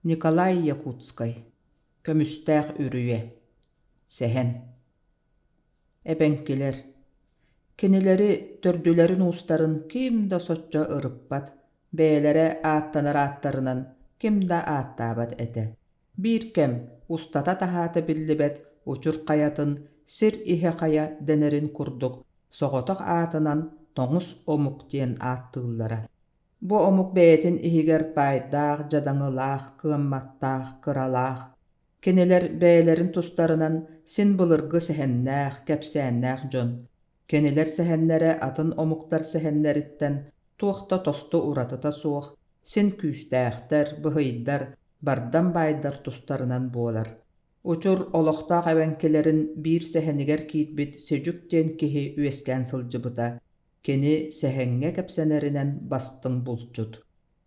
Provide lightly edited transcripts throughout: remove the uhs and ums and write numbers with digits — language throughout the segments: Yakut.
Николай Якутскай Көмүстээх үрүйэ Сэһэн Эбэҥкилэр Кинилэри төрдүлэрин-уустарын ким да соччо ырыппат, бэйэлэрэ ааттанар ааттарынан ким да ааттаабат этэ. Биир кэм устата-таһаата биллибэт Учур хайатын сир иһэ хайа дэнэрин курдук соҕотох аатынан тоҥус омук диэн ааттыыллара. Бу омук бэйэтин иһигэр баайдаах, дьадаҥылаах, кыамматтаах, кыралаах. Кинилэр бэйэлэрин тустарынан син былыргы сэһэннээх, кэпсээннээх дьон. Кинилэр сэһэннэрэ атын омуктар сэһэннэриттэн туох да тосту уратыта суох, син күүстээхтэр, быһыйдар, бардам баайдар тустарынан буолар. Учур олохтоох эбэҥкилэрин биир сэһэнигэр киирбит Седьүк диэн киһи үөскээн сылдьыбыта. Кини сэһэҥҥэ кэпсэнэринэн бастыҥ булчут.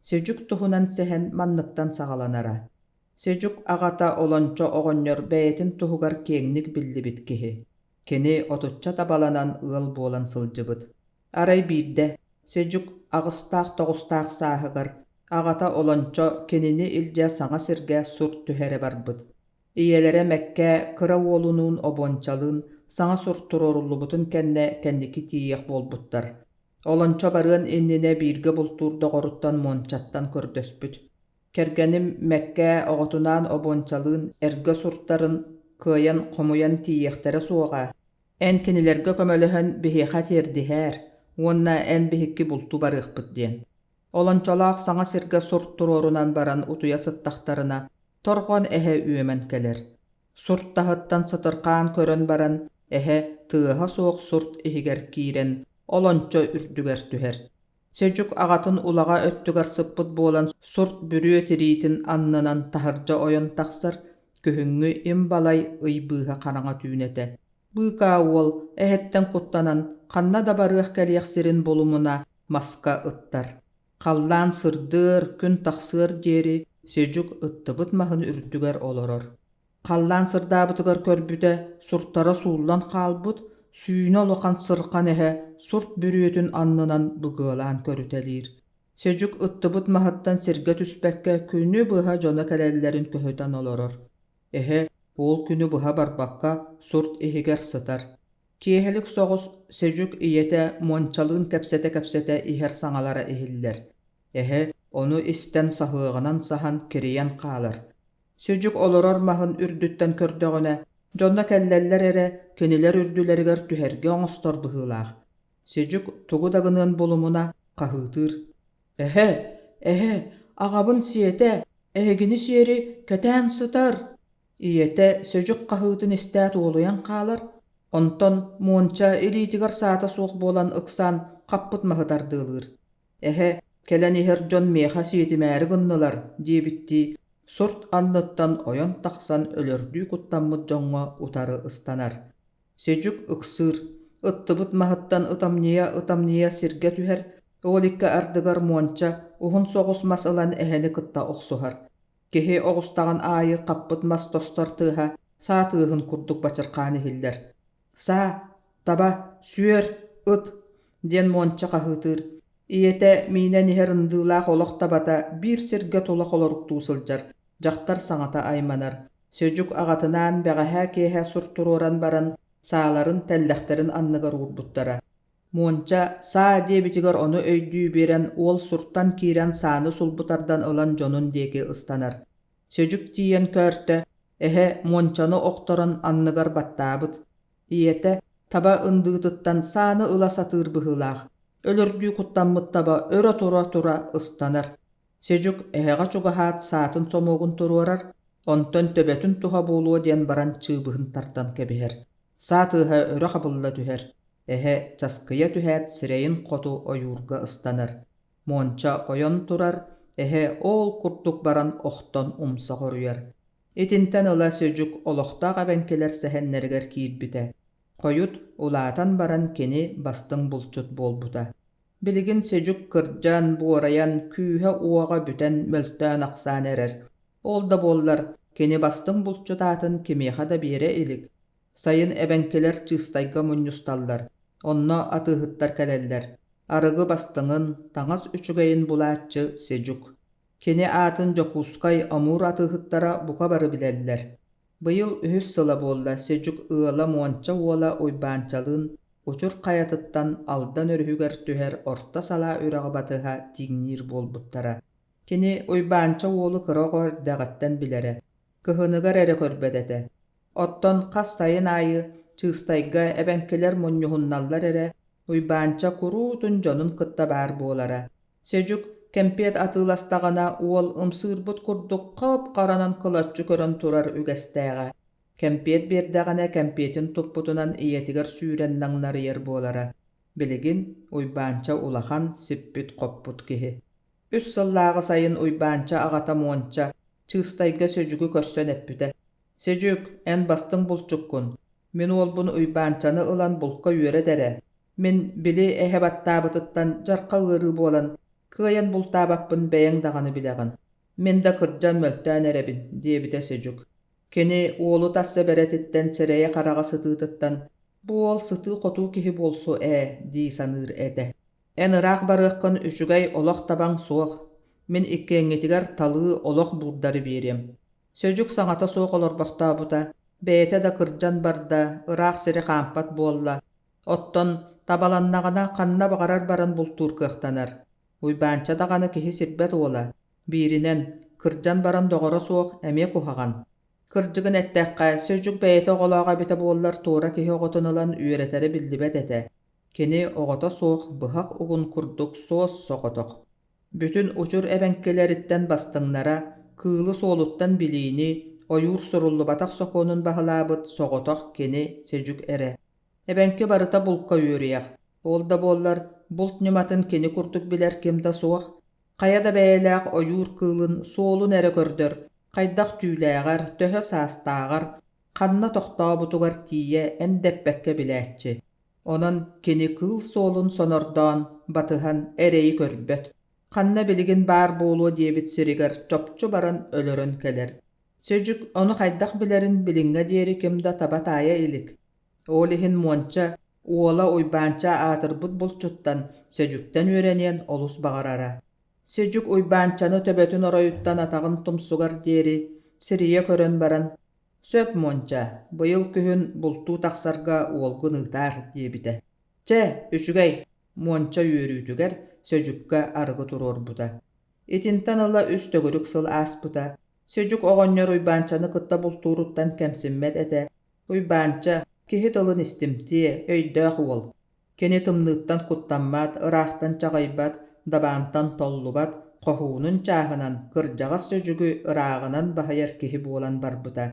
Седьүк туһунан сэһэн манныктан саҕаланара. Седьүк аҕата Олончо оҕонньор бэйэтин туһугар киэҥник биллибит киһи. Кини отучча табаланан ыал буолан сылдьыбыт. Арай биирдэ, Седьүк аҕыстаах-тоҕустаах сааһыгар, аҕата Олончо кинини илдьэ саҥа сиргэ сур түһэрэ барбыт. Ийэлэрэ Мэккээ кыра уолунуун Обуончалыын саҥа сур туруоруллубутун кэннэ кэнники тиийиэх буолбуттар. Олончо барыан иннинэ бииргэ бултуур доҕоруттан Муончаттан көрдөспүт: «Кэргэним Мэккээ оҕотунаан Обуончалыын эргэ суртарын кыайан хомуйан тиийиэхтэрэ суоҕа. Эн кинилэргэ көмөлөһөн биһиэхэ тиэрдиһээр уонна эн биһикки бултуу барыахпыт» диэн. Олончолоох саҥа сиргэ сурт туруорунан баран утуйа сыттахтарына, торҕон эһэ үөмэн кэлэр. Сурт таһыттан сытырхаан көрөн баран, эһэ тыаһа суох сурт иһигэр киирэн, олончо үрдүгэр түһэр. Сэдьүк аҕатын улаҕа өттүгэр сыппыт буолан сурт бүрүө тириитин аннынан таһырдьа ойон тахсар, күһүҥҥү им балай ый быыһа хараҥа түүн этэ. Быыкаа уол эһэттэн куттанан ханна да барыах-кэлиэх сирин булумуна маска ыттар. Халлаан сырдыар, күн тахсыар диэри Седьүк ыттыбыт маһын үрдүгэр олорор. Халлаан сырдаабытыгар көрбүтэ, суртара сууллан хаалбыт, сүүнэ улахан сырхан эһэ сурт бүрүөтүн аннынан быгыалаан көрүтэлиир. Седьүк ыттыбыт маһыттан сиргэ түспэккэ күнү быһа дьоно кэлэллэрин көһүтэн олорор. Эһэ ол күнү быһа барбакка сурт иһигэр сытар. Киэһэлик соҕус Седьүк ийэтэ Муончалыын кэпсэтэ-кэпсэтэ иһэр саҥалара иһиллэр. Эһэ ону истэн саһыаҕынан саһан кирийэн хаалар. Седьүк олорор маһын үрдүттэн көрдөҕүнэ, дьоно кэллэллэр эрэ кинилэр үрдүлэригэр түһэргэ оҥостор быһыылаах. Седьүк тугу да гыныан булумуна хаһыытыыр: «Эһэ, эһэ, аҕабын сиэтэ, эһигини сиэри кэтээн сытар!» Ийэтэ Сөдьүк хаһыытын истээт уолуйан хаалар, онтон Муонча илиитигэр саата суох буолан ыксаан хаппыт маһы тардыалыыр. «Эһэ, кэлэн иһэр дьон миэхэ сиэтимээри гыннылар» диэбиттии сурт анныттан ойон тахсан өлөрдүү куттаммыт дьоҥҥо утары ыстанар. Седьүк ыксыыр, ыттыбыт маһыттан ытамньыйа-ытамньыйа сиргэ түһэр, ол икки ардыгар Муонча уһун соҕус мас ылан эһэни кытта охсуһар. Киһи оҕустаҕын аайы хаппыт мас тостор тыаһа саа тыаһын курдук бачырхаан иһиллэр. «Саа, таба, сүөр, ыт!» диэн Муонча хаһыытыыр. Ийэтэ миинэн иһэр ындыылаах олох табата биир сиргэ тула холоруктуу сылдьар, дьахтар саҥата айманар. Сөдьүк аҕатынаан бэҕэһээ киэһэ сур туруоран баран, сааларын, тэллэхтэрин анныгар уурбуттара. Муонча «Саа» диэбитигэр ону өйдүү биэрэн уол суртан киирэн сааны сулбу тардан ылан дьонун диэки ыстанар. Сөдьүк тиийэн көөртө, эһэ муончаны охторон анныгар баттаабыт. Ийэтэ таба ындыытыттан сааны ыла сатыыр быһыылаах, өлөрдүү куттаммыт таба өрө тура-тура ыстанар. Сөдьүк эһэҕэ чугаһаат саатын сомуогун туруорар, онтон төбөтүн туһа буолуо диэн баран чыыбыһын тардан кэбиһэр. Саа тыаһа өрө хабылла түһэр. Эһэ часкыйа түһээт сирэйин хоту ойуурга ыстанар. Муонча ойон турар, эһэ оол курдук баран охтон умса хоруйар. Итинтэн ыла Сөдьүк олохтоох эбэҥкилэр сэһэннэригэр киирбитэ. Хойут, улаатан баран кини бастыҥ булчут буолбута. Билигин Сөдьүк кырдьан, буорайан, күүһэ-уоҕа бүтэн мөлтөөн-ахсаан эрэр. Ол да буоллар, кини бастыҥ булчут аатын кимиэхэ да биэрэ илик. Сайын эбэҥкилэр Чыыстайга мунньусталлар, онно атыыһыттар кэлэллэр. Арыгы бастыҥын, таҥас үчүгэйин булааччы Седьук. Кини аатын Дьокуускай Амур атыыһыттара бука бары билэллэр. Быйыл үһүс сыла буолла Сэдьүк ыала Муонча уола Уйбаанчалыын Учур хайатыттан Алдан өрүһүгэр түһэр Орто Салаа үрэҕи батыһа тииҥниир буолбуттара. Кини Уйбаанча уолу кыра оҕо эрдэҕиттэн билэрэ, кыһыныгар эрэ көрбөт этэ. Оттон хас сайын аайы Чыыстайга эбэҥкилэр мунньуһунналлар эрэ, Уйбаанча куруутун дьонун кытта баар буолара. Сэдьүк кэмпиэт атыыластаҕына уол ымсыырбыт курдук хап-харанан кылаччы көрөн турар үгэстээҕэ. Кэмпиэт биэрдэҕинэ кэмпиэтин туппутунан ийэтигэр сүүрэн наҥнарыйар буолара. Билигин Уйбаанча улахан, сиппит-хоппут киһи. Үс сыллааҕы сайын Уйбаанча аҕата Муонча Чыыстайга Сөдьүгү көрсөн эппитэ: «Сөдьүк, эн бастыҥ булчуккун. Мин уолбун Уйбаанчаны ылан булка үөрэт эрэ. Мин, били эһэ баттаабытыттан дьарха ыарыы буолан, кыайан бултаабаппын бэйэҥ даҕаны билэҕин. Мин да кырдьан мөлтөөн эрэбин», диэбитэ Сөдьүк. Кини уолу тас сэбэрэтиттэн, сирэйэ-хараҕа сытыытыттан «Бу уол сытыы-хотуу киһи буолсу ээ» дии саныыр этэ. Эн ыраах барыаххын үчүгэй олох табаҥ суох, мин иккиэҥҥитигэр талыы олох буурдары биэриэм. Сөдьүк саҥата суох олорбохтообута, бэйэтэ да кырдьан барда, ыраах сири хаампат буолла, оттон табаланнаҕына ханна баҕарар баран бултуур кыахтанар. Уйбаанча даҕаны киһи сирбэт уола, бииринэн, кырдьан баран доҕоро суох эмиэ куһаҕан. Кырдьыгын эттэххэ, Сөдьүк бэйэтэ оҕолоох эбитэ буоллар туора киһи оҕотун ылан үөрэтэрэ биллибэт этэ. Кини оҕото суох быһах угун курдук суос-соҕотох. Бүтүн учур эбэҥкилэриттэн бастыҥнара, кыылы суолуттан билиини, ойуур суруллубатах сокуонун баһылаабыт соҕотох кини Сэдьүк эрэ. Эбэҥки барыта булка үөрүйэх. Ол да буоллар, булт ньыматын кини курдук билэр ким да суох. Хайа да бэйэлээх ойуур кыылын суолун эрэ көрдөр, хайдах түүлээҕэр, төһө саастааҕар, ханна тохтообутугар тиийэ эндэппэккэ билээччи. Онон кини кыыл суолун сонордоон, батыһан эрэйи көрбөт, ханна билигин баар буолуо диэбит сиригэр чопчу баран өлөрөн кэлэр. Сөдьүк ону хайдах билэрин билиҥҥэ диэри ким да таба таайа илик. Ол иһин Муонча уола Уйбаанча аатырбыт булчуттан, Сөдьүктэн үөрэниэн олус баҕарара. Сөдьүк Уйбаанчаны төбөтүн оройуттан атаҕын тумсугар диэри сирийэ көрөн баран «Сөп, Муонча, быйыл күһүн бултуу тахсарга уолгун ыытаар» диэбитэ. «Чэ, үчүгэй» Муонча үөрүүтүгэр Сөдьүккэ арыгы туруорбута. Итинтэн ыла үс төгүрүк сыл ааспыта. Сөдьүк оҕонньор Уйбаанчаны кытта бултууруттан кэмсиммэт этэ. Уйбаанча, киһи тылын истимтиэ, өйдөөх уол. Кини тымныыттан куттаммат, ыраахтан чаҕыйбат, дабаантан толлубат, хоһуунун чааһынан кырдьаҕас сөдьүгү ырааҕынан баһыйар киһи буолан барбыта.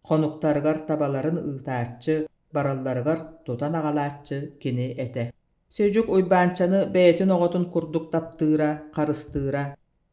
Хонуктарыгар табаларын ыытааччы, баралларыгар тутан аҕалааччы кини этэ. Сөдьүк Уйбаанчаны бэйэтин оҕотун курдук таптыыра, харыстыыра.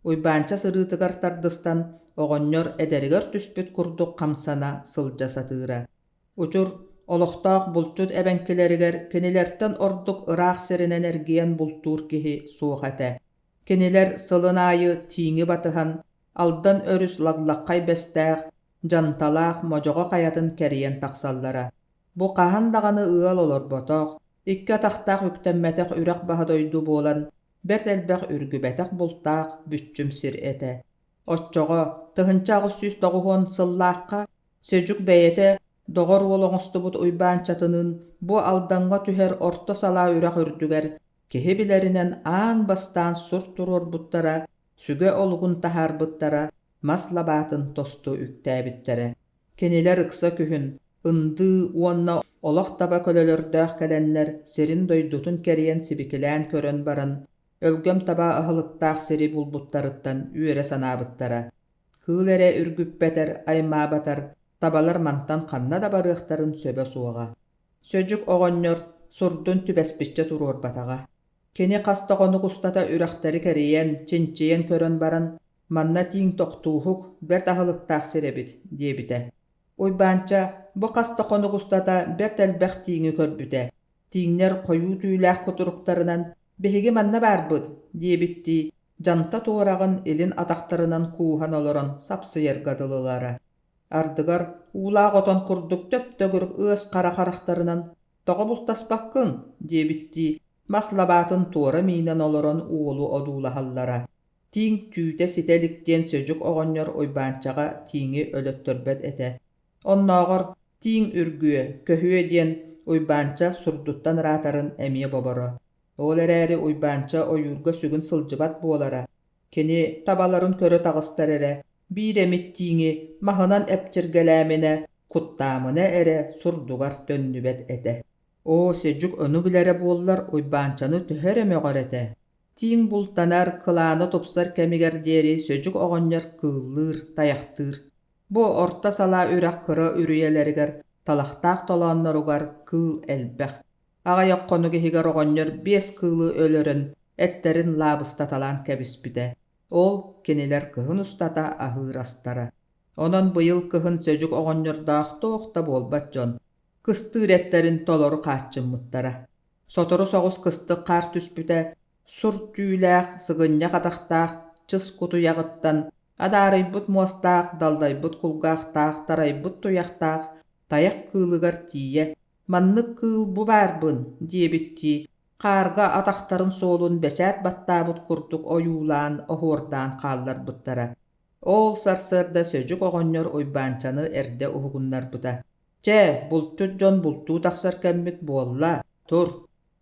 Уйбаанча сырыытыгар тардыстан, оҕонньор эдэригэр түспүт курдук хамсана сылдьа сатыыра. Учур, олохтоох булчут эбэҥкилэригэр кинилэртэн ордук ыраах сиринэн эргийэн бултуур киһи суох этэ. Кинилэр сылын аайы тииҥи батыһан, Алдан өрүс Лаглаххай Бэстээх, Дьанталаах Модьоҕо хайатын кэрийэн тахсаллара. Бу хаһан даҕаны ыал олорботох, икки атахтаах үктэммэтэх үрэх баһа дойду буолан, бэрт элбэх үргүбэтэх бултаах бүччүм сир этэ. Оччоҕо 1890 сыллаахха Сөдьүк бэйэтэ доҕор уол оҥостубут Уйбаанчатыныын бу Алдаҥҥа түһэр Орто Салаа үрэх үрдүгэр киһи билэринэн аан бастаан сур туруорбуттара, сүгэ олугун таһаарбыттара, мас лабаатын тосту үктээбиттэрэ. Кинилэр ыкса күһүн ындыы уонна олох таба көлөлөрдөөх кэлэннэр сирин-дойдутун кэрийэн сибикилээн көрөн баран, өлгөм таба аһылыктаах сири булбуттарыттан үөрэ санаабыттара. Кыыл эрэ үргүппэтэр, аймаабатар, табалар мантан ханна да барыахтарын сөбө суоҕа. Сөдьүк оҕонньор сурдун түбэспиччэ туруорбатаҕа. Кини хас да хонук устата үрэхтэри кэрийэн, чинчийэн көрөн баран, «Манна тииҥ тохтууһук, бэрт аһылыктаах сир эбит» диэбитэ. Уйбаанча бу хас да хонук устата бэрт элбэх тииҥи көрбүтэ. Тииҥнэр хойуу түүлээх кутуруктарынан «Биһиги манна баарбыт» диэбиттии дьанта туораҕын илин атахтарынан кууһан олорон сапсыйарга дылылара. Ардыгар уулаах отон курдук төп-төгүрүк ыас хара харахтарынан «Тоҕо бултаспаккын?» диэбиттии мас лабаатын туора миинэн олорон уолу одуулаһаллара. Тииҥ түүтэ ситэ илик диэн Сөдьүк оҕонньор Уйбаанчаҕа тииҥи өлөттөрбөт этэ. Оннооҕор тииҥ үргүө, көһүө диэн Уйбаанча сурдуттан ыраатарын эмиэ боборо. Ол эрээри Уйбаанча ойуурга сүгүн сылдьыбат буолара. Кини табаларын көрө таҕыстар эрэ, биир эмит тииҥи маһынан эпчиргэлээминэ, куттаамына эрэ сурдугар төннүбэт этэ. Оо, Сэдьүк ону билэрэ буоллар Уйбаанчаны төһө эрэ мөҕөр этэ. Тииҥ бултанар, кылаана тупсар кэмигэр диэри Сөдьүк оҕонньор кыыллыыр, тайахтыыр. Бу орто салаа үрэх кыра үрүйэлэригэр, талахтаах толоонноругар кыыл элбэх. Аҕыйах хонук иһигэр оҕонньор биэс кыылы өлөрөн, эттэрин лаабыстаталаан кэбиспитэ. Ол кинилэр кыһын устата аһыыр астара. Онон быйыл кыһын Сөдьүк оҕонньордоох туох да буолбат дьон, кыстыыр эттэрин толору хааччыммыттара. Сотору соҕус кыстык хаар түспүтэ, сур түүлээх, сыгынньах атахтаах чыс кутуйаҕыттан, адаарыйбыт муостаах, даллайбыт кулгаахтаах, тарайбыт туйахтаах тайах кыылыгар тиийэ «Маннык кыыл бу баарбын» диэбиттии, хаарга атахтарын суолун бэчээт баттаабыт курдук ойуулаан, оһуордаан хаалларбыттара. Ол сарсыарда Сөдьүк оҕонньор Уйбаанчаны эрдэ уһугуннарбыта. «Чэ, булчут дьон бултуу тахсар кэммит буолла, тур».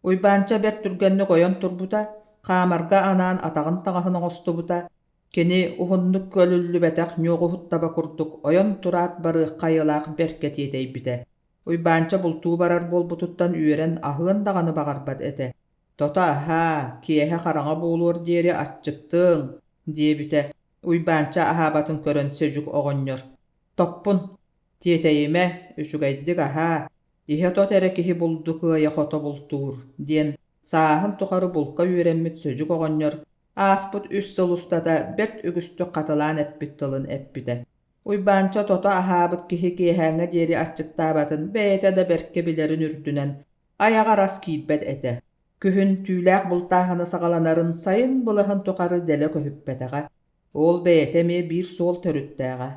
Уйбаанча бэрт түргэнник ойон турбута, хаамарга анаан атаҕын таҥаһын оҥостубута. Кини уһуннук көлүллүбэтэх ньуоҕуһут таба курдук ойон тураат барыахха айылаах бэркэ тиэтэйбитэ. Уйбаанча бултуу барар буолбутуттан үөрэн аһыан даҕаны баҕарбат этэ. «Тото аһаа, киэһэ хараҥа буолуор диэри аччыктыаҥ» диэбитэ, Уйбаанча аһаабатын көрөн Сөдьүк оҕонньор: «Топпун, тиэтэйимэ, үчүгэйдик аһаа, иһэ тот эрэ киһи булду кыайа-хото бултуур» диэн сааһын тухары булка үөрэммит Сөдьүк оҕонньор ааспыт үс сыл устата бэрт үгүстүк хатылаан эппит тылын эппитэ. Уйбаанча тото аһаабыт киһи киэһээҥҥэ диэри аччыктаабатын бэйэтэ да бэркэ билэрин үрдүнэн айаҕар ас киирбэт этэ. Күһүн түүлээх бултааһына саҕаланарын сайын былаһын тухары дэлэ көһүппэтэҕэ. Ол бэйэтэ эмиэ биир суол төрүттээҕэ.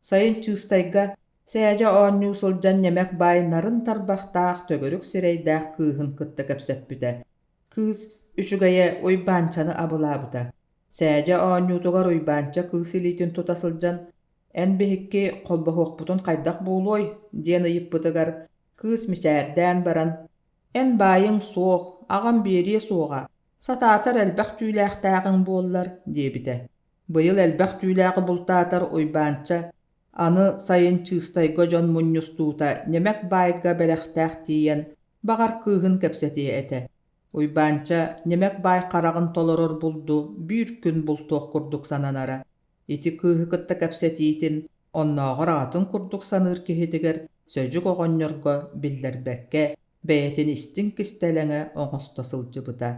Сайын Чыыстайга сээдьэ оонньуу сылдьан ньэмэк баай нарын тарбахтаах төгүрүк сирэйдээх кыыһын кытта кэпсэппитэ. Кыыс үчүгэйэ Уйбаанчаны абылаабыта. Сээдьэ оонньуутугар Уйбаанча кыыс илиитин тута сылдьан «Эн биһикки холбоһуохпутун хайдах буолуой?» диэн ыйыппытыгар кыыс мичээрдээн баран «Эн баайыҥ суох, аҕам биэриэ суоҕа, сатаатар элбэх түүлээхтээҕиҥ буоллар» диэбитэ. Быйыл элбэх түүлээҕи бултаатар Уйбаанча аны сайын Чыыстайга дьон мунньустуута ньэмэк баайга бэлэхтээх тиийэн, баҕар кыыһын кэпсэтиэ этэ. Уйбаанча ньэмэк баай хараҕын толорор булду биир күн бултуох курдук сананара. Ити кыыһы кытта кэпсэтиитин оннооҕор аҕатын курдук саныыр киһитигэр Сөдьүк оҕонньорго биллэрбэккэ, бэйэтин истиҥ кистэлэҥэ оҥосто сылдьыбыта.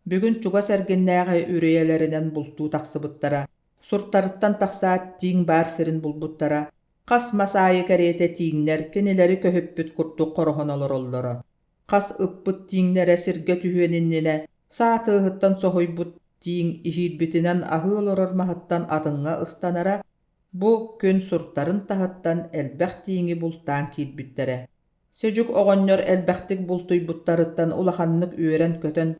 Бүгүн чугас эргиннээҕи үрүйэлэринэн бултуу тахсыбыттара. Суртарыттан тахсаат тииҥ баар сирин булбуттара. Хас мас аайы кэриэтэ тииҥнэр кинилэри көһүппүт курдук хороһон олороллоро. Хас ыппыт тииҥнэрэ сиргэ түһүөн иннинэ саа тыаһыттан соһуйбут тииҥ иһиирбитинэн аһыы олорор маһыттан атыҥҥа ыстанара, бу күн суртарын таһыттан элбэх тииҥи бултаан киирбиттэрэ. Сөдьүк оҕонньор элбэхтик бултуйбуттарыттан улаханнык үөрэн-көтөн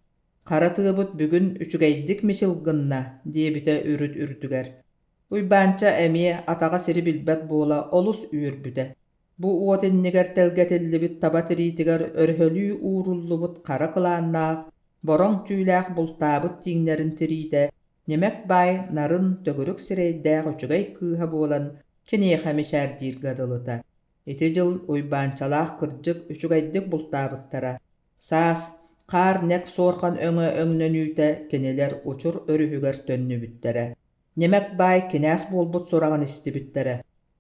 «Хара тыабыт бүгүн үчүгэйдик мичил гынна» диэбитэ үрүт үрдүгэр. Уйбаанча эмиэ атаҕа сири билбэт буола олус үөрбүтэ. Бу уот иннигэр тэлгэтиллибит таба тириитигэр өрөһөлүү ууруллубут хара кылааннаах, бороҥ түүлээх бултаабыт тииҥнэрин тириитэ ньэмэк баай нарын төгүрүк сирэйдээх үчүгэй кыыһа буолан киниэхэ мичээрдииргэ дылыта. Ити дьыл Уйбаанчалаах кырдьык үчүгэйдик бултаабыттара. Саас, хаар нэк суорҕан өҥө өҥнөнүүтэ кинилэр Учур өрүһүгэр төннүбүттэрэ. Ньэмэк баай кинээс буолбут сураҕын истибиттэрэ.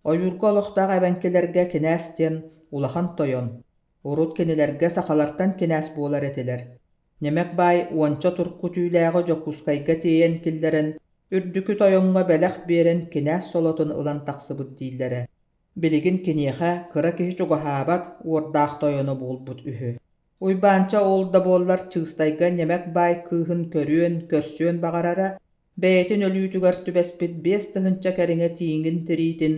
Ойуурга олохтоох эбэҥкилэргэ кинээс диэн улахан тойон. Урут кинилэргэ сахалартан кинээс буолар этилэр. Ньэмэк баай уонча турку түүлээҕи Дьокуускайга тиэйэн киллэрэн, үрдүкү тойоҥҥо бэлэх биэрэн кинээс солотун ылан тахсыбыт дииллэрэ. Билигин киниэхэ кыра киһи чугаһаабат уордаах тойоно буолбут үһү. Уйбаанча ол да буоллар Чыыстайга Ньэмэк баай кыыһын көрүөн, көрсүөн баҕарара, бэйэтин өлүүтүгэр түбэспит 5000 кэриҥэ тииҥин тириитин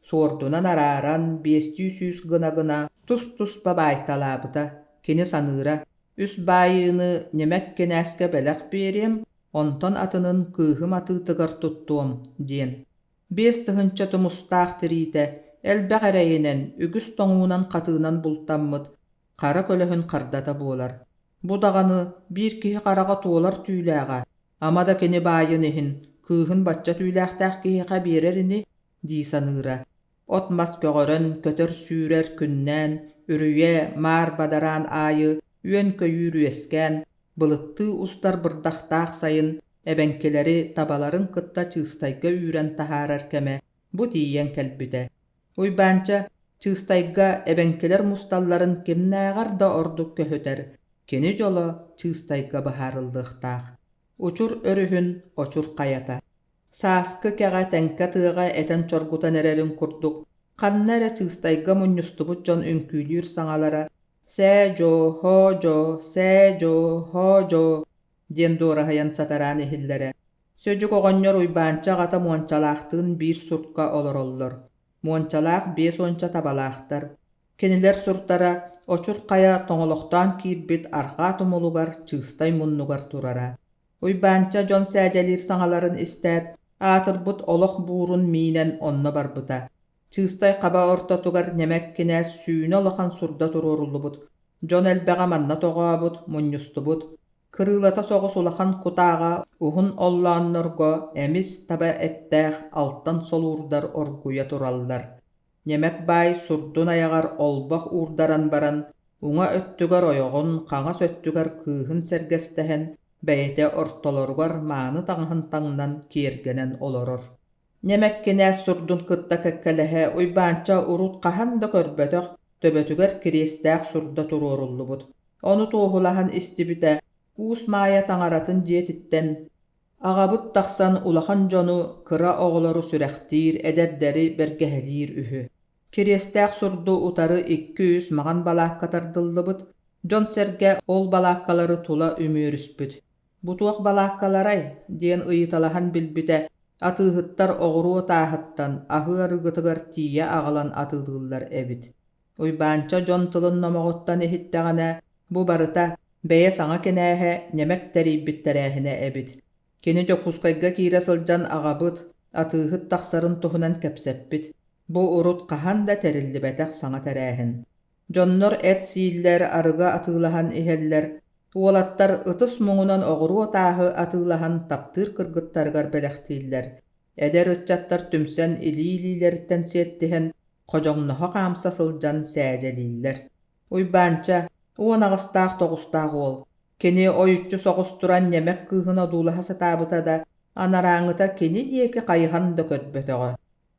суордунан арааран, 500 гына-гына тус-туспа баайталаабыта. Кини саныыра: үс баайыыны Ньэмэк кинээскэ бэлэх биэриэм, Онтон атынын кыыһым атыытыгар туттуом диэн. 5000 тумустаах тириитэ элбэх эрэйинэн, үгүс тоҥуунан-хатыынан бултаммыт хара көлөһүн хардата буолар. Бу даҕаны биир киһи хараҕа туолар түүлээҕэ, ама да кини баайын иһин, кыыһын бачча түүлээхтээх киһиэхэ биэрэр ини дии саныыра. От-мас көҕөрөн, көтөр-сүүрэр күннээн, үрүйэ, маар бадараан аайы үөн-көйүүр үөскээн, былыттыы устар бырдахтаах сайын эбэҥкилэри табаларын кытта Чыыстайга үүрэн таһаарар кэмэ бу тиийэн кэлбитэ. Уйбаанча Чыыстайга эбэҥкилэр мусталларын кимнээҕэр да ордук көһүтэр, кини дьоло Чыыстайга быһаарыллыахтаах. Учур өрүһүн очур хайата. Сааскы кэҕэ тэҥкэ тыаҕа этэн чоргутан эрэрин курдук, ханна эрэ Чыыстайга мунньустубут дьон үҥкүүлүүр саҥалара «Сээ-дьоо, һоо-дьоо, сээ-дьоо, һоо-дьоо» диэн дуораһыйан сатараан иһиллэрэ. Сөдьүк оҕонньор Уйбаанча аҕата Муончалаахтыын биир сурка олороллор. Муончалаах 50 табалаахтар. Кинилэр суртара Очур Хайа тоҥолохтоон киирбит арҕаа тумулугар Чыыстай муннугар турара. Уйбаанча дьон сээдьэлиир саҥаларын истээт, аатырбыт олох буурун миинэн онно барбыта. Чыыстай хаба ортотугар ньэмэк кинээс сүүнэ улахан сурда туруоруллубут. Дьон элбэҕэ манна тоҕообут, мунньустубут. Кырыылата соҕус улахан кутааҕа уһун оллооннорго эмис таба эттээх алтан солуурдар оргуйа тураллар. Ньэмэк баай сурдун айаҕар олбох уурдаран баран, уҥа өттүгэр ойоҕун, хаҥас өттүгэр кыыһын сэргэстэһэн, бэйэтэ ортолоругар мааны таҥаһын таҥнан киэргэнэн олорор. Ньэмэк кинээс сурдун кытта кэккэлэһэ Уйбаанча урут хаһан да көрбөтөх төбөтүгэр кириэстээх сурда туруоруллубут. Ону туоһулаһан истибитэ, Уус Маайа таҥаратын дьиэтиттэн аҕабыт тахсан улахан дьону, кыра оҕолору сүрэхтиир, эдэрдэри бэргэһэлиир үһү. Кириэстээх сурду утары икки-үс маҕан балаакка тардыллыбыт, дьон-сэргэ ол балааккалары тула үмүөрүспүт. «Бу туох балааккаларай?» диэн ыйыталаһан билбитэ, атыыһыттар оҕуруо тааһыттан аһыы арыгытыгар тиийэ аҕалан атыылыыллар эбит. Уйбаанча дьон тылын номоҕуттан иһиттэҕинэ, бу барыта бэйэ саҥа кинээһэ ньэмэк тэрийбит тэрээһинэ эбит. Кини Дьокуускайга киирэ сылдьан аҕабыт, атыыһыт тахсарын туһунан кэпсэппит. Бу урут хаһан да тэриллибэтэх саҥа тэрээһин. Дьоннор эт сииллэр, арыгы атыылаһан иһэллэр, уолаттар ытыс муҥунан оҕуруо тааһы атыылаһан таптыыр кыргыттарыгар бэлэхтииллэр. Эдэр ыччаттар түмсэн илии-илиилэриттэн сиэттиһэн, ходьоҥноһо хаамса сылдьан сээдьэлииллэр. Уйбаанча, 18-тоҕустаах уол, кини ойуччу соҕус туран ньэмэк кыыһын одуулаһа сатаабыта да, анарааҥҥыта кини диэки хайыһан да көрбөтөҕө.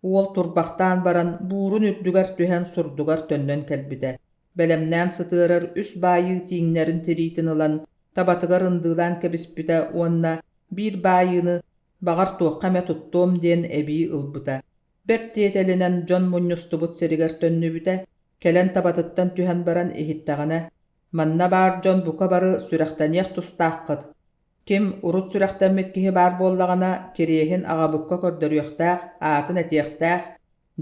Уол турбахтаан баран буурун үрдүгэр түһэн сурдугар төннөн кэлбитэ. Бэлэмнээн сытыарар үс баайыы тииҥнэрин тириитин ылан табатыгар ындыылаан кэбиспитэ уонна биир баайыыны баҕар туохха эмэ туттуом диэн эбии ылбыта. Бэрт тиэтэлинэн дьон мунньустубут сиригэр төннүбүтэ, кэлэн табатыттан түһэн баран иһиттэҕинэ, «Манна баар дьон бука бары сүрэхтэниэх тустааххыт. Ким урут сүрэхтэммит киһи баар буоллаҕына, кириэһин аҕабыкка көрдөрүөхтээх, аатын этиэхтээх»,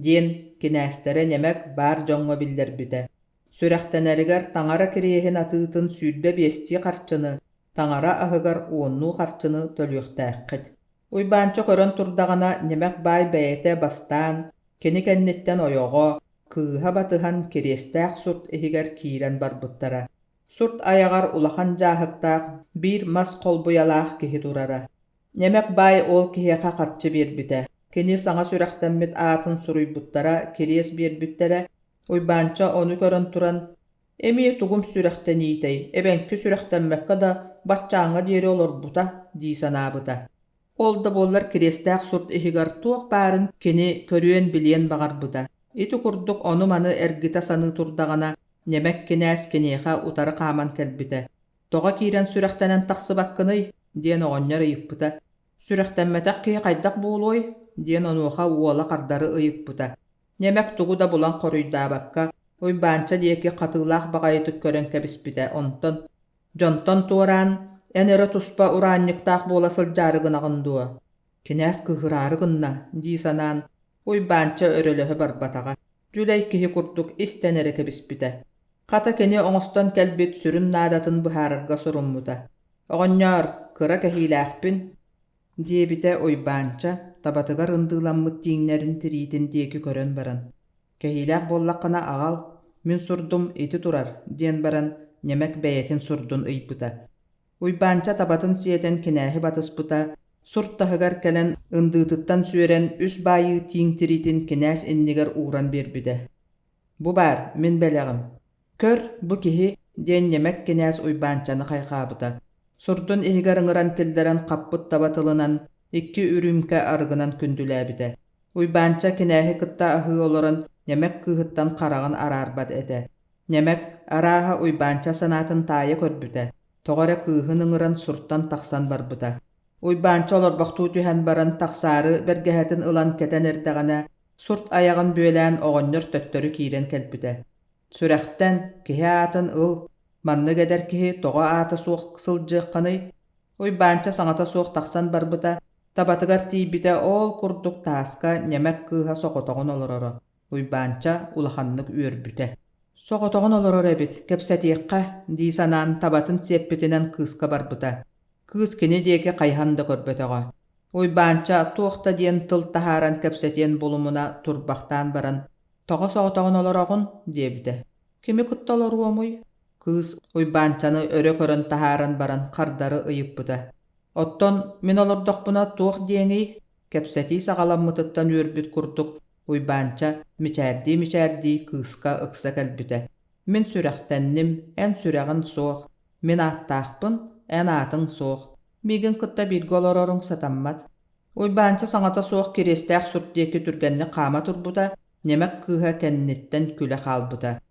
диэн кинээстэрэ ньэмэк баар дьоҥҥо биллэрбитэ. Сүрэхтэнэригэр таҥара кириэһин атыытын 25-тии харчыны, таҥара аһыгар уоннуу харчыны төлүөхтээххит. Уйбаанча көрөн турдаҕына, ньэмэк баай бэйэтэ бастаан, кини кэнниттэн ойоҕо, кыыһа батыһан кириэстээх сурт иһигэр киирэн барбыттара. Сурт айаҕар улахан дьааһыктаах биир мас холбуйалаах киһи турара. Ньэмэк баай ол киһиэхэ харчы биэрбитэ. Кини саҥа сүрэхтэммит аатын суруйбуттара, кириэс биэрбиттэрэ. Уйбаанча ону көрөн туран, «Эмиэ тугум сүрэхтэниитэй, эбэҥки сүрэхтэммэккэ да баччааҥҥа диэри олорбута» дии санаабыта. Ол да буоллар кириэстээх сурт иһигэр туох баарын кини көрүөн-билиэн баҕарбыта. Ити курдук ону-маны эргитэ саныы турдаҕына, ньэмэк кинээс киниэхэ утары хааман кэлбитэ. «Тоҕо киирэн сүрэхтэнэн тахсыбаккыный?» диэн оҕонньор ыйыппыта. «Сүрэхтэммэтэх киһи хайдах буолуой?» диэн онуоха уола хардары ыйыппыта. Ньэмэк тугу да булан хоруйдаабакка, Уйбаанча диэки хатыылаах баҕайытык көрөн кэбиспитэ, онтон «Дьонтон туораан, эн эрэ туспа ураанньыктаах буола сылдьаары гынаҕын дуо? Кинээс кыыһыраары гынна» дии санаан, Уйбаанча өрөлөһө барбатаҕа, дьүлэй киһи курдук истэн эрэ кэбиспитэ. Хата кини оҥостон кэлбит сүрүн наадатын быһаарарга соруммута. Оҕонньоор, кыра кэһиилээхпин, диэбитэ Уйбаанча табатыгар ындыыламмыт тииҥнэрин тириитин диэки көрөн баран. Кэһиилээх буоллаххына аҕал, мин сурдум ити турар, диэн баран Ньэмэк бэйэтин сурдун ыйбыта. Уйбаанча табатын сиэтэн кинээһи батыспыта, сурт таһыгар кэлэн ындыытыттан сүөрэн үс баайыы тииҥ тириитин кинээс иннигэр ууран биэрбитэ. «Бу баар, мин бэлэҕим. Көр, бу киһи» диэн Ньэмэк кинээс Уйбаанчаны хайҕаабыта. Сурдун иһигэр ыҥыран киллэрэн хаппыт таба тылынан, икки үрүүмкэ арыгынан күндүлээбитэ. Уйбаанча кинээһи кытта аһыы олорон Ньэмэк кыыһыттан хараҕын араарбат этэ. Ньэмэк, арааһа, Уйбаанча санаатын таайа көрбүтэ, тоҕо эрэ кыыһын ыҥыран суртан тахсан барбыта. Уйбаанча олорбохтуу түһэн баран тахсаары бэргэһэтин ылан кэтэн эрдэҕинэ, сурт айаҕын бүөлээн оҕонньор төттөрү киирэн кэлбитэ. Сүрэхтэн, киһи аатын ыл, маннык эдэр киһи тоҕо аата суох сылдьыаххыный? Уйбаанча саҥата суох тахсан барбыта, табатыгар тиийбитэ ол курдук тааска Ньэмэк кыыһа соҕотоҕун олороро. Уйбаанча улаханнык үөрбүтэ. Соҕотоҕун олорор эбит, кэпсэтиэххэ, дии санаан табатын сиэппитинэн кыыска барбыта. Кыыс кини диэки хайыһан да көрбөтөҕө. Уйбаанча туох да диэн тыл таһааран кэпсэтиэн булумуна турбахтаан баран, «Тоҕо соҕотоҕун олороҕун?» диэбитэ. «Кими кытта олоруомуй?» Кыыс Уйбаанчаны өрө көрөн таһааран баран хардары ыйыппыта. «Оттон мин олордохпуна туох диэҥий?» Кэпсэтии саҕаламмытыттан үөрбүт курдук Уйбаанча мичээрдии-мичээрдии кыыска ыкса кэлбитэ. «Мин сүрэхтэнним, эн сүрэҕин суох. Мин ааттаахпын, эн аатыҥ суох. Миигин кытта бииргэ олороруҥ сатаммат». Уйбаанча саҥата суох кириэстээх сурт диэки түргэнник хаама турбута, ньэмэк кыыһа кэнниттэн күлэ хаалбыта.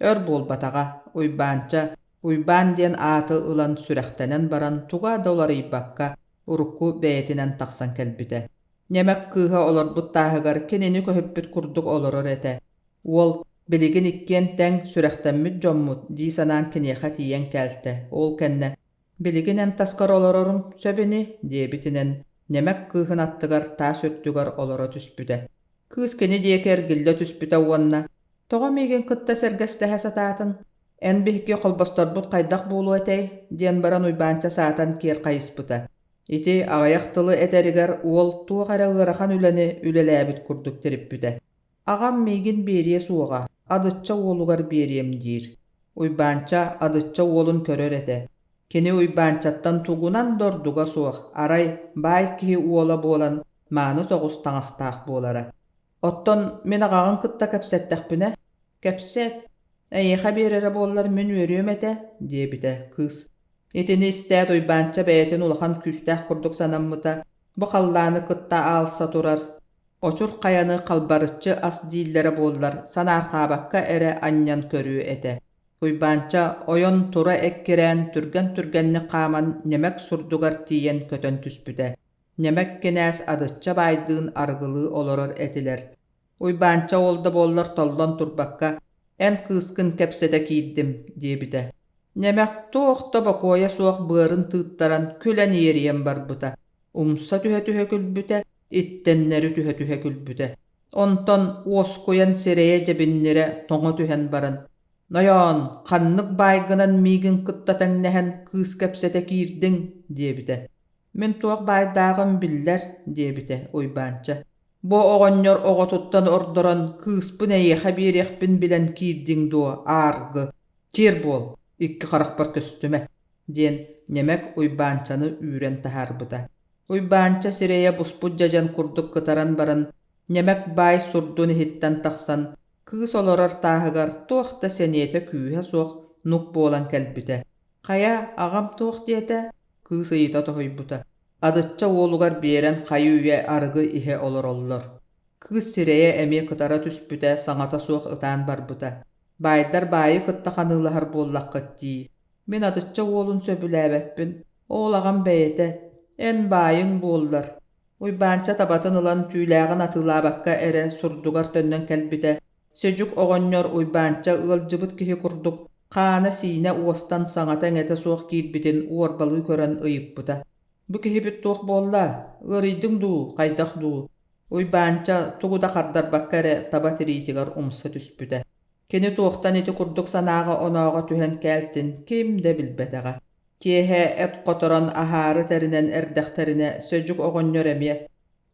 Өр буолбатаҕа, Уйбаанча Уйбаан диэн ааты ылан сүрэхтэнэн баран туга да уларыйбакка урукку бэйэтинэн тахсан кэлбитэ. Ньэмэк кыыһа олорбут тааһыгар кинини көһүппүт курдук олорор этэ. Уол, билигин иккиэн тэҥ сүрэхтэммит дьоммут дии санаан киниэхэ тиийэн кээлтэ. Ол кэннэ «Билигин эн таскар олорорум сөп ини» диэбитинэн Ньэмэк кыыһын аттыгар таас үрдүгэр олоро түспүтэ. Кыыс кини диэки эргиллэ түспүтэ уонна «Тоҕо миигин кытта сэргэстэһэ сатаатыҥ? Эн биһикки холбосторбут хайдах буолуо этэй?» диэн баран Уйбаанча саатан киэр хайыспыта. Ити аҕыйах тылы этэригэр уол туох эрэ ыарахан үлэни үлэлээбит курдук тириппитэ. Аҕам миигин биэриэ суоҕа, Адычча уолугар биэриэм диир. Уйбаанча Адычча уолун көрөр этэ. Кини Уйбаанчаттан тугунан да ордуга суох, арай баай киһи уола буолан мааны соҕус таҥастаах буолара. Оттон мин аҕаҕын кытта кэпсэттэхпинэ, «Кэпсэт, эйиэхэ биэрэрэ буоллар мин үөрүөм этэ» диэбитэ кыыс. Итини истээт Уйбаанча бэйэтин улахан күүстээх курдук санаммыта, бу халлааны кытта аалса турар, очур хайаны халбарыччы ас дииллэрэ буоллар санаарҕаабакка эрэ анньан көрүө этэ. Уйбаанча ойон тура эккирээн түргэн-түргэнник хааман ньэмэк сурдугар тиийэн көтөн түспүтэ. Ньэмэк кинээс Адычча баайдыын арыгылыы олорор этилэр. Уйбаанча ол да буоллар толлон турбакка, «Эн кыыскын кэпсэтэ киирдим» диэбитэ. Ньэмэх туох да бокуойа суох быарын тыыттаран күлэн иэрийэн барбыта. Умса түһэ-түһэ күлбүтэ, иттэннэри түһэ-түһэ күлбүтэ. Онтон уоскуйан сирэйэ дьэбиннирэ тоҥо түһэн баран, «Нойоон, ханнык баайгынан миигин кытта тэҥнэһэн кыыс кэпсэтэ киирдиҥ?» диэбитэ. «Мин туох баайдааҕым биллэр» диэбитэ Уйбаанча. «Бу оҕонньор оҕотуттан ордорон кыыспын эйиэхэ биэриэхпин билэн киирдиҥ дуо, ааргы? Киэр буол, икки харахпар көстүмэ» диэн Ньэмэк Уйбаанчаны үүрэн таһаарбыта. Уйбаанча сирэйэ буспут дьэдьэн курдук кытаран баран, Ньэмэк баай сурдун иһиттэн тахсан, кыыс олорор тааһыгар туох да сэниэтэ-күүһэ суох нук буолан кэлбитэ. «Хайа, аҕам туох диэтэ?» кыыс ыйыта тоһуйбута. Адычча уолугар биэрэн хайы-үйэ арыгы иһэ олороллор. Кыыс сирэйэ эмиэ кытара түспүтэ, саҥата суох ытаан барбыта. «Баайдар баайы кытта ханыылаһар буоллаххыт дии. Мин Адычча уолун сөбүлээбэппин. Ол аҕам бэйэтэ. Эн баайыҥ буоллар». Уйбаанча табатын ылан түүлээҕин атыылаабакка эрэ сурдугар төннөн кэлбитэ. Сэдьүк оҕонньор Уйбаанча ыалдьыбыт киһи курдук хаана-сиинэ уостан саҥата-иҥэтэ суох киирбитин уорбалыы көрөн ыйыппыта: «Бу киһибит туох буолла? Ыарыйдыҥ дуу, хайдах дуу?» Уйбаанча тугу да хардарбакка эрэ таба тириитигэр умса түспүтэ. Кини туохтан ити курдук санааҕа-онооҕо түһэн кээлтин ким да билбэтэҕэ. Киэһэ эт хоторон аһаары тэринэн эрдэхтэринэ Сөдьүк оҕонньор эмиэ: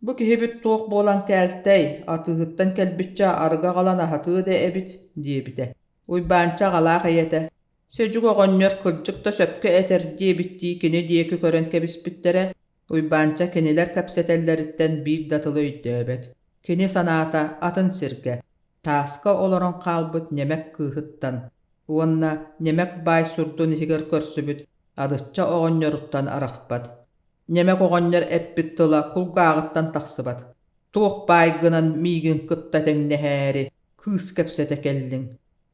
«Бу киһибит туох буолан кээлтэй, атыыһыттан кэлбиччэ арыгы аҕалан аһатыа да эбит» диэбитэ. Уйбаанча аҕалаах ийэтэ: «Сөдьүк оҕонньор кырдьык да сөпкө этэр» диэбиттии кини диэки көрөн кэбиспиттэрэ, Уйбаанча кинилэр кэпсэтэллэриттэн биир да тылы өйдөөбөт. Кини санаата атын сиргэ, тааска олорон хаалбыт ньэмэк кыыһыттан уонна ньэмэк баай сурдун иһигэр көрсүбүт Адычча оҕонньоруттан арахпат. Ньэмэк оҕонньор эппит тыла кулгааҕыттан тахсыбат: «Туох баайгынан миигин кытта тэҥнэһээри кыыс кэпсэтэ кэллиҥ?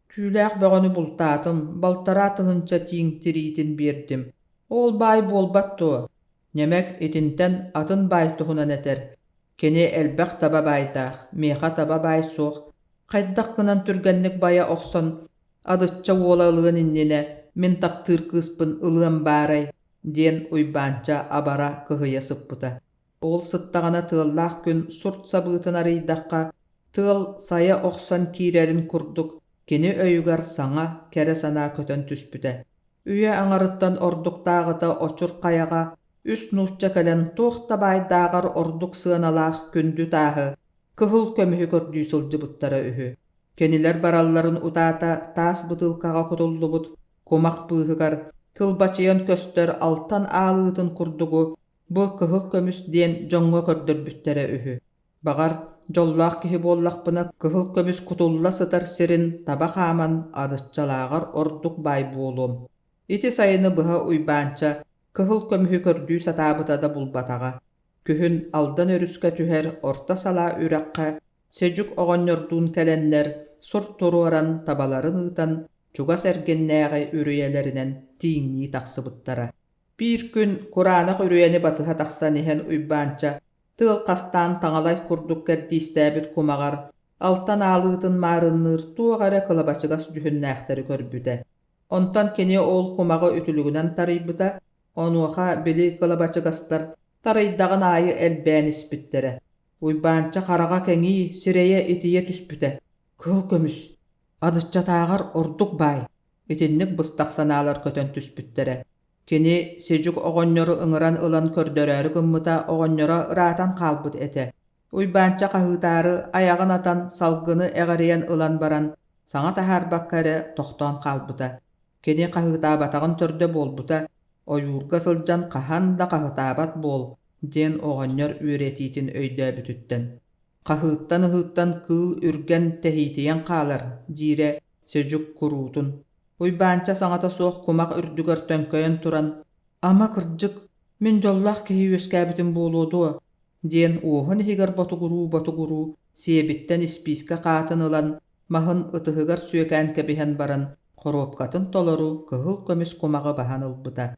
Түүлээх бөҕөнү бултаатым, балтараа тыһыынча тииҥ тириитин биэрдим. Ол баай буолбат дуо?» Ньэмэк итинтэн атын баай туһунан этэр: «Кини элбэх таба баайдаах, миэхэ таба баай суох, хайдах гынан түргэнник байа охсон, Адычча уола ылыан иннинэ мин таптыыр кыыспын ылыам баарай?» диэн Уйбаанча абара кыһыйа сыппыта. Ол сыттаҕына тыаллаах күн сурт сабыытын арыйдахха, тыал сайа охсон киирэрин курдук кини өйүгэр саҥа, кэрэ санаа көтөн түспүтэ. Үйэ аҥарыттан ордуктааҕыта Очур хайаҕа үс нуучча кэлэн туох да баайдааҕар ордук сыаналаах күндү тааһы, кыһыл көмүһү көрдүү сылдьыбыттара үһү. Кинилэр баралларын утаата таас бытыылкаҕа кутуллубут кумах быыһыгар кылбачыйан көстөр алтан аалыытын курдугу бу кыһыл көмүс диэн дьоҥҥо көрдөрбүттэрэ үһү. Баҕар, дьоллоох киһи буоллахпына, кыһыл көмүс кутулла сытар сирин таба хааман Адыччалааҕар ордук баай буолуом. Ити сайыны быһа Уйбаанча кыһыл көмүһү көрдүү сатаабыта да булбатаҕа. Күһүн Алдан өрүскэ түһэр орто салаа үрэххэ Сэдьүк оҕонньордуун кэлэннэр сур туруоран табаларын ыытан чугас эргиннээҕи үрүйэлэринэн тииҥнии тахсыбыттара. Биир күн кураанах үрүйэни батыһа тахсан иһэн Уйбаанча тыал хастаан таҥалай курдук кэрдиистээбит кумаҕар алтан аалыытын маарынныыр туох эрэ кылабачыгас дьүһүннээхтэри көрбүтэ. Онтон кини ол кумаҕы үтүлүгүнэн тарыйбыта, онуоха били кылабачыгастар тарыйдаҕын аайы элбээн испиттэрэ. Уйбаанча хараҕа кэҥии, сирэйэ итийэ түспүтэ. Кыһыл көмүс, Адыччатааҕар ордук баай. Итинник быстах санаалар көтөн түспүттэрэ. Кини Сидьүк оҕонньору ыҥыран ылан көрдөрөөрү гыммыта оҕонньоро ыраатан хаалбыт этэ. Уйбаанча хаһыытаары айаҕын атан салгыны эҕирийэн ылан баран, саҥа таһаарбакка эрэ тохтоон хаалбыта. Кини хаһыытаабатаҕын төрдө буолбута, ойуурга сылдьан хаһан да хаһытаабат буол диэн оҕонньор үөрэтиитин өйдөөбүтүттэн. Хаһыыттан-ыһыыттан кыыл үргэн тэһиитийэн хаалар, диирэ Сөдьүк куруутун. Уйбаанча саҥата суох кумах үрдүгэр төҥкөйөн туран, «Ама, кырдьык, мин дьоллоох киһи үөскээбитим буолуо дуо?» диэн уоһун иһигэр ботугуруу-ботугуруу сиэбиттэн испиискэ хаатын ылан, маһын ытыһыгар сүөкээн кэбиһэн баран, хоруопкатын толору кыһыл көмүс кумаҕы баһан ылбыта.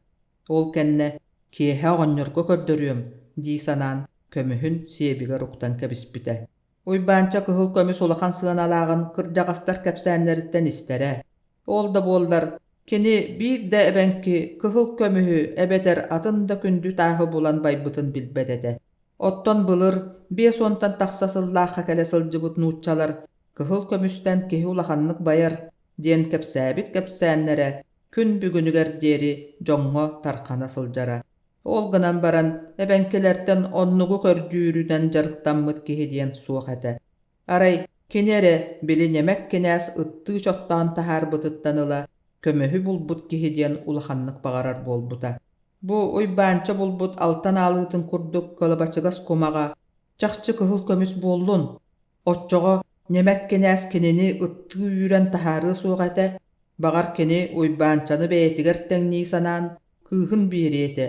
Ол кэннэ «Киэһэ оҕонньорго көрдөрүөм» дии санаан, көмүһүн сиэбигэр уктан кэбиспитэ. Уйбаанча кыһыл көмүс улахан сыаналааҕын кырдьаҕастар кэпсээннэриттэн истэрэ. Ол да буоллар, кини биир да эбэҥки кыһыл көмүһү эбэтэр атын да күндү тааһы булан байбытын билбэт этэ. Оттон былыр 50-тан тахса сыллаахха кэлэ сылдьыбыт нууччалар кыһыл көмүстэн киһи улаханнык байар диэн кэпсээбит кэпсээннэрэ күн бүгүнүгэр диэри дьоҥҥо тархана сылдьара. Ол гынан баран эбэҥкилэртэн оннугу көрдүүрүнэн дьарыктаммыт киһи диэн суох этэ. Арай кини эрэ били ньэмэк кинээс ыттыы чоттоон таһаарбытыттан ыла көмөһү булбут киһи диэн улаханнык баҕарар буолбута. Бу Уйбаанча булбут алтан аалыытын курдук кылабачыгас кумаҕа чахчы кыһыл көмүс буоллун, оччоҕо ньэмэк кинээс кинини ыттыы үүрэн таһаарыа суох этэ, баҕар кини Уйбаанчаны бэйэтигэр тэҥнии санаан кыыһын биэриэ этэ.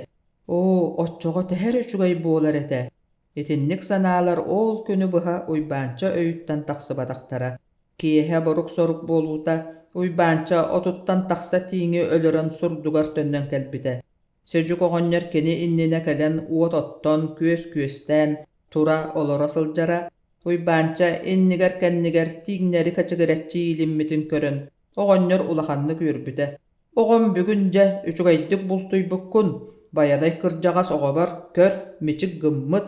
Оо, оччоҕо төһө эрэ үчүгэй буолар этэ. Итинник санаалар ол күнү быһа Уйбаанча өйүттэн тахсыбатахтара. Киэһэ борук-сорук буолуута Уйбаанча отуттан тахса тииҥи өлөрөн сурдугар төннөн кэлбитэ. Сөдьүк оҕонньор кини иннинэ кэлэн уот оттон, күөс күөстээн, тура олоро сылдьара. Уйбаанча иннигэр-кэннигэр тииҥнэри кэчигирэччи иилиммитин көрөн, оҕонньор улаханнык үөрбүтэ. Оҕом бүгүн дьэ үчүгэйдик бултуйбуккун, Байанай кырдьаҕас оҕобор көр, мичик гыммыт,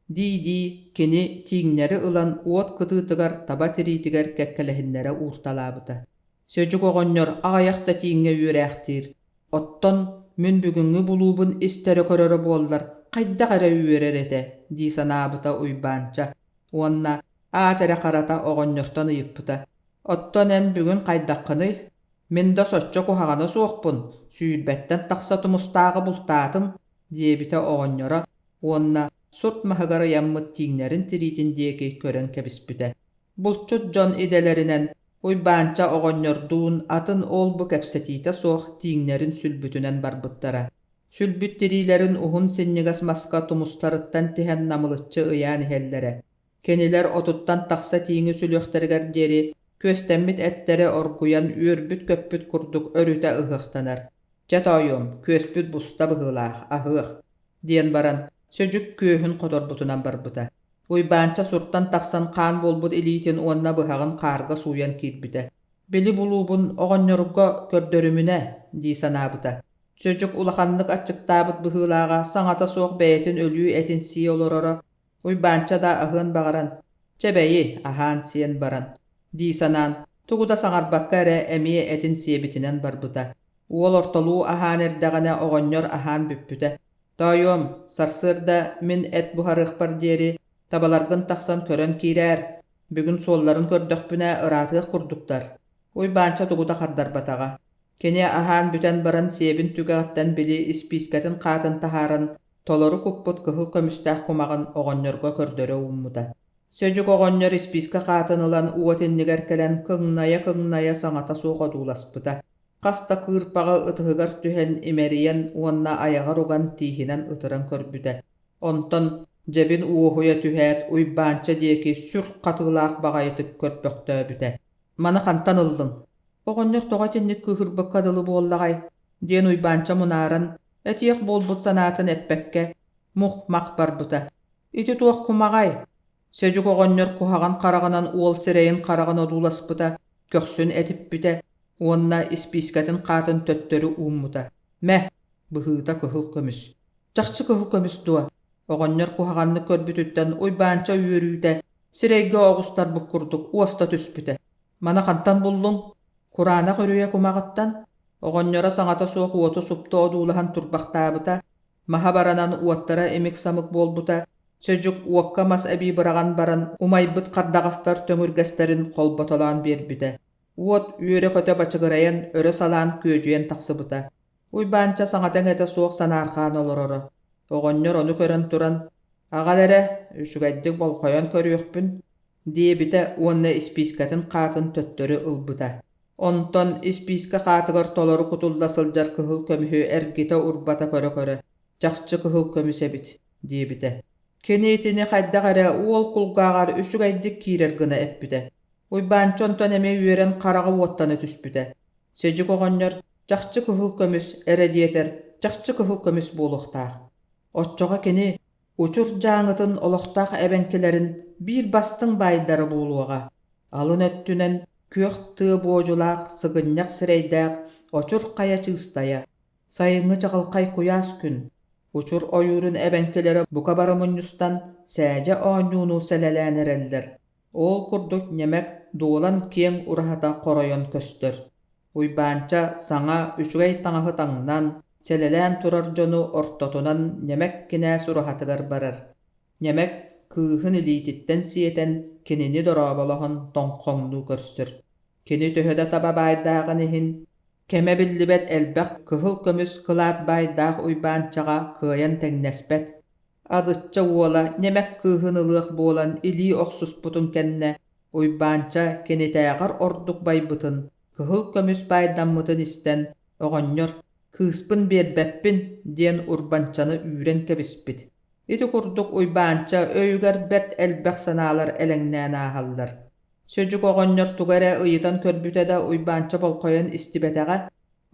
дии-дии кини тииҥнэри ылан уот кытыытыгар таба тириитигэр кэккэлэһиннэрэ уурталаабыта. Сөдьүк оҕонньор аҕыйах да тииҥҥэ үөрээхтиир, оттон мин бүгүҥҥү булуубун истэрэ көрөрө буоллар, хайдах эрэ үөрэр этэ дии санаабыта Уйбаанча уонна аат эрэ харата оҕонньортон ыйыппыта: «Оттон эн бүгүн хайдаххыный? Мин да соччо куһаҕана суохпун, сүүрбэттэн тахса тумустааҕы бултаатым», диэбитэ оҕонньоро уонна сурт маһыгар ыйаммыт тииҥнэрин тириитин диэки көрөн кэбиспитэ. Булчут дьон идэлэринэн Уйбаанча оҕонньордуун атын ол-бу кэпсэтиитэ суох тииҥнэрин сүлбүтүнэн барбыттара. Сүлбүт тириилэрин уһун синньигэс маска тумустарыттан тиһэн намылыччы ыйаан иһэллэрэ. Кинилэр отуттан тахса тииҥи сүлүөхтэригэр диэри күөстэммит эттэрэ оргуйан үөрбүт-көппүт курдук өрүтэ ыһыахтанар. «Чэ тоойуом, күөспүт буста быһыылаах, аһыах» диэн баран, Сөдьүк күөһүн хоторбутунан барбыта. Уйбаанча суртан тахсан хаан буолбут илиитин уонна быһаҕын хаарга сууйан киирбитэ. «Били булуубун оҕонньорго көрдөрүмүнэ» дии санаабыта. Сөдьүк улаханнык аччыктаабыт быһыылааҕа, саҥата суох бэйэтин өлүү этин сии олороро. Уйбаанча да аһыан баҕаран, «Чэ бэйи, аһаан-сиэн баран» дии санаан, тугу да саҥарбакка эрэ эмиэ этин сиэбитинэн барбыта. Уол ортолуу аһаан эрдэҕинэ оҕонньор аһаан бүппүтэ. «Тоойуом, сарсыарда мин эт буһарыахпар диэри табаларгын тахсан көрөн киирээр, бүгүн суолларын көрдөхпүнэ ыраатыах курдуктар». Уйбаанча тугу да хардарбатаҕа. Кини аһаан бүтэн баран сиэбин түгэҕиттэн били испиискэтин хаатын таһааран толору куппут кыһыл көмүстээх кумаҕын оҕонньорго көрдөрө ууммута. Сөдьүк оҕонньор испиискэ хаатын ылан уот иннигэр кэлэн кыҥнайа-кыҥнайа саҥата суох одууласпыта. Хас да кыырпаҕы ытыһыгар түһэн имэрийэн уонна айаҕар уган тииһинэн ытыран көрбүтэ. Онтон дьэбин уоһуйа түһээт Уйбаанча диэки сүр хатыылаах баҕайытык көрбөхтөөбүтэ. «Маны хантан ыллыҥ? Оҕонньор тоҕо итинник кыыһырбыкка дылы буоллаҕай?» диэн Уйбаанча мунааран, этиэх буолбут санаатын эппэккэ, мух-мах барбыта. «Ити туох кумаҕай?» Сөдьүк оҕонньор куһаҕан хараҕынан уол сирэйин хараҕын одууласпыта, көхсүн этиппитэ уонна испиискэтин хаатын төттөрү ууммута. «Мэ, быһыыта кыһыл көмүс». «Чахчы кыһыл көмүс дуо?» Оҕонньор куһаҕаннык көрбүтүттэн Уйбаанча үөрүүтэ сирэйгэ оҕустарбыт курдук уоста түспүтэ. «Маны хантан буллуҥ?» Кураанах үрүйэ кумаҕыттан Оҕонньоро саҥата суох уоту супту одуулаһан турбахтаабыта, маһа баранан уоттара имик-самык буолбута, Сөдьүк уокка мас эбии быраҕан баран умайбыт хардаҕастар төҥүргэстэрин холботолоон биэрбитэ. Уот үөрэ-көтө бачыгырайан өрө салаан күөдьүйэн тахсыбыта. Уйбаанча саҥата-иҥэтэ суох санаарҕаан олороро. Оҕонньор ону көрөн туран, «Аҕал эрэ, үчүгэйдик болҕойон көрүөхпүн» диэбитэ уонна испиискэтин хаатын төттөрү ылбыта. Онтон испиискэ хаатыгар толору кутулла сылдьар кыһыл көмүһү эргитэ-урбата көрө-көрө, «Чахчы кыһыл көмүс эбит» диэбитэ. Кини итини хайдах эрэ уол кулгааҕар үчүгэйдик киирэр гына эппитэ. Уйбаанча онтон эмиэ үөрэн хараҕа уоттана түспүтэ. Сэдьик оҕонньор чахчы кыһыл көмүс эрэ диэтэр чахчы кыһыл көмүс буолуохтаах. Оччоҕо кини Учур Дьааҥытын олохтоох эбэҥкилэрин биир бастыҥ баайдара буолуоҕа. Алын өттүнэн күөх тыа буодьулаах сыгынньах сирэйдээх Очур хайа чыыстайа, сайыҥҥы чаҕылхай куйаас күн, Учур ойуурун эбэҥкилэрэ бука бары мунньустан сээдьэ оонньууну сэлэлээн эрэллэр. Ол курдук ньэмэк дуолан киэҥ ураһата хоройон көстөр. Уйбаанча саҥа үчүгэй таҥаһы таҥнан, сэлэлээн турар дьону ортотунан Ньэмэк кинээс ураһатыгар барар. Ньэмэк кыыһын илиититтэн сиэтэн кинини дорооболоһон тоҥхоҥнуу көрсөр. Кини төһө да таба баайдааҕын иһин, кэмэ биллибэт элбэх кыһыл көмүс кылаат баайдаах Уйбаанчаҕа кыайан тэҥнэспэт. Адычча уола Ньэмэк кыыһын ылыах буолан илии охсуспутун кэннэ Уйбаанча кинитээҕэр ордук байбытын, кыһыл көмүс баайдаммытын истэн, оҕонньор «Кыыспын биэрбэппин» диэн Урбанчаны үүрэн кэбиспит. Ити курдук Уйбаанча өйүгэр бэрт элбэх санаалар элэҥнээн ааһаллар. Сөдьүк оҕонньор тугу эрэ ыйытан көрбүтэ да Уйбаанча болҕойон истибэтэҕэ,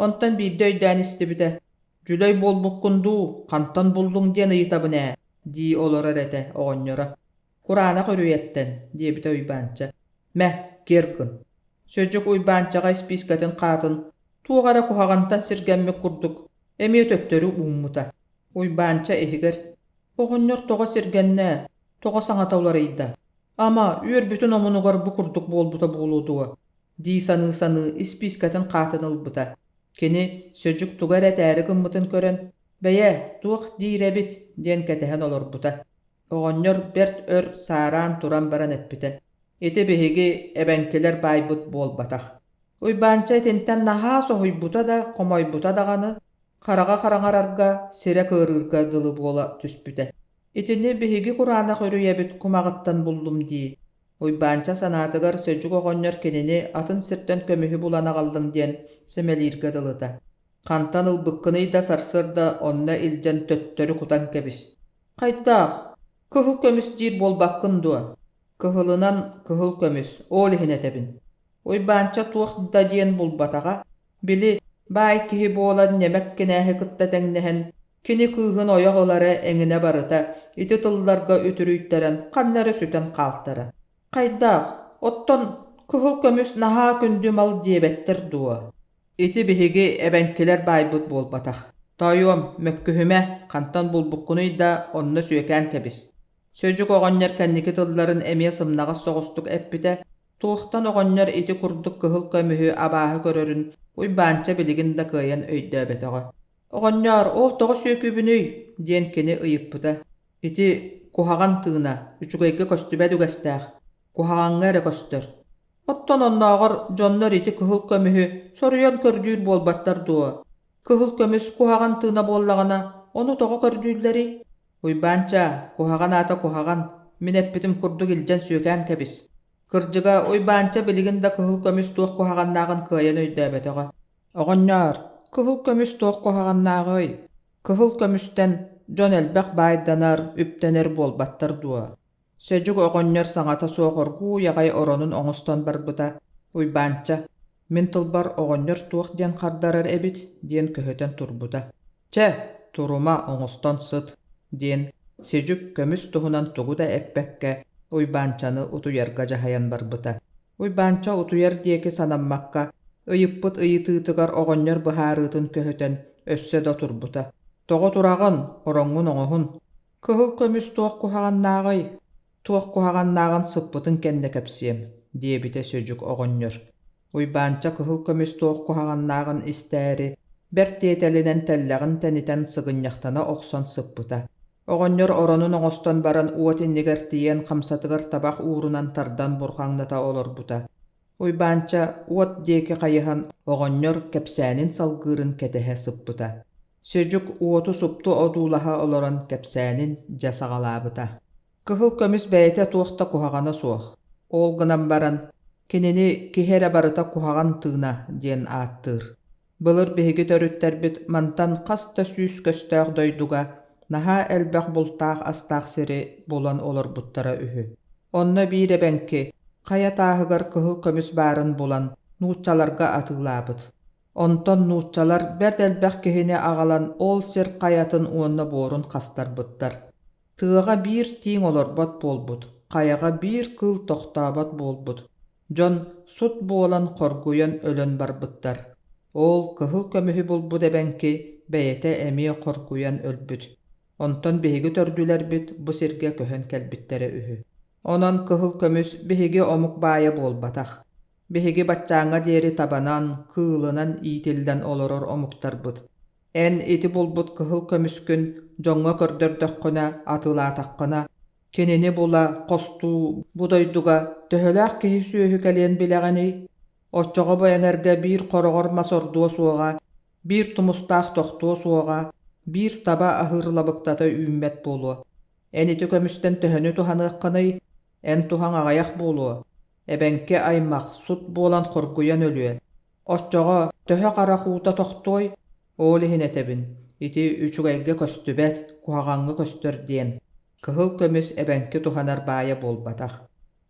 онтон биирдэ өйдөөн истибитэ: «Дьүлэй буолбуккун дуу, хантан буллуҥ диэн ыйытабын ээ» дии олорор этэ оҕонньоро. «Кураанах үрүйэттэн» диэбитэ Уйбаанча. «Мэ, киэр гын» Сөдьүк Уйбаанчаҕа испиискэтин хаатын туох эрэ куһаҕантан сиргэммит курдук эмиэ төттөрү ууммута. Уйбаанча иһигэр «Оҕонньор тоҕо сиргэннэ, тоҕо саҥата уларыйда? Ама, үөрбүтүн омунугар бу курдук буолбута буолуо дуо?» дии саныы-саныы испиискэтин хаатын ылбыта. Кини Сөдьүк тугу эрэ этээри гыммытын көрөн, «Бэйэ, туох диир эбит?» диэн кэтэһэн олорбута. Оҕонньор бэрт өр саараан туран баран эппитэ: «Ити биһиги эбэҥкилэр баайбыт буолбатах». Уйбаанча итинтэн наһаа соһуйбута да, хомойбута даҕаны, хараҕа хараҥарарга, сирэ кыарыырга дылы буола түспүтэ. «Итини биһиги кураанах үрүйэбит кумаҕыттан буллум дии» Уйбаанча санаатыгар Сөдьүк оҕонньор кинини атын сиртэн көмүһү булан аҕаллыҥ диэн сэмэлииргэ дылыта. Хантан ылбыккыный да сарсыарда онно илдьэн төттөрү кутан кэбис. Хайдах? Кыһыл көмүс диир буолбаккын дуо? Кыһылынан кыһыл көмүс, ол иһин этэбин. Уйбаанча туох да диэн булбатаҕа, били, баай киһи буолан ньэмэк кинээһи кытта тэҥнэһэн, кини кыыһын ойох ылара эҥинэ барыта ити тылларга үтүрүйтэрэн ханна эрэ сүтэн хаалтара. Хайдах, оттон кыһыл көмүс наһаа күндү мал диэбэттэр дуо? Ити биһиги эбэҥкилэр баайбыт буолбатах. Тоойуом, мөккүһүмэ, хантан булбуккунуй да онно сүөкээн кэбис. Сөдьүк оҕонньор кэнники тылларын эмиэ сымнаҕас соҕустук эппитэ, туохтан оҕонньор ити курдук кыһыл көмүһү абааһы көрөрүн Уйбаанча билигин да кыайан өйдөөбөтөҕө. «Оҕонньоор, ол тоҕо сүөкүүбүнүй?» диэн кини ыйыппыта. «Ити куһаҕан тыына, үчүгэйгэ көстүбэт үгэстээх, куһаҕаҥҥа эрэ көстөр. Оттон оннооҕор дьоннор ити кыһыл көмүһү соруйан көрдүүр буолбаттар дуо? Кыһыл көмүс куһаҕан тыына буоллаҕына, ону тоҕо көрдүүллэрий? Уйбаанча, куһаҕан аата куһаҕан, мин эппитим курдук илдьэн сүөкээн кэбис. Кырдьыга, Уйбаанча билигин да кыһыл көмүс туох куһаҕаннааҕын кыайан өйдөөбөтөҕө. Оҕонньоор, кыһыл көмүс туох куһаҕаннааҕый? Кыһыл көмүстэн дьон элбэх баайданар, үптэнэр буолбаттар дуо? Сөдьүк оҕонньор саҥата суох оргууй аҕай оронун оҥостон барбыта. Уйбаанча, мин тылбар оҕонньор туох диэн хардарар эбит диэн көһүтэн турбута. Чэ, турума оҥостон сыт, диэн Сидьүк көмүс туһунан тугу да эппэккэ Уйбаанчаны утуйарга дьаһайан барбыта. Уйбаанча утуйар диэки санаммакка, ыйыппыт ыйытыытыгар оҕонньор быһаарыытын көһүтэн өссө да турбута. Тоҕо тураҕын, ороҥҥун оҥоһун, Кыһыл көмүс туох куһаҕаннааҕый? Туох куһаҕаннааҕын сыппытын кэннэ кэпсиэм, диэбитэ Сөдьүк оҕонньор. Уйбаанча кыһыл көмүс туох куһаҕаннааҕын истээри, бэрт тиэтэлинэн тэллэҕин тэнитэн сыгынньахтана охсон сыппыта. Оҕонньор оронун оҥостон баран уот иннигэр тиийэн хамсатыгар табах уурунан тардан бурҕаҥната олорбута. Уйбаанча уот диэки хайыһан оҕонньор кэпсээнин салгыырын кэтэһэ сыппыта. Сөдьүк уоту супту одуулаһа олорон кэпсээнин дьэ саҕалаабыта. Кыһыл көмүс бэйэтэ туох да куһаҕана суох. Ол гынан баран, кинини киһи эрэ барыта куһаҕан тыына диэн ааттыыр. Былыр биһиги төрүттэрбит мантан хас да сүүс көстөөх дойдуга наһаа элбэх бултаах-астаах сири булан олорбуттара үһү. Онно биир эбэҥки хайа тааһыгар кыһыл көмүс баарын булан нууччаларга атыылаабыт. Онтон нууччалар бэрт элбэх киһини аҕалан ол сир хайатын уонна буорун хастарбыттар. Тыаҕа биир тииҥ олорбот буолбут, хайаҕа биир кыыл тохтообот буолбут. Дьон сут буолан хоргуйан өлөн барбыттар. Ол кыһыл көмүһү булбут эбэҥки бэйэтэ эмиэ хоргуйан өлбүт. Онтон биһиги төрдүлэрбит бу сиргэ көһөн кэлбиттэрэ үһү. Онон кыһыл көмүс биһиги омук баайа буолбатах. Биһиги баччааҥҥа диэри табанан, кыылынан иитиллэн олорор омуктарбыт. Эн ити булбут кыһыл көмүскүн дьоҥҥо көрдөрдөххүнэ, атыылаатаххына, кинини була, хостуу бу дойдуга төһөлөөх киһи-сүөһү кэлиэн билэҕиний? Оччоҕо бу эҥэргэ биир хороҕор мас ордуо суоҕа, биир тумустаах тохтуо суоҕа, биир таба аһыыр лабыктата үүммэт буолуо. Эн ити көмүстэн төһөнү туһаныаххыный? Эн туһаҥ аҕыйах буолуо. Эбэҥки аймах сут буолан хоргуйан өлүө. Оччоҕо төһө харах уута тохтуой? Ол иһин этэбин, ити үчүгэйгэ көстүбэт, куһаҕаҥҥа көстөр диэн. Кыһыл көмүс эбэҥки туһанар баайа буолбатах.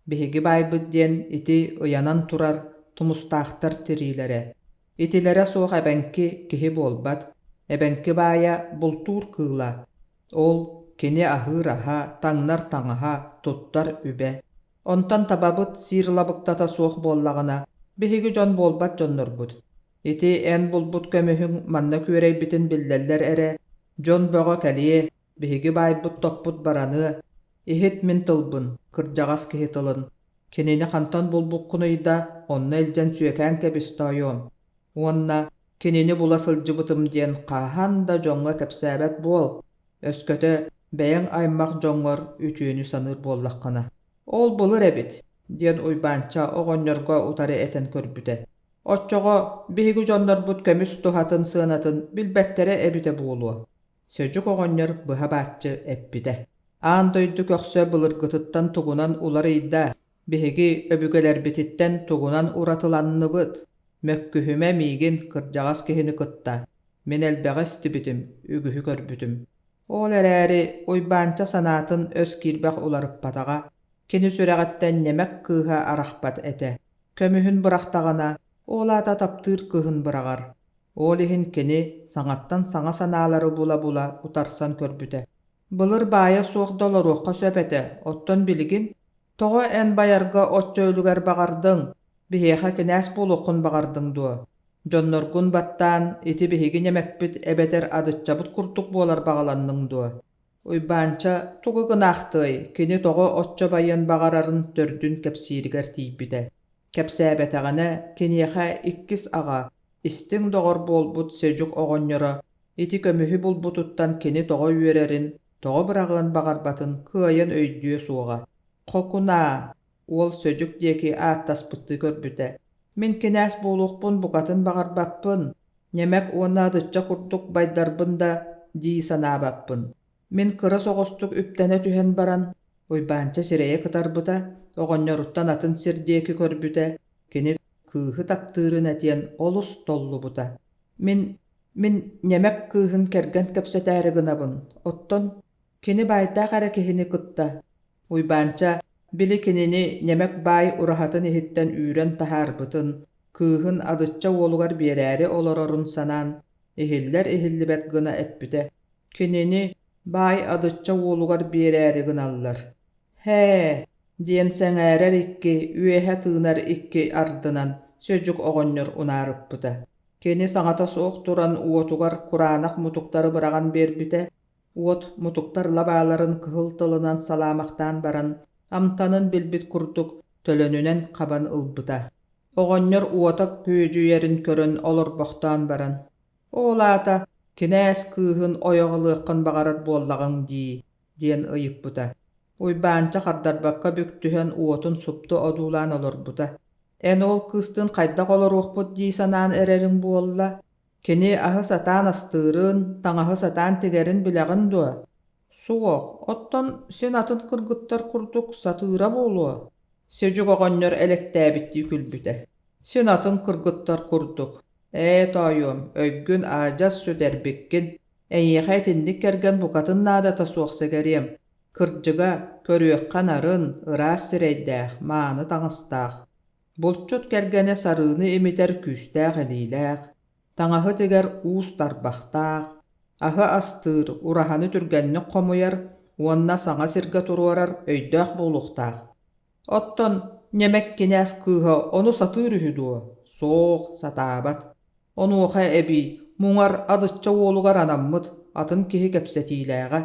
Биһиги баайбыт диэн ити ыйанан турар тумустаахтар тириилэрэ. Итилэрэ суох эбэҥки киһи буолбат. Эбэҥки баайа бултуур кыыла. Ол кини аһыыр аһа, таҥнар таҥаһа, туттар үбэ. Онтон табабыт сиир лабыктата суох буоллаҕына, биһиги дьон буолбат дьоннорбут. Ити эн булбут көмүһүҥ манна күөрэйбитин биллэллэр эрэ, дьон бөҕө кэлиэ, биһиги баайбыт топпут бараныа. Иһит мин тылбын, кырдьаҕас киһи тылын. Кинини хантан булбуккунуй да, онно илдьэн сүөкээн кэбис тоойуом. Уонна Кинини була сылдьыбытым диэн хаһан да дьоҥҥо кэпсээбэт буол, өскөтө бэйэҥ аймах дьоҥҥор үтүөнү саныыр буоллаххына. Ол былыр эбит, диэн Уйбаанча оҕонньорго утары этэн көрбүтэ. Оччоҕо биһиги дьоннорбут көмүс туһатын сыанатын билбэттэрэ эбитэ буолуо. Сөдьүк оҕонньор быһа бааччы эппитэ. Аан дойду көхсө былыргытыттан тугунан уларыйда, биһиги өбүгэлэрбититтэн тугунан уратыланныбыт? Мөккүһүмэ миигин кырдьаҕас киһини кытта. Мин элбэҕи истибитим, үгүһү көрбүтүм. Ол эрээри Уйбаанча санаатын өс киирбэх уларыппатаҕа, кини сүрэҕиттэн ньэмэк кыыһа арахпат этэ. Көмүһүн бырахтаҕына, ол аата таптыыр кыыһын быраҕар. Ол иһин кини саҥаттан саҥа санаалары була-була утарсан көрбүтэ. Былыр баайа суох да олоруохха сөп этэ, оттон билигин тоҕо эн байарга оччо үлүгэр баҕардыҥ, биһиэхэ кинээс буолуоххун баҕардыҥ дуо? Дьонноргун баттаан ити биһиги ньэмэкпит эбэтэр адыччабыт курдук буолар баҕаланныҥ дуо? Уйбаанча тугу гынаахтыай, кини тоҕо оччо байыан баҕарарын төрдүн кэпсииригэр тиийбитэ. Кэпсээбэтэҕинэ, киниэхэ иккис аҕа, истиҥ доҕор буолбут Сэдьүк оҕонньоро ити көмүһү булбутуттан кини тоҕо үөрэрин, тоҕо быраҕыан баҕарбатын кыайан өйдүө суоҕа. «Хокунаа!» уол Сөдьүк диэки ааттаспыттыы көрбүтэ. «Мин кинээс буолуохпун букатын баҕарбаппын, ньэмэк уонна адычча курдук байдарбын да дии санаабаппын. Мин кыра соҕустук үптэнэ түһэн баран, Уйбаанча сирэйэ кытарбыта, оҕонньоруттан атын сир диэки көрбүтэ, кини кыыһы таптыырын этиэн олус толлубута. Мин, мин ньэмэк кыыһын кэргэн кэпсэтээри гынабын, оттон кини баайдаах эрэ киһини кытта. Уйбаанча били кинини ньэмэк баай ураһатын иһиттэн үүрэн таһаарбытын, кыыһын Адычча уолугар биэрээри олорорун санаан, иһиллэр-иһиллибэт гына эппитэ: «Кинини баай Адычча уолугар биэрээри гыналлар. Һээ, диэн сэҥээрэр икки, үөһэ тыынар икки ардынан Сөдьүк оҕонньор унаарыппыта. Кини саҥата суох туран уотугар кураанах мутуктары быраҕан биэрбитэ, уот мутуктар лабааларын кыһыл тылынан салаамахтаан баран, амтанын билбит курдук төлөнүнэн хабан ылбыта. Оҕонньор уота күөдьүйэрин көрөн олорбохтоон баран, «Ол аата кинээс кыыһын ойох ылыаххын баҕарар буоллаҕыҥ дии» диэн ыйыппыта. Уйбаанча хардарбакка бүк түһэн уотун супту одуулаан олорбута. «Эн ол кыыстыын хайдах олоруохпут дии санаан эрэриҥ буолла? Кини аһы сатаан астыырын, таҥаһы сатаан тигэрин билэҕин дуо?» «Суох, оттон син атын кыргыттар курдук сатыыра буолуо», Сөдьүк оҕонньор элэктээбиттии күлбүтэ. «Син атын кыргыттар курдук. Ээ, тоойуом, өйгүн аадьас сүтэрбиккин. Эйиэхэ итинник кэргэн букатын наадата суох сэгэриэм. Кырдьыга, көрүөххэ нарын, ыраас сирэйдээх, мааны таҥастаах. Булчут кэргэнэ сарыыны имитэр күүстээх илиилээх, таҥаһы тигэр уус тарбахтаах, аһы астыыр, ураһаны түргэнник хомуйар уонна саҥа сиргэ туруорар өйдөөх буолуохтаах. Оттон ньэмэк кинээс кыыһа ону сатыыр үһү дуо? Суох, сатаабат. Онуоха эбии муҥар Адычча уолугар анаммыт атын киһи кэпсэтиилээҕэ.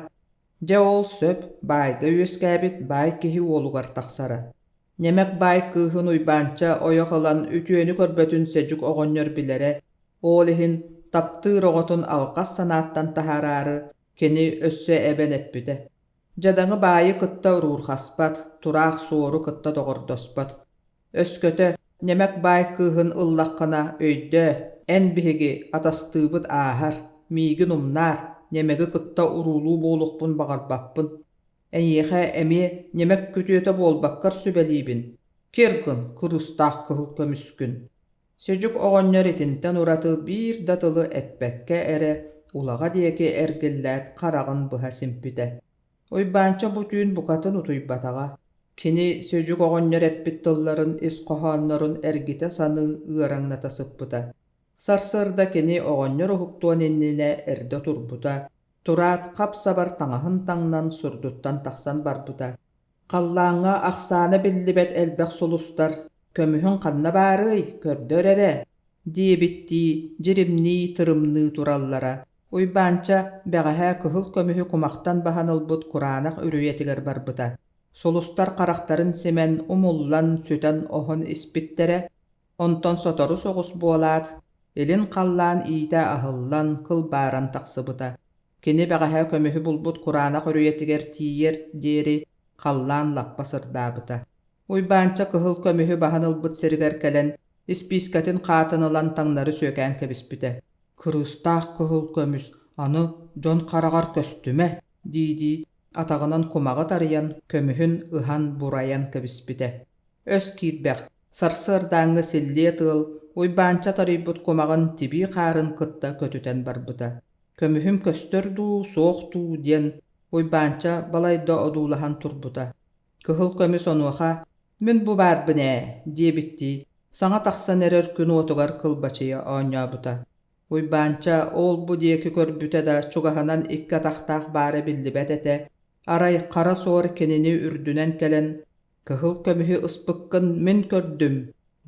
Дьэ ол сөп, баайга үөскээбит баай киһи уолугар тахсара. Ньэмэк баай кыыһын Уйбаанча ойох ылан үтүөнү көрбөтүн Сэдьүк оҕонньор билэрэ, ол иһин таптыыр оҕотун алҕас санааттан таһаараары кини өссө эбэн эппитэ: Дьадаҥы баайы кытта уруурҕаспат, тураах суору кытта доҕордоспот. Өскөтө ньэмэк баай кыыһын ыллаххына өйдөө, эн биһиги атастыыбыт ааһар, миигин умнаар, ньэмэги кытта уруулуу буолуохпун баҕарбаппын. Эйиэхэ эмиэ ньэмэк күтүөтэ буолбаккар сүбэлиибин, кир гын, кырыыстаах кыһыл көмүскүн. Сөдьүк оҕонньор итинтэн ураты биир да тылы эппэккэ эрэ улаҕа диэки эргиллээт хараҕын быһа симпитэ. Уйбаанча бу түүн букатын утуйбатаҕа. Кини Сөдьүк оҕонньор эппит тылларын ис хоһооннорун эргитэ саныы ыараҥната сыппыта. Сарсыарда кини оҕонньор уһуктуон иннинэ эрдэ турбута, тураат хап-сабар таҥаһын таҥнан сурдуттан тахсан барбыта. Халлааҥҥа ахсаана биллибэт элбэх сулустар «Көмүһүҥ ханна баарый, көрдөр эрэ» диэбиттии дьиримнии-тырымныы тураллара. Уйбаанча бэҕэһээ кыһыл көмүһү кумахтан баһан ылбыт кураанах үрүйэтигэр барбыта. Сулустар харахтарын симэн, умуллан, сүтэн-оһон испиттэрэ. Онтон сотору соҕус буолаат, Илин халлаан иитэ аһыллан, кылбааран тахсыбыта. Кини бэҕэһээ көмүһү булбут кураанах үрүйэтигэр тиийиэр диэри халлаан лаппа сырдаабыта. Уйбаанча кыһыл көмүһү баһан ылбыт сиригэр кэлэн, испиискэтин хаатын ылан таҥнары сүөкээн кэбиспитэ. «Кырыыстаах кыһыл көмүс, аны дьон хараҕар көстүмэ» дии-дии атаҕынан кумаҕы тарыйан, көмүһүн ыһан бурайан кэбиспитэ. Өс киирбэх, сарсыардааҥҥы силлиэ тыал Уйбаанча тарыйбыт кумаҕын тибии хаарын кытта көтүтэн барбыта. «Көмүһүм көстөр дуу, суох дуу» диэн Уйбаанча балайда одуулаһан турбута. Кыһыл көмүс онуоха «Мин бу баарбын ээ» диэбиттии, саҥа тахсан эрэр күн уотугар кылбачыйа оонньообута. Уйбаанча ол-бу диэки көрбүтэ да чугаһынан икки атахтаах баара биллибэт этэ, арай хара суор кинини үрдүнэн кэлэн «Кыһыл көмүһү ыспыккын мин көрдүм»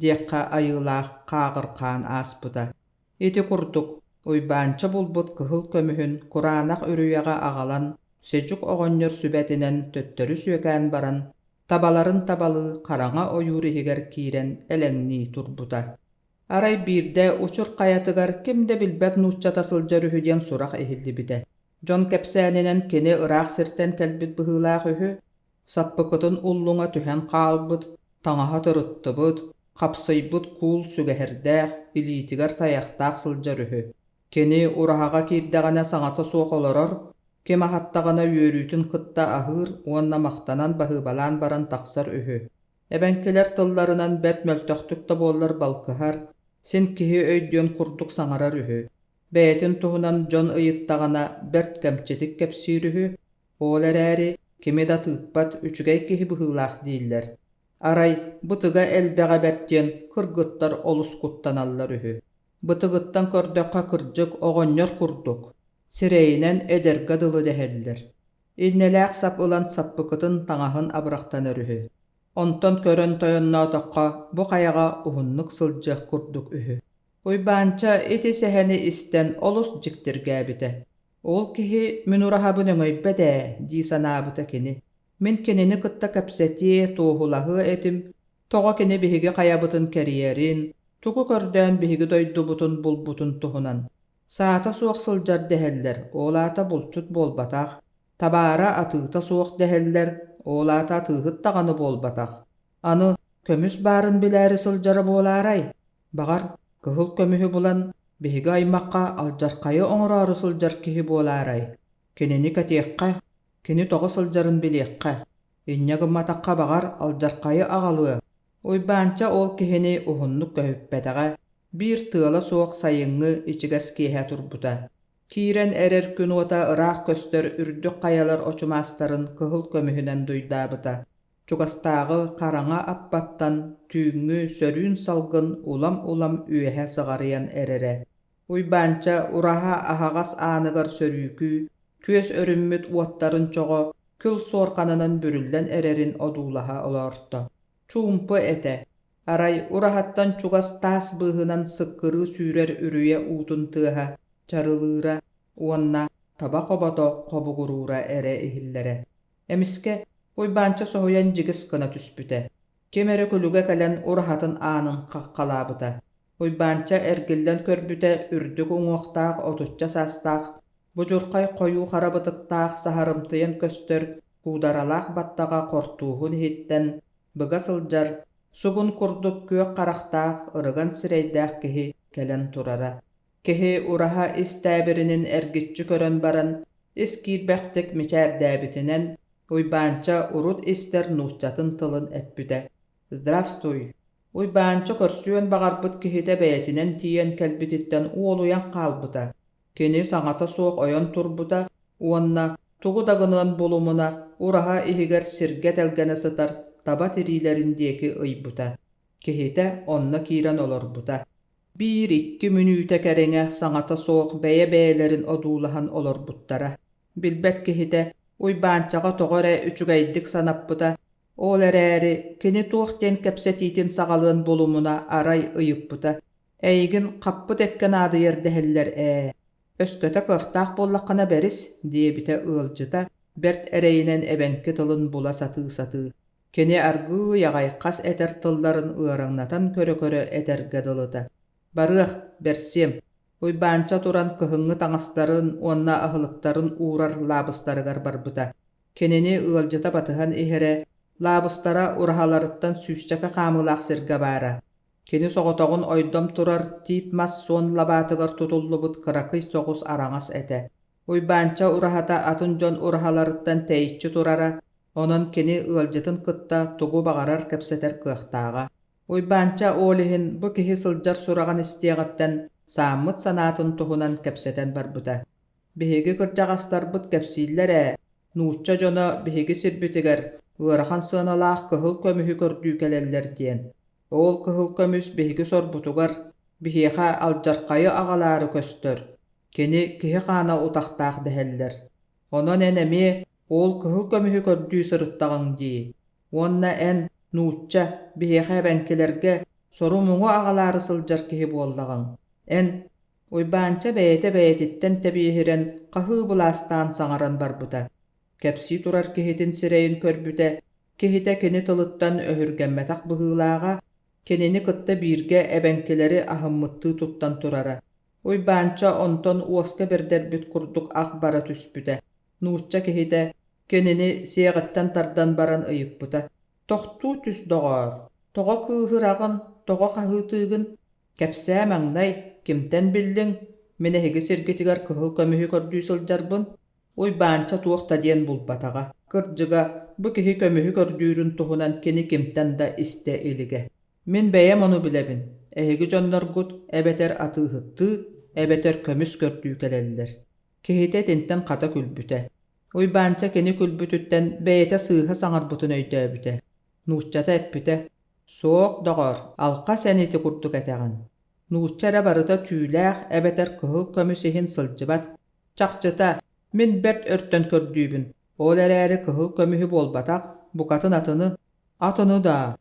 диэххэ айыылаах хааҕырхаан ааспыта. Ити курдук, Уйбаанча булбут кыһыл көмүһүн кураанах үрүйэҕэ аҕалан, Сэдьүк оҕонньор сүбэтинэн төттөрү сүөкээн баран, табаларын табалыы хараҥа ойуур иһигэр киирэн элэҥнии турбута. Арай биирдэ Учур хайатыгар ким да билбэт нууччата сылдьар үһү диэн сурах иһиллибитэ. Дьон кэпсээнинэн кини ыраах сиртэн кэлбит быһыылаах үһү, саппыкытын уллуҥа түһэн хаалбыт, таҥаһа тырыттыбыт, хапсыйбыт куул сүгэһэрдээх, илиитигэр тайахтаах сылдьар үһү. Кини ураһаҕа киирдэҕинэ саҥата суох олорор, ким аһаттаҕына үөрүүтүн кытта аһыыр уонна махтанан баһыыбалаан баран тахсар үһү. Эбэҥкилэр тылларынан бэрт мөлтөхтүк да буоллар балкыһар, син киһи өйдүөн курдук саҥарар үһү. Бэйэтин туһунан дьон ыйыттаҕына бэрт кэмчитик кэпсиир үһү, ол эрээри кими да тыыппат үчүгэй киһи быһыылаах дииллэр. Арай бытыга элбэҕэ бэрт диэн кыргыттар олус куттаналлар үһү. Бытыгыттан көрдөххө кырдьык оҕонньор курдук, сирэйинэн эдэргэ дылы дэһэллэр. Иннэлээх сап ылан саппыкытын таҥаһын абырахтанар үһү. Онтон көрөн тойонноотоххо бу хайаҕа уһуннук сылдьыах курдук үһү. Уйбаанча ити сэһэни истэн олус дьиктиргээбитэ. Ол киһи мин ураһабын өҥөйбөт ээ дии санаабыта кини. Мин кинини кытта кэпсэтиэ, туоһулаһыа этим, тоҕо кини биһиги хайабытын кэрийэрин, тугу көрдөөн биһиги дойдубутун булбутун туһунан. Саата суох сылдьар дэһэллэр, ол аата булчут буолбатах. Табаара атыыта суох дэһэллэр, ол аата атыыһыт даҕаны буолбатах. Аны көмүс баарын билээри сылдьара буолаарай? Баҕар, кыһыл көмүһү булан, биһиги аймахха алдьархайы оҥороору сылдьар киһи буолаарай? Кинини кэтиэххэ, кини тоҕо сылдьарын билиэххэ. Инньэ гымматахха баҕар алдьархайы аҕалыа. Уйбаанча ол киһини уһуннук көһүппэтэҕэ, биир тыала суох сайыҥҥы ичигэс киэһэ турбута. Киирэн эрэр күн уота ыраах көстөр үрдүк хайалар очумаастарын кыһыл көмүһүнэн дуйдаабыта. Чугастааҕы хараҥа аппаттан түүҥҥү сөрүүн салгын улам-улам үөһэ сыҕарыйан эрэрэ. Уйбаанча ураһа аһаҕас ааныгар сөрүүкүү, күөс өрүммүт уоттарын чоҕо күл суорҕанынан бүрүллэн эрэрин одуулаһа олоорто. Чуумпу этэ. Арай ураһаттан чугас таас быыһынан сыккырыы сүүрэр үрүйэ уутун тыаһа чарылыыра уонна таба хобото хобугуруура эрэ иһиллэрэ. Эмискэ Уйбаанча соһуйан дьигис гына түспүтэ. Ким эрэ күлүгэ кэлэн ураһатын аанын хаххалаабыта. Уйбаанча эргиллэн көрбүтэ үрдүк уҥуохтаах отучча саастаах, будьурхай хойуу хара бытыктаах саһарымтыйан көстөр куударалаах баттаҕа хортууһун иһиттэн быга сылдьар, сугун курдук күөх харахтаах ырыган сирэйдээх киһи кэлэн турара. Киһи ураһа ис тээбиринин эргиччи көрөн баран, ис киирбэхтик мичээрдээбитинэн, Уйбаанча урут истэр нууччатын тылын эппитэ: «Здравствуй!» Уйбаанча көрсүөн баҕарбыт киһитэ бэйэтинэн тиийэн кэлбититтэн уолуйан хаалбыта. Кини саҥата суох ойон турбута уонна тугу да гыныан булумуна ураһа иһигэр сиргэ тэлгэнэ сытар таба тириилэрин диэки ыйбыта. Киһитэ онно киирэн олорбута. Биир-икки мүнүүтэ кэриҥэ саҥата суох бэйэ-бэйэлэрин одуулаһан олорбуттара. Билбэт киһитэ Уйбаанчаҕа тоҕо эрэ үчүгэйдик санаппыта, ол эрээри кини туох диэн кэпсэтиитин саҕалыан булумуна арай ыйыппыта: «Эйигин хаппыт эккэ наадыйар дэһэллэр ээ, өскөтө кыахтаах буоллаххына бэрис» диэбитэ ыалдьыта бэрт эрэйинэн эбэҥки тылын була сатыы-сатыы. Кини аргыый аҕай хас этэр тылларын ыараҥнатан көрө-көрө этэргэ дылыта. Барыах, бэрсиэм. Уйбаанча туран кыһыҥҥы таҥастарын уонна аһылыктарын уурар лаабыстарыгар барбыта. Кинини ыалдьыта батыһан иһэрэ, лаабыстара ураһаларыттан сүүсчэкэ хаамыылаах сиргэ баара. Кини соҕотоҕун ойдом турар тиит мас суон лабаатыгар тутуллубут кыракый соҕус араҥас этэ. Уйбаанча ураһата атын дьон ураһаларыттан тэйиччи турара, онон кини ыалдьытын кытта тугу баҕарар кэпсэтэр кыахтааҕа. Уйбаанча ол иһин бу киһи сылдьар сураҕын истиэҕиттэн сааммыт санаатын туһунан кэпсэтэн барбыта. Биһиги кырдьаҕастарбыт кэпсииллэр ээ, нуучча дьоно биһиги сирбитигэр ыарахан сыаналаах кыһыл көмүһү көрдүү кэлэллэр диэн. Ол кыһыл көмүс биһиги сорбутугар, биһиэхэ алдьархайы аҕалаары көстөр. Кини киһи хаана утахтаах дэһэллэр. Онон эн эмиэ ол кыһыл көмүһү көрдүү сырыттаҕыҥ дии. Уонна эн, нуучча, биһиэхэ эбэҥкилэргэ сору-муҥу аҕалаары сылдьар киһи буоллаҕыҥ. Эн, Уйбаанча бэйэтэ бэйэтиттэн тэбиэһирэн, хаһыы былаастаан саҥаран барбыта. Кэпсии турар киһитин сирэйин көрбүтэ, киһитэ кини тылыттан өһүргэммэтэх быһыылааҕа, кинини кытта бииргэ эбэҥкилэри аһыммыттыы туттан турара. Уйбаанча онтон уоска бэрдэрбит курдук ах бара түспүтэ. Нуучча киһитэ кинини сиэҕиттэн тардан баран ыйыппыта: «Тохтуу түс, доҕоор, тоҕо кыыһыраҕын, тоҕо хаһыытыыгын? Кэпсээ маҥнай, кимтэн биллиҥ? Мин эһиги сиргитигэр кыһыл көмүһү көрдүү сылдьарбын?» Уйбаанча туох да диэн булбатаҕа. Кырдьыга, бу киһи көмүһү көрдүүрүн туһунан кини кимтэн да истэ илигэ. Мин бэйэм ону билэбин, эһиги дьонноргут эбэтэр атыыһыттыы, эбэтэр көмүс көрдүү кэлэллэр. Киһитэ итинтэн хата күлбүтэ. Уйбаанча кини күлбүтүттэн бэйэтэ сыыһа саҥарбытын өйдөөбүтэ. Нууччата эппитэ: «Суох, доҕоор, алҕас эн ити курдук этэҕин. Нуучча эрэ барыта түүлээх эбэтэр кыһыл көмүс иһин сылдьыбат. Чахчыта, мин бэрт өртөн көрдүүбүн, ол эрээри кыһыл көмүһү буолбатах, букатын атыны. Атыны даа,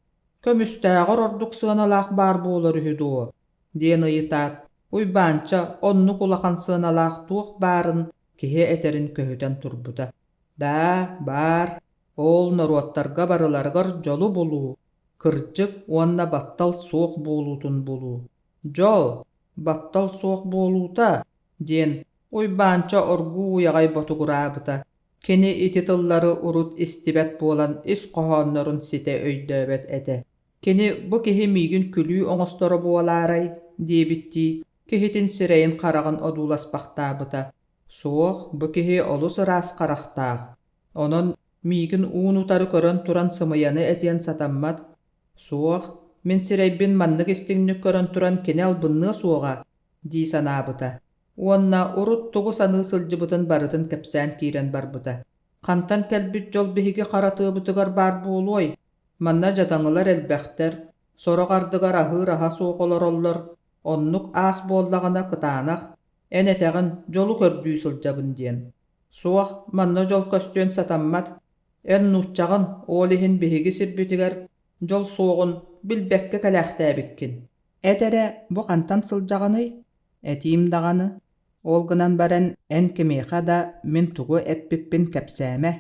көмүстээҕэр ордук сыаналаах баар буолар үһү дуо?» диэн ыйытаат, Уйбаанча оннук улахан сыаналаах туох баарын киһи этэрин көһүтэн турбута. «Даа, баар, ол норуоттарга барыларыгар дьолу булуу, кырдьык уонна баттал суох буолуутун булуу. Дьол, баттал суох буолуута» диэн Уйбаанча оргууй аҕай ботугураабыта. Кини ити тыллары урут истибэт буолан ис хоһооннорун ситэ өйдөөбөт этэ. Кини бу киһи миигин күлүү оҥосторо буолаарай диэбиттии, киһитин сирэйин-хараҕын одууласпахтаабыта. Суох, бу киһи олус ыраас харахтаах. Онон миигин уун-утары көрөн туран сымыйаны этиэн сатаммат. Суох, мин сирэйбин маннык истиҥник көрөн туран кини албынныа суоҕа дии санаабыта. Уонна урут тугу саныы сылдьыбытын барытын кэпсээн киирэн барбыта. Хантан кэлбит дьол биһиги хара тыабытыгар баар буолуой? Манна дьадаҥылар элбэхтэр, сорох ардыгар аһыыр аһа суох олороллор, оннук аас буоллаҕына кытаанах, эн этэҕин дьолу көрдүү сылдьабын диэн. Суох, манна дьол көстүөн сатаммат. Эн нууччаҕын, ол иһин биһиги сирбитигэр дьол суоҕун билбэккэ кэлээхтээбиккин. Эт эрэ, бу хантан сылдьаҕыный? Этиим даҕаны. Ол гынан баран эн кимиэхэ да мин тугу эппиппин кэпсээмэ.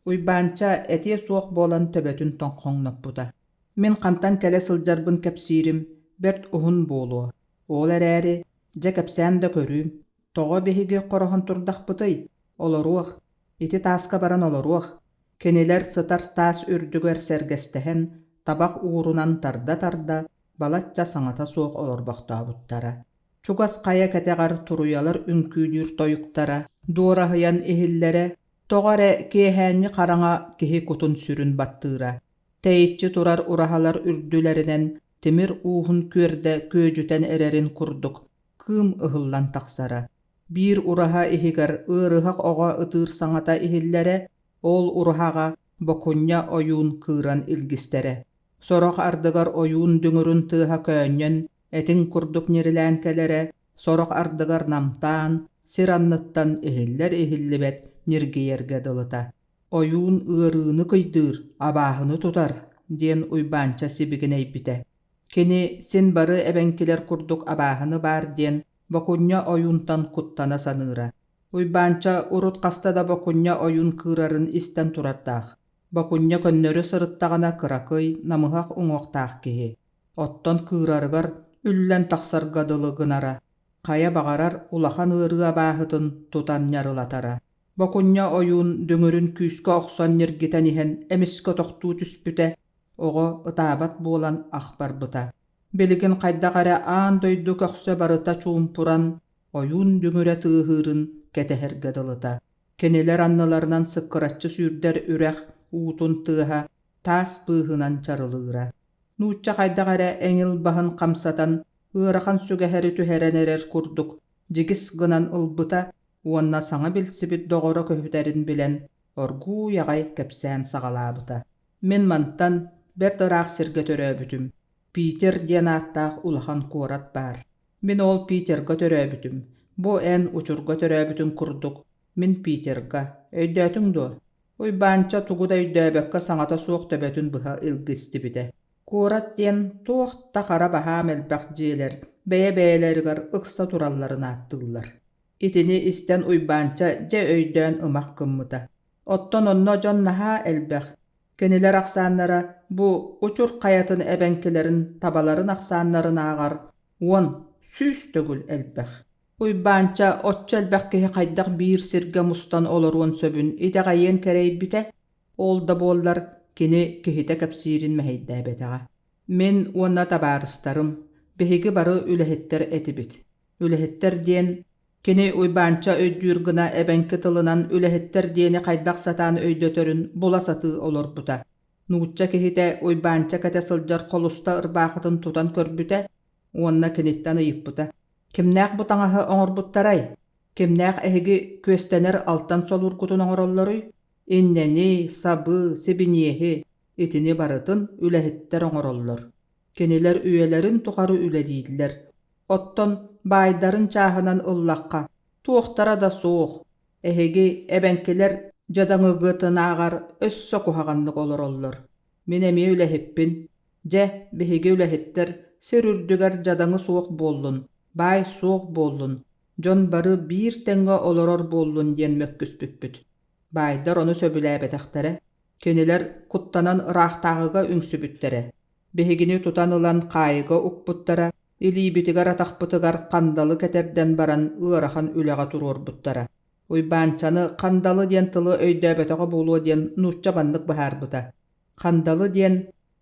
Уйбаанча этиэ суох буолан төбөтүн тоҥхоҥноппута. Мин хантан кэлэ сылдьарбын кэпсиирим бэрт уһун буолуо. Ол эрээри, дьэ кэпсээн да көрүүм. Тоҕо биһиги хороһон турдахпытый? Олоруох, ити тааска баран олоруох. Кинилэр сытар таас үрдүгэр сэргэстэһэн, табах уурунан тарда-тарда, балачча саҥата суох олорбохтообуттара. Чугас хайа кэтэҕэр туруйалар үҥкүүлүүр тойуктара дуораһыйан иһиллэрэ, тоҕо эрэ киэһээҥҥи хараҥа киһи кутун-сүрүн баттыыра. Тэйиччи турар ураһалар үрдүлэринэн тимир ууһун күөрдэ күөдьүтэн эрэрин курдук кыым ыһыллан тахсара. Биир ураһа иһигэр ыарыһах оҕо ытыыр саҥата иһиллэрэ, ол ураһаҕа бокунньа ойуун кыыран илгистэрэ. Сорох ардыгар ойуун дүҥүрүн тыаһа көөнньөн, этиҥ курдук ньирилээн кэлэрэ, сорох ардыгар намтаан, сир анныттан иһиллэр-иһиллибэт ньиргийэргэ дылыта. «Ойуун ыарыыны кыйдыыр, абааһыны тутар» диэн Уйбаанча сибигинэйбитэ. Кини син бары эбэҥкилэр курдук абааһыны баар диэн Бокунньа ойуунтан куттана саныыра. Уйбаанча урут хаста да Бокунньа ойуун кыырарын истэн турардаах. Бокунньа көннөрү сырыттаҕына кыракый, намыһах уҥуохтаах киһи. Оттон кыырарыгар үллэн тахсарга дылы гынара, хайа баҕарар улахан ыарыы абааһытын тутан ньарылатара. Бокунньа ойуун дүҥүрүн күүскэ охсон ньиргитэн иһэн эмискэ тохтуу түспүтэ, оҕо ытаабат буолан ах барбыта. Билигин хайдах эрэ аан дойду көхсө барыта чуумпуран, ойуун дүҥүрэ тыаһыырын кэтэһэргэ дылыта. Кинилэр анныларынан сыккыраччы сүүрдэр үрэх уутун тыаһа таас быыһынан чарылыыра. Нуучча хайдах эрэ эҥил баһын хамсатан, ыарахан сүгэһэри түһэрэн эрэр курдук дьигис гынан ылбыта уонна саҥа билсибит доҕоро көһүтэрин билэн, оргууй аҕай кэпсээн саҕалаабыта. Мин мантан бэрт ыраах сиргэ төрөөбүтүм. Питер диэн ааттаах улахан куорат баар. Мин ол Питерга төрөөбүтүм. Бу эн Учурга төрөөбүтүҥ курдук, мин Питерга. Өйдөөтүҥ дуо? Уйбаанча тугу да өйдөөбөккө саҥата суох төбөтүн быһа илгистибитэ. Куорат диэн туох да хара баһаам элбэх дьиэлэр бэйэ-бэйэлэригэр ыкса туралларын ааттыыллар. Итини истэн Уйбаанча дьэ өйдөөн ымах гыммыта. Оттон онно дьон наһаа элбэх. Кинилэр ахсааннара бу Учур хайатын эбэҥкилэрин табаларын ахсааннарын ааҕар 10, 100 төгүл элбэх. Уйбаанча оччо элбэх киһи хайдах биир сиргэ мустан олоруон сөбүн итэҕэйиэн кэрэйбитэ, ол да буоллар кини киһитэ кэпсиирин мэһэйдээбэтэҕэ. Мин уонна табаарыстарым, биһиги бары үлэһиттэр этибит. Үлэһиттэр диэн кини Уйбаанча өйдүүр гына эбэҥки тылынан үлэһиттэр диэни хайдах сатаан өйдөтөрүн була сатыы олорбута. Нуучча киһитэ Уйбаанча кэтэ сылдьар холуста ырбаахытын тутан көрбүтэ уонна киниттэн ыйыппыта: «Кимнээх бу таҥаһы оҥорбуттарай? Кимнээх эһиги күөстэнэр алтан солуургутун оҥороллоруй? Иннэни, сабы, сибиниэһи итини барытын үлэһиттэр оҥороллор. Кинилэр үйэлэрин тухары үлэлииллэр. Оттон баайдарын чааһынан ыллахха, туохтара да суох. Эһиги, эбэҥкилэр дьадаҥыгытынааҕар өссө куһаҕаннык олороллор. Мин эмиэ үлэһиппин. Дьэ, биһиги үлэһиттэр сир үрдүгэр дьадаҥы суох буоллун, баай суох буоллун, дьон бары биир тэҥҥэ олорор буоллун диэн мөккүспүппүт. Баайдар ону сөбүлээбэтэхтэрэ. Кинилэр куттанан ыраахтааҕыга үҥсүбүттэрэ. Биһигини тутан ылан хаайыга укпуттара, илиибитигэр-атахпытыгар хандалы кэтэрдэн баран ыарахан үлэҕэ туруорбуттара. Уйбаанчаны хандалы диэн тылы өйдөөбөтөҕө буолуо диэн нуучча маннык быһаарбыта. Хандалы диэн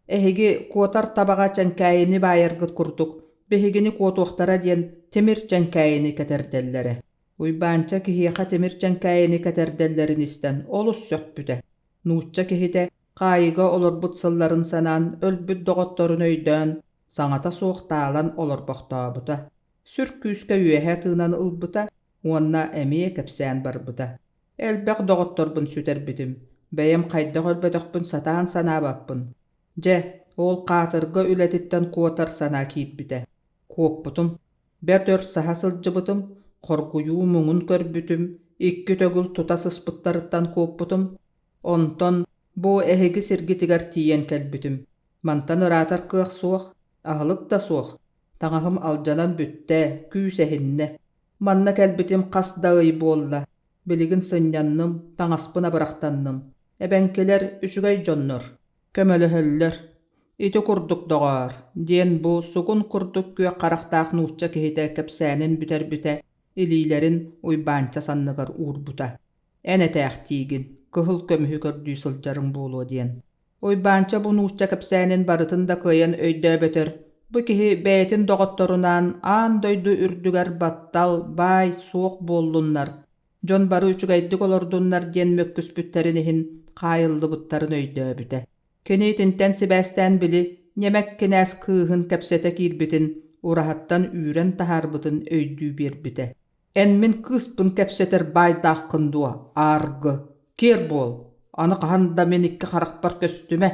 эһиги куотар табаҕа чэҥкээйини баайаргыт курдук биһигини куотуохтара диэн тимир чэҥкээйини кэтэрдэллэрэ. Уйбаанча киһиэхэ тимир чэҥкээйини кэтэрдэллэрин истэн олус сөхпүтэ. Нуучча киһитэ хаайыыга олорбут сылларын санаан өлбүт доҕотторун өйдөөн, саҥата суох таалан олорбохтообута. Сүр күүскэ үөһэ тыынан ылбыта уонна эмиэ кэпсээн барбыта. Элбэх доҕотторбун сүтэрбитим, бэйэм хайдах өлбөтөхпүн сатаан санаабаппын. Дьэ, ол хаатырга үлэтиттэн куотар санаа киирбитэ. Куоппутум. Бэрт өр саһа сылдьыбытым, хоргуйуу муҥун көрбүтүм, икки төгүл тута сыспыттарыттан куоппутум. Онтон бу эһиги сиргитигэр тиийэн кэлбитим. Мантан ыраатар кыах суох, аһылык да суох. Таҥаһым алдьанан бүттэ, күүс эһиннэ. Манна кэлбитим хас да ый буолла. Билигин сынньанным, таҥаспын абырахтанным. Эбэҥкилэр үчүгэй дьоннор, көмөлөһөллөр. Ити курдук, доҕоор, диэн бу сугун курдук күөх харахтаах нуучча киһитэ кэпсээнин бүтэрбитэ, илиилэрин Уйбаанча санныгар уурбута. Эн этээхтиигин, кыһыл көмүһү көрдүү сылдьарыҥ буолуо диэн. Уйбаанча бу нуучча кэпсээнин барытын да кыайан өйдөөбөтөр, бу киһи бэйэтин доҕотторунаан аан дойду үрдүгэр баттал, баай суох буоллуннар, дьон бары үчүгэйдик олордуннар диэн мөккүспүттэрин иһин хаайыллыбыттарын өйдөөбүтэ. Кини итинтэн сибээстээн били ньэмэк кинээс кыыһын кэпсэтэ киирбитин ураһаттан үүрэн таһаарбытын өйдүү биэрбитэ. Эн мин кыыспын кэпсэтэр баайдааххын дуо, ааргы? Киэр буол, аны хаһан да мин икки харахпар көстүмэ,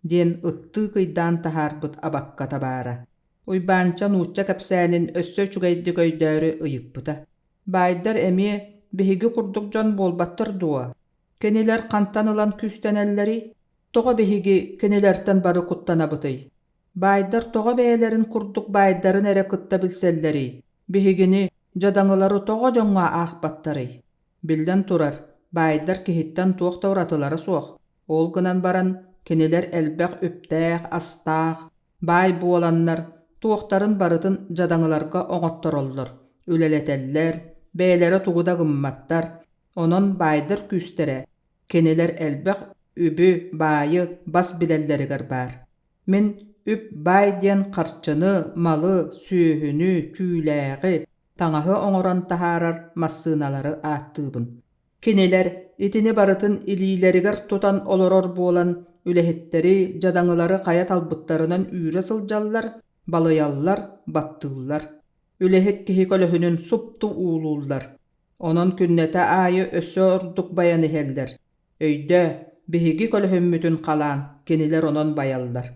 диэн ыттыы кыйдаан таһаарбыт абакката баара. Уйбаанча нуучча кэпсээнин өссө үчүгэйдик өйдөөрү ыйыппыта. Баайдар эмиэ биһиги курдук дьон буолбаттар дуо? Кинилэр хантан ылан күүстэнэллэрий? Тоҕо биһиги кинилэртэн бары куттанабытый? Баайдар тоҕо бэйэлэрин курдук баайдарын эрэ кытта билсэллэрий? Биһигини, дьадаҥылары тоҕо дьоҥҥо аахпаттарый? Биллэн турар, баайдар киһиттэн туох да уратылара суох. Ол гынан баран, кинилэр элбэх үптээх-астаах, баай буоланнар, Туохтарын барытын дьадаҥыларга оҥоттороллор, үлэлэтэллэр, бэйэлэрэ тугу да гымматтар. Онон баайдар күүстэрэ кинилэр элбэх үбү, баайы бас билэллэригэр баар. Мин үп баай диэн харчыны, малы, сүөһүнү, түүлээҕи, таҥаһы оҥорон таһаарар массыыналары ааттыыбын. Кинилэр итини барытын илиилэригэр тутан олорор буолан, үлэһиттэри, дьадаҥылары хайа талбыттарынан үүрэ сылдьаллар, балыйаллар, баттыыллар. Үлэһит киһи көлөһүнүн супту уулууллар. Онон күннэтэ аайы өссө ордук байан иһэллэр. Өйдөө, биһиги көлөһүммүтүн халаан, кинилэр онон байаллар.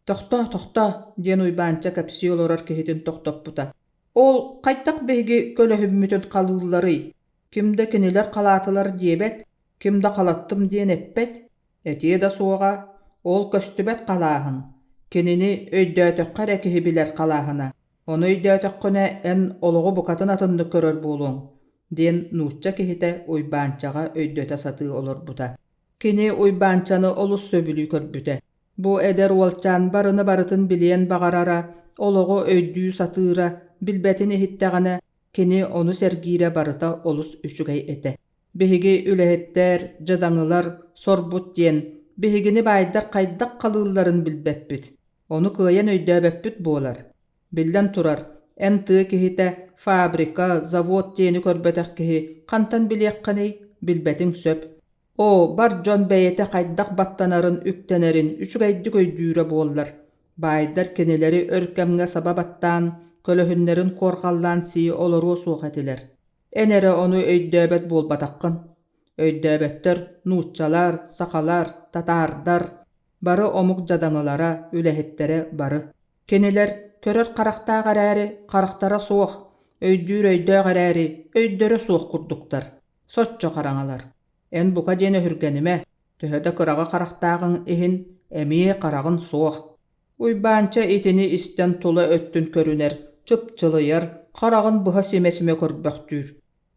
«Тохтоо, тохтоо!» диэн Уйбаанча кэпсии олорор киһитин тохтоппута. «Ол хайдах биһиги көлөһүммүтүн халыылларый? Ким да кинилэр халаатылар диэбэт, ким да халаттым диэн эппэт, этиэ да суоҕа, ол көстүбэт халааһын. Кинини өйдөөтөххө эрэ киһи билэр халааһына. Ону өйдөөтөххүнэ эн олоҕу букатын атыннык көрөр буолуоҥ, диэн нуучча киһитэ Уйбаанчаҕа өйдөтө сатыы олорбута. Кини Уйбаанчаны олус сөбүлүү көрбүтэ. Бу эдэр уолчаан барыны барытын билиэн баҕарара, олоҕу өйдүү сатыыра, билбэтин иһиттэҕинэ, кини ону сэргиирэ барыта олус үчүгэй этэ. Биһиги үлэһиттэр, дьадаҥылар, сорбут диэн, биһигини баайдар хайдах халыылларын билбэппит, ону кыайан өйдөөбөппүт буолар. Биллэн турар, эн тыа киһитэ фабрика, завод диэни көрбөтөх киһи хантан билиэххиний, билбэтиҥ сөп. Оо, бар дьон бэйэтэ хайдах баттанарын, үктэнэрин үчүгэйдик өйдүүрэ буоллар. Баайдар кинилэри өр кэмҥэ саба баттаан, көлөһүннэрин куорҕаллаан сии олоруо суох этилэр. Эн эрэ ону өйдөөбөт буолбатаххын. Өйдөөбөттөр нууччалар, сахалар, татаардар, бары омук дьадаҥылара, үлэһиттэрэ бары. Кинилэр көрөр харахтаах эрээри харахтара суох, өйдүүр өйдөөх эрээри өйдөрө суох курдуктар, соччо хараҥалар. Эн бука диэн өһүргэнимэ, төһө да кыраҕы харахтааҕыҥ иһин эмиэ хараҕын суох. Уйбаанча итини истэн тула өттүн көрүнэр, чыпчылыйар, хараҕын быһа симэ-симэ көрбөхтүүр.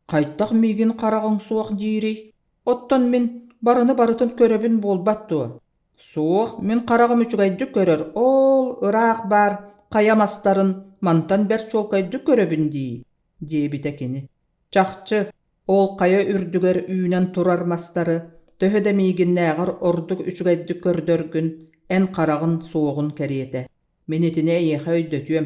Хайдах миигин хараҕыҥ суох диирий? Оттон мин барыны барытын көрөбүн буолбат дуо? Суох, мин хараҕым үчүгэйдик көрөр, ол ыраах баар хайа мастарын мантан бэрт чуолкайдык көрөбүн дии, диэбитэ кини. Чахчы, ол хайа үрдүгэр үүнэн турар мастары төһө да миигиннээҕэр ордук үчүгэйдик көрдөргүн, эн хараҕын суоҕун кэриэтэ. Мин итини эйиэхэ өйдөтүөм.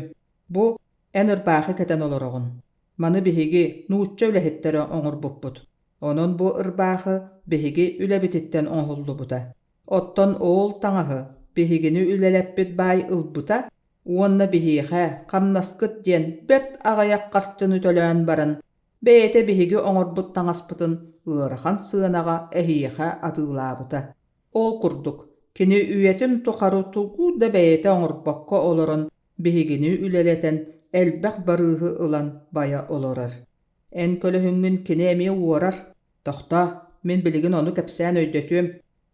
Бу эн ырбаахы кэтэн олороҕун. Маны биһиги нуучча үлэһиттэрэ оҥорбуппут. Онон бу ырбаахы биһиги үлэбититтэн оҥоһуллубута. Оттон ол таҥаһы биһигини үлэлэппит баай ылбыта уонна биһиэхэ хамнаскыт диэн бэрт аҕыйах харчыны төлөөн баран, бэйэтэ биһиги оҥорбут таҥаспытын ыарахан сыанаҕа эһиэхэ атыылаабыта. Ол курдук, кини үйэтин тухары тугу да бэйэтэ оҥорбокко олорон биһигини үлэлэтэн элбэх барыыһы ылан байа олорор. Эн көлөһүҥҥүн кини эмиэ уорар. Тохтоо, мин билигин ону кэпсээн өйдөтүөм.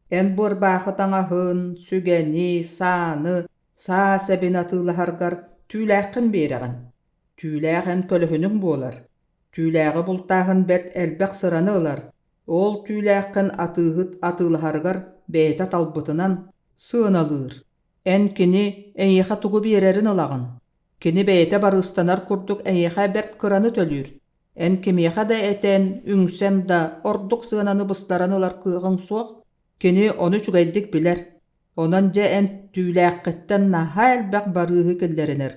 Эн буорбаахы таҥаһын, сүгэни, сааны, саа сэбин атыылаһаргар түүлээххин биэрэҕин. Түүлээх эн көлөһүнүҥ буолар. Түүлээҕи бултааһын бэрт элбэх сыраны ылар. Ол түүлээххин атыыһыт атыылаһарыгар бэйэтэ талбытынан сыаналыыр. Эн кини эйиэхэ тугу биэрэрин ылаҕын. Кини бэйэтэ барыыстанар курдук эйиэхэ бэрт кыраны төлүүр. Эн кимиэхэ да этэн, үҥсэн да ордук сыананы быстаран ылар кыаҕыҥ суох. Кини ону үчүгэйдик билэр. Онон дьэ эн түүлээххиттэн наһаа элбэх барыыһы киллэринэр.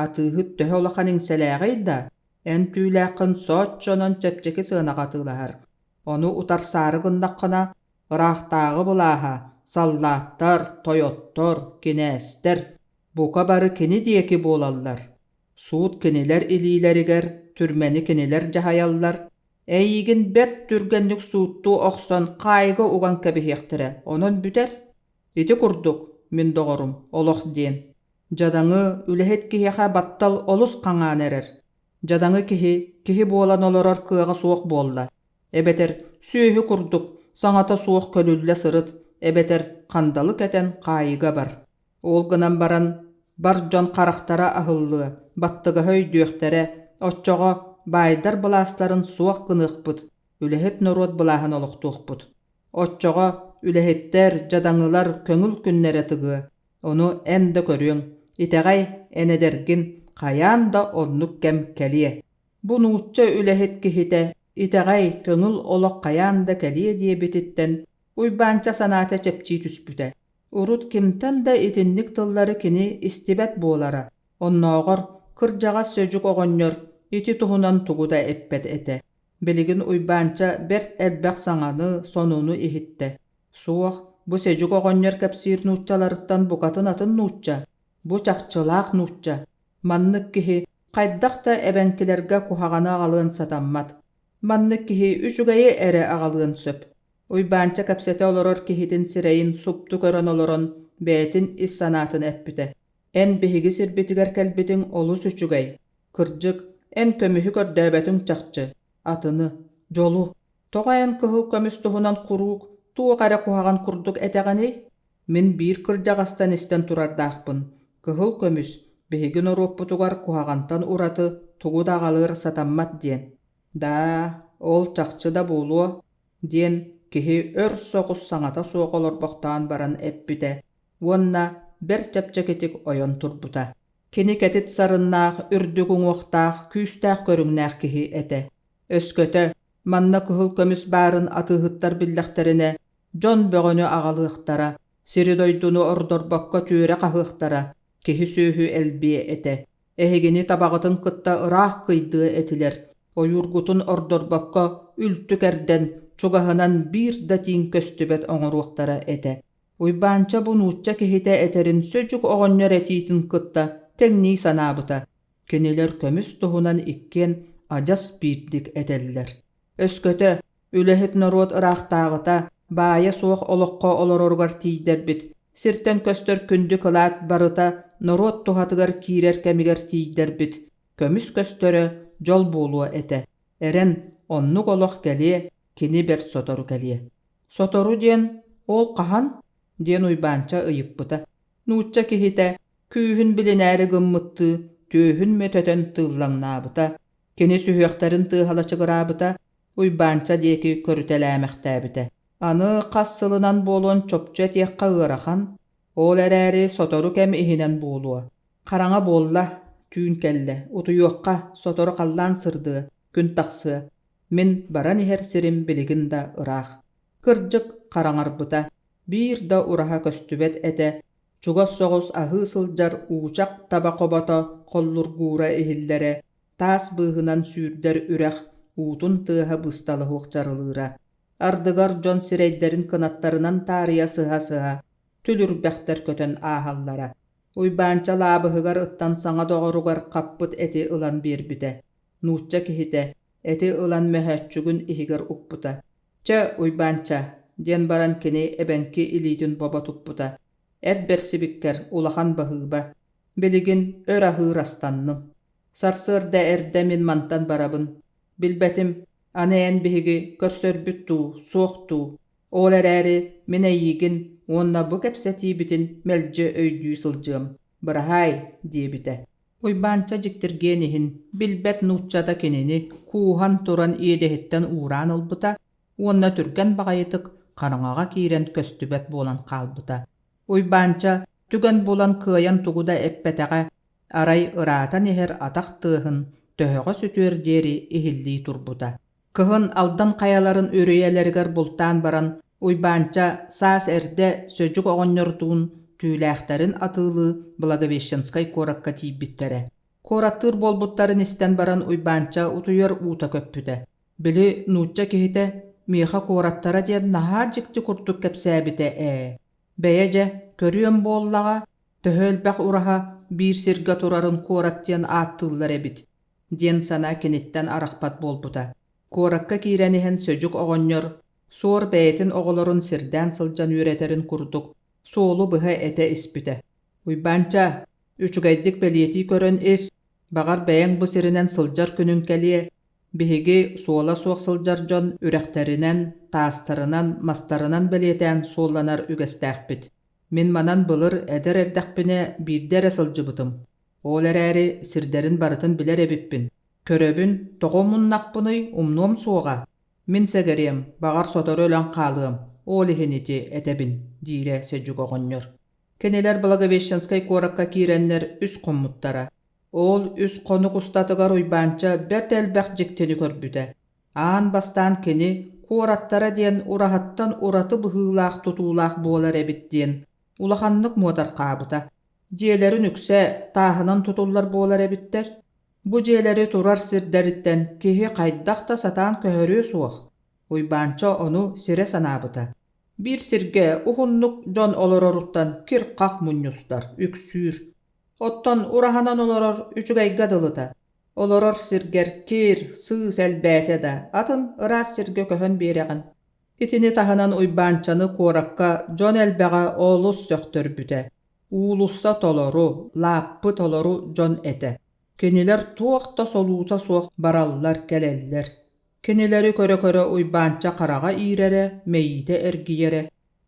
Атыыһыт төһө улахан иҥсэлээҕий да, эн түүлээххин соччонон чэпчэки сыанаҕа атыылаһар. Ону утарсаары гыннаххына, ыраахтааҕы былааһа, саллааттар, тойоттор, кинээстэр бука бары кини диэки буолаллар. Суут кинилэр илиилэригэр, түрмэни кинилэр дьаһайаллар. Эйиигин бэрт түргэнник сууттуу охсон хаайга уган кэбиһиэхтэрэ, онон бүтэр. Ити курдук, мин доҕорум, олох диэн. Дьадаҥы, үлэһит киһиэхэ баттал олус хаҥаан эрэр. Дьадаҥы киһи киһи буолан олорор кыаҕа суох буолла. Эбэтэр сүөһү курдук саҥата суох көлүллэ сырыт, эбэтэр хандалы кэтэн хаайыыга бар. Ол гынан баран бар дьон харахтара аһыллыа, баттыгаһа өйдүөхтэрэ, оччоҕо баайдар былаастарын суох гыныахпыт, үлэһит норуот былааһын олохтуохпут. Оччоҕо үлэһиттэр, дьадаҥылар көҥүл күннэрэ тыгыа, ону эн да көрүөҥ. Итэҕэй, эн эдэргин, хайаан да оннук кэм кэлиэ. Бу нуучча үлэһит киһитэ итэҕэй, көҥүл олох хайаан да кэлиэ диэбититтэн Уйбаанча санаата чэпчии түспүтэ. Урут кимтэн да итинник тыллары кини истибэт буолара, оннооҕор кырдьаҕас Сөдьүк оҕонньор ити туһунан тугу да эппэт этэ. Билигин Уйбаанча бэрт элбэх саҥаны, сонуну иһиттэ. Суох, бу Сэдьүк оҕонньор кэпсиир нууччаларыттан букатын атын нуучча, бу чахчылаах нуучча. Маннык киһи хайдах да эбэҥкилэргэ куһаҕаны аҕалыан сатаммат. Маннык киһи үчүгэйи эрэ аҕалыан сөп. Уйбаанча кэпсэтэ олорор киһитин сирэйин супту көрөн олорон бэйэтин ис санаатын эппитэ. Эн биһиги сирбитигэр кэлбитиҥ олус үчүгэй. Кырдьык, эн көмүһү көрдөөбөтүҥ чахчы. Атыны, дьолу. Тоҕо эн кыһыл көмүс туһунан куруук туох эрэ куһаҕан курдук этэҕиний? Мин биир кырдьаҕастан истэн турардаахпын. Кыһыл көмүс биһиги норуоппутугар куһаҕантан ураты тугу да аҕалыар сатаммат диэн. Даа, ол чахчы да буолуо, диэн киһи өр соҕус саҥата суох олорбохтоон баран эппитэ уонна бэрт чэпчэкитик ойон турбута. Кини кэтит сарыннаах, үрдүк уҥуохтаах, күүстээх көрүҥнээх киһи этэ. Өскөтө, манна кыһыл көмүс баарын атыыһыттар биллэхтэринэ, дьон бөҕөнү аҕалыахтара, сири-дойдуну ордорбокко түөрэ хаһыахтара, киһи-сүөһү элбиэ этэ. Эһигини табаҕытын кытта ыраах кыйдыа этилэр, ойуургутун ордорбокко үлтү кэрдэн, чугаһынан биир да тииҥ көстүбэт оҥоруохтара этэ. Уйбаанча бу нуучча киһитэ этэрин Сөдьүк оҕонньор этиитин кытта тэҥнии санаабыта. Кинилэр көмүс туһунан иккиэн адьас биирдик этэллэр. Өскөтө, үлэһит норуот ыраахтааҕыта баайа суох олоххо олороругар тиийдэрбит, сиртэн көстөр күндү кылаат барыта норуот туһатыгар киирэр кэмигэр тиийдэрбит, көмүс көстөрө дьол буолуо этэ. Эрэн, оннук олох кэлиэ, кини бэрт сотору кэлиэ. Сотору диэн ол хаһан? диэн Уйбаанча ыйыппыта. Нуучча киһитэ күүһүн билинээри гыммыттыы түөһүн мөтөтөн тыыллаҥнаабыта, кини сүһүөхтэрин тыаһа лачыгыраабыта, Уйбаанча диэки көрүтэлээмэхтээбитэ. Аны хас сылынан буолуон чопчу этиэххэ ыарахан, ол эрээри сотору кэм иһинэн буолуо. Хараҥа буолла, түүн кэллэ, утуйуохха, сотору халлаан сырдыа, күн тахсыа. Мин баран иһэр сирим билигин да ыраах. Кырдьык, хараҥарбыта, биир да ураһа көстүбэт этэ, чугас соҕус аһыы сылдьар уучах таба хобото холлургуура иһиллэрэ, таас быыһынан сүүрдэр үрэх уутун тыаһа бысталаһыах дьарылыыра. Ардыгар дьон сирэйдэрин кынаттарынан таарыйа сыһа-сыһа, түлүрбэхтэр көтөн ааһаллара. Уйбаанча лаабыһыгар ыттан саҥа доҕоругар хаппыт эти ылан биэрбитэ. Нуучча киһитэ эти ылан мөһөөччүгүн иһигэр укпута. «Чэ, Уйбаанча», диэн баран кини эбэҥки илиитин бобо туппута. «Эт бэрсибиккэр улахан баһыыба. Билигин өр аһыыр астанным. Сарсыарда эрдэ мин мантан барабын. Билбэтим, аны эн биһиги көрсөрбүт дуу, суох дуу. Ол эрээри мин эйиигин уонна бу кэпсэтиибитин мэлдьи өйдүү сылдьыам. Быраһаай», диэбитэ. Уйбаанча дьиктиргиэн иһин, билбэт нууччата кинини кууһан туран иэдэһиттэн уураан ылбыта уонна түргэн баҕайытык хараҥаҕа киирэн көстүбэт буолан хаалбыта. Уйбаанча түгэн булан кыайан тугу да эппэтэҕэ, арай ыраатан иһэр атах тыаһын төһөҕө сүтүөр диэри иһиллии турбута. Кыһын Алдан хайаларын үрүйэлэригэр бултаан баран, Уйбаанча саас эрдэ Сөдьүк оҕонньордуун түүлээхтэрин атыылыы Благовещенскай куоракка тиийбиттэрэ. Куораттыыр буолбуттарын истэн баран Уйбаанча утуйар уута көппүтэ. Били нуучча киһитэ миэхэ куораттара диэн наһаа дьикти курдук кэпсээбитэ ээ. Бэйэ дьэ, көрүөм буоллаҕа, төһө элбэх ураһа биир сиргэ турарын куорат диэн ааттыыллар эбит диэн санаа киниттэн арахпат буолбута. Куоракка киирэн иһэн Сөдьүк оҕонньор суор бэйэтин оҕолорун сирдээн сылдьан үөрэтэрин курдук суолу быһа этэ испитэ. «Уйбаанча, үчүгэйдик бэлиэтии көрөн ис, баҕар бэйэҥ бу сиринэн сылдьар күнүҥ кэлиэ. Биһиги суола суох сылдьар дьон үрэхтэринэн, таастарынан, мастарынан бэлиэтээн суолланар үгэстээхпит. Мин манан былыр эдэр эрдэхпинэ биирдэ эрэ сылдьыбытым. Ол эрээри сирдэрин барытын билэр эбиппин. Көрөбүн, тоҕо умуннахпыный, умнуом суоҕа. Мин сэгэриэм, баҕар сотору өлөн хаалыам, ол иһин ити этэбин, диирэ Сэдьүк оҕонньор. Кинилэр Благовещенскай куоракка киирэннэр үс хоммуттара. Ол үс хонук устатыгар Уйбаанча бэрт элбэх дьиктини көрбүтэ. Аан бастаан кини куораттара диэн ураһаттан ураты быһыылаах тутуулаах буолар эбит диэн улаханнык муодарҕаабыта. Дьиэлэрин үксэ тааһынан тутуллар буолар эбиттэр. Бу дьиэлэри турар сирдэриттэн киһи хайдах да сатаан көһөрүө суох. Уйбаанча ону сирэ санаабыта. Биир сиргэ уһуннук дьон олороруттан кир-хах мунньустар, үксүүр. Оттон ураһанан олорор үчүгэйгэ дылыта. Олорор сиргэр кир, сыыс элбээтэ да, атын ыраас сиргэ көһөн биэрэҕин. Итини таһынан Уйбаанчаны куоракка дьон элбэҕэ олус сөхтөрбүтэ. Уулусса толору, лааппы толору дьон этэ. Кинилэр туох да солуута суох бараллар-кэлэллэр. Кинилэри көрө-көрө Уйбаанча хараҕа иирэрэ, мэйиитэ эргийэрэ.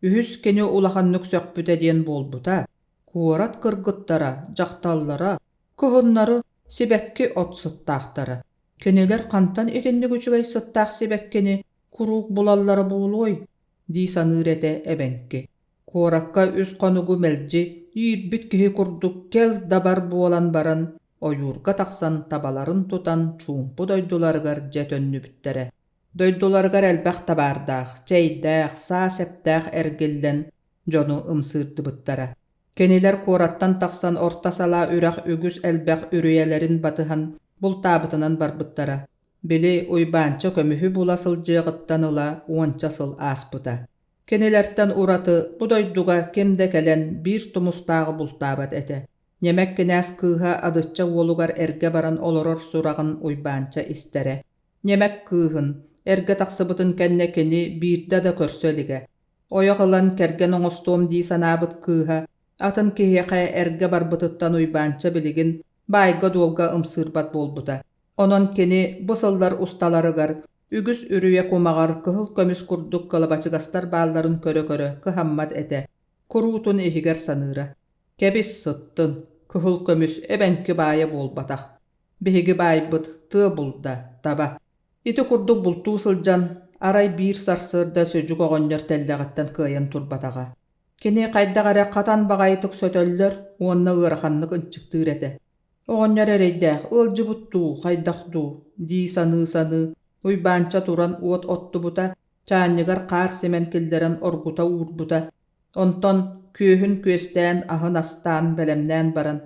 Үһүс кини улаханнык сөхпүтэ диэн буолбута. Куорат кыргыттара, дьахталлара кыһыннары сибэкки от сыттаахтара. Кинилэр хантан итинник үчүгэй сыттаах сибэккини куруук булаллара буолуой дии саныыр этэ эбэҥки. Куоракка үс хонугу мэлдьи иирбит киһи курдук кэл да бар буолан баран, ойуурга тахсан табаларын тутан чуумпу дойдуларыгар дьэ төннүбүттэрэ. Дойдуларыгар элбэх табаардаах, чэйдээх, саа сэптээх эргиллэн дьону ымсыырдыбыттара. Кинилэр куораттан тахсан Орто Салаа үрэх үгүс элбэх үрүйэлэрин батыһан бултаабытынан барбыттара. Били Уйбаанча көмүһү була сылдьыаҕыттан ыла уонча сыл ааспыта. Кинилэртэн ураты бу дойдуга ким да кэлэн биир тумустааҕы бултаабат этэ. Ньэмэк кинээс кыыһа Адычча уолугар эргэ баран олорор сураҕын Уйбаанча истэрэ. Ньэмэк кыыһын, эргэ тахсыбытын кэннэ кини биирдэ да көрсө илигэ. Ойох ылан кэргэн оҥостуом дии санаабыт кыыһа атын киһиэхэ эргэ барбытыттан Уйбаанча билигин баайга-дуолга ымсыырбат буолбута. Онон кини бу сыллар усталарыгар үгүс үрүйэ кумаҕар кыһыл көмүс курдук кылабачыгастар баалларын көрө-көрө кыһаммат этэ, куруутун иһигэр саныыра: «Кэбис сыттын, кыһыл көмүс эбэҥки баайа буолбатах. Биһиги баайбыт тыа булда, таба». Ити курдук бултуу сылдьан, арай биир сарсыарда Сөдьүк оҕонньор тэллэҕиттэн кыайан турбатаҕа. Кини хайдах эрэ хатан баҕайытык сөтөллөр уонна ыараханнык ынчыктыыр этэ. Оҕонньор эрэйдээх ыалдьыбыт дуу, хайдах дуу дии саныы-саныы, Уйбаанча туран уот оттубута, чаанньыгар хаар симэн киллэрэн оргута уурбута. Онтон күөһүн күөстээн, аһын астаан, бэлэмнээн баран,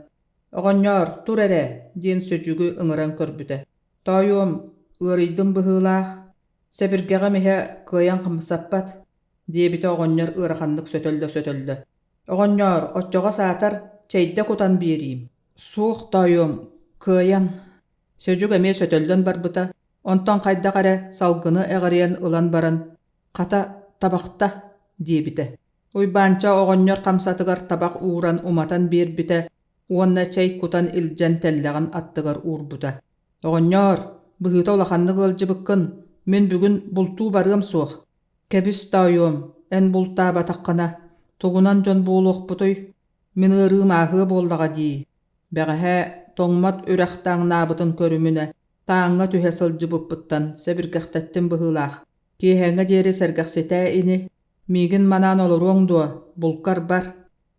«Оҕонньоор, тур эрэ» диэн Сөдьүгү ыҥыран көрбүтэ. «Тоойуом, ыарыйдым быһыылаах, сэбиргэҕим иһэ кыайан хамсаппат» диэбитэ оҕонньор ыараханнык сөтөллө-сөтөллө. «Оҕонньоор, оччоҕо саатар чэйдэ кутан биэриим». «Суох, тоойуом, кыайан». Сөдьүк эмиэ сөтөллөн барбыта, онтон хайдах эрэ салгыны эҕирийэн ылан баран, «Хата, табахта» диэбитэ. Уйбаанча оҕонньор хамсатыгар табах ууран уматан биэрбитэ уонна чэй кутан илдьэн тэллэҕин аттыгар уурбута. «Оҕонньоор, быһыыта улаханнык ыалдьыбыккын, мин бүгүн бултуу барыам суох. Кэбис, тоойуом, эн бултаабатаххына, тугунан дьон буолуохпутуй? Мин ыарыым ааһыа буоллаҕа дии. Бэҕэһээ тоҥмот үрэх таҥнаабытын көрүмүнэ, тааҥҥа түһэ сылдьыбыппыттан сэбиргэхтэттим быһыылаах. Киэһээҥҥэ диэри сэргэхситээ ини. Миигин манаан олоруоҥ дуо, булкар бар.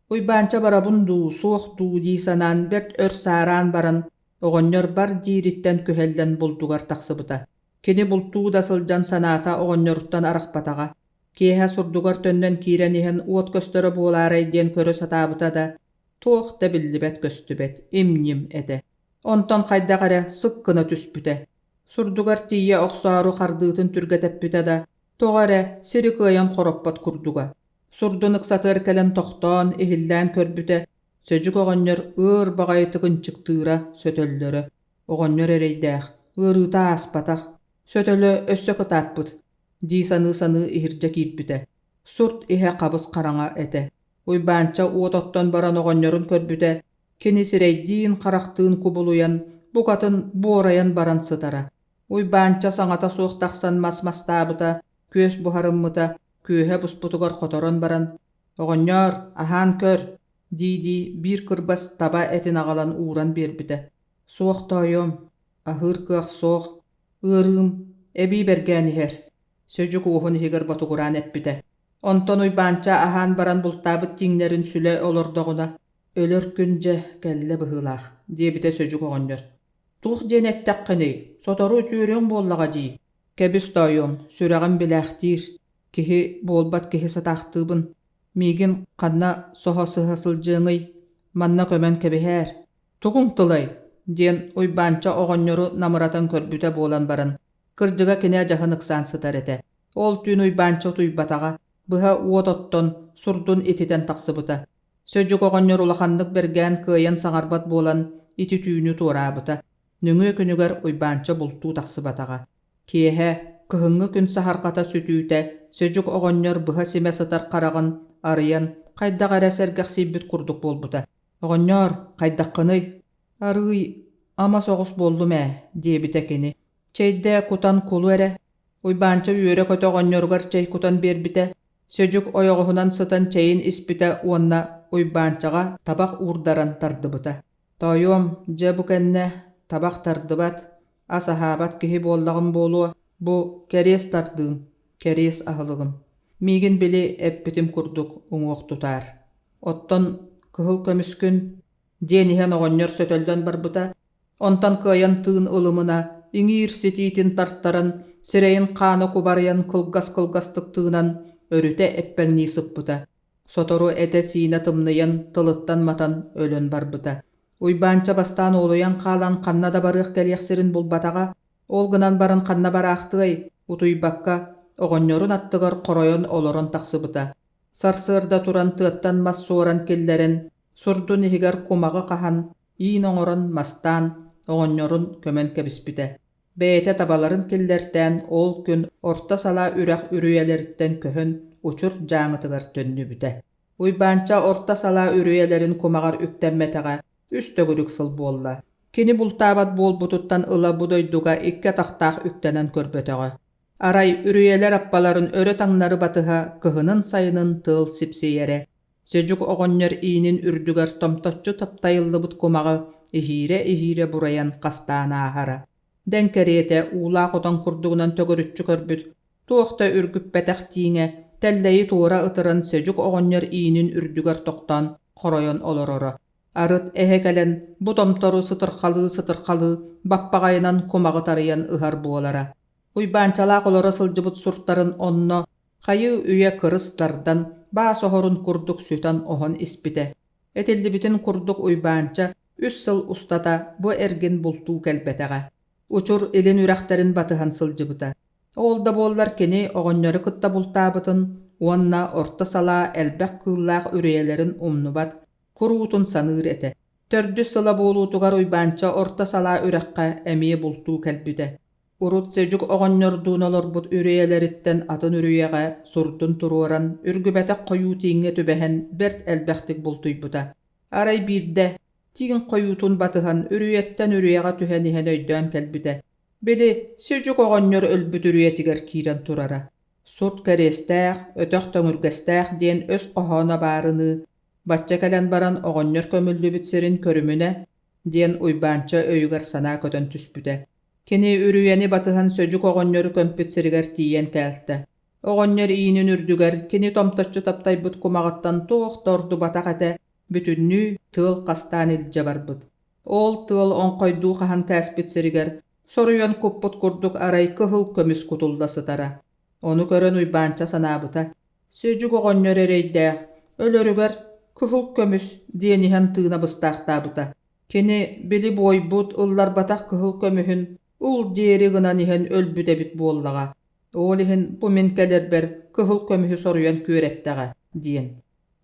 Уйбаанча барабын дуу, суох дуу дии санаан бэрт өр саараан баран, оҕонньор бар диириттэн күһэллэн булдугар тахсыбыта. Кини бултуу да сылдьан санаата оҕонньоруттан арахпатаҕа. Киэһэ сурдугар төннөн киирэн иһэн уот көстөрө буолаарай диэн көрө сатаабыта да, туох да биллибэт-көстүбэт, им-ньим этэ. Онтон хайдах эрэ сык гына түспүтэ. Сурдугар тиийэ охсоору хардыытын түргэтэппитэ да, тоҕо эрэ сири кыайан хороппот курдуга. Сурдун ыксатыгар кэлэн тохтоон, иһиллээн көрбүтэ, Сөдьүк оҕонньор ыар баҕайытык ынчыктыыра, сөтөллөрө. Оҕонньор эрэйдээх, ыарыыта ааспатах, сөтөлө өссө кытааппыт дии саныы-саныы иһирдьэ киирбитэ. Сурт иһэ хабыс-хараҥа этэ. Уйбаанча уот оттон баран оҕонньорун көрбүтэ, кини сирэйдиин-харахтыын кубулуйан, букатын буорайан баран сытара. Уйбаанча саҥата суох тахсан мас мастаабыта, күөс буһарыммыта, күөһэ буспутугар хоторон баран, «Оҕонньоор, аһаан көр» дии-дии биир кырбас таба этин аҕалан ууран биэрбитэ. «Суох тоойуом, аһыыр кыах суох, ыарыым эбии бэргээн иһэр», Сөдьүк уоһун иһигэр ботугураан эппитэ. Онтон Уйбаанча аһаан баран бултаабыт тииҥнэрин сүлэ олордоҕуна, «Өлөр күн дьэ кэллэ быһыылаах» диэбитэ Сөдьүк оҕонньор. «Туох диэн эттэххиний, сотору үтүөрүөҥ буоллаҕа дии. Кэбис тоойуом, сүрэҕим билээхтиир, киһи буолбат киһи сатаахтыыбын. Миигин ханна соһо сыһа сылдьыаҥый, манна көмөн кэбиһээр. Тугуҥ тылай?» диэн Уйбаанча оҕонньору намыратан көрбүтэ буолан баран, кырдьыга кини адьаһын ыксаан сытар этэ. Ол түүн Уйбаанча утуйбатаҕа, быһа уот оттон, сурдун ититэн тахсыбыта. Сөдьүк оҕонньор улаханнык бэргээн кыайан саҥарбат буолан, ити түүнү туораабыта. Нөҥүө күнүгэр Уйбаанча бултуу тахсыбатаҕа. Киэһэ, кыһыҥҥы күн саһарҕата сүтүүтэ, Сөдьүк оҕонньор быһа симэ сытар хараҕын арыйан, хайдах эрэ сэргэхсийбит курдук буолбута. «Оҕонньоор, хайдаххыный?» «Арыый ама соҕус буоллум ээ», диэбитэ кини. «Чэйдэ кутан кулу эрэ». Уйбаанча үөрэ-көтө оҕонньоругар чэй кутан биэрбитэ, Сөдьүк ойоҕоһунан сытан чэйин испитэ уонна Уйбаанчаҕа табах уурдаран тардыбыта. «Тоойуом, дьэ бу кэннэ табах тардыбат, ас аһаабат киһи буоллаҕым буолуо, бу кэриэс тардыым, кэриэс аһылыгым. Миигин били эппитим курдук уҥуох тутаар. Оттон кыһыл көмүскүн диэн иһэн оҕонньор сөтөллөн барбыта, онтон кыайан тыын ылымына, иҥиир ситиитин тартаран, сирэйин хаана кубарыйан кылгас-кылгастык тыынан, өрүтэ эппэҥнии сыппыта. Сотору этэ-сиинэ тымныйан, тылыттан матан, өлөн барбыта. Уйбаанча бастаан уолуйан хаалан ханна да барыах-кэлиэх сирин булбатаҕа, ол гынан баран ханна бараахтыай, утуйбакка, оҕонньорун аттыгар хоройон олорон тахсыбыта. Сарсыарда туран тыаттан мас суоран киллэрэн, сурдун иһигэр кумаҕы хаһан, иин оҥорон мастаан, оҕонньорун көмөн кэбиспитэ. Бэйэтэ табаларын киллэртээн ол күн Орто Салаа үрэх үрүйэлэриттэн көһөн Учур Дьааҥытыгар төннүбүтэ. Уйбаанча Орто Салаа үрүйэлэрин кумаҕар үктэммэтэҕэ үс төгүрүк сыл буолла. Кини бултаабат буолбутуттан ыла бу дойдуга икки атахтаах үктэнэн көрбөтөҕө. Арай үрүйэлэр аппаларын өрө-таҥнары батыһа кыһынын-сайынын тыал сипсийэрэ. Сөдьүк оҕонньор иинин үрдүгэр томточчу таптайыллыбыт кумаҕы иһиирэ-иһиирэ бурайан хастаан ааһара. Дэҥ кэриэтэ уулаах отон курдугунан төгүрүччү көрбүт, туох да үргүппэтэх тииҥэ тэллэйи туора ытыран Сөдьүк оҕонньор иинин үрдүгэр тохтоон хоройон олороро. Арыт эһэ кэлэн бу томтору сытырхалыы-сытырхалыы баппаҕайынан кумаҕы тарыйан ыһар буолара. Уйбаанчалаах олоро сылдьыбыт суртарын онно хайыы-үйэ кырыс тардан, баас оһорун курдук сүтэн-оһон испитэ. Этиллибитин курдук Уйбаанча үс сыл устата бу эргин бултуу кэлбэтэҕэ. Учур илин үрэхтэрин батыһан сылдьыбыта. Ол да буоллар кини оҕонньору кытта бултаабытын уонна орто салаа элбэх кыыллаах үрүйэлэрин умнубат, куруутун саныыр этэ. Төрдүс сыла буолуутугар Уйбаанча орто салаа үрэххэ эмиэ бултуу кэлбитэ. Урут Сөдьүк оҕонньордуун олорбут үрүйэлэриттэн атын үрүйэҕэ сурдун туруоран, үргүбэтэх хойуу тииҥҥэ түбэһэн бэрт элбэхтик бултуйбута. Арай биирдэ, тииҥ хойуутун батыһан үрүйэттэн үрүйэҕэ түһэн иһэн өйдөөн кэлбитэ. Били, Сөдьүк оҕонньор өлбүт үрүйэтигэр киирэн турара. Сурт кэриэстээх, өтөх төҥүргэстээх диэн өс хоһооно баарыныы, бачча кэлэн баран оҕонньор көмүллүбүт сирин көрүмүнэ, диэн Уйбаанча өйүгэр санаа көтөн түспүтэ. Кини үрүйэни батыһан Сөдьүк оҕонньору көмпүт сиригэр тиийэн кээлтэ. Оҕонньор иинин үрдүгэр кини томточчу таптайбыт кумаҕыттан туох да ордубатах этэ, бүтүннүү тыал хастаан илдьэ барбыт. Ол тыал оҥхойдуу хаһан кээспит сиригэр соруйан куппут курдук арай кыһыл көмүс кутулла сытара. Ону көрөн Уйбаанча санаабыта: Сөдьүк оҕонньор эрэйдээх, өлөрүгэр кыһыл көмүс диэн иһэн тыына быстаахтаабыта. Кини били буойбут, ылларбатах кыһыл көмүһүн ыл диэри гынан иһэн өлбүт эбит буоллаҕа. Ол иһин бу мин кэлэрбэр кыһыл көмүһү соруйан күөрэттэҕэ диэн.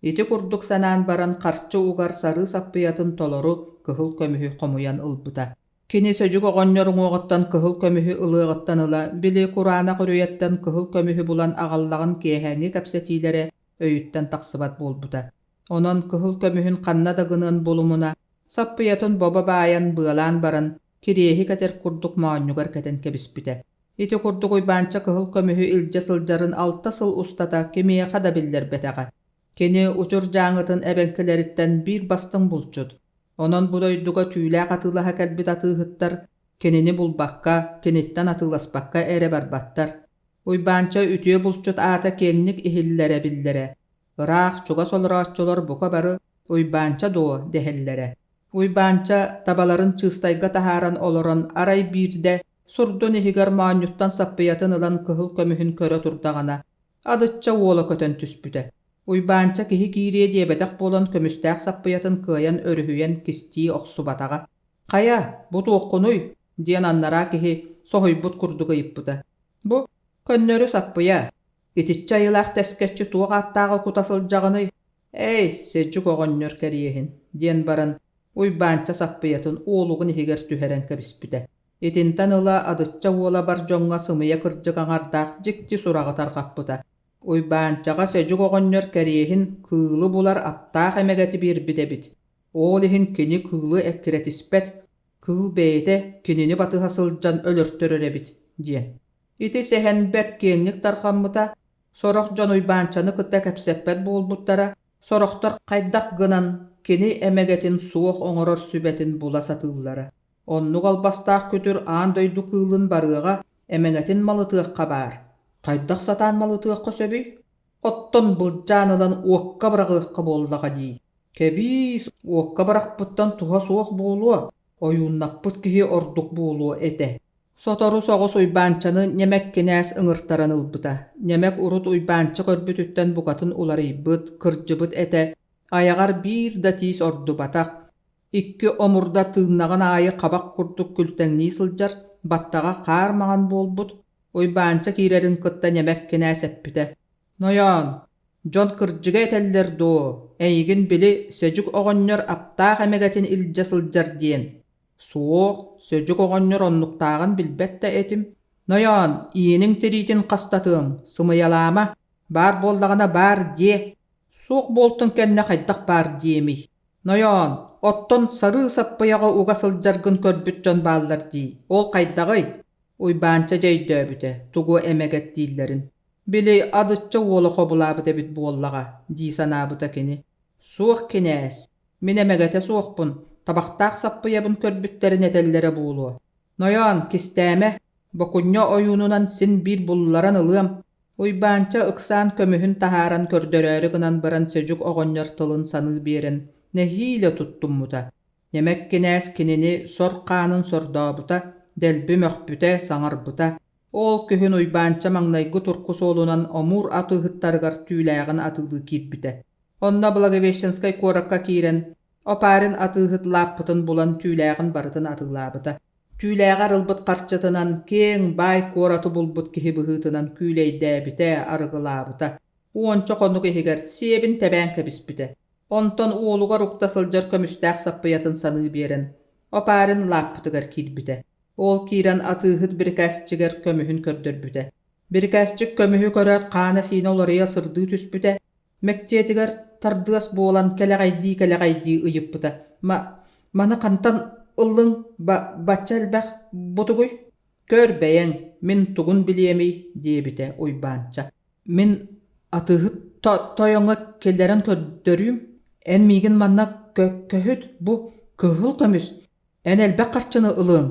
Ити курдук санаан баран харчы угар сарыы саппыйатын толору кыһыл көмүһү хомуйан ылбыта. Кини Сөдьүк оҕонньор уҥуоҕуттан кыһыл көмүһү ылыаҕыттан ыла били кураанах үрүйэттэн кыһыл көмүһү булан аҕаллаҕын киэһээҥҥи кэпсэтиилэрэ өйүттэн тахсыбат буолбута. Онон кыһыл көмүһүн ханна да гыныан булумуна, саппыйатын бобо баайан быалаан баран, кириэһи кэтэр курдук моонньугар кэтэн кэбиспитэ. Ити курдук Уйбаанча кыһыл көмүһү илдьэ сылдьарын алта сыл устата кимиэхэ да биллэрбэтэҕэ. Кини Учур Дьааҥытын эбэҥкилэриттэн биир бастыҥ булчут. Онон бу дойдуга түүлээх атыылаһа кэлбит атыыһыттар кинини булбакка, киниттэн атыыласпакка эрэ барбаттар. Уйбаанча үтүө булчут аата киэҥник иһиллэрэ биллэрэ. Ыраах, чугас олорооччулар бука бары «Уйбаанча дуо?» дэһэллэрэ. Уйбаанча табаларын чыыстайга таһааран олорон арай биирдэ сурдун иһигэр моонньуттан саппыйатын ылан кыһыл көмүһүн көрө турдаҕына, Адычча уола көтөн түспүтэ. Уйбаанча киһи киириэ диэбэтэх буолан көмүстээх саппыйатын кыайан өрүһүйэн кистии охсубатаҕа. «Хайа, бу туоххунуй?» диэн аннараа киһи соһуйбут курдук ыйыппыта. «Бу, көннөрү саппыйа. Итиччэ айылаах тэскэччи туох ааттааҕы кута сылдьаҕыный? Эй, Сэдьүк оҕонньор кэриэһин!» диэн баран Уйбаанча саппыйатын уолугун иһигэр түһэрэн кэбиспитэ. Итинтэн ыла Адычча уола бар дьоҥҥо сымыйа-кырдьык аҥардаах дьикти сураҕы тарҕаппыта. Уйбаанчаҕа Сэдьүк оҕонньор кэриэһин кыылы булар аптаах эмэгэти биэрбит эбит. Ол иһин кини кыылы эккирэтиспэт, кыыл бэйэтэ кинини батыһа сылдьан өлөртөрөр эбит диэн. Ити сэһэн бэрт киэҥник тарҕаммыта, сорох дьон Уйбаанчаны кытта кэпсэппэт буолбуттара, сорохтор хайдах гынан кини эмэгэтин суох оҥорор сүбэтин була сатыыллара. Оннук албастаах күтүр аан дойду кыылын барыаҕа, эмэҥэтин малытыахха баар. Хайдах сатаан малытыахха сөбүй? Оттон былдьаан ылан уокка быраҕыахха буоллаҕа дии. Кэбиис, уокка бырахпыттан туһа суох буолуо, ойууннаппыт киһи ордук буолуо этэ. Сотору соҕус Уйбаанчаны Ньэмэк кинээс ыҥыртаран ылбыта. Ньэмэк урут Уйбаанча көрбүтүттэн букатын уларыйбыт, кырдьыбыт этэ, айаҕар биир да тиис ордубатах, икки омурда тыыннаҕын аайы хабах курдук күлтэҥнии сылдьар, баттаҕа хаар маҥан буолбут, Уйбаанча киирэрин кытта Ньэмэк кинээс эппитэ: «Нойоон, дьон кырдьыга этэллэр дуо, эйигин били Сөдьүк оҕонньор аптаах эмэгэтин илдьэ сылдьар диэн?» «Суох, Сөдьүк оҕонньор оннуктааҕын билбэт да этим. Нойоон, ииниҥ тириитин хастатыам, сымыйалаама, баар буоллаҕына баар диэ, суох буолтун кэннэ хайдах баар диэмий? Нойоон, оттон сарыы саппыйаҕа уга сылдьаргын көрбүт дьон бааллар дии, ол хайдаҕый?» Уйбаанча дьэ өйдөөбүтэ, тугу эмэгэт дииллэрин. «Били Адычча уола хобулаабыт эбит буоллаҕа» дии санаабыта кини. «Суох кинээс, мин эмэгэтэ суохпун, табахтаах саппыйабын көрбүттэрин этэллэрэ буолуо. Нойоон, кистээмэ, бокунньа ойуунунан син биир булларан ылыам». Уйбаанча ыксаан көмүһүн таһааран көрдөрөөрү гынан баран Сөдьүк оҕонньор тылын саныы биэрэн, нэһиилэ туттуммута. Ньэмэк кинээс кинини сор хаанын сордообута, дэлби мөхпүтэ, саҥарбыта. Ол күһүн Уйбаанча маҥнайгы турку суолунан Омур атыыһыттарыгар түүлээҕин атыылыы киирбитэ. Онно Благовещенскай куоракка киирэн, Опарин атыыһыт лааппытын булан түүлээҕин барытын атыылаабыта. Түүлээҕэр ылбыт харчытынан киэҥ, баай куораты булбут киһи быһыытынан күүлэйдээбитэ, арыгылаабыта. Уонча хонук иһигэр сиэбин тэбээн кэбиспитэ. Онтон уолугар укта сылдьар көмүстээх саппыйатын саныы биэрэн, Опарин лааппытыгар киирбитэ. Ол киирэн атыыһыт бирикээсчигэр көмүһүн көрдөрбүтэ. Бирикээсчик көмүһү көрөөт хаана-сиинэ уларыйа сырдыы түспүтэ, мэктиэтигэр тардыас буолан кэлэҕэйдии-кэлэҕэйдии ыйыппыта: «Ма, маны хантан ыллыҥ, ба бачча элбэх бутугуй?» «Көр бэйэҥ, мин тугун билиэмий?» диэбитэ Уйбаанча. «Мин атыыһыт тойоҥҥо киллэрэн көрдөрүүм, эн миигин манна көһүт, бу кыһыл көмүс, эн элбэх харчыны ылыаҥ».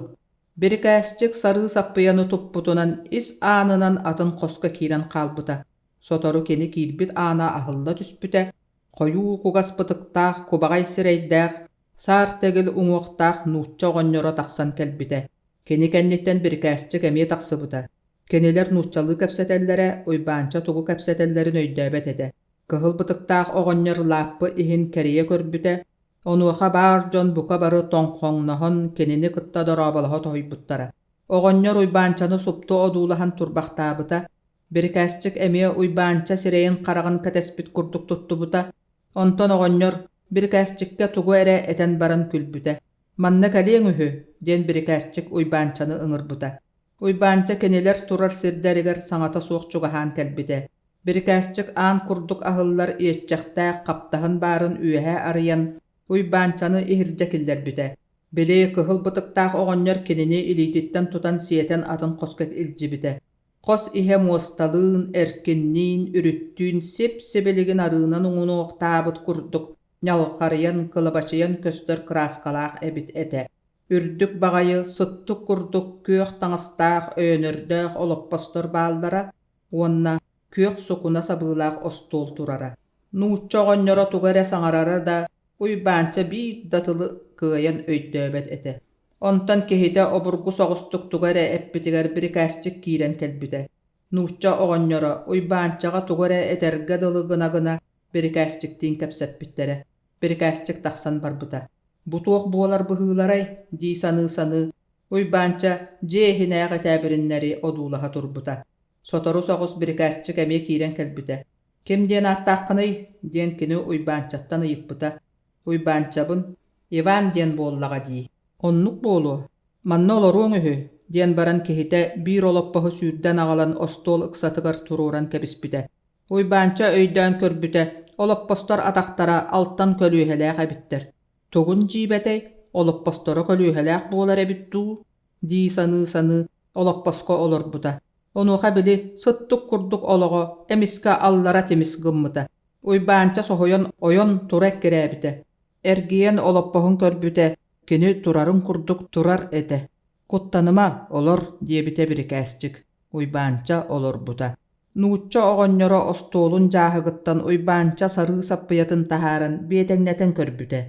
Бирикээсчик сарыы саппыйаны туппутунан ис аанынан атын хоско киирэн хаалбыта. Сотору кини киирбит аана аһылла түспүтэ, хойуу кугас бытыктаах, кубаҕай сирэйдээх, саар тэгил уҥуохтаах нуучча оҕонньоро тахсан кэлбитэ. Кини кэнниттэн бирикээсчик эмиэ тахсыбыта. Кинилэр нууччалыы кэпсэтэллэрэ, Уйбаанча тугу кэпсэтэллэрин өйдөөбөт этэ. Кыһыл бытыктаах оҕонньор лааппы иһин кэрийэ көрбүтэ, онуоха баар дьон бука бары тоҥхоҥноһон кинини кытта дорооболоһо тоһуйбуттара. Оҕонньор Уйбаанчаны супту одуулаһан турбахтаабыта, Бирикээсчик эмиэ Уйбаанча сирэйин-хараҕын кэтэспит курдук туттубута, онтон оҕонньор бирикээсчиккэ тугу эрэ этэн баран күлбүтэ. «Манна кэлиэҥ үһү» диэн бирикээсчик Уйбаанчаны ыҥырбыта. Уйбаанча кинилэр турар сирдэригэр саҥата суох чугаһаан кэлбитэ. Бирикээсчик аан курдук аһыллар иэччэхтээх хаптаһын баарын үөһэ арыйан, Уйбаанчаны иһирдьэ киллэрбитэ. Били кыһыл бытыктаах оҕонньор кинини илиититтэн тутан сиэтэн атын хоско илдьибитэ. Хос иһэ муосталыын, эркинниин, үрүттүүн сип-сибилигин арыынан уҥунуохтаабыт курдук ньалҕарыйан, кылабачыйан көстөр кырааскалаах эбит этэ. Үрдүк баҕайы, сыттык курдук күөх таҥастаах, өйөнөрдөөх олоппостор бааллара. уонна күөх сукуна сабыылаах остуол турара. Нуучча оҕонньоро тугу эрэ саҥарара да, Уйбаанча биир да тылы кыайан өйдөөбөт этэ. Онтон киһитэ обургу соҕустук тугу эрэ эппитигэр бирикээсчик киирэн кэлбитэ. Нуучча оҕонньоро Уйбаанчаҕа тугу эрэ этэргэ дылы гына-гына бирикээсчиктиин кэпсэппиттэрэ. Бирикээсчик тахсан барбыта. «Бу туох буолар быһыыларай?» дии саныы-саныы, Уйбаанча дьиэ иһинээҕи тээбириннэри одуулаһа турбута. Сотору соҕус бирикээсчик эмиэ киирэн кэлбитэ. «Ким диэн ааттааххыный?» диэн кини Уйбаанчаттан ыйыппыта. «Уйбаанчабын, Иван диэн буоллаҕа дии». «Оннук буолуо. Манна олоруоҥ үһү» диэн баран киһитэ биир олоппоһу сүүрдэн аҕалан остуол ыксатыгар туруоран кэбиспитэ. Уйбаанча өйдөөн көрбүтэ, олоппостор атахтара алтан көлүөһэлээх эбиттэр. Тугун дьиибэтэй, олоппосторо көлүөһэлээх буолар эбит дуу дии саныы-саныы олоппоско олорбута. Онуоха били сыттык курдук олоҕо эмискэ аллара тимис гыммыта. Уйбаанча соһуйан ойон тура эккирээбитэ. Эргийэн олоппоһун көрбүтэ, кини турарын курдук турар этэ. «Куттаныма, олор» диэбитэ бирикээсчик. Уйбаанча олорбута. Нуучча оҕонньоро остуолун дьааһыгыттан Уйбаанча сарыы саппыйатын таһааран биэтэҥнэтэн көрбүтэ.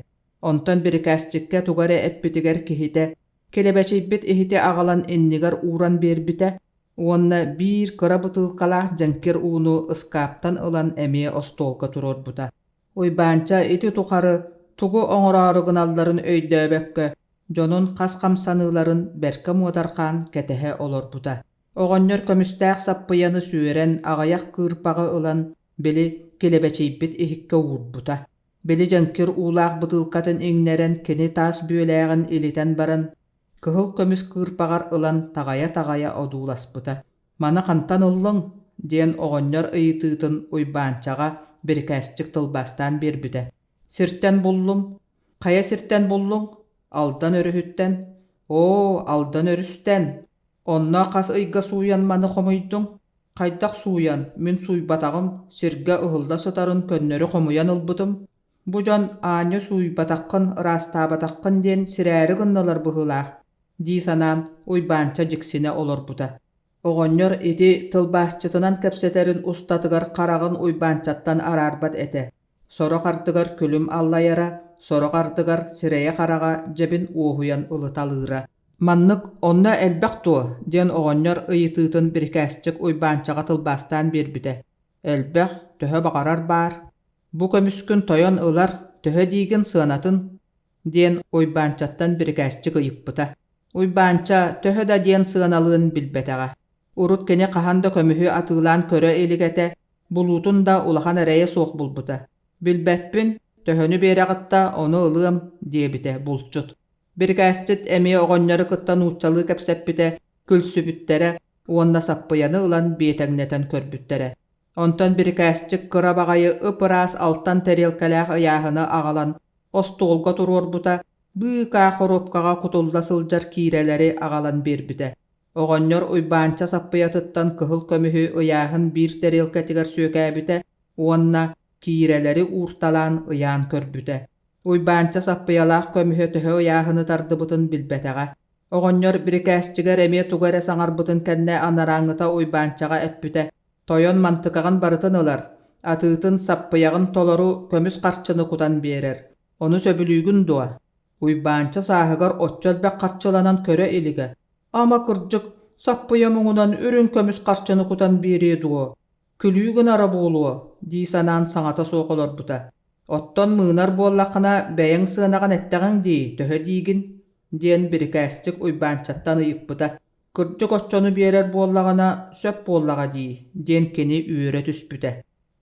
Онтон бирикээсчиккэ тугу эрэ эппитигэр киһитэ килэбэчийбит иһити аҕалан иннигэр ууран биэрбитэ уонна биир кыра бытыылкалаах дьэҥкир ууну ыскааптан ылан эмиэ остуолга туруорбута. Уйбаанча ити тухары тугу оҥороору гыналларын өйдөөбөккө, дьонун хас хамсаныыларын бэркэ муодарҕаан кэтэһэ олорбута. Оҕонньор көмүстээх саппыйаны сүөрэн, аҕыйах кыырпаҕы ылан, били, килэбэчийбит иһиккэ уурбута. Били дьэҥкир уулаах бытыылкатын иҥнэрэн кини таас бүөлээҕин илитэн баран, кыһыл көмүс кыырпаҕар ылан таҕайа-таҕайа одууласпыта. «Маны хантан ыллыҥ?» диэн оҕонньор ыйытыытын Уйбаанчаҕа бирикээсчик тылбаастаан биэрбитэ. «Сиртэн буллум». «Хайа сиртэн буллуҥ?» «Алдан өрүһүттэн». «Оо, Алдан өрүстэн! Онно хас ыйга сууйан маны хомуйдуҥ? Хайдах сууйан, мин сууйбатаҕым, сиргэ ыһылла сытарын көннөрү хомуйан ылбытым. Бу дьон аанньа сууйбатаххын, ыраастаабатаххын диэн сирээри гыннылар быһыылаах» дии санаан Уйбаанча дьиксинэ олорбута. Оҕонньор ити тылбаасчытынан кэпсэтэрин устатыгар хараҕын Уйбаанчаттан араарбат этэ. Сорох ардыгар күлүм аллайара, сорох ардыгар сирэйэ-хараҕа дьэбин уоһуйан ылыталыыра. «Маннык онно элбэх дуо?» диэн оҕонньор ыйытыытын бирикээсчик Уйбаанчаҕа тылбаастаан биэрбитэ. «Элбэх, төһө баҕарар баар. Бу көмүскүн тойон ылар, төһө диигин сыанатын?» диэн Уйбаанчаттан бирикээсчик ыйыппыта. Уйбаанча төһө да диэн сыаналыын билбэтэҕэ. Урут кини хаһан да көмүһү атыылаан көрө илик этэ, булуутун да улахан эрэйэ суох булбута. «Билбэппин, төһөнү биэрэҕит да, ону ылыам» диэбитэ булчут. Бирикээсчит эмиэ оҕонньору кытта нууччалыы кэпсэппитэ, күлсүбүттэрэ уонна саппыйаны ылан биэтэҥнэтэн көрбүттэрэ. Онтон бирикээсчик кыра баҕайы ып-ыраас алтан тэриэлкэлээх ыйааһыны аҕалан остуолга туруорбута, быыкаа хоруопкаҕа кутулла сылдьар киирэлэри аҕалан биэрбитэ. Оҕонньор Уйбаанча саппыйатыттан кыһыл көмүһү ыйааһын биир тэриэлкэтигэр сүөкээбитэ уонна киирэлэри уурталаан ыйаан көрбүтэ. Уйбаанча саппыйалаах көмүһэ төһө ыйааһыны тардыбытын билбэтэҕэ. Оҕонньор бирикээсчигэр эмиэ тугу эрэ саҥарбытын кэннэ анарааҥҥыта Уйбаанчаҕа эппитэ: «Тойон мантыкаҕын барытын ылар, атыытын саппыйаҕын толору көмүс харчыны кутан биэрэр. Ону сөбүлүүгүн дуо?» Уйбаанча сааһыгар оччо элбэх харчыланан көрө илигэ. Ама кырдьык, саппыйа муҥунан үрүҥ көмүс харчыны кутан биэриэ дуо? Күлүү гынара буолуо, дии санаан саҥата суох олорбута. Оттон мыынар буоллаххына, бэйэҥ сыанаҕын эттэҕиҥ дии, төһө диигин? диэн бирикээсчик Уйбаанчаттан ыйыппыта. Кырдьык оччону биэрэр буоллаҕына, сөп буоллаҕа дии, диэн кини үөрэ түспүтэ.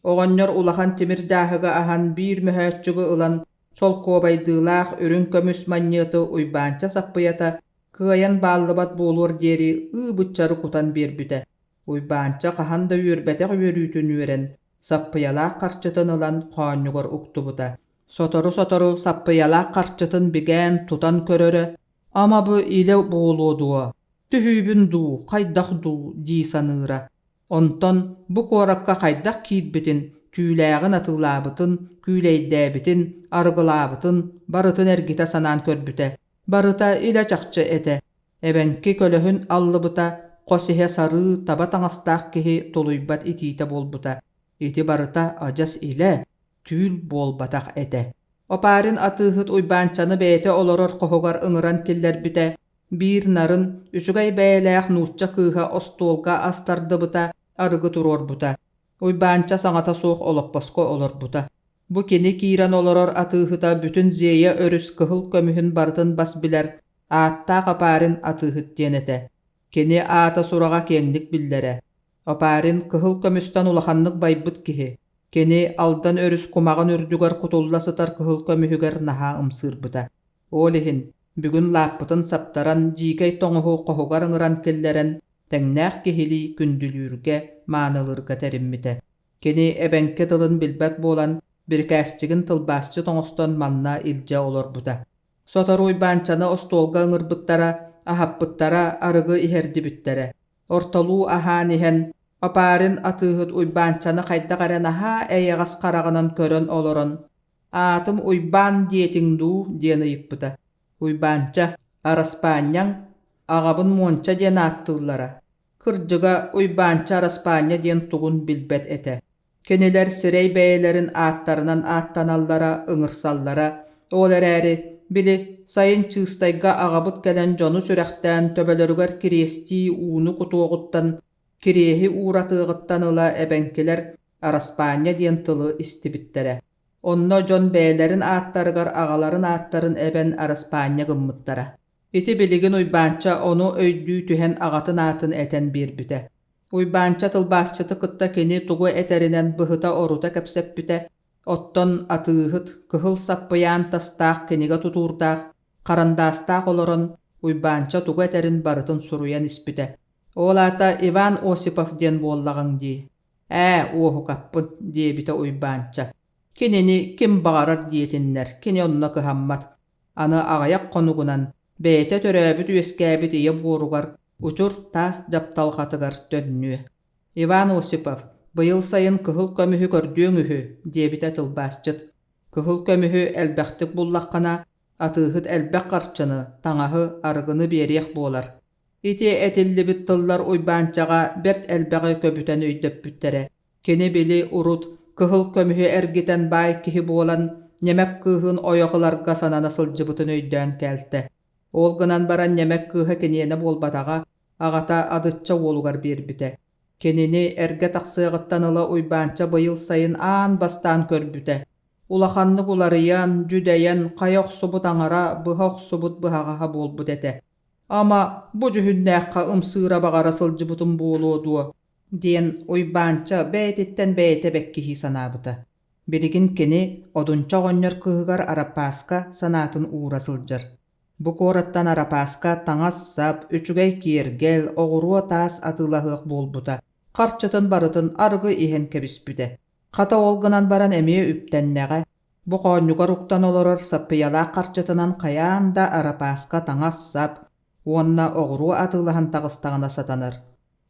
Оҕонньор улахан тимир дьааһыгы аһан биир мөһөөччүгү ылан, солкуобайдыылаах үрүҥ көмүс манньыаты Уйбаанча саппыйата кыайан бааллыбат буолуор диэри ыы-быччары кутан биэрбитэ. Уйбаанча хаһан да үөрбэтэх үөрүүтүн үөрэн, саппыйалаах харчытын ылан хоонньугар уктубута. Сотору-сотору саппыйалаах харчытын бигээн тутан көрөрө, ама бу илэ буолуо дуо, түһүүбүн дуу, хайдах дуу дии саныыра. Онтон бу куоракка хайдах киирбитин, түүлээҕин атыылаабытын, күүлэйдээбитин, арыгылаабытын барытын эргитэ санаан көрбүтэ. Барыта илэ-чахчы этэ. Эбэҥки көлөһүн аллыбыта, Хос иһэ сарыы таба таҥастаах киһи тулуйбат итиитэ буолбута. Ити барыта адьас илэ, түүл буолбатах этэ. Опарин атыыһыт Уйбаанчаны бэйэтэ олорор хоһугар ыҥыран киллэрбитэ, биир нарын, үчүгэй бэйэлээх нуучча кыыһа остуолга ас тардыбыта, арыгы туруорбута. Уйбаанча саҥата суох олоппоско олорбута. Бу кини киирэн олорор атыыһыта бүтүн Зея өрүс кыһыл көмүһүн барытын бас билэр ааттаах Опарин атыыһыт диэн этэ. Кини аата сураҕа киэҥник биллэрэ. Опарин кыһыл көмүстэн улаханнык байбыт киһи. Кини Алдан өрүс кумаҕын үрдүгэр кутулла сытар кыһыл көмүһүгэр наһаа ымсыырбыта. Ол иһин бүгүн лааппытын саптаран дьиикэй тоҥуһу хоһугар ыҥыран киллэрэн тэҥнээх киһилии күндүлүүргэ, маанылыырга тэриммитэ. Кини эбэҥки тылын билбэт буолан, бирикээсчигин тылбаасчыт оҥостон манна илдьэ олорбута. Сотору Уйбаанчаны остуолга ыҥырбыттара, аһаппыттара, арыгы иһэрдибиттэрэ. Ортолуу аһаан иһэн, Опарин атыыһыт Уйбаанчаны хайдах эрэ наһаа эйэҕэс хараҕынан көрөн олорон, «Аатым Уйбаан диэтиҥ дуу?» диэн ыйыппыта. Уйбаанча, «Араспаанньаҥ, аҕабын Муонча диэн ааттыыллара». Кырдьыга, Уйбаанча араспаанньа диэн тугун билбэт этэ. Кинилэр сирэй бэйэлэрин ааттарынан ааттаналлара, ыҥырсаллара. Ол эрээри, били, сайын Чыыстайга аҕабыт кэлэн дьону сүрэхтээн төбөлөрүгэр кириэстии ууну кутуоҕуттан, кириэһи ууратыаҕыттан ыла эбэҥкилэр араспаанньа диэн тылы истибиттэрэ. Онно дьон бэйэлэрин ааттарыгар аҕаларын ааттарын эбэн араспаанньа гыммыттара. Ити билигин Уйбаанча ону өйдүү түһэн аҕатын аатын этэн биэрбитэ. Уйбаанча тылбаасчыты кытта кини тугу этэринэн быһыта-орута кэпсэппитэ, оттон атыыһыт кыһыл саппыйаан тастаах кинигэ тутуурдаах, харандаастаах олорон Уйбаанча тугу этэрин барытын суруйан испитэ. Ол аата Иван Осипов диэн буоллаҕыҥ дии. Ээ, уоһукаппын, диэбитэ Уйбаанча. Кинини ким баҕарар диэтиннэр, кини онно кыһаммат. Аны аҕыйах хонугунан бэйэтэ төрөөбүт-үөскээбит ийэ буоругар учур таас дьапталҕатыгар төннүө. Иван Осипов, быйыл сайын кыһыл көмүһү көрдүөҥ үһү, диэбитэ тылбаасчыт. Кыһыл көмүһү элбэхтик буллаххына, атыыһыт элбэх харчыны, таҥаһы, арыгыны биэриэх буолар. Ити этиллибит тыллар Уйбаанчаҕа бэрт элбэҕи көбүтэн өйдөппүттэрэ. Кини били урут кыһыл көмүһү эргитэн баай киһи буолан ньэмэк кыыһын ойох ыларга санана сылдьыбытын өйдөөн кэлтэ. Ол гынан баран ньэмэк кыыһа киниэнэ буолбатаҕа, аҕата Адычча уолугар биэрбитэ. Кинини эргэ тахсыаҕыттан ыла Уйбаанча быйыл сайын аан бастаан көрбүтэ. Улаханнык уларыйан, дьүдэйэн, хайа охсубут аҥара, быһа охсубут быһаҕаһа буолбут этэ. Ама, бу дьүһүннээххэ ымсыыра баҕара сылдьыбытым буолуо дуо? Диэн Уйбаанча бэйэтиттэн бэйэтэ бэккиһии санаабыта. Билигин кини Одунча оҕонньор кыыһыгар Арапааска санаатын уура сылдьар. Бу куораттан Арапааска таҥас-сап, үчүгэй киэргэл, оҕуруо таас атыылаһыах буолбута. Харчытын барытын арыгы иһэн кэбиспитэ. Хата ол гынан баран эмиэ үптэннэҕэ. Бу хоонньугар уктан олорор саппыйалаах харчытынан хайаан да Арапааска таҥас-сап уонна оҕуруо атыылаһан таҕыстаҕына сатанар.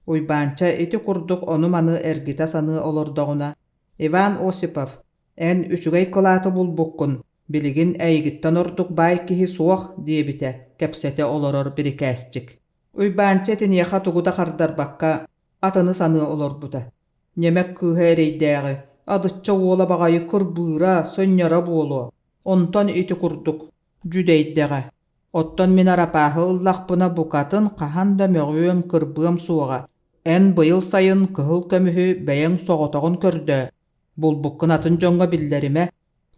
Уйбаанча ити курдук ону-маны эргитэ саныы олордоҕуна, Иван Осипов, эн үчүгэй кылааты булбуккун, билигин эйигиттэн ордук баай киһи суох диэбитэ, кэпсэтэ олорор бирикээсчик. Уйбаанча итиниэхэ тугу да хардарбакка, атыны саныы олорбута. Ньэмэк кыыһа эрэйдээҕи, адычча уола баҕайы кырбыыра, сонньоро буолуо, онтон ити курдук дьүдэйдэҕэ. Оттон мин арапааһы ыллахпына букатын хаһан да мөҕүөм, кырбыам суоҕа. Эн быйыл сайын кыһыл көмүһү бэйэҥ соҕотоҕун көрдөө, булбуккун атын дьоҥҥо биллэримэ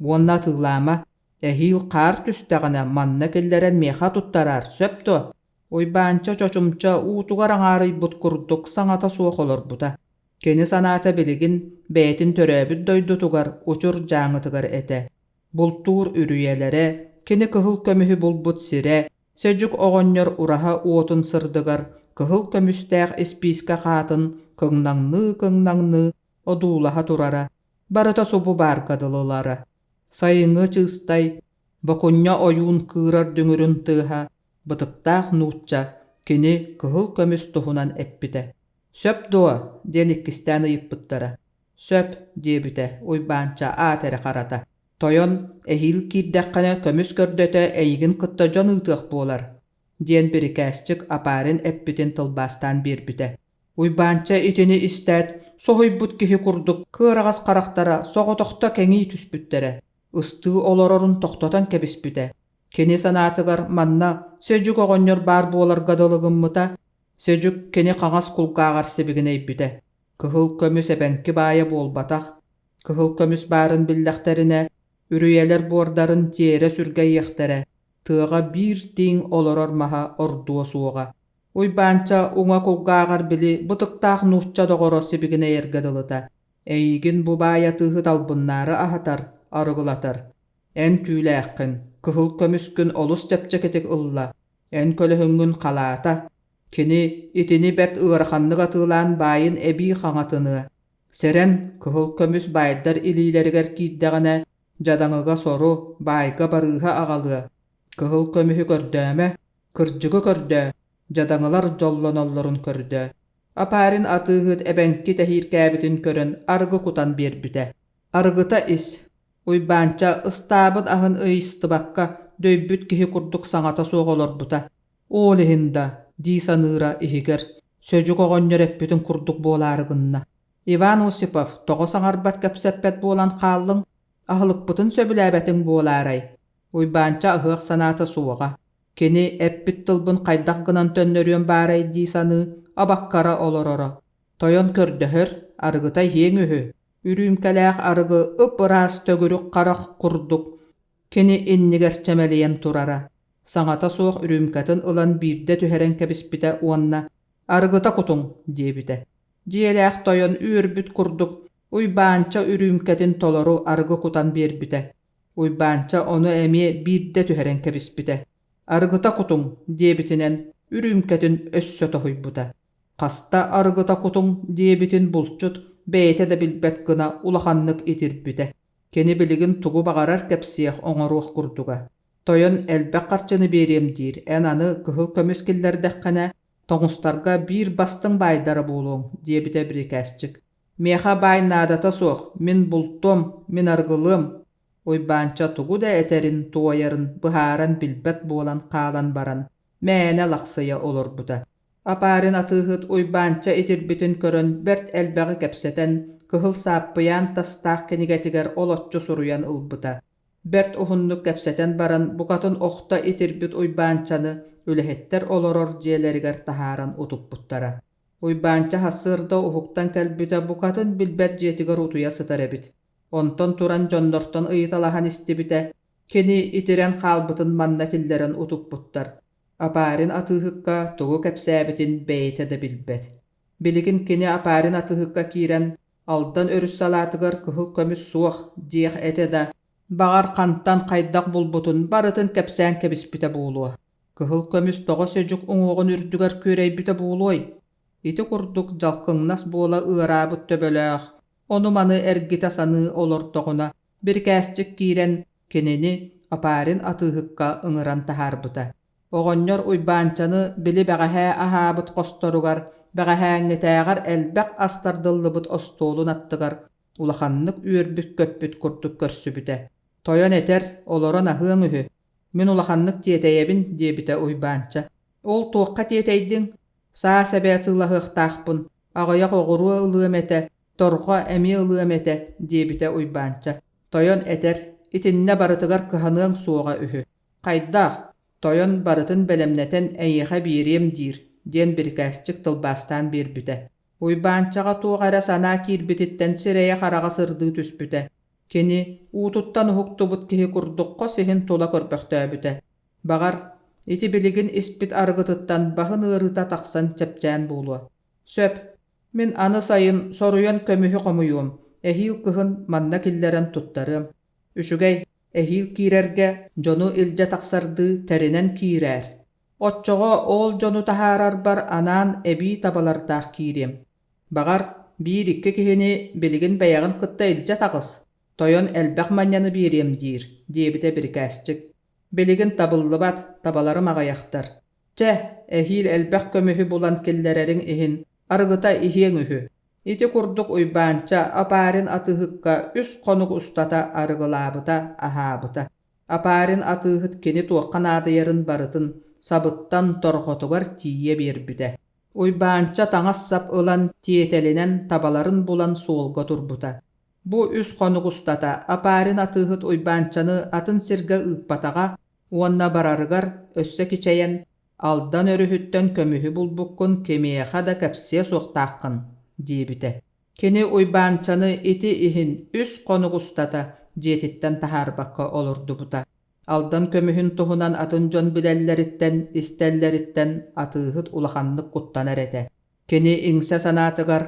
уонна атыылаама. Эһиил хаар түстэҕинэ манна киллэрэн миэхэ туттараар, сөп дуо? Уйбаанча чочумча уутугар аҥаарыйбыт курдук саҥата суох олорбута. Кини санаата билигин бэйэтин төрөөбүт дойдутугар Учур Дьааҥытыгар этэ. Бултуур үрүйэлэрэ, кини кыһыл көмүһү булбут сирэ, Сэдьүк оҕонньор ураһа уотун сырдыгар кыһыл көмүстээх испиискэ хаатын кыҥнаҥныы-кыҥнаҥныы одуулаһа турара, барыта субу баарга дылылара. Сайыҥҥы чыыстай, бокунньа ойуун кыырар дүҥүрүн тыаһа, бытыктаах нуучча кини кыһыл көмүс туһунан эппитэ. «Сөп дуо?» диэн иккистээн ыйыппыттара. «Сөп», диэбитэ Уйбаанча аат эрэ харата. «Тойон, эһиил киирдэххинэ көмүс көрдөтө эйигин кытта дьон ыытыах буолар. диэн бирикээсчик Апарин эппитин тылбаастаан биэрбитэ. Уйбаанча итини истээт, соһуйбут киһи курдук кыараҕас харахтара соҕотохто кэҥии түспүттэрэ, ыстыы олорорун тохтотон кэбиспитэ. Кини санаатыгар манна Сөдьүк оҕонньор баар буоларга дылы гыммыта, Сөдьүк кини хаҥас кулгааҕар сибигинэйбитэ. Кыһыл көмүс эбэҥки баайа буолбатах, кыһыл көмүс баарын биллэхтэринэ, үрүйэлэр буордарын тиэрэ сүргэйиэхтэрэ, тыаҕа биир тииҥ олорор маһа ордуо суоҕа. Уйбаанча уҥа кулгааҕар били бытыктаах нуучча доҕоро сибигинэйэргэ дылыта: «Эйигин бу баай атыыһыт албыннаары аһатар, арыгылатар. Эн түүлээххин, кыһыл көмүскүн олус чэпчэкитик ылла, эн көлөһүҥҥүн халаата. Кини итини бэрт ыараханнык атыылаан баайын эбии хаҥатыныа. Сэрэн, кыһыл көмүс баайдар илиилэригэр киирдэҕинэ, дьадаҥыга сору, баайга барыыһа аҕалыа. Кыһыл көмүһү көрдөөмө, кырдьыгы көрдөө, дьадаҥылар дьоллоноллорун көрдөө. Апарин атыыһыт эбэҥки тэһииркээбитин көрөн арыгы кутан биэрбитэ. Арыгыта ис, Уйбаанча ыстаабыт аһын ыйыстыбакка дөйбүт киһи курдук саҥата суох олорбута. Ол иһин да, дии саныыра иһигэр, Сөдьүк оҕонньор эппитин курдук буолаары гынна. Иван Осипов, тоҕо саҥарбат-кэпсэппэт буолан хааллыҥ? Аһылыкпытын сөбүлээбэтиҥ буолаарай? Уйбаанча аһыах санаата суоҕа. Кини эппит тылбын хайдах гынан төннөрүөм баарай дии саныы, абаккара олороро. Тойон көрдөһөр, арыгыта иһиэҥ үһү. Үрүүмкэлээх арыгы ып-ыраас төгүрүк харах курдук кини иннигэр чэмэлийэн турара. Саҥата суох үрүүмкэтин ылан биирдэ түһэрэн кэбиспитэ уонна «Арыгыта кутуҥ» диэбитэ. Дьиэлээх тойон үөрбүт курдук Уйбаанча үрүүмкэтин толору арыгы кутан биэрбитэ. Уйбаанча ону эмиэ биирдэ түһэрэн кэбиспитэ. «Арыгыта кутуҥ» диэбитинэн үрүүмкэтин өссө тоһуйбута. Хаста арыгыта кутуҥ диэбитин булчут бэйэтэ да билбэт гына улаханнык итирбитэ. Кини билигин тугу баҕарар кэпсиэх, оҥоруох курдуга. Тойон элбэх харчыны биэриэм диир, эн аны кыһыл көмүс киллэрдэххинэ, тоҥустарга биир бастыҥ баайдара буолуоҥ, диэбитэ бирикээсчик. Миэхэ баай наадата суох, мин бултуом, мин арыгылыам. Уйбаанча тугу да этэрин, туойарын быһааран билбэт буолан хаалан баран, мээнэ лахсыйа олорбута. Апарин атыыһыт Уйбаанча итирбитин көрөн бэрт элбэҕи кэпсэтэн, кыһыл сааппыйаан тастаах кинигэтигэр олоччу суруйан ылбыта. Бэрт уһуннук кэпсэтэн баран букатын охто итирбит Уйбаанчаны үлэһиттэр олорор дьиэлэригэр таһааран утуппуттара. Уйбаанча сарсыарда уһуктан кэлбитэ букатын билбэт дьиэтигэр утуйа сытар эбит. Онтон туран дьоннортон ыйыталаһан истибитэ, кини итирэн хаалбытын манна киллэрэн утуппуттар. Апарин атыыһыкка тугу кэпсээбитин бэйэтэ да билбэт. Билигин кини Апарин атыыһыкка киирэн Алдан өрүс салаатыгар кыһыл көмүс суох диэх этэ да, баҕар хантан хайдах булбутун барытын кэпсээн кэбиспитэ буолуо. Кыһыл көмүс тоҕо сөдьүк уҥуоҕун үрдүгэр күөрэйбитэ буолуой? Ити курдук дьалкыҥнас буола ыараабыт төбөлөөх, ону-маны эргитэ саныы олордоҕуна, бирикээсчик киирэн кинини Апарин атыыһыкка ыҥыран таһаарбыта. Оҕонньор Уйбаанчаны били бэҕэһээ аһаабыт хосторугар бэҕэһээҥҥитээҕэр элбэх ас тардыллыбыт остуолун аттыгар улаханнык үөрбүт-көппүт курдук көрсүбүтэ. Тойон этэр, олорон аһыаҥ үһү, мин улаханнык тиэтэйэбин, диэбитэ Уйбаанча. Ол туохха тиэтэйдиҥ? Саас эбэ атыылаһыахтаахпын, аҕыйах оҕуруо ылыам этэ, торҕо эмиэ ылыам этэ, диэбитэ Уйбаанча. Тойон этэр, итиннэ барытыгар кыһаныаҥ суоҕа үһү. Хайдах? Тойон барытын бэлэмнэтэн эйиэхэ биэриэм диир, диэн бирикээсчик тылбаастаан биэрбитэ. Уйбаанчаҕа туох эрэ санаа киирбититтэн сирэйэ-хараҕа сырдыы түспүтэ. Кини уутуттан уһуктубут киһи курдук хос иһин тула көрбөхтөөбүтэ. Баҕар, ити билигин испит арыгытыттан баһын ыарыыта тахсан чэпчээн буолуо. Сөп, мин аны сайын соруйан көмүһү хомуйуом, эһиил кыһын манна киллэрэн туттарыам. Үчүгэй, эһиил киирэргэ дьону илдьэ тахсардыы тэринэн киирээр. Оччоҕо ол дьону таһаарарбар анаан эбии табалардаах киириэм. Баҕар, биир-икки киһини билигин бэйэҕин кытта илдьэ таҕыс, тойон элбэх манньаны биэриэм диир, диэбитэ бирикээсчик. Билигин табыллыбат, табаларым аҕыйахтар. Чэ, эһиил элбэх көмүһү булан киллэрэриҥ иһин арыгыта иһиэҥ үһү. Ити курдук Уйбаанча Апарин атыыһыкка үс хонук устата арыгылаабыта, аһаабыта. Апарин атыыһыт кини туохха наадыйарын барытын сабыттан торҕотугар тиийэ биэрбитэ. Уйбаанча таҥас-сап ылан, тиэтэлинэн табаларын булан суолга турбута. Бу үс хонук устата Апарин атыыһыт Уйбаанчаны атын сиргэ ыыппатаҕа уонна барарыгар өссө кичэйэн «Алдан өрүһүттэн көмүһү булбуккун кимиэхэ да кэпсиэ суохтааххын» диэбитэ. Кини Уйбаанчаны ити иһин үс хонук устата дьиэтиттэн таһаарбакка олордубута. Алдан көмүһүн туһунан атын дьон билэллэриттэн, истэллэриттэн атыыһыт улаханнык куттанар этэ. Кини иҥсэ санаатыгар,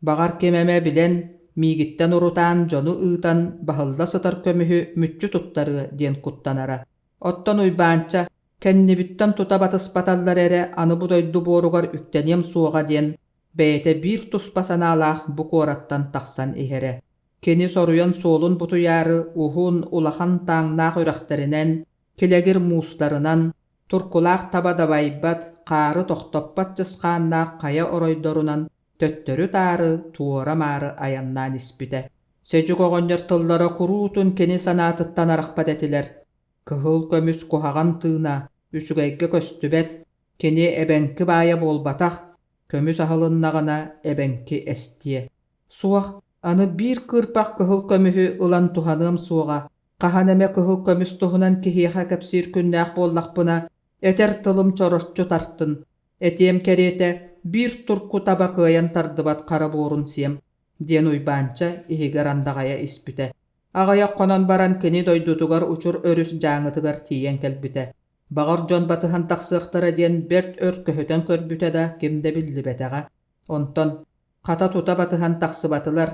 баҕар ким эмэ билэн, миигиттэн урутаан дьону ыытан баһылла сытар көмүһү мүччү туттарыа диэн куттанара. Оттон Уйбаанча кэннибиттэн тута батыспаталлар эрэ аны бу дойду буоругар үктэниэм суоҕа диэн бэйэтэ биир туспа санаалаах бу куораттан тахсан иһэрэ. Кини соруйан суолун бутуйаары уһун, улахан тааҥнаах үрэхтэринэн, килэгир муустарынан, туркулаах таба дабайбат, хаары тохтоппот чысхааннаах хайа оройдорунан төттөрү-таары, туора-маары айаннаан испитэ. Сэдьүк оҕонньор тыллара куруутун кини санаатыттан арахпат этилэр. Кыһыл көмүс куһаҕан тыына, үчүгэйгэ көстүбэт, кини эбэҥки баайа буолбатах, көмүс аһылыннаҕына эбэҥки эстиэ. Суох, аны биир кыырпах кыһыл көмүһү ылан туһаныам суоҕа, хаһан эмэ кыһыл көмүс туһунан киһиэхэ кэпсиир күннээх буоллахпына, этэр тылым чороччу тартын, этиэм кэриэтэ биир турку таба кыайан тардыбат хара буорун сиэм, диэн Уйбаанча иһигэр андаҕайа испитэ. Аҕыйах хонон баран кини дойдутугар Учур өрүс Дьааҥытыгар тиийэн кэлбитэ. Баҕар дьон батыһан тахсыахтара диэн бэрт өр көһүтэн көрбүтэ да ким да биллибэтэҕэ. Онтон хата тута батыһан тахсыбатылар,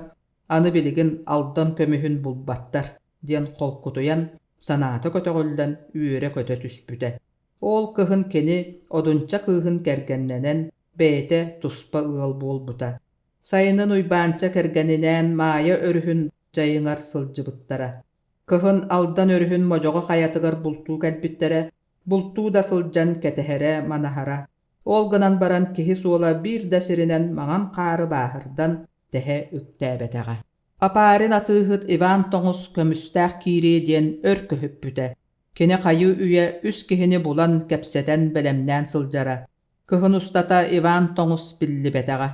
аны билигин Алдан көмүһүн булбаттар диэн холкутуйан, санаата көтөҕүллэн үөрэ-көтө түспүтэ. Ол кыһын кини Одунча кыыһын кэргэннэнэн, бэйэтэ туспа ыал буолбута. Сайынын Уйбаанча кэргэнинээн Маайа өрүһүн дьайыҥар сылдьыбыттара. Кыһын Алдан өрүһүн модьоҕо хайатыгар бултуу кэлбиттэрэ, бултуу да сылдьан кэтэһэрэ-манаһара. Ол гынан баран киһи суола биир да сиринэн маҥан хаары бааһырдан тэһэ үктээбэтэҕэ. Апарин атыыһыт Иван Тоҥус көмүстээх киириэ диэн өр көһүппүтэ. Кини хайыы-үйэ үс киһини булан, кэпсэтэн, бэлэмнээн сылдьара. Кыһын устата Иван Тоҥус биллибэтэҕэ.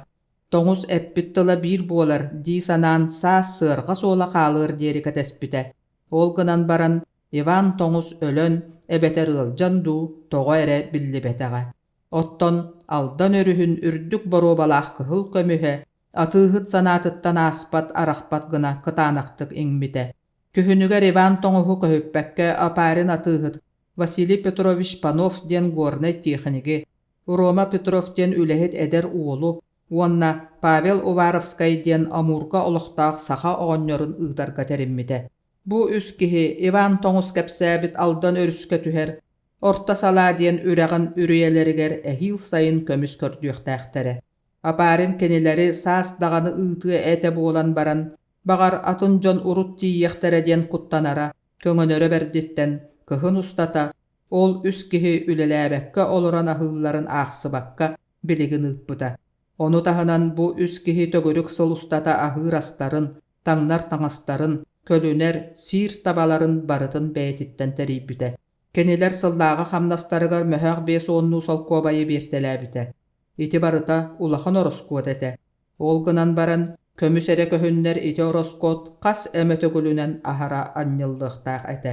Тоҥус эппит тыла биир буолар дии санаан саас сыарҕа суола хаалыар диэри кэтэспитэ. Ол гынан баран Иван Тоҥус өлөн эбэтэр ыалдьан дуу тоҕо эрэ биллибэтэҕэ. Оттон Алдан өрүһүн үрдүк боруобалаах кыһыл көмүһэ атыыһыт санаатыттан ааспат арахпат гына кытаанахтык иҥмитэ. Күһүнүгэр Иван Тоҥуһу көһүппэккэ Опарин атыыһыт Василий Петрович Панов диэн горнай тиэхиниги, Рома Петров диэн үлэһит эдэр уолу уонна Павел Уваровскай диэн Амурга олохтоох саха оҕонньорун ыытарга тэриммитэ. Бу үс киһи Иван Тоҥус кэпсээбит Алдан өрүскэ түһэр Орто Салаа диэн үрэҕин үрүйэлэригэр эһиил сайын көмүс көрдүөхтээхтэрэ. Апарин кинилэри саас даҕаны ыытыа этэ буолан баран, баҕар атын дьон урут тиийиэхтэрэ диэн куттанара, көҥөнөрө бэрдиттэн кыһын устата ол үс киһи үлэлээбэккэ олорон аһыылларын аахсыбакка билигин ыыппыта. Ону таһынан бу үс киһи төгүрүк сыл устата аһыыр астарын, таҥнар таҥастарын, көлүнэр, сиир табаларын барытын бэйэтиттэн тэрийбитэ. Кинилэр сыллааҕы хамнастарыгар мөһөөх 50 солкуобайы биэртэлээбитэ. Ити барыта улахан ороскуот этэ. Ол гынан баран, көмүс эрэ көһүннэр ити ороскуот хас эмэ төгүлүнэн аһара анньыллыахтаах этэ.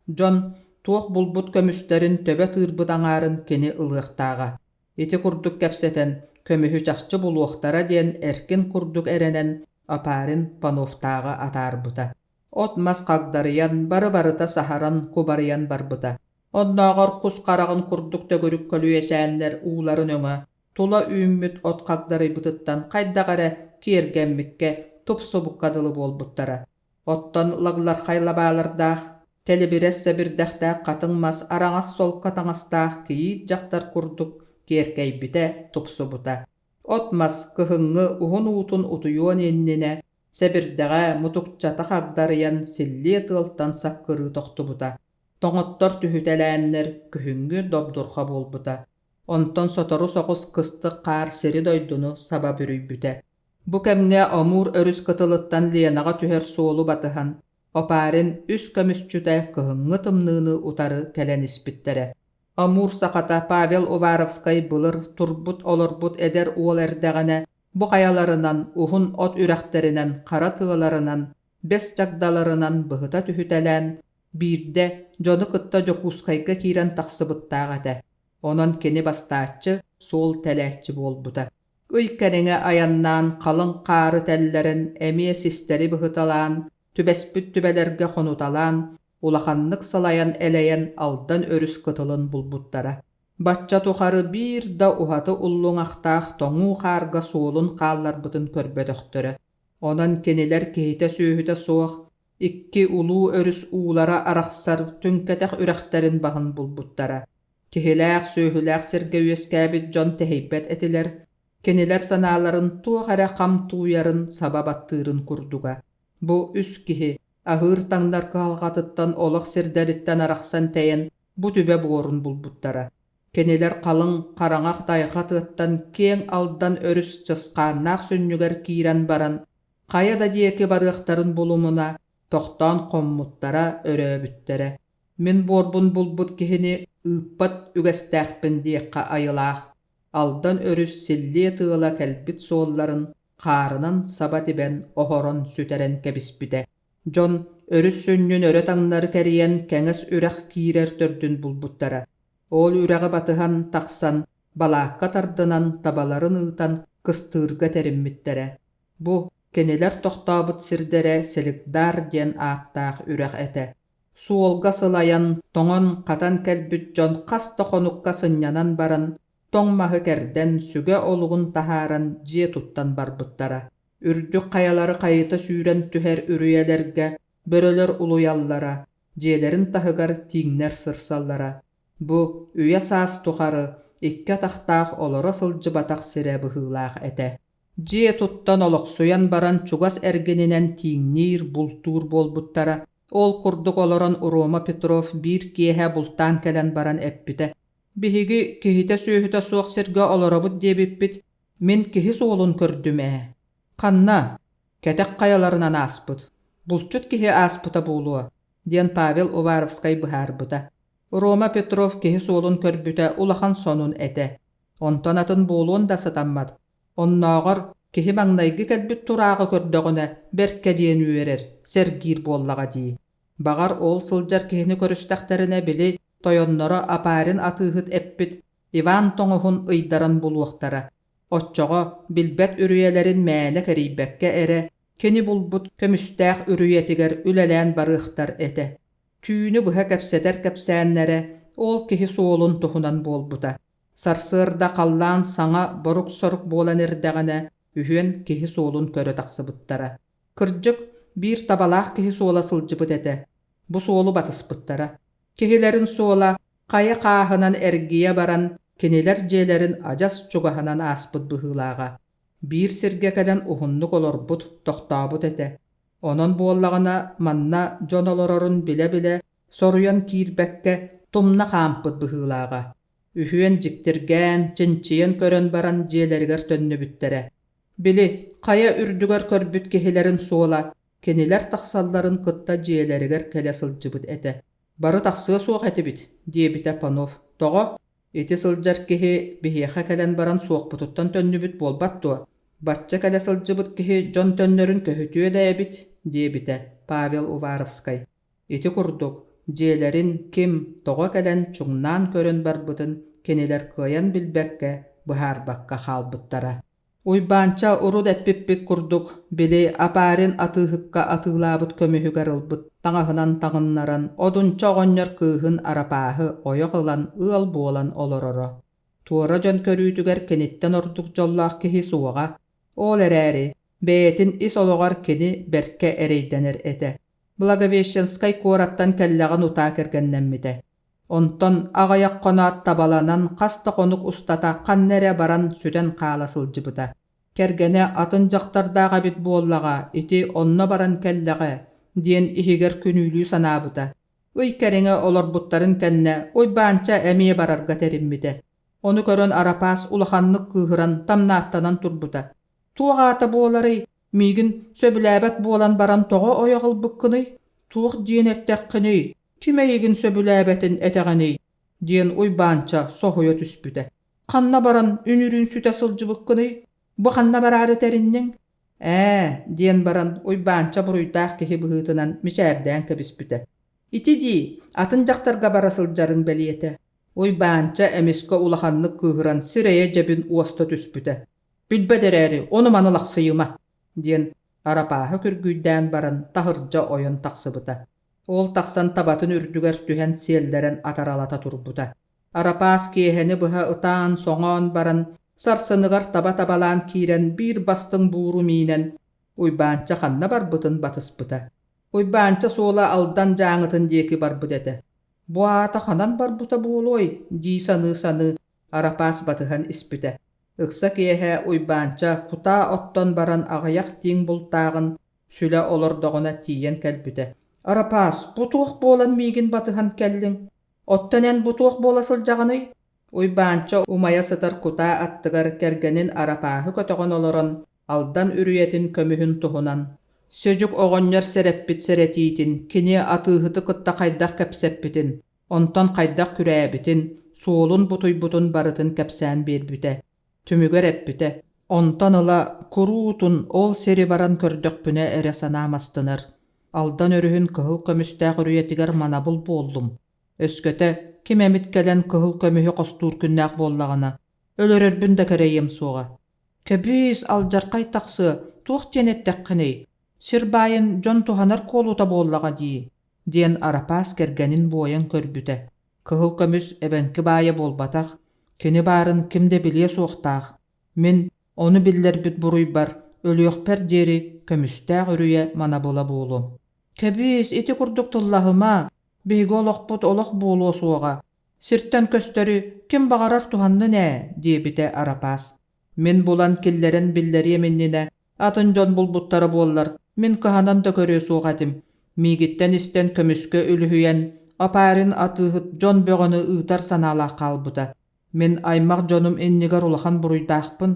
Дьон туох булбут көмүстэрин төбө тыырбыт аҥаарын кини ылыахтааҕа. Ити курдук кэпсэтэн, көмүһү чахчы булуохтара диэн эркин курдук эрэнэн Опарин Пановтааҕы атаарбыта. От-мас хагдарыйан, бары-барыта саһаран, кубарыйан барбыта. Оннооҕор кус хараҕын курдук төгүрүк көлүйэчээннэр ууларын өҥө, тула үүммүт от хагдарыйбытыттан хайдах эрэ киэргэммиккэ, тупсубукка дылы буолбуттара. Оттон лаглархай лабаалардаах, тэлибирэс сэбирдэхтээх хатыҥ мас араҥас солко таҥастаах кийиит дьахтар курдук киэркэйбитэ, тупсубута. От-мас кыһыҥҥы уһун уутун утуйуон иннинэ сэбирдэҕэ, мутукчата хагдарыйан силлиэ тыалтан саккырыы тохтубута. Тоҥоттор түһүтэлээннэр күһүҥҥү добдурҕа буолбута. Онтон сотору соҕус кыстык хаар сири-дойдуну саба бүрүйбүтэ. Бу кэмҥэ Амур өрүс кытылыттан Ленаҕа түһэр суолу батыһан, Опарин үс көмүсчүтэ кыһыҥҥы тымныыны утары кэлэн испиттэрэ. Амур сахата Павел Уваровскай былыр турбут-олорбут эдэр уол эрдэҕинэ бу хайаларынан, уһун от үрэхтэринэн, хара тыаларынан, бэс чагдаларынан быһыта түһүтэлээн, биирдэ дьону кытта Дьокуускайга киирэн тахсыбыттаах этэ. Онон кини бастааччы, суол тэлээччи буолбута. Ый кэриҥэ айаннаан халыҥ хаары тэллэрэн, эмиэ систэри быһыталаан, түбэспит түбэлэргэ хонуталаан, улаханнык салайан-элэйэн Алдан өрүс кытылын булбуттара. Бачча тухары биир да уһаты уллуҥахтаах тоҥуу хаарга суолун хаалларбытын көрбөтөхтөрө. Онон кинилэр киһитэ-сүөһүтэ суох, икки улуу өрүс уулара арахсар түҥкэтэх үрэхтэрин баһын булбуттара. Киһилээх-сүөһүлээх сиргэ үөскээбит дьон тэһийбэт этилэр, кинилэр санааларын туох эрэ хам тууйарын саба баттыырын курдуга. Бу үс киһи аһыыр-таҥнар кыһалҕатыттан олох сирдэриттэн арахсан тэйэн бу түбэ буорун булбуттара. Кинилэр халыҥ, хараҥа тайҕа тыаттан киэҥ Алдан өрүс чысхааннаах сүнньүгэр киирэн баран, хайа да диэки барыахтарын булумуна, тохтоон хоммуттара, өрөөбүттэрэ. Мин буорбун булбут киһини ыыппат үгэстээхпин диэххэ айылаах, Алдан өрүс силлиэ тыала кэлбит суолларын хаарынан саба тибэн оһорон сүтэрэн кэбиспитэ. Дьон өрүс сүнньүн өрө таҥнары кэрийэн кэҥэс үрэх киирэр төрдүн булбуттара. Ол үрэҕи батыһан тахсан, балаакка тардынан табаларын ыытан кыстыырга тэриммиттэрэ. Бу кинилэр тохтообут сирдэрэ Селигдар диэн ааттаах үрэх этэ. Суолга сылайан, тоҥон-хатан кэлбит дьон хас да хонукка сынньанан баран, тоҥ маһы кэрдэн, сүгэ олугун таһааран дьиэ туттан барбыттара. Үрдүк хайалары хайыта сүүрэн түһэр үрүйэлэргэ бөрөлөр улуйаллара, дьиэлэрин таһыгар тииҥнэр сырсаллара. Бу үйэ-саас тухары икки атахтаах олоро сылдьыбатах сирэ быһыылаах этэ. Дьиэ туттан олохсуйан баран чугас эргининэн тииҥниир, бултуур буолбуттара. Ол курдук олорон Рома Петров биир киэһэ бултаан кэлэн баран эппитэ: «Биһиги киһитэ-сүөһүтэ суох сиргэ олоробут диэбиппит, мин киһи суолун көрдүм ээ. Ханна? Кэтэх хайаларынан ааспыт. Булчут киһи ааспыта буолуо», диэн Павел Уваровскай быһаарбыта. Рома Петров киһи суолун көрбүтэ улахан сонун этэ. Онтон атын буолуон да сатаммат. Оннооҕор киһи маҥнайгы кэлбит турааҕы көрдөҕүнэ бэркэ диэн үөрэр, сэргиир буоллаҕа дии. Баҕар ол сылдьар киһини көрүстэхтэринэ били тойонноро Апарин атыыһыт эппит Иван тоҥуһун ыйдаран булуохтара. Оччоҕо билбэт үрүйэлэрин мээнэ кэрийбэккэ эрэ кини булбут көмүстээх үрүйэтигэр үлэлээн барыахтар этэ. Түүнү быһа кэпсэтэр кэпсээннэрэ ол киһи суолун туһунан буолбута. Сарсыарда халлаан саҥа борук-сорук буолан эрдэҕинэ, үһүөн киһи суолун көрө тахсыбыттара. Кырдьык, биир табалаах киһи суола сылдьыбыт этэ. Бу суолу батыспыттара. Киһилэрин суола хайа хааһынан эргийэ баран, кинилэр дьиэлэрин адьас чугаһынан ааспыт быһыылааҕа. Биир сиргэ кэлэн уһуннук олорбут, тохтообут этэ. Онон буоллаҕына, манна дьон олорорун билэ-билэ, соруйан киирбэккэ, тумна хаампыт быһыылааҕа. Үһүөн дьиктиргээн, чинчийэн көрөн баран дьиэлэригэр төннүбүттэрэ. Били, хайа үрдүгэр көрбүт киһилэрин суола кинилэр тахсалларын кытта дьиэлэригэр кэлэ сылдьыбыт этэ. «Бары тахсыа суох этибит», диэбитэ Панов. «Тоҕо? Ити сылдьар киһи биһиэхэ кэлэн баран суохпутуттан төннүбүт буолбат дуо? Бачча кэлэ сылдьыбыт киһи дьон төннөрүн көһүтүө да эбит», диэбитэ Павел Уваровскай. Ити курдук, дьиэлэрин ким, тоҕо кэлэн чуҥнаан көрөн барбытын кинилэр кыайан билбэккэ, быһаарбакка хаалбыттара. Уйбаанча урут эппиппит курдук, били Апарин атыыһыкка атыылаабыт көмүһүгэр ылбыт таҥаһынан таҥыннаран Одунча оҕонньор кыыһын Арапааһы ойох ылан ыал буолан олороро. Туора дьон көрүүтүгэр киниттэн ордук дьоллоох киһи суоҕа. Ол эрээри, бэйэтин ис олоҕор кини бэркэ эрэйдэнэр этэ. Благовещенскай куораттан кэллэҕин утаа кэргэннэммитэ. Онтон аҕыйах хоноот табаланан хас да хонук устата ханна эрэ баран сүтэн хаала сылдьыбыта. Кэргэнэ атын дьахтардаах эбит буоллаҕа, ити онно баран кэллэҕэ диэн иһигэр күнүүлүү санаабыта. Ый кэриҥэ олорбуттарын кэннэ Уйбаанча эмиэ барарга тэриммитэ. Ону көрөн Арапаас улаханнык кыыһыран тамнааттанан турбута. Туох аата буоларый, миигин сөбүлээбэт буолан баран тоҕо ойох ылбыккыный? Туох диэн эттэххиний? Ким эйигин сөбүлээбэтин этэҕиний? диэн Уйбаанча соһуйа түспүтэ. Ханна баран үнүрүүн сүтэ сылдьыбыккыный? Бу ханна бараары тэринниҥ? Ээ, диэн баран Уйбаанча буруйдаах киһи быһыытынан мичээрдээн кэбиспитэ. Ити дии, атын дьахтарга бара сылдьарыҥ бэлиэтэ. Уйбаанча эмискэ улаханнык кыыһыран сирэйэ дьэбин уоста түспүтэ. Билбэт эрээри, ону-маны лахсыйыма, диэн Арапааһы күргүйдээн баран таһырдьа ойон тахсыбыта. Ол тахсан табатын үрдүгэр түһэн сиэллэрэн атаралата турбута. Арапаас киэһэни быһа ытаан-соҥоон баран, сарсыныгар таба табалаан киирэн биир бастыҥ бууру миинэн, Уйбаанча ханна барбытын батыспыта. Уйбаанча суола Алдан Дьааҥытын диэки барбыт этэ. Бу аата ханан барбыта буолуой дии саныы-саныы Арапаас батыһан испитэ. Ыкса киэһэ Уйбаанча кутаа оттон баран аҕыйах тииҥ бултааҕын сүлэ олордоҕуна тиийэн кэлбитэ. «Арапаас, бу туох буолан миигин батыһан кэллиҥ? Оттон эн бу туох буола сылдьаҕыный?» Уйбаанча умайа сытар кутаа аттыгар кэргэнин Арапааһы көтөҕөн олорон Алдан үрүйэтин көмүһүн туһунан Сөдьүк оҕонньор сэрэппит сэрэтиитин, кини атыыһыты кытта хайдах кэпсэппитин, онтон хайдах күрээбитин, суолун бутуйбутун барытын кэпсээн биэрбитэ. Түмүгэр эппитэ: «Онтон ыла куруутун ол сири баран көрдөхпүнэ эрэ санаам астынар. Алдан өрүһүн кыһыл көмүстээх үрүйэтигэр манабыл буоллум. Өскөтө ким эмит кэлэн кыһыл көмүһү хостуур күннээх буоллаҕына, өлөрөрбүн да кэрэйиэм суоҕа. Кэбиис, алдьархай тахсыа, туох диэн эттэххиний? Сир баайын дьон туһанар куолута буоллаҕа дии» диэн Арапаас кэргэнин буойан көрбүтэ. Кыһыл көмүс эбэҥки баайа буолбатах, кини баарын ким да билиэ суохтаах. Мин ону биллэрбит буруйбар өлүөхпэр диэри көмүстээх үрүйэ манабыла буолуом. Кэбиис, ити курдук тыллаһыма, биһиги олохпут олох буолуо суоҕа. Сиртэн көстөрү ким баҕарар туһаннын ээ, диэбитэ Арапаас. Мин булан киллэрэн биллэриэм иннинэ атын дьон булбуттара буоллар, мин кыһанан да көрүө суох этим. Миигиттэн истэн көмүскэ үлүһүйэн, Опарин атыыһыт дьон бөҕөнү ыытар санаалаах хаалбыта. Мин аймах дьонум иннигэр улахан буруйдаахпын.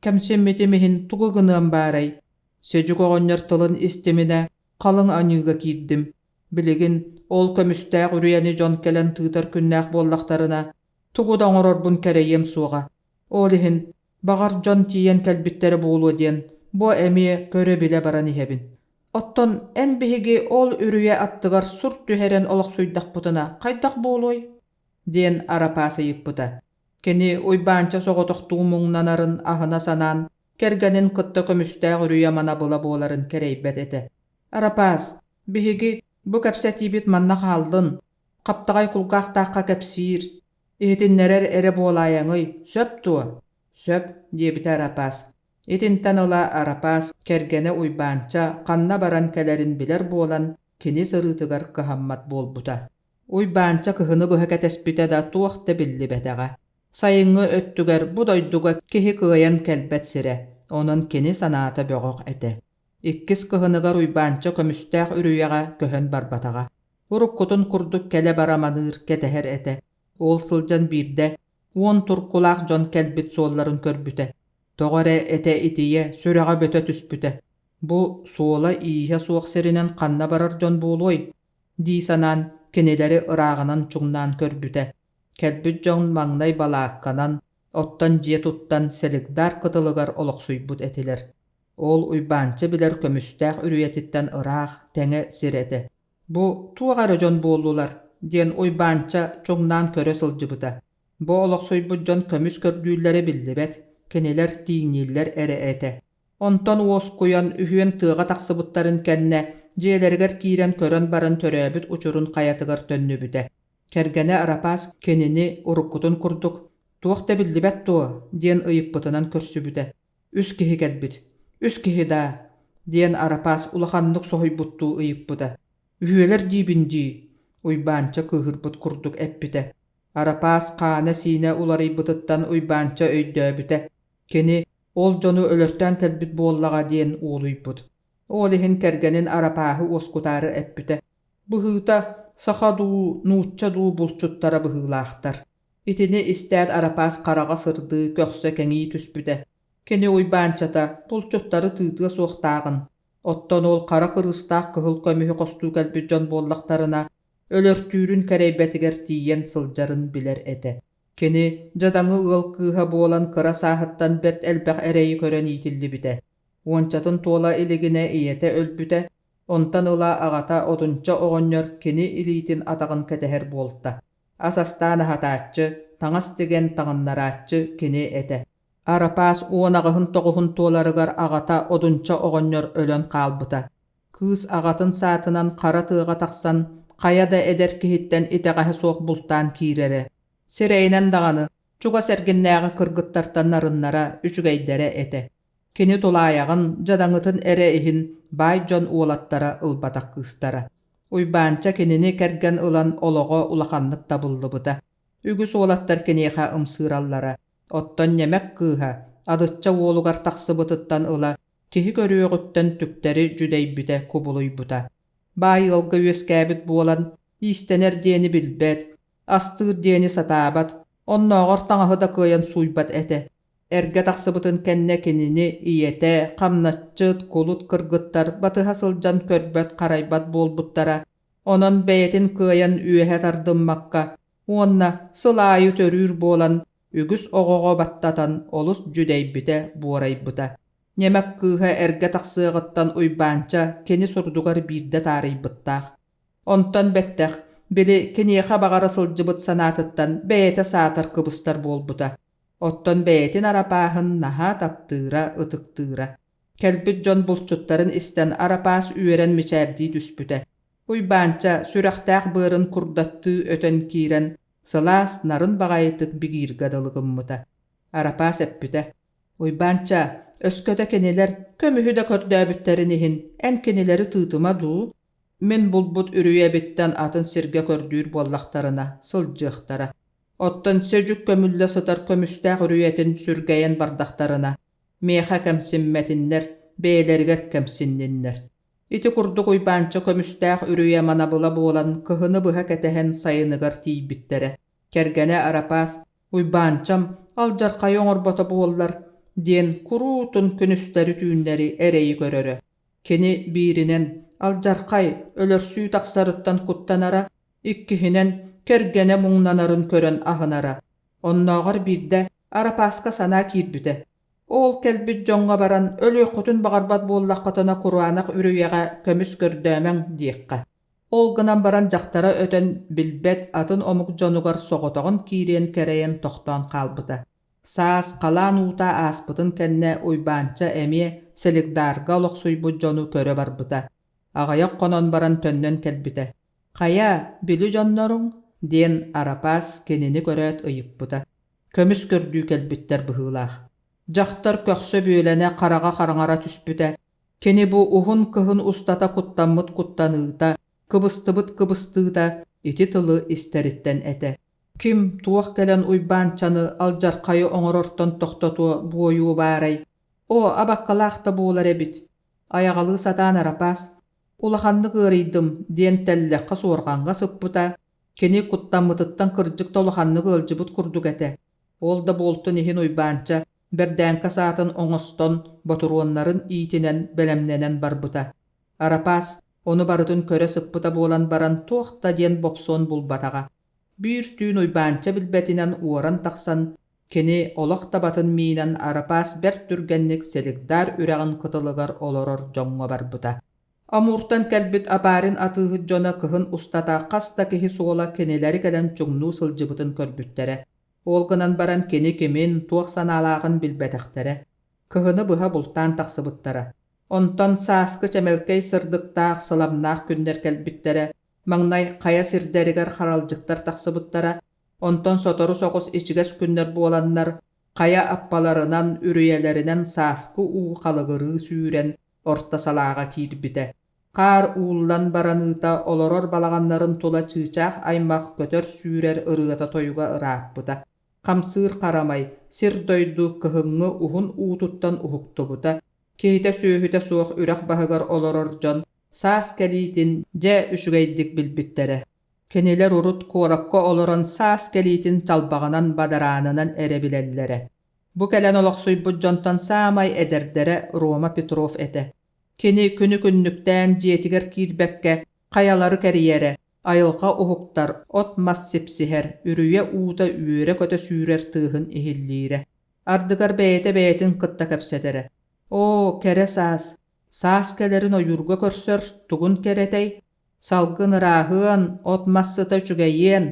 Кэмсиммитим иһин тугу гыныам баарай? Сэдьүк оҕонньор тылын истиминэ, халыҥ аньыыга киирдим. Билигин ол көмүстээх үрүйэни дьон кэлэн тыытар күннээх буоллахтарына, тугу да оҥорорбун кэрэйиэм суоҕа. Ол иһин, баҕар дьон тиийэн кэлбиттэрэ буолуо диэн, бу эмиэ көрө-билэ баран иһэбин. Оттон эн биһиги ол үрүйэ аттыгар сур түһэрэн олохсуйдахпытына хайдах буолуой? диэн Арапаас ыйыппыта. Кини Уйбаанча соҕотохтуу муҥнанарын аһына санаан, кэргэнин кытта көмүстээх үрүйэ манабыла буоларын кэрэйбэт этэ. Арапаас, биһиги бу кэпсэтиибит манна хааллын, хаптаҕай кулгаахтаахха кэпсиир, иһитиннэрэр эрэ буолаайаҥый, сөп дуо? Сөп, диэбитэ Арапаас. Итинтэн ыла Арапаас кэргэнэ Уйбаанча ханна баран кэлэрин билэр буолан, кини сырыытыгар кыһаммат буолбута. Уйбаанча кыһыны быһа кэтэспитэ да туох да биллибэтэҕэ. Сайыҥҥы өттүгэр бу дойдуга киһи кыайан кэлбэт сирэ, онон кини санаата бөҕөх этэ. Иккис кыһыныгар Уйбаанча көмүстээх үрүйэҕэ көһөн барбатаҕа. Уруккутун курдук кэлэ-бара маныыр, кэтэһэр этэ. Ол сылдьан биирдэ 10 туркулаах дьон кэлбит суолларын көрбүтэ. Тоҕо эрэ этэ итийэ, сүрэҕэ бөтө түспүтэ. Бу суола-ииһэ суох сиринэн ханна барар дьон буолуой? дии санаан кинилэри ырааҕынан чуҥнаан көрбүтэ. Кэлбит дьон маҥнай балаакканан, оттон дьиэ туттан Селигдар кытылыгар олохсуйбут этилэр. Ол Уйбаанча билэр көмүстээх үрүйэтиттэн ыраах, тэҥэ сир этэ. Бу туох эрэ дьон буоллулар диэн Уйбаанча чуҥнаан көрө сылдьыбыта. Бу олохсуйбут дьон көмүс көрдүүллэрэ биллибэт, кинилэр тииҥнииллэр эрэ этэ. Онтон уоскуйан, үһүөн тыаҕа тахсыбыттарын кэннэ, дьиэлэригэр киирэн көрөн баран төрөөбүт учурун хайатыгар төннүбүтэ. Кэргэнэ Арапаас кинини уруккутун курдук «Туох да биллибэт дуо?» диэн ыйыппытынан көрсүбүтэ. «Үс киһи кэлбит. Үс киһи даа?» диэн Арапаас улаханнык соһуйбуттуу ыйыппыта. «Үһүөлэр диибин дии», Уйбаанча кыыһырбыт курдук эппитэ. Арапаас хаана-сиинэ уларыйбытыттан Уйбаанча өйдөөбүтэ. Кини ол дьону өлөртөөн кэлбит буоллаҕа диэн уолуйбут. Ол иһин кэргэнин Арапааһы уоскутаары эппитэ: «Быһыыта, саха дуу, нуучча дуу булчуттара быһыылаахтар». Итини истээт Арапаас хараҕа сырдыы, көхсө кэҥии түспүтэ. Кини Уйбаанчата булчуттары тыытыа суохтааҕын, оттон ол хара кырыыстаах кыһыл көмүһү хостуу кэлбит дьон буоллахтарына, өлөртүүрүн кэрэйбэтигэр тиийэн сылдьарын билэр этэ. Кини дьадаҥы ыал кыыһа буолан кыра сааһыттан бэрт элбэх эрэйи көрөн иитиллибитэ. Уончатын туола илигинэ ийэтэ өлбүтэ, онтон ыла аҕата Одунча оҕонньор кини илиитин-атаҕын кэтэһэр буолта. Ас астаан аһатааччы, таҥас тигэн таҥыннарааччы кини этэ. Арапаас 18-ын 9-ун туоларыгар аҕата Одунча оҕонньор өлөн хаалбыта. Кыыс аҕатын саатынан хара тыаҕа тахсан, хайа да эдэр киһиттэн итэҕэһэ суох бултаан киирэрэ. Сирэйинэн даҕаны чугас эргиннээҕи кыргыттартан нарыннара, үчүгэйдэрэ этэ. Кини тулаайаҕын, дьадаҥытын эрэ иһин баай дьон уолаттара ылбатах кыыстара. Уйбаанча кинини кэргэн ылан олоҕо улаханнык табыллыбыта. Үгүс уолаттар киниэхэ ымсыыраллара. Оттон ньэмэк кыыһа Адычча уолугар тахсыбытыттан ыла киһи көрүөҕүттэн түктэри дьүдэйбитэ кубулуйбута. Баай ыалга үөскээбит буолан, иистэнэр диэни билбэт, астыыр диэни сатаабат, оннооҕор таҥаһы да кыайан сууйбат этэ. Эргэ тахсыбытын кэннэ кинини ийэтэ, хамначчыт, кулут кыргыттар батыһа сылдьан көрбөт-харайбат буолбуттара. Онон бэйэтин кыайан үөһэ тардыммакка уонна сыл аайы төрүүр буолан үгүс оҕоҕо баттатан олус дьүдэйбитэ, буорайбыта. Ньэмэк кыыһа эргэ тахсыаҕыттан Уйбаанча кини сурдугар биирдэ таарыйбыттаах. Онтон бэттэх, били киниэхэ баҕара сылдьыбыт санаатыттан бэйэтэ саатар кыбыстар буолбута. Оттон бэйэтин Арапааһын наһаа таптыыра, ытыктыыра. Кэлбит дьон булчуттарын истэн Арапаас үөрэн мичээрдии түспүтэ. Уйбаанча сүрэхтээх быарын курдаттыы өтөн киирэн, сылаас, нарын баҕайытык бигииргэ дылы гыммыта. Арапаас эппитэ: «Уйбаанча, өскөтө кинилэр көмүһү да көрдөөбүттэрин иһин эн кинилэри тыытыма дуу? Мин булбут үрүйэбиттэн атын сиргэ көрдүүр буоллахтарына, сылдьыахтара. Оттон Сөдьүк көмүллэ сытар көмүстээх үрүйэтин сүргэйэн бардахтарына, миэхэ кэмсиммэтиннэр, бэйэлэригэр кэмсинниннэр. Ити курдук Уйбаанча көмүстээх үрүйэ манабыла буолан кыһыны быһа кэтэһэн сайыныгар тиийбиттэрэ. Кэргэнэ Арапаас «Уйбаанчам алдьархайы оҥорбото буоллар» диэн куруутун күнүстэри-түүннэри эрэйи көрөрө. Кини бииринэн алдьархай, өлөрсүү тахсарыттан куттанара, иккиһинэн кэргэнэ муҥнанарын көрөн аһынара. Оннооҕор биирдэ Арапааска санаа киирбитэ. Ол кэлбит дьоҥҥо баран өлүөххүтүн баҕарбат буоллаххытына кураанах үрүйэҕэ көмүс көрдөөмөҥ диэххэ. Ол гынан баран дьахтара өтөн билбэт атын омук дьонугар соҕотоҕун киириэн кэрэйэн тохтоон хаалбыта. Саас халаан уута ааспытын кэннэ Уйбаанча эмиэ Селигдаарга олохсуйбут дьону көрө барбыта. Аҕыйах хонон баран төннөн кэлбитэ. «Хайа, били дьонноруҥ?» диэн Арапаас кинини көрөөт ыйыппыта. Көмүс көрдүү кэлбиттэр быһыылаах. Дьахтар көхсө бүөлэнэ хараҕа хараҥара түспүтэ. Кини бу уһун кыһын устата куттаммыт куттаныыта, кыбыстыбыт кыбыстыыта ити тылы истэриттэн этэ. Ким, туох кэлэн Уйбаанчаны алдьархайы оҥорортон тохтотуо буойуо баарай? Оо, абаккалаах да буолар эбит. Айаҕалыы сатаан Арапаас «Улаханнык ыарыйдым» диэн тэллэххэ суорҕаҥҥа сыппыта, кини куттаммытыттан кырдьык да улаханнык ыалдьыбыт курдук этэ. Ол да буолтун иһин Уйбаанча бэрдээҥкэ саатын оҥостон, ботуруоннарын иитинэн бэлэмнэнэн барбыта. Арапаас ону барытын көрө сыппыта буолан баран туох да диэн бопсуон булбатаҕа. Биир түүн Уйбаанча билбэтинэн уоран тахсан, кини олох табатын миинэн Арапаас бэрт түргэнник Селигдар үрэҕин кытылыгар олорор дьоҥҥо барбыта. Амуртан кэлбит Апарин атыыһыт дьоно кыһын устата хас да киһи суола кинилэри кэлэн чуҥнуу сылдьыбытын көрбүттэрэ. Ол гынан баран кини кимин, туох санаалааҕын билбэтэхтэрэ. Кыһыны быһа бултаан тахсыбыттара. Онтон сааскы чэмэлкэй сырдыктаах, сыламнаах күннэр кэлбиттэрэ. Маҥнай хайа сирдэригэр харалдьыктар тахсыбыттара, онтон сотору соҕус ичигэс күннэр буоланнар, хайа аппаларынан, үрүйэлэринэн сааскы уу халыгырыы сүүрэн орто салааҕа киирбитэ. Хаар ууллан бараныыта олорор балаҕаннарын тула чыычаах аймах көтөр-сүүрэр ырыата-тойуга ырааппыта. Хамсыыр харамай, сир-дойду кыһыҥҥы уһун уутуттан уһуктубута. Киһитэ-сүөһүтэ суох үрэх баһыгар олорор дьон саас кэлиитин дьэ үчүгэйдик билбиттэрэ. Кинилэр урут куоракка олорон саас кэлиитин чалбаҕынан бадараанынан эрэ билэллэрэ. Бу кэлэн олохсуйбут дьонтон саамай эдэрдэрэ Рома Петров этэ. Кини күнү-күннүктээн дьиэтигэр киирбэккэ хайалары кэрийэрэ. Айылҕа уһуктар, от-мас сипсиһэр, үрүйэ уута үөрэ-көтө сүүрэр тыаһын иһиллиирэ. Ардыгар бэйэтэ бэйэтин кытта кэпсэтэрэ: «Оо, кэрэ саас! Саас кэлэрин ойуурга көрсөр тугун кэрэтэй? Салгын ырааһыан, от-мас сыта үчүгэйиэн!»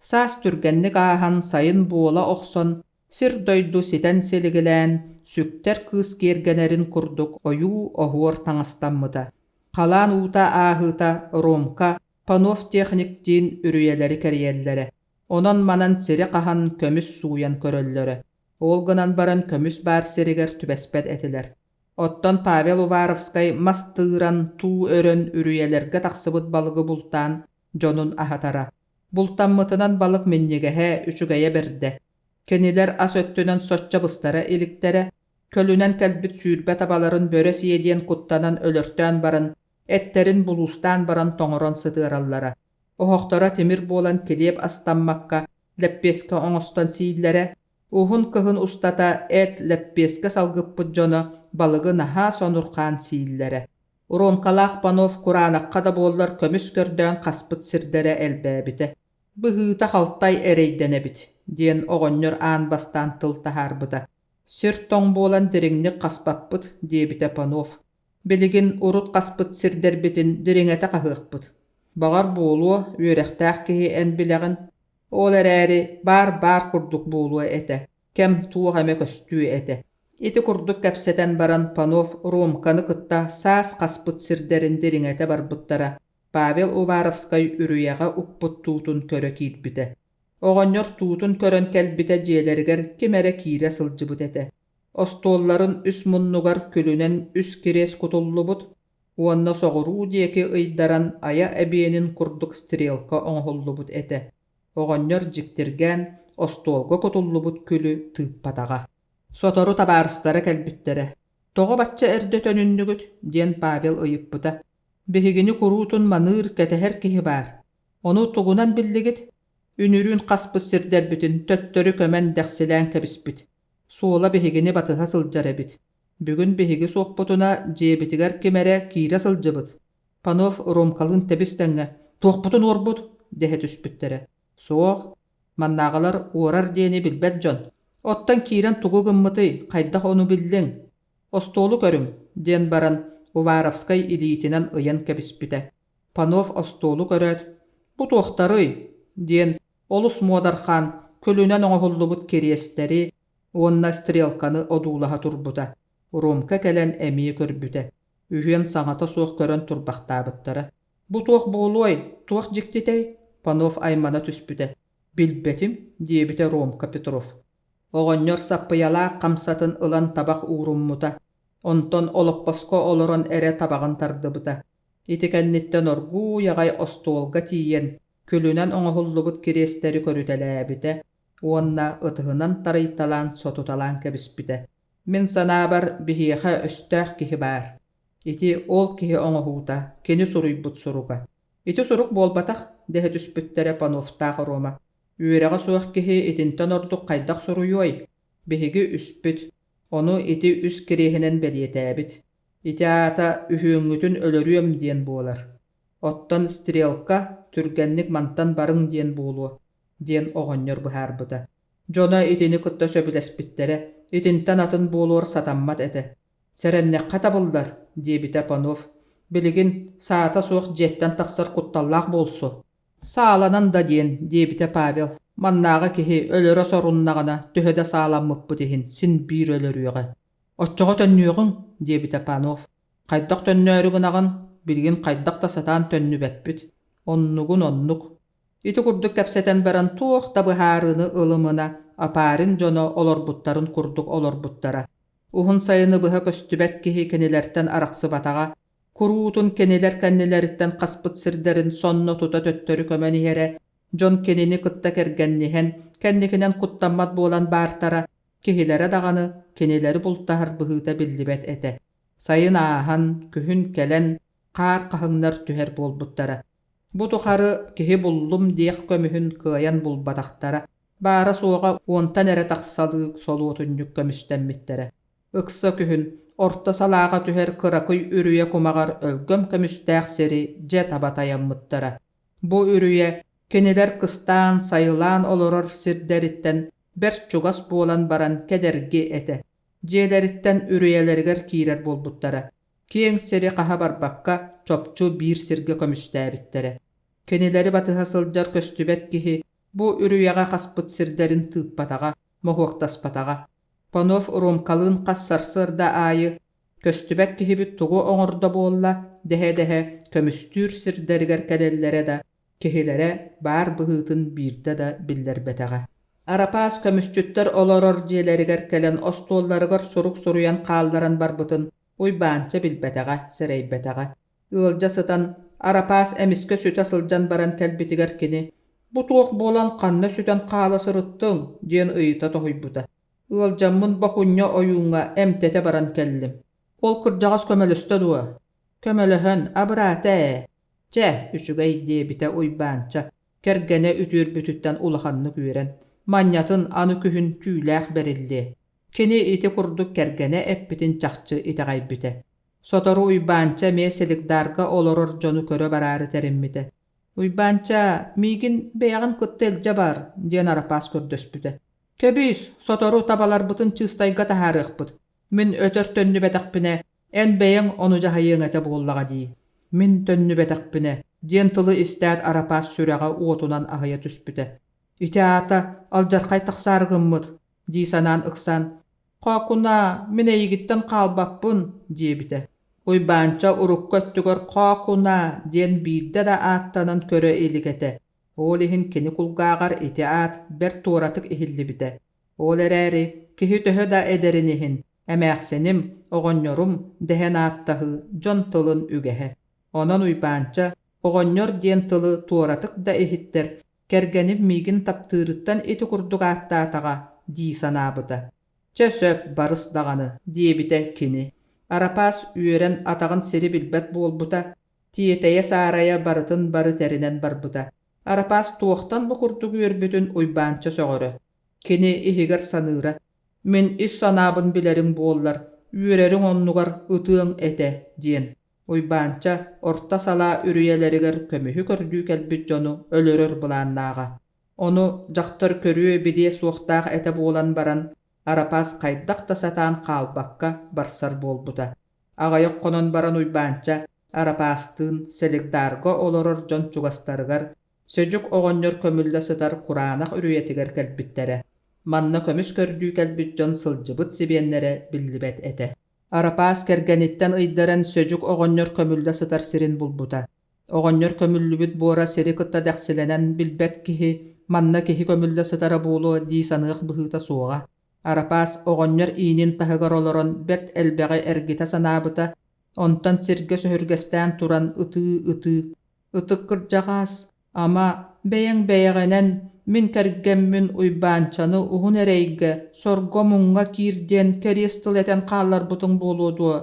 Саас түргэнник ааһан, сайын буола охсон, сир-дойду ситэн силигилээн, сүктэр кыыс киэргэнэрин курдук ойуу-оһуор таҥастаммыта. Халаан уута ааһыыта Ромка Панов техниктиин үрүйэлэри кэрийэллэрэ. Онон-манан сири хаһан көмүс сууйан көрөллөрө. Ол гынан баран көмүс баар сиригэр түбэспэт этилэр. Оттон Павел Уваровскай мас тыыран, туу өрөн үрүйэлэргэ тахсыбыт балыгы бултаан дьонун аһатара. Бултаммытынан балык минньигэһэ, үчүгэйэ бэрдэ. Кинилэр ас өттүнэн соччо быстара иликтэрэ, көлүнэн кэлбит 20 табаларын бөрө сиэ диэн куттанан өлөртөөн баран, эттэрин булуустаан баран тоҥорон сытыараллара. Оһохторо тимир буолан килиэп астаммакка, лэппиэскэ оҥостон сииллэрэ. Уһун кыһын устата эт, лэппиэскэ салгыппыт дьоно балыгы наһаа сонурхаан сииллэрэ. Ромкалаах Панов кураанахха да буоллар көмүс көрдөөн хаспыт сирдэрэ элбээбитэ. «Быһыыта халтай эрэйдэнэбит» диэн оҕонньор аан бастаан тыл таһаарбыта. «Сир тоҥ буолан дириҥник хаспаппыт» диэбитэ Панов. «Билигин урут хаспыт сирдэрбитин дириҥэтэ хаһыахпыт. Баҕар буолуо, үөрэхтээх киһи эн билэҕин. Ол эрээри баар-баар курдук буолуо этэ, кэм туох эмэ көстүө этэ». Ити курдук кэпсэтэн баран Панов Ромканы кытта саас хаспыт сирдэрин дириҥэтэ барбыттара. Павел Уваровскай үрүйэҕэ укпут туутун көрө киирбитэ. Оҕонньор туутун көрөн кэлбитэ дьиэлэригэр ким эрэ киирэ сылдьыбыт этэ. Остуолларын үс муннугар күлүнэн үс кириэс кутуллубут уонна соҕуруу диэки ыйдаран айа эбиэнин курдук стрелка оҥоһуллубут этэ. Оҕонньор дьиктиргээн остуолга кутуллубут күлү тыыппатаҕа. Сотору табаарыстара кэлбиттэрэ. «Тоҕо бачча эрдэ төнүннүгүт?» диэн Павел ыйыппыта. «Биһигини куруутун маныыр, кэтэһэр киһи баар. Ону тугунан биллигит? Үнүрүүн хаспыт сирдэрбитин төттөрү көмөн дэхсилээн кэбиспит. Суола биһигини батыһа сылдьар эбит. Бүгүн биһиги суохпутуна дьиэбитигэр ким эрэ киирэ сылдьыбыт. Панов Ромкалыын тэбис-тэҥҥэ «Туохпутун уорбут?» дэһэ түспүттэрэ. Суох, маннааҕылар уорар диэни билбэт дьон. Оттон киирэн тугу гыммытый, хайдах ону биллиҥ? Остуолу көрүҥ, диэн баран Уваровскай илиитинэн ыйан кэбиспитэ. Панов остуолу көрөөт, «Бу туохтарый?» диэн олус муодархаан күлүнэн оҥоһуллубут кириэстэри уонна стрелканы одуулаһа турбута. Ромка кэлэн эмиэ көрбүтэ. Үһүөн саҥата суох көрөн турбахтаабыттара. «Бу туох буолуой, туох дьиктитэй?» Панов аймана түспүтэ. «Билбэтим», диэбитэ Ромка Петров. Оҕонньор саппыйалаах хамсатын ылан табах ууруммута, онтон олоппоско олорон эрэ табаҕын тардыбыта. Ити кэнниттэн оргууй аҕай остуолга тиийэн, күлүнэн оҥоһуллубут кириэстэри көрүтэлээбитэ уонна ытыһынан тарыйталаан сотуталаан кэбиспитэ. Мин санаабар, биһиэхэ өстөөх киһи баар. Ити ол киһи оҥоһуута, кини суруйбут суруга. Ити сурук буолбатах, дэһэ түспүттэрэ Пановтаах Рома. Үөрэҕэ суох киһи итинтэн ордук хайдах суруйуой? Биһиги үспүт. Ону ити үс кириэһинэн бэлиэтээбит. Ити аата үһүөҥҥүтүн өлөрүөм диэн буолар. Оттон стрелка түргэнник мантан барыҥ диэн буолуо, диэн оҕонньор быһаарбыта. Дьоно итини кытта сөбүлэспиттэрэ, итинтэн атын буолуор сатаммат этэ. Сэрэннэххэ табыллар, диэбитэ Панов. Билигин саата суох дьиэттэн тахсар кутталлаах буолсу. Сааланан да диэн, диэбитэ Павел. Маннааҕы киһи өлөрө соруннаҕына төһө да сааламмыппыт иһин син биир өлөрүөҕэ. Оччоҕо төннүөҕүҥ, диэбитэ Панов. Хайдах төннөөрү гынаҕын, билигин хайдах да сатаан төннүбэппит. Оннугун оннук. Ити курдук кэпсэтэн баран туох да быһаарыыны ылымына Апарин дьоно олорбуттарын курдук олорбуттара. Уһун сайыны быһа көстүбэт киһи кинилэртэн арахсыбатаҕа, куруутун кинилэр кэннилэриттэн хаспыт сирдэрин сонно тута төттөрү көмөн иһэрэ, дьон кинини кытта кэргэнниһэн, кэнникинэн куттаммат буолан баартара, киһилэрэ даҕаны кинилэри бултаһар быһыыта биллибэт этэ. Сайын ааһан, күһүн кэлэн, хаар хаһыҥнар түһэр буолбуттара. Бу тухары киһи буллум диэх көмүһүн кыайан булбатахтара, баара-суоҕа уонтан эрэ тахсалыы солуотунньук көмүстэммиттэрэ. Ыкса күһүн орто салааҕа түһэр кыракый үрүйэ кумаҕар өлгөм көмүстээх сири дьэ таба тайаммыттара. Бу үрүйэ кинилэр кыстаан, сайылаан олорор сирдэриттэн бэрт чугас буолан баран кэдэрги этэ. Дьиэлэриттэн үрүйэлэригэр киирэр буолбуттара. Киэҥ сири хаһа барбакка, чопчу биир сиргэ көмүстээбиттэрэ. Кинилэри батыһа сылдьар көстүбэт киһи бу үрүйэҕэ хаспыт сирдэрин тыыппатаҕа, моһуоктаспатаҕа. Панов Ромкалыын хас сарсыарда аайы «Көстүбэт киһибит тугу оҥордо буолла?» дэһэ-дэһэ көмүстүүр сирдэригэр кэлэллэрэ да, киһилэрэ баар быһыытын биирдэ да биллэрбэтэҕэ. Арапаас көмүсчүттэр олорор дьиэлэригэр кэлэн остуолларыгар сурук суруйан хаалларан барбытын Уйбаанча билбэтэҕэ, сэрэйбэтэҕэ. Ыалдьа сытан, Арапаас эмискэ сүтэ сылдьан баран кэлбитигэр кини «Бу туох буолан ханна сүтэн хаала сырыттыҥ?» диэн ыйыта тоһуйбута. «Ыалдьаммын бокунньа ойууҥҥа эмтэтэ баран кэллим. Ол кырдьаҕас көмөлөстө дуо?» «Көмөлөһөн, абыраата ээ. Чэ, үчүгэй» диэбитэ Уйбаанча, кэргэнэ үтүөрбүтүттэн улаханнык үөрэн, манньатын аны күһүн түүлээх бэриллиэ. Кини ити курдук кэргэнэ эппитин чахчы итэҕэйбитэ. Сотору Уйбаанча эмиэ Селигдарга олорор дьону көрө бараары тэриммитэ. «Уйбаанча, миигин бэйэҕин кытта илдьэ бар» диэн Арапаас көрдөспүтэ. «Кэбис, сотору табаларбытын чыыстайга таһаарыахпыт. Мин өтөр төннүбэтэхпинэ, эн бэйэҥ ону дьаһайыаҥ этэ буоллаҕа дии. Мин төннүбэтэхпинэ» диэн тылы истээт Арапаас сүрэҕэ уотунан аһыйа түспүтэ. «Ити аата алдьархай тахсаары гыммыт» дии санаан ыксаан «Хоокунаа, мин эйигиттэн хаалбаппын» диэбитэ. Уйбаанча урукку өттүгэр «Хоокунаа» диэн биирдэ да ааттанан көрө илик этэ. Ол иһин кини кулгааҕар ити аат бэрт туоратык иһиллибитэ. Ол эрээри киһи төһө да эдэрин иһин эмээхсиним, оҕонньорум дэһэн ааттаһыы дьон тылын үгэһэ. Онон Уйбаанча оҕонньор диэн тылы туоратык да иһиттэр, кэргэним миигин таптыырыттан ити курдук ааттаатаҕа дии санаабыта. Чэ сөп, барыс даҕаны, диэбитэ кини. Арапаас үөрэн атаҕын сири билбэт буолбута, тиэтэйэ-саарайа барытын бары тэринэн барбыта. Арапаас туохтан бу курдук үөрбүтүн Уйбаанча сөҕөрө. Кини иһигэр саныыра: «Мин ис санаабын билэриҥ буоллар, үөрэриҥ оннугар ытыаҥ этэ» диэн. Уйбаанча орто салаа үрүйэлэригэр көмүһү көрдүү кэлбит дьону өлөрөр былааннааҕа. Ону дьахтар көрүө-билиэ суохтаах этэ буолан баран, Арапаас хайдах да сатаан хаалбакка барсар буолбута. Аҕыйах хонон баран Уйбаанча Арапаастыын Селигдарга олорор дьон чугастарыгар Сөдьүк оҕонньор көмүллэ сытар кураанах үрүйэтигэр кэлбиттэрэ. Манна көмүс көрдүү кэлбит дьон сылдьыбыт сибиэннэрэ биллибэт этэ. Арапаас кэргэниттэн ыйдаран Сөдьүк оҕонньор көмүллэ сытар сирин булбута. Оҕонньор көмүллүбүт буора сири кытта дэхсилэнэн билбэт киһи манна киһи көмүллэ сытара буолуо дии саныах быһыыта суоҕа. Арапаас оҕонньор иинин таһыгар олорон бэрт элбэҕи эргитэ санаабыта, онтон сиргэ сөһүргэстээн туран ытыы-ытыы «Ытык кырдьаҕаас, ама, бэйэҥ бэйэҕинэн мин кэргэммин Уйбаанчаны уһун эрэйгэ, сорго-муҥҥа киир диэн кэриэс тыл этэн хаалларбытыҥ буолуо дуо?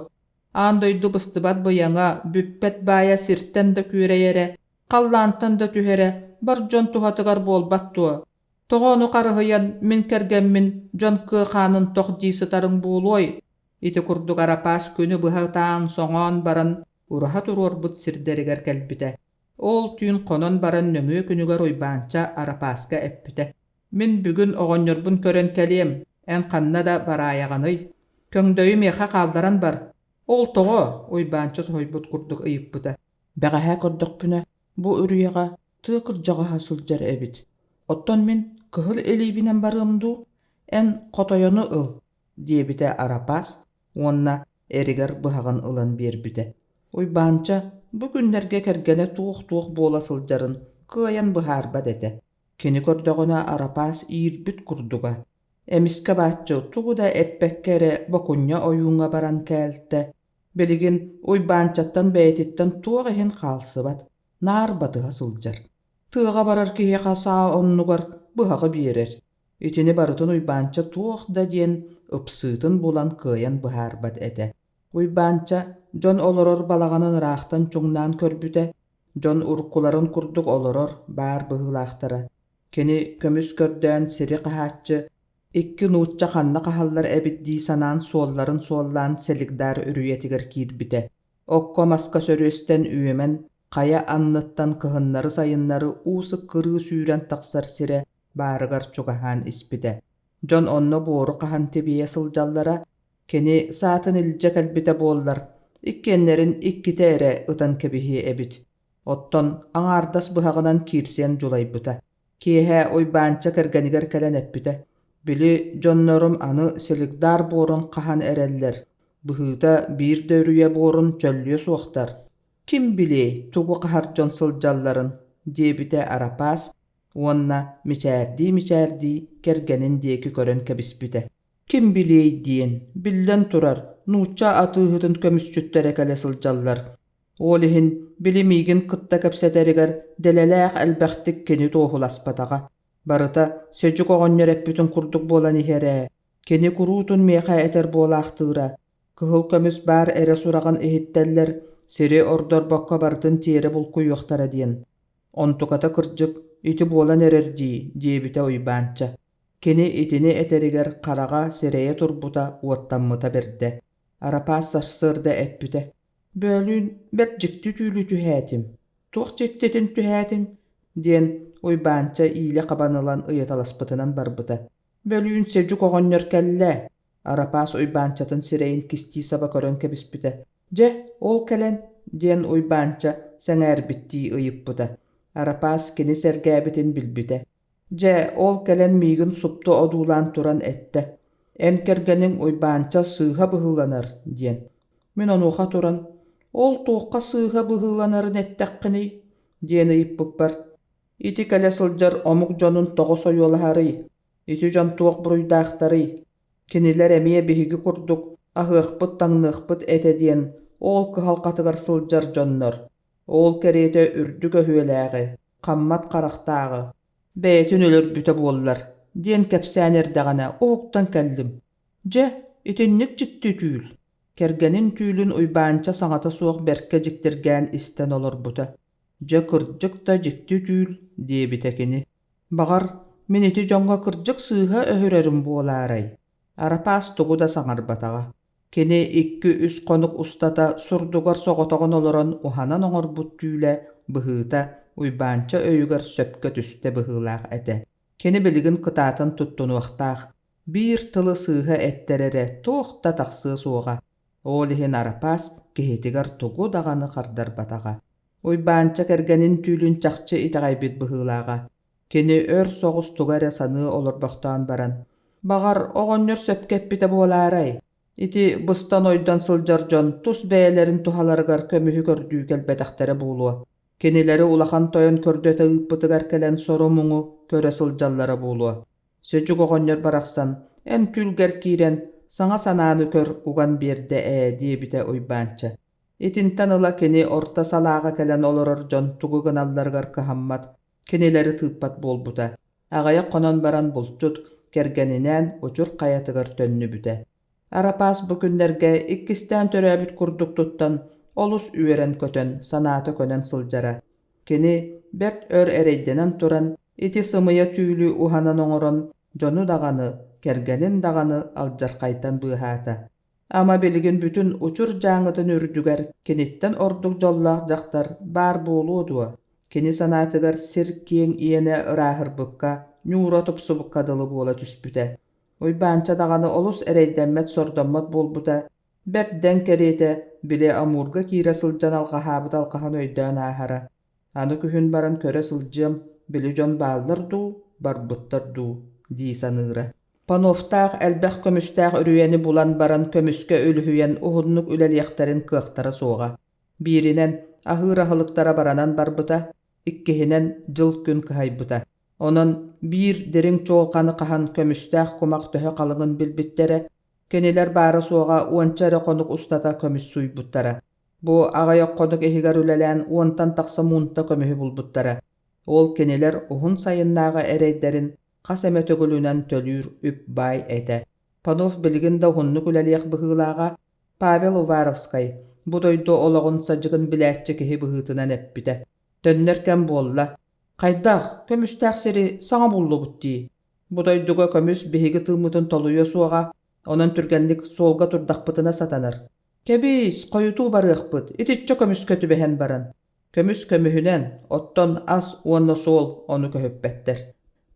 Аан дойду быстыбат быйаҥа, бүппэт баайа сиртэн да күөрэйэрэ, халлаантан да түһэрэ бар дьон туһатыгар буолбат дуо? Тоҕо ону харыһыйан мин кэргэммин дьон кыа хаанын тох дии сытарыҥ буолуой? Ити курдук Арапаас күнү быһа ытаан-соҥоон баран ураһа туруорбут сирдэригэр кэлбитэ. Ол түүн хонон баран нөҥүө күнүгэр Уйбаанча Арапааска эппитэ: «Мин бүгүн оҕонньорбун көрөн кэлиэм, эн ханна да бараайаҕыный? Көҥдөйү миэхэ хаалларан бар». «Ол тоҕо?» Уйбаанча соһуйбут курдук ыйыппыта. «Бэҕэһээ көрдөхпүнэ, бу үрүйэҕэ тыа кырдьаҕаһа сылдьар эбит. Оттон мин кыһыл илиибинэн барыам дуу? Эн хотойону ыл» диэбитэ Арапаас уонна эригэр быһаҕын ылан биэрбитэ. Уйбаанча бу күннэргэ кэргэнэ туох-туох буола сылдьарын кыайан быһаарбат этэ. Кини көрдөҕүнэ Арапаас иирбит курдуга. Эмискэ бааччы тугу да эппэккэ эрэ Бокунньа ойууҥҥа баран кээлтэ. Билигин Уйбаанчаттан бэйэтиттэн туох иһин хаалсыбат, наар батыһа сылдьар. Тыаҕа барар киһиэхэ саа оннугар быһаҕы биэрэр. Итини барытын Уйбаанча туох да диэн ыпсыытын булан кыайан быһаарбат этэ. Уйбаанча дьон олорор балаҕанын ыраахтан чуҥнаан көрбүтэ, дьон уруккуларын курдук олорор баар быһыылаахтара. Кини көмүс көрдөөн сири хаһааччы, икки нуучча ханна хаһаллар эбит дии санаан суолларын суоллаан Селигдар үрүйэтигэр киирбитэ. Окко-маска сөрүөстэн үөмэн, Хайа анныттан кыһыннары-сайыннары уу сыккырыы сүүрэн тахсар сирэ баарыгар чугаһаан испитэ. Дьон онно буору хаһан тибийэ сылдьаллара, кини саатын илдьэ кэлбитэ буоллар, иккиэннэрин иккитэ эрэ ытан кэбиһиэ эбит. Оттон аҥаардас быһаҕынан киирсиэн дьулайбыта. Киэһэ Уйбаанча кэргэнигэр кэлэн эппитэ: «Били дьоннорум аны Селигдар буорун хаһан эрэллэр, быһыыта биир да үрүйэ буорун чөллүө суохтар. Ким билиэй, тугу хаһар дьон сылдьалларын» диэбитэ Арапаас уонна мичээрдии-мичээрдии кэргэнин диэки көрөн кэбиспитэ. Ким билиэй диэн, биллэн турар, нуучча атыыһытын көмүсчүттэрэ кэлэ сылдьаллар. Ол иһин били миигин кытта кэпсэтэригэр дэлэлээх элбэхтик кини туоһуласпатаҕа. Барыта Сөдьүк оҕонньор эппитин курдук буолан иһэр ээ. Кини куруутун миэхэ этэр буолаахтыыра. Кыһыл көмүс баар эрэ сураҕын иһиттэллэр, сири ордорбокко барытын тиэрэ булкуйуохтара диэн. Онтуката кырдьык, ити буолан эрэр дии, диэбитэ Уйбаанча. Кини итини этэригэр хараҕа сирэйэ турбута уоттаммыта бэрдэ. Арапаас сарсыарда эппитэ: «Бөөлүүн бэрт дьикти түүлү түһээтим. Туох дьиктитин түһээтиҥ?» диэн Уйбаанча иилэ хабан ылан ыйыталаспытынан барбыта. «Бөлүүн Сэдьүк оҕонньор кэллэ!» Арапаас Уйбаанчатын сирэйин кистии саба көрөн кэбиспитэ. «Дьэ, ол кэлэн» диэн Уйбаанча сэҥээрбиттии ыйыппыта. Арапаас кини сэргээбитин билбитэ. Дьэ, ол кэлэн миигин супту одуулаан туран эттэ: «Эн кэргэниҥ Уйбаанча сыыһа быһыыланар» диэн. Мин онуоха туран: «Ол туохха сыыһа быһыыланарын эттэххиний?» диэн ыйыппыппар: «Ити кэлэ сылдьар омук дьонун тоҕо сойуолаһарый? Ити дьон туох буруйдаахтарый? Кинилэр эмиэ биһиги курдук аһыахпыт-таҥныахпыт этэ диэн ол кыһалҕатыгар сылдьар дьоннор. Ол кэриэтэ үрдүк өһүөлээҕи, хаммат харахтааҕы, бэйэтин өлөрбүтэ буоллар» диэн кэпсээн эрдэҕинэ уһуктан кэллим. Дьэ, итинник дьикти түүл. Кэргэнин түүлүн Уйбаанча саҥата суох бэркэ дьиктиргээн истэн олорбута. «Дьэ, кырдьык да дьикти түүл» диэбитэ кини. «Баҕар, мин ити дьоҥҥо кырдьык сыыһа өһүрэрим буолаарай?» Арапаас тугу да саҥарбатаҕа. Кини икки-үс хонук устата сурдугар соҕотоҕун олорон уһанан оҥорбут түүлэ, быһыыта Уйбаанча өйүгэр сөпкө түстэ быһыылаах этэ. Кини билигин кытаатан туттунуохтаах, биир тылы сыыһа эттэр эрэ туох да тахсыа суоҕа. Ол иһин Арапаас киһитигэр тугу даҕаны хардарбатаҕа. Уйбаанча кэргэнин түүлүн чахчы итэҕэйбит быһыылааҕа. Кини өр соҕус тугу эрэ саныы олорбохтоон баран, «Баҕар, оҕонньор сөпкө эппитэ буолаарай? Ити быстан-ойдон сылдьар дьон тус бэйэлэрин туһаларыгар көмүһү көрдүү кэлбэтэхтэрэ буолуо. Кинилэри улахан тойон көрдөтө ыыппытыгар кэлэн сору-муҥу көрө сылдьаллара буолуо. Сөдьүк оҕонньор барахсан, эн түүлгэр киирэн, саҥа санааны көр уган биэрдэ ээ» диэбитэ Уйбаанча. Итинтэн ыла кини орто салааҕа кэлэн олорор дьон тугу гыналларыгар кыһаммат, кинилэри тыыппат буолбута. Аҕыйах хонон баран булчут кэргэнинээн Учур хайатыгар төннүбүтэ. Арапаас бу күннэргэ иккистээн төрөөбүт курдук туттан, олус үөрэн-көтөн, санаата көнөн сылдьара. Кини бэрт өр эрэйдэнэн туран, ити сымыйа түүлү уһанан оҥорон, дьону даҕаны, кэргэнин даҕаны алдьархайтан быыһаата. Ама билигин бүтүн Учур дьааҥытын үрдүгэр киниттэн ордук дьоллоох дьахтар баар буолуо дуо? Кини санаатыгар сир киэҥ иэнэ ырааһырбыкка, ньуура тупсубукка дылы буола түспүтэ. Уйбаанча даҕаны олус эрэйдэммэт-сордоммот буолбута, бэрт дэҥ кэриэтэ, били Амурга киирэ сылдьан алҕаһаабыт алҕаһын өйдөөн ааһара. Аны күһүн баран көрө сылдьыам, били дьон бааллар дуу, барбыттар дуу дии саныыра. Пановтаах элбэх көмүстээх үрүйэни булан баран көмүскэ үлүһүйэн уһуннук үлэлиэхтэрин кыахтара суоҕа. Бииринэн, аһыыр аһылыктара баранан барбыта, иккиһинэн, дьыл-күн кыһайбыта. Онон биир дириҥ чуолҕаны хаһан көмүстээх кумах төһө халыҥын билбиттэрэ, кинилэр баара-суоҕа уонча эрэ хонук устата көмүс сууйбуттара. Бу аҕыйах хонук иһигэр үлэлээн уонтан тахса муунта көмүһү булбуттара. Ол кинилэр уһун сайыннааҕы эрэйдэрин хас эмэ төгүлүнэн төлүүр үп баай этэ. Панов билигин да уһуннук үлэлиэх быһыылааҕа, Павел Уваровскай бу дойду олоҕун садьыгын билээччи киһи быһыытынан эппитэ. Төннөр кэм буолла. Хайдах, көмүстээх сири саҥа буллубут дии. Бу дойдуга көмүс биһиги тыыммытын толуйуо суоҕа, онон түргэнник суолга турдахпытына сатанар. Кэбиис, хойутуу барыахпыт, итиччэ көмүскэ түбэһэн баран. Көмүс көмүһүнэн, оттон ас уонна суол ону көһүппэттэр.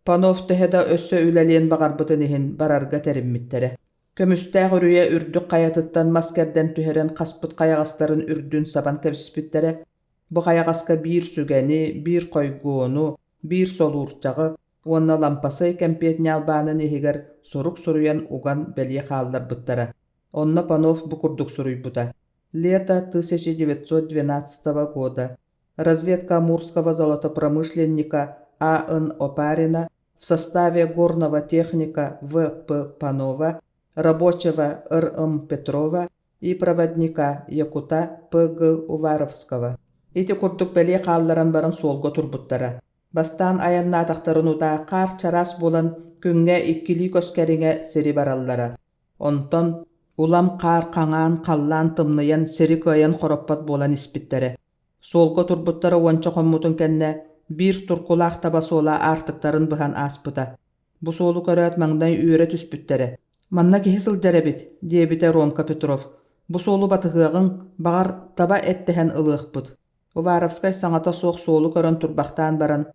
Панов төһө да өссө үлэлиэн баҕарбытын иһин барарга тэриммиттэрэ. Көмүстээх үрүйэ үрдүк хайатыттан мас кэрдэн түһэрэн хаспыт хайаҕастарын үрдүн сабан кэбиспиттэрэ. Бу хайаҕаска биир сүгэни, биир хойгуону, биир солуурчаҕы уонна лампасай кэмпиэт ньаалбаанын иһигэр сурук суруйан уган бэлиэ хаалларбыттара. Онно Панов бу курдук суруйбута: «Лето 1912 года. Разведка амурского золотопромышленника А.Н. Опарина в составе горного техника В.П. Панова, рабочего Р.М. Петрова и проводника Якута П.Г. Уваровского. Ити курдук бэлиэ хаалларан баран суолга турбуттара. Бастаан айаннаатахтарын утаа хаар чараас буолан күҥҥэ иккилии көс кэриҥэ сири бараллара. Онтон улам хаар хаҥаан, халлаан тымныйан, сири кыайан хороппот буолан испиттэрэ. Суолга турбуттара уонча хоммутун кэннэ биир туркулаах таба суола аартыктарын быһан ааспыта. Бу суолу көрөөт маҥнай үөрэ түспүттэрэ. «Манна киһи сылдьар эбит», диэбитэ Ромка Петров. «Бу суолу батыһыаҕыҥ, баҕар, таба эттэһэн ылыахпыт». Уваровскай саҥата суох суолу көрөн турбахтаан баран,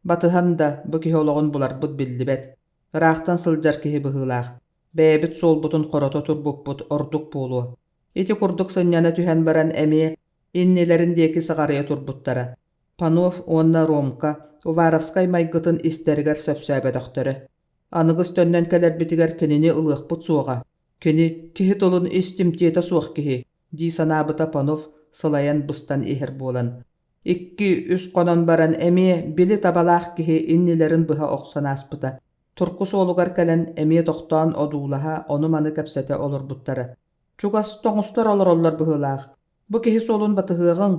«Батыһан да, бу киһи олоҕун буларбыт биллибэт. Ыраахтан сылдьар киһи быһыылаах. Бэйэбит суолбутун хорото турбуппут ордук буолуо. Ити курдук сынньана түһэн баран эмиэ иннилэрин диэки сыҕарыйа турбуттара. Панов уонна Ромка Уваровскай майгытын истэригэр сөпсөөбөтөхтөрө. Аныгыс төннөн кэлэрбитигэр кинини ылыахпыт суоҕа. Кини киһи тылын истимтиэтэ суох киһи, дии санаабыта Панов сылайан быстан иһэр буолан. Икки-үс хонон баран эмиэ били табалаах киһи иннилэрин быһа охсон ааспыта. Турку суолугар кэлэн эмиэ тохтоон одуулаһа, ону-маны кэпсэтэ олорбуттара. Чугас тоҥустар олороллор быһыылаах. Бу киһи суолун батыһыаҕыҥ,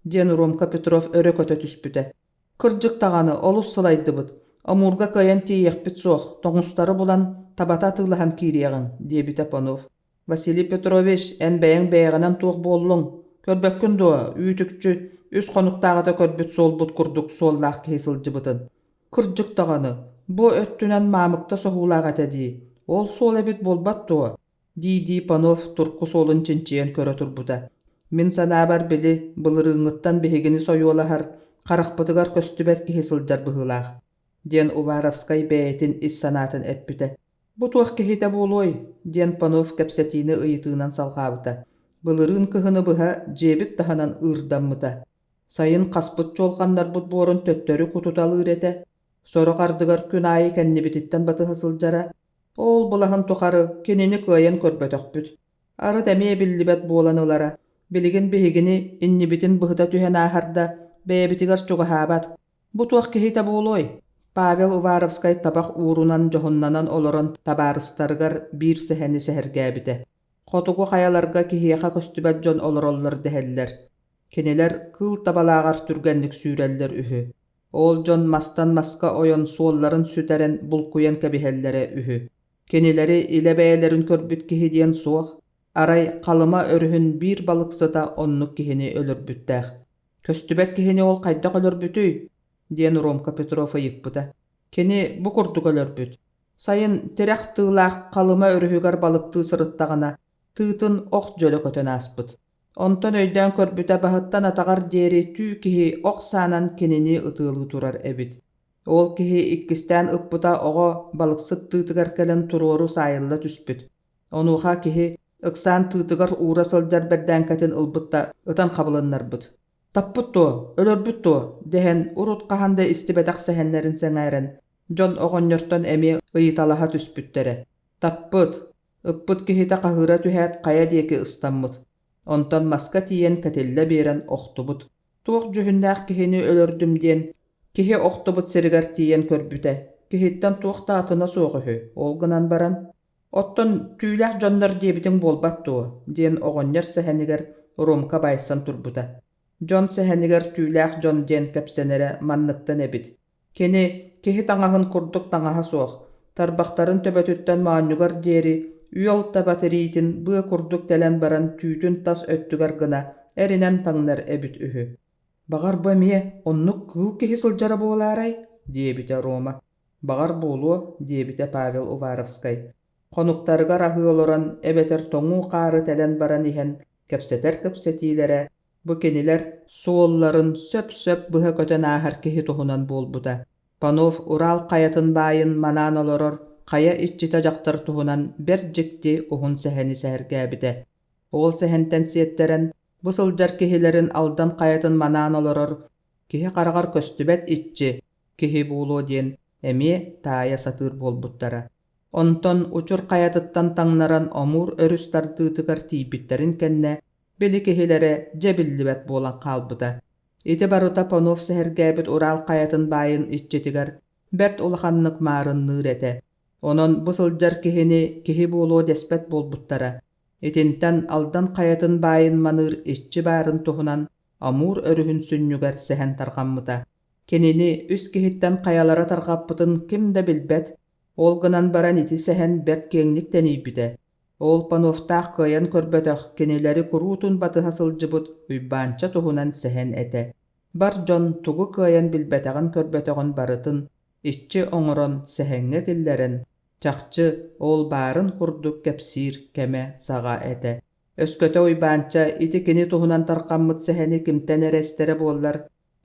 диэн Ромка Петров өрө көтө түспүтэ. Кырдьык даҕаны, олус сылайдыбыт. Амурга кыайан тиийиэхпит суох, тоҥустары булан, табата атыылаһан киириэҕиҥ, диэбитэ Панов. Василий Петрович, эн бэйэҥ бэйэҕинэн туох буоллуҥ? Көрбөккүн дуо, үүт-үкчү, үс хонуктааҕыта көрбүт суолбут курдук суоллаах киһи сылдьыбытын. Кырдьык даҕаны, бу өттүнэн маамыкта соһуулаах этэ дии, ол суол эбит буолбат дуо? дии-дии Панов турку суолун чинчийэн көрө турбута. Мин санаабар, били, былырыыҥҥыттан биһигини сойуолаһар, харахпытыгар көстүбэт киһи сылдьар быһыылаах, диэн Уваровскай бэйэтин ис санаатын эппитэ. Бу туох киһитэ буолуой? диэн Панов кэпсэтиини ыйытыынан салҕаабыта. Былырыын кыһыны быһа дьиэбит таһынан ыырдаммыта. Сайын хаспыт чуолҕаннарбыт буорун төттөрү кутуталыыр этэ. Сорох ардыгар күн аайы кэннибититтэн батыһа сылдьара. Ол былаһын тухары кинини кыайан көрбөтөхпүт. Арыт эмиэ биллибэт буолан ылара. Билигин биһигини иннибитин быһыта түһэн ааһар да, бэйэбитигэр чугаһаабат. Бу туох киһитэ буолуой? Павел Уваровскай табах уурунан дьоһуннанан олорон табаарыстарыгар биир сэһэни сэһэргээбитэ. Хотугу хайаларга киһиэхэ көстүбэт дьон олороллор дэһэллэр. Кинилэр кыыл табалааҕар түргэнник сүүрэллэр үһү. Ол дьон мастан маска ойон суолларын сүтэрэн булкуйан кэбиһэллэрэ үһү. Кинилэри илэ бэйэлэрин көрбүт киһи диэн суох, арай Халыма өрүһүн биир балыксыта оннук киһини өлөрбүттээх. Көстүбэт киһини ол хайдах өлөрбүтүй? диэн Ромка Петров ыйыппыта. Кини бу курдук өлөрбүт. Сайын тирэх тыылаах Халыма өрүһүгэр балыктыы сырыттаҕына, тыытын ох дьөлө көтөн ааспыт. Онтон өйдөөн көрбүтэ баһыттан атаҕар диэри түү киһи ох саанан кинини ытыалыы турар эбит. Ол киһи иккистээн ыппыта оҕо балыксыт тыытыгар кэлэн туруору саайылла түспүт. Онуоха киһи ыксаан тыытыгар уура сылдьар бэрдээҥкэтин ылбыт да ытан хабылыннарбыт. «Таппыт дуо? Өлөрбүт дуо?» дэһэн урут хаһан да истибэтэх сэһэннэрин сэҥээрэн, дьон оҕонньортон эмиэ ыйыталаһа түспүттэрэ. «Таппыт, Ыппыт киһитэ хаһыыра түһээт хайа диэки ыстаммыт, онтон маска тиийэн кэтиллэ биэрэн охтубут. Туох дьүһүннээх киһини өлөрдүм диэн киһи охтубут сиригэр тиийэн көрбүтэ, киһиттэн туох да атына суох үһү, ол гынан баран «Оттон түүлээх дьоннор диэбитиҥ буолбат дуо?» диэн оҕонньор сэһэнигэр Ромка баайсан турбута. Дьон сэһэнигэр түүлээх дьон диэн кэпсэнэрэ манныктан эбит. Кини киһи таҥаһын курдук таҥаһа суох, тарбахтарын төбөтүттэн моонньугар диэри үөл таба тириитин быа курдук тэлэн баран түүтүн тас өттүгэр гына эринэн таҥнар эбит үһү. «Баҕар бу эмиэ оннук кыыл киһи сылдьара буолаарай?» диэбитэ Рома. «Баҕар буолуо», диэбитэ Павел Уваровскай. Хонуктарыгар аһыы олорон эбэтэр тоҥуу хаары тэлэн баран иһэн кэпсэтэр кэпсэтиилэрэ. Бу кинилэр суолларын сөп-сөп быһа көтөн ааһар киһи туһунан буолбута. Панов Урал хайатын баайын манаан олорор хайа иччитэ дьахтар туһунан бэрт дьикти уһун сэһэни сэһэргээбитэ. Ол сэһэнтэн сиэттэрэн, бу сылдьар киһилэрин Алдан хайатын манаан олорор киһи хараҕар көстүбэт иччи киһи буолуо диэн эмиэ таайа сатыыр буолбуттара. Онтон Учур хайатыттан таҥнаран Амур өрүс тардыытыгар тиийбиттэрин кэннэ били киһилэрэ дьэ биллибэт буолан хаалбыта. Ити барыта Панов сэһэргээбит Урал хайатын баайын иччитигэр бэрт улаханнык маарынныыр этэ. Онон бу сылдьар киһини киһи буолуо дэспэт буолбуттара. Итинтэн Алдан хайатын баайын маныыр иччи баарын туһунан Амур өрүһүн сүнньүгэр сэһэн тарҕаммыта. Кинини үс киһиттэн хайалара тарҕаппытын ким да билбэт, ол гынан баран ити сэһэн бэрт киэҥник тэнийбитэ. Ол Пановтаах кыайан көрбөтөх, кинилэри куруутун батыһа сылдьыбыт Уйбаанча туһунан сэһэн этэ. Бар дьон тугу кыайан билбэтэҕин-көрбөтөҕүн барытын иччи оҥорон сэһэҥҥэ киллэрэн, чахчы, ол баарын курдук кэпсиир кэмэ саҕа этэ. Өскөтө Уйбаанча ити кини туһунан тарҕаммыт сэһэни кимтэн эрэ истэрэ буоллар,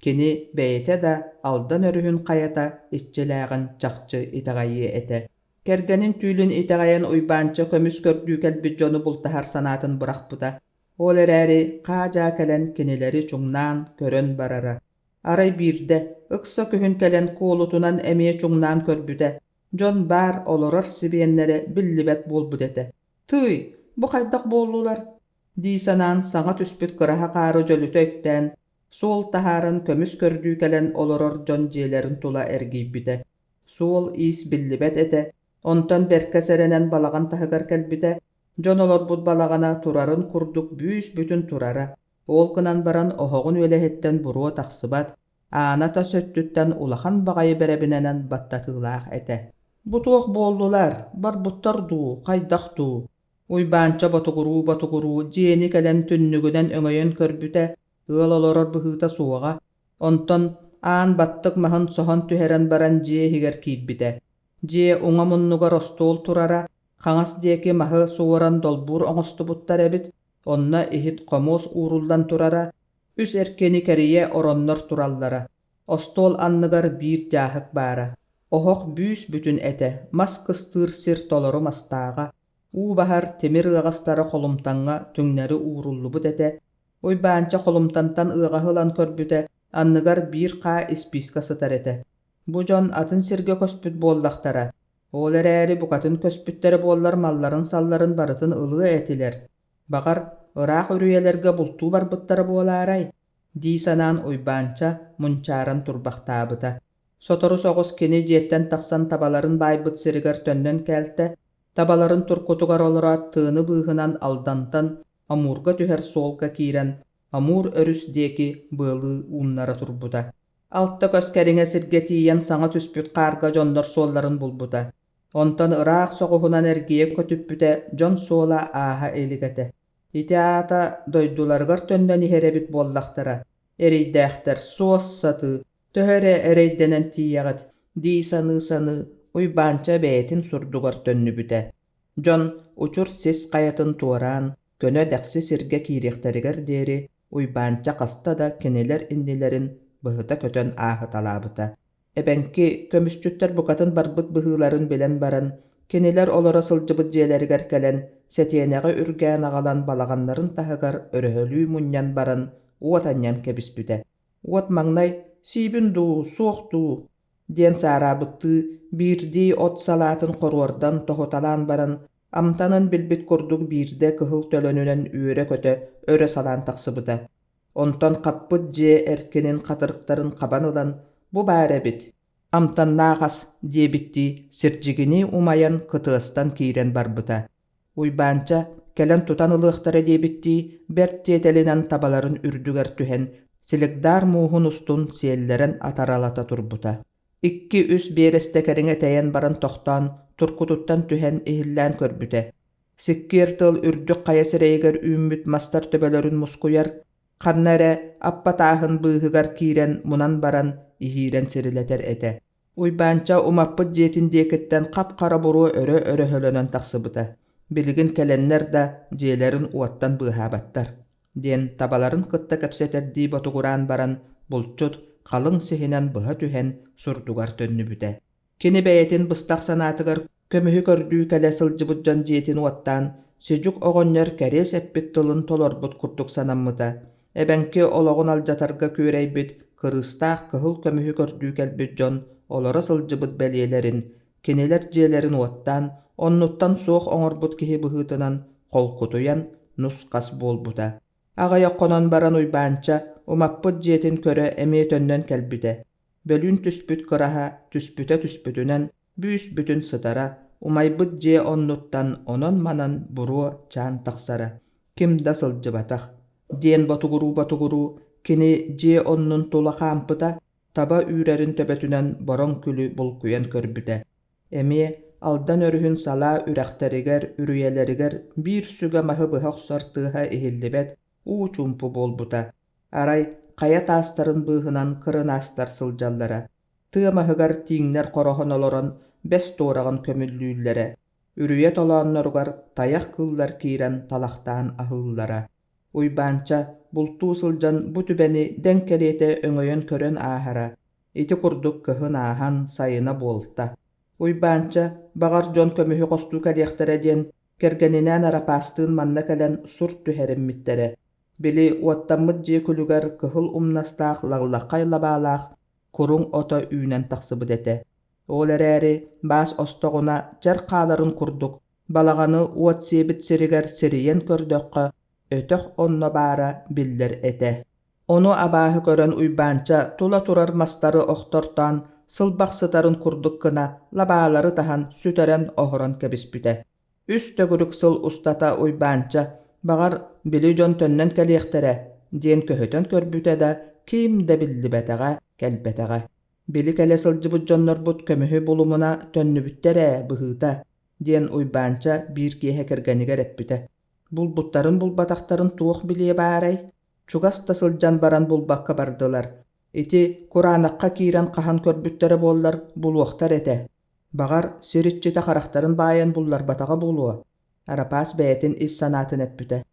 кини бэйэтэ да Алдан өрүһүн хайата иччилээҕин чахчы итэҕэйиэ этэ. Кэргэнин түүлүн итэҕэйэн Уйбаанча көмүс көрдүү кэлбит дьону бултаһар санаатын бырахпыта. Ол эрээри хаа-дьаа кэлэн кинилэри чуҥнаан көрөн барара. Арай биирдэ, ыкса күһүн кэлэн куолутунан эмиэ чуҥнаан көрбүтэ, дьон баар олорор сибиэннэрэ биллибэт буолбут этэ. «Тыый, бу хайдах буоллулар?» дии санаан саҥа түспүт кыраһа хаары дьөлүтэ үктээн, суол таһааран көмүс көрдүү кэлэн олорор дьон дьиэлэрин тула эргийбитэ. Суол-иис биллибэт этэ, онтон бэркэ сэрэнэн балаҕан таһыгар кэлбитэ, дьон олорбут балаҕана турарын курдук бүүс-бүтүн турара, ол гынан баран оһоҕун үөлэһиттэн буруо тахсыбат, аана тас өттүттэн улахан баҕайы бэрэбинэнэн баттатыылаах этэ. Бу туох буоллулар, барбыттар дуу, хайдах дуу? Уйбаанча ботугуруу-ботугуруу дьиэни кэлэн түннүгүнэн өҥөйөн көрбүтэ, ыал олорор быһыыта суоҕа, онтон аан баттык маһын соһон түһэрэн баран дьиэ иһигэр киирбитэ. Дьиэ уҥа муннугар остуол турара, хаҥас диэки маһы суоран долбуур оҥостубуттар эбит, онно иһит-хомуос ууруллан турара, үс эркини кэрийэ ороннор тураллара, остуол анныгар биир дьааһык баара. Оһох бүүс-бүтүн этэ, мас кыстыыр сир толору мастааҕа, уу баһар тимир ыаҕастара холумтаҥҥа түҥнэри ууруллубут этэ. Уйбаанча холумтантан ыаҕаһы ылан көрбүтэ, анныгар биир хаа испиискэ сытар этэ. Бу дьон атын сиргэ көспүт буоллахтара. Ол эрээри букатын көспүттэрэ буоллар малларын-салларын барытын ылыа этилэр. Баҕар, ыраах үрүйэлэргэ бултуу барбыттара буолаарай? дии санаан Уйбаанча мунчааран турбахтаабыта. Сотору соҕус кини дьиэттэн тахсан табаларын баайбыт сиригэр төннөн кээлтэ, табаларын туркутугар олороот тыаны быыһынан Алдантан Амурга түһэр суолга киирэн Амур өрүс диэки быалыы ууннара турбута. Алта көс кэриҥэ сиргэ тиийэн саҥа түспүт хаарга дьоннор суолларын булбута. Онтон ыраах соҕуһунан эргийэ көтүппүтэ дьон суола ааһа илик этэ. Ити аата дойдуларыгар төннөн иһэр эбит буоллахтара, эрэйдээхтэр суос сатыы, төһө эрэ эрэйдэнэн тиийэҕит дии саныы-саныы Уйбаанча бэйэтин сурдугар төннүбүтэ. Дьон Учур сис хайатын туораан, көнө дэхси сиргэ киириэхтэригэр диэри Уйбаанча хаста да кинилэр иннилэрин быһыта көтөн ааһыталаабыта. Эбэҥки көмүсчүттэр букатын барбыт быһыыларын билэн баран, кинилэр олоро сылдьыбыт дьиэлэригэр кэлэн, сэтиэнэҕи үргээн аҕалан балаҕаннарын таһыгар өрөһөлүү мунньан баран уот анньан кэбиспитэ. Уот маҥнай «Сиибин дуу, суох дуу?» диэн саараабыттыы биирдии от салаатын хоруордан тоһуталаан баран, амтанын билбит курдук биирдэ кыһыл төлөнүнэн үөрэ-көтө өрө салаан тахсыбыта. Онтон хаппыт дьиэ эркинин хатырыктарын хабан ылан, бу баар эбит, амтаннаах ас диэбиттии сирдьигинии умайан кытыастан киирэн барбыта. Уйбаанча кэлэн тутан ылыахтара диэбиттии бэрт тиэтэлинэн табаларын үрдүгэр түһэн силикдаар мууһун устун сиэллэрэн атаралата турбута. Икки-үс биэрэстэ кэриҥэ тэйэн баран тохтоон, туркутуттан түһэн иһиллээн көрбүтэ. Сиккиэр тыал үрдүк хайа сирэйигэр үүммүт мастар төбөлөрүн мускуйар, ханна эрэ аппа тааһын быыһыгар киирэн мунан баран иһиирэн сирилэтэр этэ. Уйбаанча умаппыт дьиэтин диэкиттэн хап-хара буруо өрө өрөһөлөнөн тахсыбыта. Билигин кэлэннэр да дьиэлэрин уоттан быыһаабаттар. диэн табаларын кытта кэпсэтэрдии ботугураан баран булчут халыҥ сиһинэн быһа түһэн сурдугар төннүбүтэ. Кини бэйэтин быстах санаатыгар көмүһү көрдүү кэлэ сылдьыбыт дьон дьиэтин уоттаан, Сидьук оҕонньор кэриэс эппит тылын толорбут курдук санаммыта. Эбэҥки олоҕун алдьатарга күөрэйбит кырыыстаах кыһыл көмүһү көрдүү кэлбит дьон олоро сылдьыбыт бэлиэлэрин, кинилэр дьиэлэрин уоттаан, оннуттан суох оҥорбут киһи быһыытынан холкутуйан нус-хас буолбута. Аҕыйах хонон баран Уйбаанча умаппыт дьиэтин көрө эмиэ төннөн кэлбитэ. Бөлүүн түспүт кыраһа түспүтэ түспүтүнэн бүүс-бүтүн сытара, умайбыт дьиэ оннуттан онон-манан буруо чаан тахсара. Ким да сылдьыбатах, диэн ботугуруу-ботугуруу кини дьиэ оннун тула хаампыта, таба үүрэрин төбөтүнэн бороҥ күлү булкуйан көрбүтэ. Эмиэ Алдан өрүһүн салаа үрэхтэригэр, үрүйэлэригэр биир сүгэ маһы быһа охсор тыаһа иһиллибэт уу чуумпу буолбута. Арай хайа таастарын быыһынан кырынаастар сылдьаллара. Тыа маһыгар тииҥнэр хороһон олорон бэс туораҕын көмүллүүллэрэ. Үрүйэ толоонноругар тайах кыыллар киирэн талахтаан аһыыллара. Уйбаанча бултуу сылдьан бу түбэни дэҥ кэриэтэ өҥөйөн көрөн ааһара. Ити курдук кыһын ааһан сайына буолта. Уйбаанча, баҕар дьон көмүһү хостуу кэлиэхтэрэ диэн, кэргэнинээн Арапаастыын манна кэлэн сур түһэриммиттэрэ. Били уоттаммыт дьиэ күлүгэр кыһыл умнастаах лаллаххай лабаалаах куруҥ ото үүнэн тахсыбыт этэ. Ол эрээри баас остоҕуна чэр хааларын курдук балаҕаны уот сиэбит сиригэр сирийэн көрдөххө өтөх онно баара биллэр этэ. Ону абааһы көрөн Уйбаанча тула турар мастары охтортоон сылбах сытарын курдук гына лабаалары таһан сүтэрэн-оһорон кэбиспитэ. Үс төгүрүк сыл устата Уйбаанча, баҕар, били дьон төннөн кэлиэхтэрэ диэн көһүтэн көрбүтэ да, ким да биллибэтэҕэ, кэлбэтэҕэ. Били кэлэ сылдьыбыт дьоннорбут көмүһү булумуна төннүбүттэр ээ, быһыыта, диэн Уйбаанча биир киэһэ кэргэнигэр эппитэ. Булбуттарын булбатахтарын туох билиэ баарай? Чугас да сылдьан баран булбакка бардылар. Ити кураанахха киирэн хаһан көрбүттэрэ буоллар булуохтар этэ. Баҕар, сир иччитэ харахтарын баайан булларбатаҕа буолуо. Арапаас бэйэтин ис санаатын эппитэ.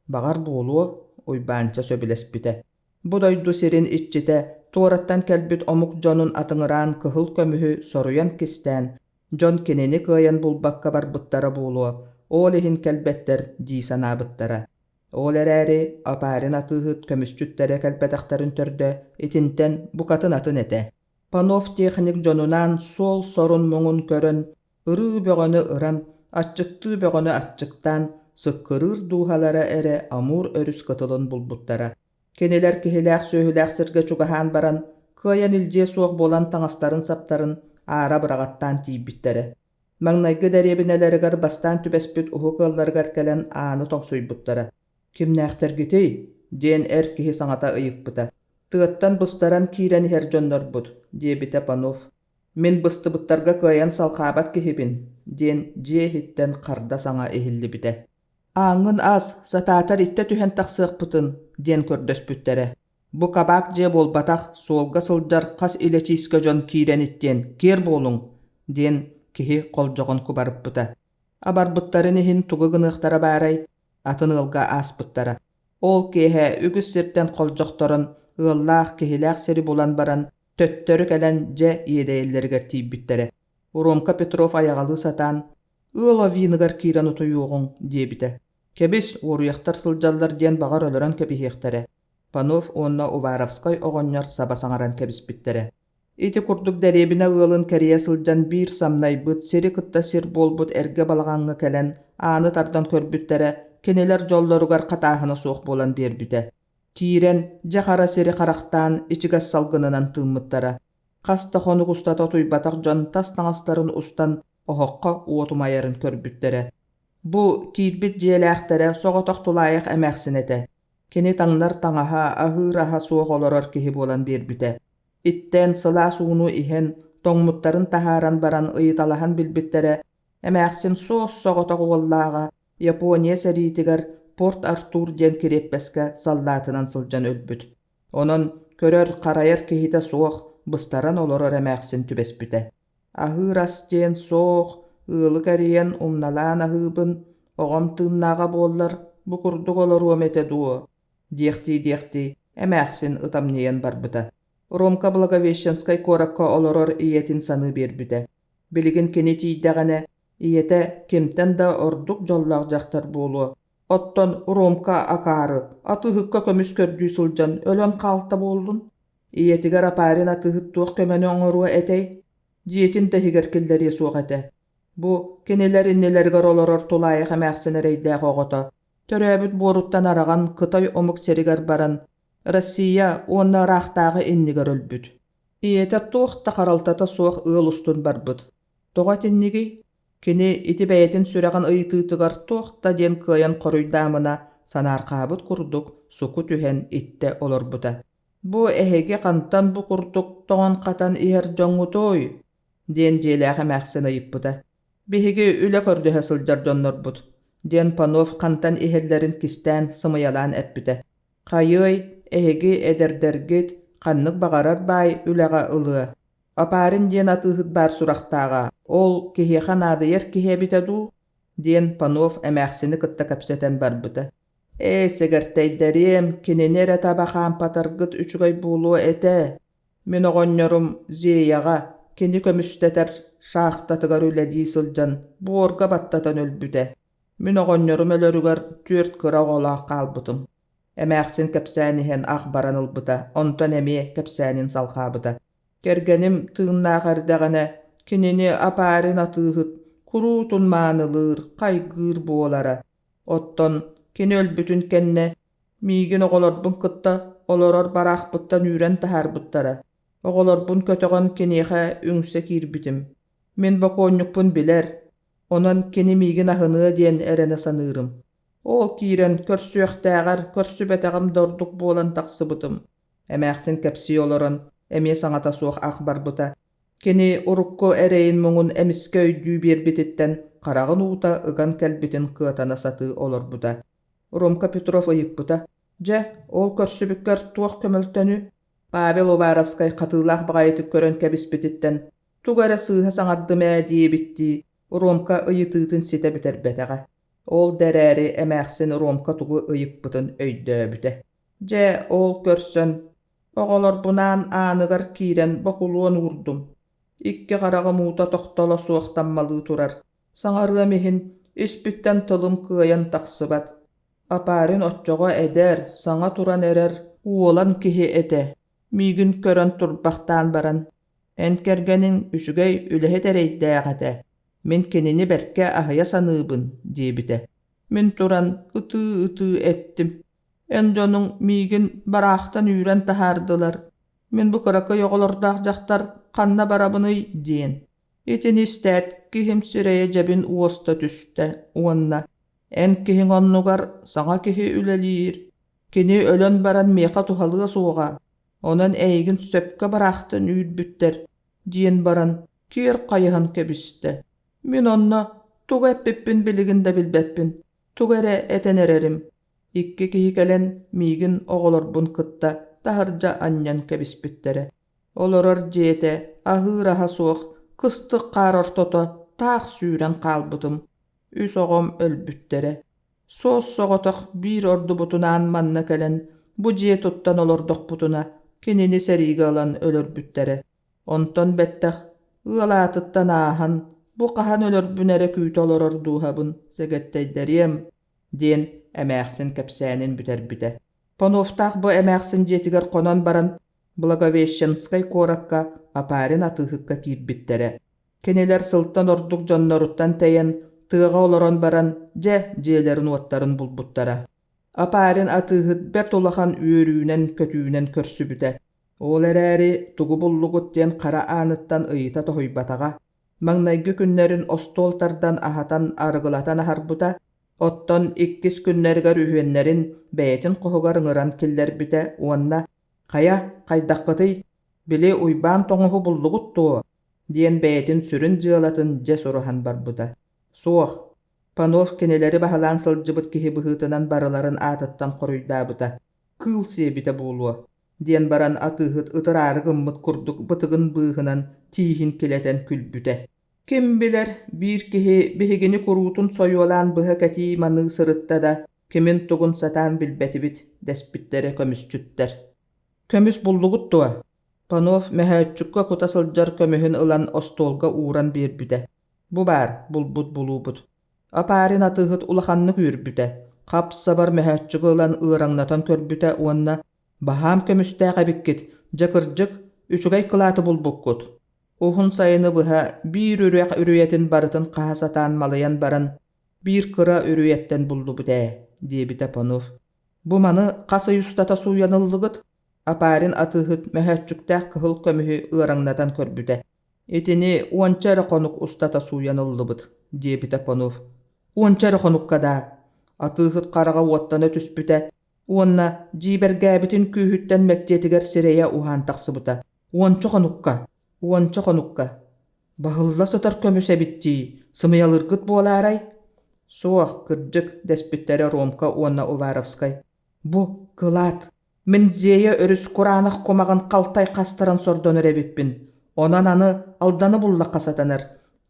Баҕар буолуо, Уйбаанча сөбүлэспитэ. Бу дойду сирин иччитэ туораттан кэлбит омук дьонун атыҥыраан кыһыл көмүһү соруйан кистээн, дьон кинини кыайан булбакка барбыттара буолуо, ол иһин кэлбэттэр дии санаабыттара. Ол эрээри Опарин атыыһыт көмүсчүттэрэ кэлбэтэхтэрин төрдө итинтэн букатын атын этэ. Панов техник дьонунаан суол сорун-муҥун көрөн, ырыы бөҕөнү ыран, аччыктыы бөҕөнү аччыктаан, сыккырыыр дууһалара эрэ Амур өрүс кытылын булбуттара. Кинилэр киһилээх-сүөһүлээх сиргэ чугаһаан баран, кыайан илдьиэ суох буолан таҥастарын-саптарын аара быраҕаттаан тиийбиттэрэ. Маҥнайгы дэриэбинэлэригэр бастаан түбэспит уһук ыалларыгар кэлэн ааны тоҥсуйбуттара. «Кимнээхтэргитий?» диэн эр киһи саҥата ыйыппыта. «Тыаттан быстаран киирэн иһэр дьоннорбут», диэбитэ Панов. «Мин быстыбыттарга кыайан салҕаабат киһибин», диэн дьиэ иһиттэн харда саҥа иһиллибитэ. «Ааҥҥын ас, сатаатар иттэ түһэн тахсыахпытын», диэн көрдөспүттэрэ. «Бу кабаак дьиэ буолбатах, суолга сылдьар хас илэчиискэ дьон киирэн иттиэн, киэр буолуҥ», диэн киһи холдьоҕон кубарыппыта. Абарбыттарын иһин тугу гыныахтара баарай, атын ыалга ааспыттара. Ол киэһэ үгүс сиртэн холдьохторон, ыаллаах, киһилээх сири булан баран, төттөрү кэлэн дьэ иэдэйэллэригэр тиийбиттэрэ. Ромка Петров айаҕалыы сатаан «Ыал авиыныгар киирэн утуйуоҕуҥ» диэбитэ. «Кэбис, уоруйахтар сылдьаллар диэн баҕар өлөрөн кэбиһиэхтэрэ», Панов уонна Уваровскай оҕонньор саба саҥаран кэбиспиттэрэ. Ити курдук дэриэбинэ ыалын кэрийэ сылдьан биир самнайбыт, сири кытта сир буолбут эргэ балаҕаҥҥа кэлэн ааны тардан көрбүттэрэ, кинилэр дьоллоругар хатааһына суох буолан биэрбитэ. Киирэн, дьэ хара сири харахтаан, ичигэс салгынынан тыыммыттара. Хас да хонук устата утуйбатах дьон тас таҥастарын устан оһоххо уот умайарын көрбүттэрэ. Бу киирбит дьиэлээхтэрэ соҕотох тулаайах эмээхсин этэ. Кини таҥнар таҥаһа, аһыыр аһа суох олорор киһи буолан биэрбитэ. Иттэн, сылаас ууну иһэн, тоҥмуттарын таһааран баран ыйыталаһан билбиттэрэ, эмээхсин суос-соҕотох уоллааҕа Япония сэриитигэр Порт-Артур диэн кириэппэскэ саллаатынан сылдьан өлбүт. Онон көрөр-харайар киһитэ суох, быстаран олорор эмээхсин түбэспитэ. Аһыыр ас диэн суох, ыалы кэрийэн умналаан аһыыбын, оҕом тыыннааҕа буоллар, бу курдук олоруом этэ дуо? Диэхтии-диэхтии эмээхсин ытамньыйан барбыта. Ромка Благовещенскай куоракка олорор ийэтин саныы биэрбитэ. Билигин кини тиийдэҕинэ, ийэтэ кимтэн да ордук дьоллоох дьахтар буолуо. Оттон Ромка акаары, атыыһыкка көмүс көрдүү сылдьан өлөн хаалта буоллун? Ийэтигэр Апарин атыыһыт туох көмөнү оҥоруо этэй? Дьиэтин да иһигэр киллэриэ суох этэ. Бу кинилэр иннилэригэр олорор тулаайах эмээхсин эрэйдээх оҕото, төрөөбүт буоруттан араҕан Кытай омук сиригэр баран, Россия уонна ыраахтааҕы иннигэр өлбүт. Ийэтэ туох да харалтата суох ыал устун барбыт. Тоҕо итиннигий? Кини ити бэйэтин сүрэҕин ыйытыытыгар туох да диэн кыайан хоруйдаамына санаарҕаабыт курдук суку түһэн иттэ олорбута. «Бу эһиги хантан бу курдук тоҥон-хатан иһэр дьоҥҥутуй?» диэн дьиэлээх эмээхсин ыйыппыта. «Биһиги үлэ көрдөһө сылдьар дьоннорбут», диэн Панов хантан иһэллэрин кистээн сымыйалаан эппитэ. «Хайыай, эһиги эдэрдэргит ханнык баҕарар баай үлэҕэ ылыа. Опарин диэн атыыһыт баар сурахтааҕа, ол киһиэхэ наадыйар киһи эбитэ дуу?» диэн Панов эмээхсини кытта кэпсэтэн барбыта. «Ээ, сэгэртэйдэриэм, кинини эрэ таба хаампатаргыт үчүгэй буолуо этэ. Мин оҕонньорум Зеяҕа кини көмүстэтэр шахтатыгар үлэлии сылдьан буорга баттатан өлбүтэ. Мин оҕонньорум өлөрүгэр түөрт кыра оҕолоох хаалбытым. Эмээхсин кэпсээн иһэн ах баран ылбыта, онтон эмиэ кэпсээнин салҕаабыта. Кэргэним тыыннаах эрдэҕинэ кинини Апарин атыыһыт куруутун маанылыыр, хайгыыр буолара. Оттон кини өлбүтүн кэннэ миигин оҕолорбун кытта олорор бараахпыттан үүрэн таһаарбыттара. Оҕолорбун көтөҕөн киниэхэ үҥсэ киирбитим. Мин бокуонньукпун билэр, онон кини миигин аһыныа диэн эрэнэ саныырым. Ол киирэн көрсүөхтээҕэр көрсүбэтэҕим да ордук буолан тахсыбытым. Эмээхсин кэпсии олорон, эмиэ саҥата суох ах барбыта. Кини урукку эрэйин-муҥун эмискэ өйдүү биэрбититтэн хараҕын уута ыган кэлбитин кыатана сатыы олорбута. Ромка Петров ыйыппыта: «Дьэ, ол көрсүбүккэр туох көмөлтөнү?» Павел Уваровскай хатыылаах баҕайытык көрөн кэбиспититтэн тугу эрэ сыыһа саҥардым ээ диэбиттии Ромка ыйытыытын ситэ бүтэрбэтэҕэ. Ол да эрээри эмээхсин Ромка тугу ыйыппытын өйдөөбүтэ. Дьэ, ол көрсөн, оҕолорбунаан ааныгар киирэн бокулуон уурдум. Икки хараҕым уута тохтоло суох таммалыы турар. Саҥарыам иһин, испиттэн тылым кыайан тахсыбат. Апарин оччоҕо эдэр, саҥа туран эрэр уолан киһи этэ. Миигин көрөн турбахтаан баран, «Эн кэргэниҥ үчүгэй үлэһит эрэйдээх этэ, мин кинини бэркэ аһыйа саныыбын» диэбитэ. Мин туран ытыы-ытыы эттим: «Эн дьонуҥ миигин бараахтан үүрэн таһаардылар, мин бу кыракый оҕолордоох дьахтар ханна барабыный?» диэн. Итини истээт, киһим сирэйэ дьэбин уоста түстэ уонна «Эн киһиҥ оннугар саҥа киһи үлэлиир, кини өлөн баран миэхэ туһалыа суоҕа, онон эйигин сөпкө бараахтан үүрбүттэр» диэн баран киэр хайыһан кэбистэ. Мин онно тугу эппиппин билигин да билбэппин, тугу эрэ этэн эрэрим. Икки киһи кэлэн миигин оҕолорбун кытта таһырдьа анньан кэбиспиттэрэ. Олорор дьиэтэ аһыыр аһа суох кыстык хаар ортото таах сүүрэн хаалбытым. Үс оҕом өлбүттэрэ. Суос-соҕотох биир ордубутунаан манна кэлэн бу дьиэ туттан олордохпутуна кинини сэриигэ ылан өлөрбүттэрэ. Онтон бэттэх ыал аатыттан ааһан бу хаһан өлөрбүн эрэ күүтэ олорор дууһабын сэгэттэйдэриэм диэн эмээхсин кэпсээнин бүтэрбитэ. Пановтаах бу эмээхсин дьиэтигэр хонон баран Благовещенскай куоракка Апарин атыыһыкка киирбиттэрэ. Кинилэр сылтан ордук дьонноруттан тэйэн, тыаҕа олорон баран, дьэ, дьиэлэрин-уоттарын булбуттара. Апарин атыыһыт бэрт улахан үөрүүнэн-көтүүнэн көрсүбүтэ. Ол эрээри тугу буллугут диэн хара ааныттан ыйыта тоһуйбатаҕа. Маҥнайгы күннэрин остуол тардан аһатан арыгылатан аһарбыта, оттон иккис күннэригэр үһүөннэрин бэйэтин хоһугар ыҥыран киллэрбитэ уонна «Хайа, хайдаххытый, били Уйбаан тоҥуһу буллугут дуо?» диэн бэйэтин сүрүн дьыалатын дьэ сураһан барбыта. Суох, Панов кинилэри баһылаан сылдьыбыт киһи быһыытынан барыларын аатыттан хоруйдаабыта. Кыыл сиэбитэ буолуо, диэн баран атыыһыт ытыраары гыммыт курдук бытыгын быыһынан тииһин килэтэн күлбүтэ. Ким билэр, биир киһи биһигини куруутун сойуолаан быһа кэтии маныы сырытта да, Кимин-тугун сатаан билбэтибит, дэспиттэрэ көмүсчүттэр. Көмүс буллугут дуо? Панов мөһөөччүккэ кута сылдьар көмүһүн ылан остуолга ууран биэрбитэ. Бу баар, булбут булуубут. Апарин атыыһыт улаханнык үөрбүтэ, хап-сабар мөһөөччүгү ылан ыараҥнатан көрбүтэ уонна «Баһаам көмүстээх эбиккит, дьэ кырдьык, үчүгэй кылааты булбуккут». Уһун сайыны быһа биир үрэх үрүйэтин барытын хаһа сатаан малыйан баран, биир кыра үрүйэттэн буллубут ээ, диэбитэ Панов. Бу маны хас ый устата сууйан ыллыгыт? Апарин атыыһыт мөһөөччүктээх кыһыл көмүһү ыараҥнатан көрбүтэ. Итини уонча эрэ хонук устата сууйан ыллыбыт, диэбитэ Панов. Уонча эрэ хонукка даа? Атыыһыт хараҕа уоттана түспүтэ уонна дьиибэргээбитин күүһүттэн мэктиэтигэр сирэйэ уһаан тахсыбыта. Уонча хонукка, уонча хонукка. Баһылла сытар көмүс эбит дии, сымыйалыыргыт буолаарай? Суох, кырдьык, дэспиттэрэ Ромка уонна Уваровскай. Бу, кылаат. Мин Зея өрүс кураанах кумаҕын халтай хастаран сордонор эбиппин. Онон аны Алданы буллахха сатанар.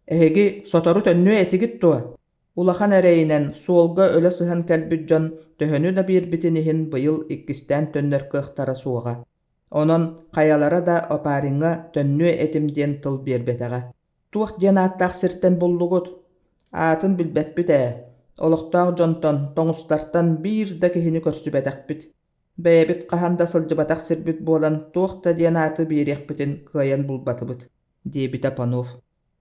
Эһиги сотору төннүө этигит дуо? Улахан эрэйинэн суолга өлө сыһан кэлбит дьон төһөнү да биэрбитин иһин быйыл иккистээн төннөр кыахтара суоҕа. Онон хайалара да Опариҥҥа төннүө этим диэн тыл биэрбэтэҕэ. Туох диэн ааттаах сиртэн буллугут? Аатын билбэппит ээ. Олохтоох дьонтон, тоҥустартан биир да киһини көрсүбэтэхпит. Бэйэбит хаһан да сылдьыбатах сирбит буолан туох да диэн ааты биэриэхпитин кыайан булбатыбыт, диэбитэ Панов.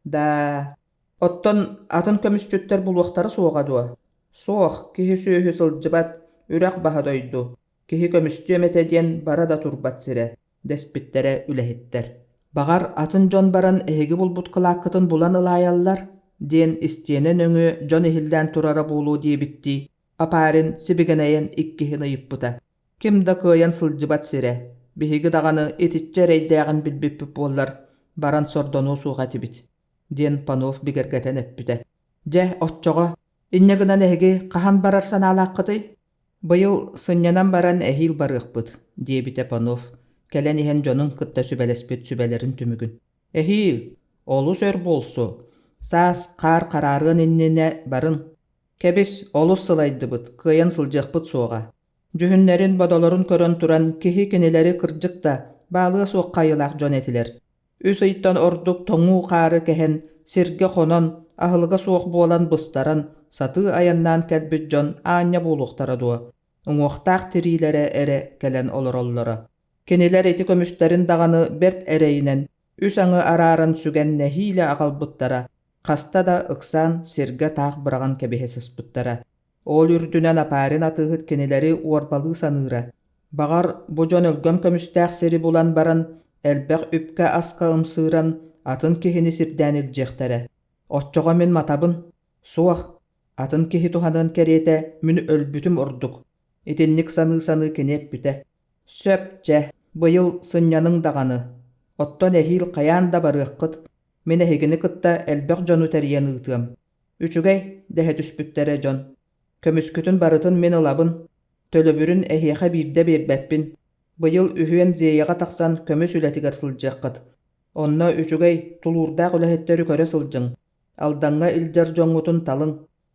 Даа, оттон атын көмүсчүттэр булуохтара суоҕа дуо? Суох, киһи-сүөһү сылдьыбат, үрэх баһа дойду. Киһи көмүстүөм этэ диэн бара да турбат сирэ, дэспиттэрэ үлэһиттэр. Баҕар, атын дьон баран эһиги булбут кылааккытын булан ылаайаллар, диэн истиэнэ нөҥүө дьон иһиллээн турара буолуо диэбиттии, Апарин сибигинэйэн иккиһин ыйыппыта. Ким да кыайан сылдьыбат сирэ, биһиги даҕаны итиччэ эрэйдээҕин билбиппит буоллар, баран сордонуо суох этибит, диэн Панов бигэргэтэн эппитэ. Дьэ, оччоҕо, инньэ гынан эһиги хаһан барар санаалааххытый? Быйыл сынньанан баран эһиил барыахпыт, диэбитэ Панов, кэлэн иһэн дьонун кытта сүбэлэспит сүбэлэрин түмүгүн. Эһиил, олус өр буолсу, саас хаар хараарыан иннинэ барын. Кэбис, олус сылайдыбыт, кыайан сылдьыахпыт суоҕа. Дьүһүннэрин-бодолорун көрөн туран киһи кинилэри кырдьык да, баалыа суох хайылаах дьон этилэр. Үс ыйтан ордук тоҥуу хаары кэһэн, сиргэ хонон, аһылыга суох буолан быстаран, сатыы айаннаан кэлбит дьон аанньа буолуохтара дуо, уҥуохтаах тириилэрэ эрэ кэлэн олороллоро. Кинилэр ити көмүстэрин даҕаны бэрт эрэйинэн үс аҥы арааран сүгэн нэһиилэ аҕалбыттара, хаста да ыксаан сиргэ таах быраҕан кэбиһэ сыспыттара. Ол үрдүнэн Апарин атыыһыт кинилэри уорбалыы саныыра. Баҕар, бу дьон өлгөм көмүстээх сири булан баран, элбэх үпкэ-аска ымсыыран, атын киһини сирдээн илдьиэхтэрэ. Оччоҕо мин матабын. Суох, атын киһи туһаныан кэриэтэ мин өлбүтүм ордук. Итинник саныы-саныы кини эппитэ: «Сөп, чэ, быйыл сынньаныҥ даҕаны. Оттон эһиил хайаан да барыаххыт. Мин эһигини кытта элбэх дьону тэрийэн ыытыам. Үчүгэй, дэһэ түспүттэрэ дьон. Көмүскүтүн барытын мин ылабын, төлөбүрүн эһиэхэ биирдэ биэрбэппин. Быйыл үһүөн Зеяҕа тахсан көмүс үлэтигэр сылдьыаххыт. Онно үчүгэй, тулуурдаах үлэһиттэри көрө сылдьыҥ. Алдаҥҥа илдьэр дьоҥҥутун талыҥ,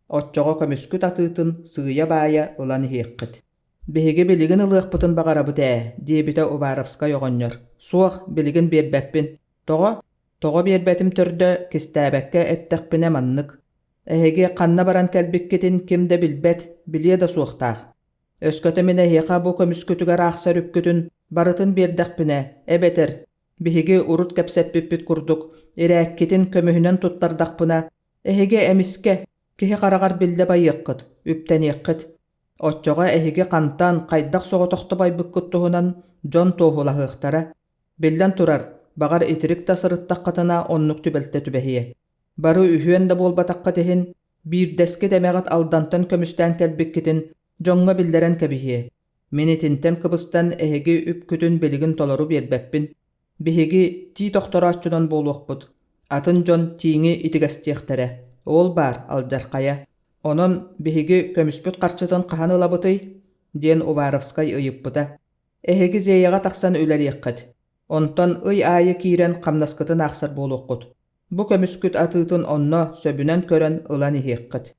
оччоҕо көмүскүт атыытын сыыйа-баайа ылан иһиэххит. Биһиги билигин ылыахпытын баҕарабыт ээ, диэбитэ Уваровскай оҕонньор. Суох, билигин биэрбэппин. Тоҕо? Тоҕо биэрбэтим төрдө, кистээбэккэ эттэхпинэ маннык. Эһиги ханна баран кэлбиккитин ким да билбэт, билиэ да суохтаах. Өскөтө мин эһиэхэ бу көмүскүтүгэр аахсар үпкүтүн барытын биэрдэхпинэ, эбэтэр, биһиги урут кэпсэппиппит курдук, ирээккитин көмүһүнэн туттардахпына, эһиги эмискэ, киһи хараҕар биллэ байыаххыт, үптэниэххит. Оччоҕо эһиги хантан, хайдах соҕотохто байбыккыт туһунан дьон туоһулаһыахтара. Биллэн турар, баҕар итирик да сырыттаххытына оннук түбэлтэ түбэһиэ. Бары үһүөн да буолбатаххыт иһин, биирдэскит эмэҕит Алдантан көмүстээн кэлбиккитин дьоҥҥо биллэрэн кэбиһиэ. Мин итинтэн кыбыстан эһиги үпкүтүн билигин толору биэрбэппин. Биһиги тиит охторооччунан буолуохпут, атын дьон тииҥи итигэстиэхтэрэ. Ол баар алдьархайа. Онон биһиги көмүспүт харчытын хаһан ылабытый? диэн Уваровскай ыйыппыта. Эһиги Зеяҕа тахсан үлэлиэххит. Онтон ый аайы киирэн хамнаскытын аахсар буолуоххут. Бу көмүскүт атыытын онно сөбүнэн көрөн ылан иһиэххит.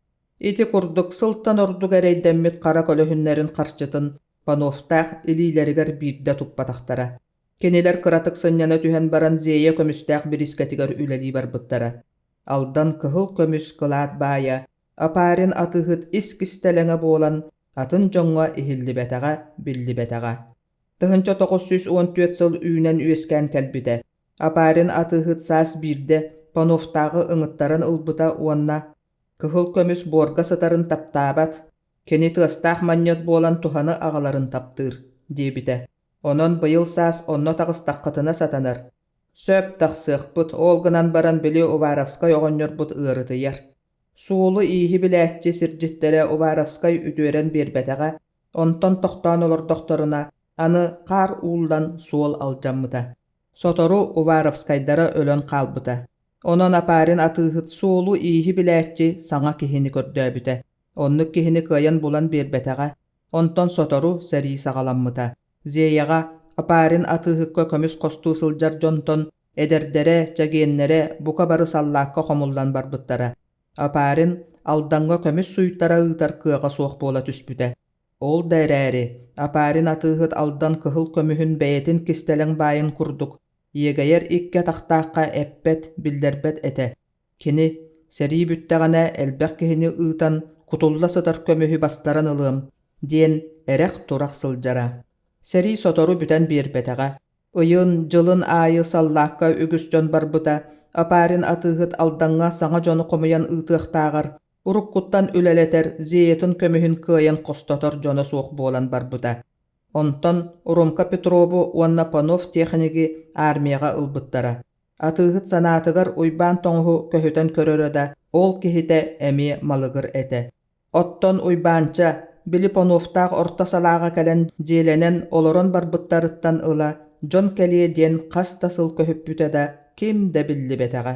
Ити курдук сылтан ордук эрэйдэммит хара көлөһүннэрин харчытын Пановтаах илиилэригэр биирдэ туппатахтара. Кинилэр кыратык сынньана түһэн баран Зея көмүстээх бириискэтигэр үлэлии барбыттара. Алдан кыһыл көмүс кылаат баайа, Апарин атыыһыт ис кистэлэҥэ буолан, атын дьоҥҥо иһиллибэтэҕэ, биллибэтэҕэ. 1914 сыл үүнэн-үөскээн кэлбитэ. Апарин атыыһыт саас биирдэ Пановтааҕы ыҥыттаран ылбыта уонна кыһыл көмүс буорга сытарын таптаабат, кини тыастаах манньыат буолан туһаны аҕаларын таптыыр, диэбитэ. Онон быйыл саас онно таҕыстаххытына сатанар. Сөп, тахсыахпыт, ол гынан баран били Уваровскай оҕонньорбут ыарытыйар. Суолу-ииһи билээччи сирдьиттэрэ Уваровскай үтүөрэн биэрбэтэҕэ, онтон тохтоон олордохторуна, аны хаар ууллан суол алдьаммыта. Сотору Уваровскайдара өлөн хаалбыта. Онон Апарин атыыһыт суолу-ииһи билээччи саҥа киһини көрдөөбүтэ. Оннук киһини кыайан булан биэрбэтэҕэ. Онтон сотору сэрии саҕаламмыта. Зеяҕа Апарин атыыһыкка көмүс хостуу сылдьар дьонтон эдэрдэрэ, чэгиэннэрэ бука бары саллаакка хомуллан барбыттара. Апарин Алдаҥҥа көмүс суйтара ыытар кыаҕа суох буола түспүтэ. Ол да эрээри, Апарин атыыһыт Алдан кыһыл көмүһүн бэйэтин кистэлэҥ баайын курдук иэгэйэр икки атахтаахха эппэт, биллэрбэт этэ. Кини, сэрии бүттэҕинэ элбэх киһини ыытан кутулла сытар көмүһү бастаран ылыам, диэн эрэх-турах сылдьара. Сэрии сотору бүтэн биэрбэтэҕэ. Ыйын, дьылын аайы саллаакка үгүс дьон барбыта, Апарин атыыһыт Алдаҥҥа саҥа дьону хомуйан ыытыахтааҕар, уруккуттан үлэлэтэр Зеятын көмүһүн кыайан хостотор дьоно суох буолан барбыта. Онтон Ромка Петрову уонна Панов техниги армияҕа ылбыттара. Атыыһыт санаатыгар Уйбаан тоҥуһу көһүтэн көрөрө да, ол киһитэ эмиэ малыгыр этэ. Оттон Уйбаанча, били Пановтаах орто салааҕа кэлэн дьиэлэнэн олорон барбыттарыттан ыла дьон кэлиэ диэн хас да сыл көһүппүтэ да, ким да биллибэтэҕэ.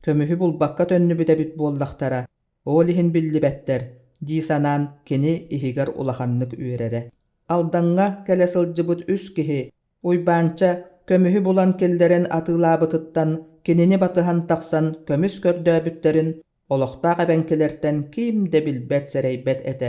Көмүһү булбакка төннүбүт эбит буоллахтара, ол иһин биллибэттэр, дии санаан кини иһигэр улаханнык үөрэрэ. Алдаҥҥа кэлэ сылдьыбыт үс киһи Уйбаанча көмүһү булан киллэрэн атыылаабытыттан кинини батыһан тахсан көмүс көрдөөбүттэрин олохтоох эбэҥкилэртэн ким да билбэт-сэрэйбэт этэ.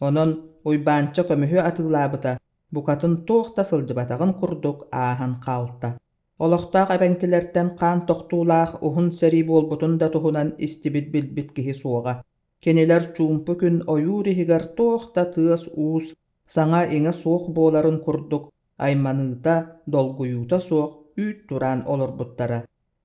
Онон Уйбаанча көмүһү атыылаабыта букатын туох да сылдьыбатаҕын курдук ааһан хаалта. Олохтоох эбэҥкилэртэн хаан тохтуулаах уһун сэрии буолбутун да туһунан истибит-билбит киһи суоҕа. Кинилэр чуумпу күн ойуур иһигэр туох да тыас-уус, саҥа-иҥэ суох буоларын курдук айманыыта, долгуйуута суох үүт тураан олорбуттара.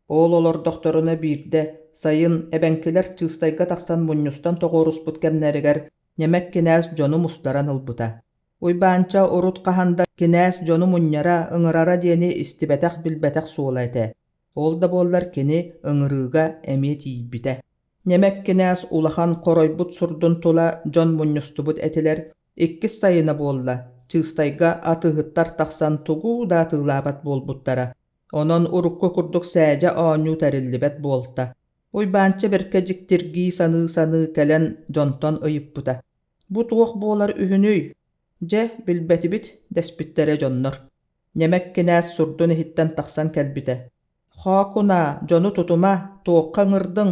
Ол олордохторуна биирдэ сайын эбэҥкилэр Чыыстайга тахсан мунньустан тоҕуоруспут кэмнэригэр Ньэмэк кинээс дьону мустаран ылбыта. Уйбаанча урут хаһан да кинээс дьону мунньара, ыҥырара диэни истибэтэх-билбэтэх суола этэ. Ол да буоллар кини ыҥырыыга эмиэ тиийбитэ. Ньэмэк кинээс улахан хоройбут сурдун тула дьон мунньустубут этилэр, иккис сайына буолла, Чыыстайга атыыһыттар тахсан тугу да атыылаабат буолбуттара. Онон урукку курдук сээдьэ оонньуу тэриллибэт буолта. Уйбаанча бэркэ дьиктиргии саныы-саныы кэлэн дьонтон ыйыппыта: «Бу туох буолар үһүнүй? Дьэ, билбэтибит» дэспиттэрэ дьоннор. Ньэмэк кинээс сурдун иһиттэн тахсан кэлбитэ. «Хоокунаа, дьону тутума, туохха ыҥырдыҥ?»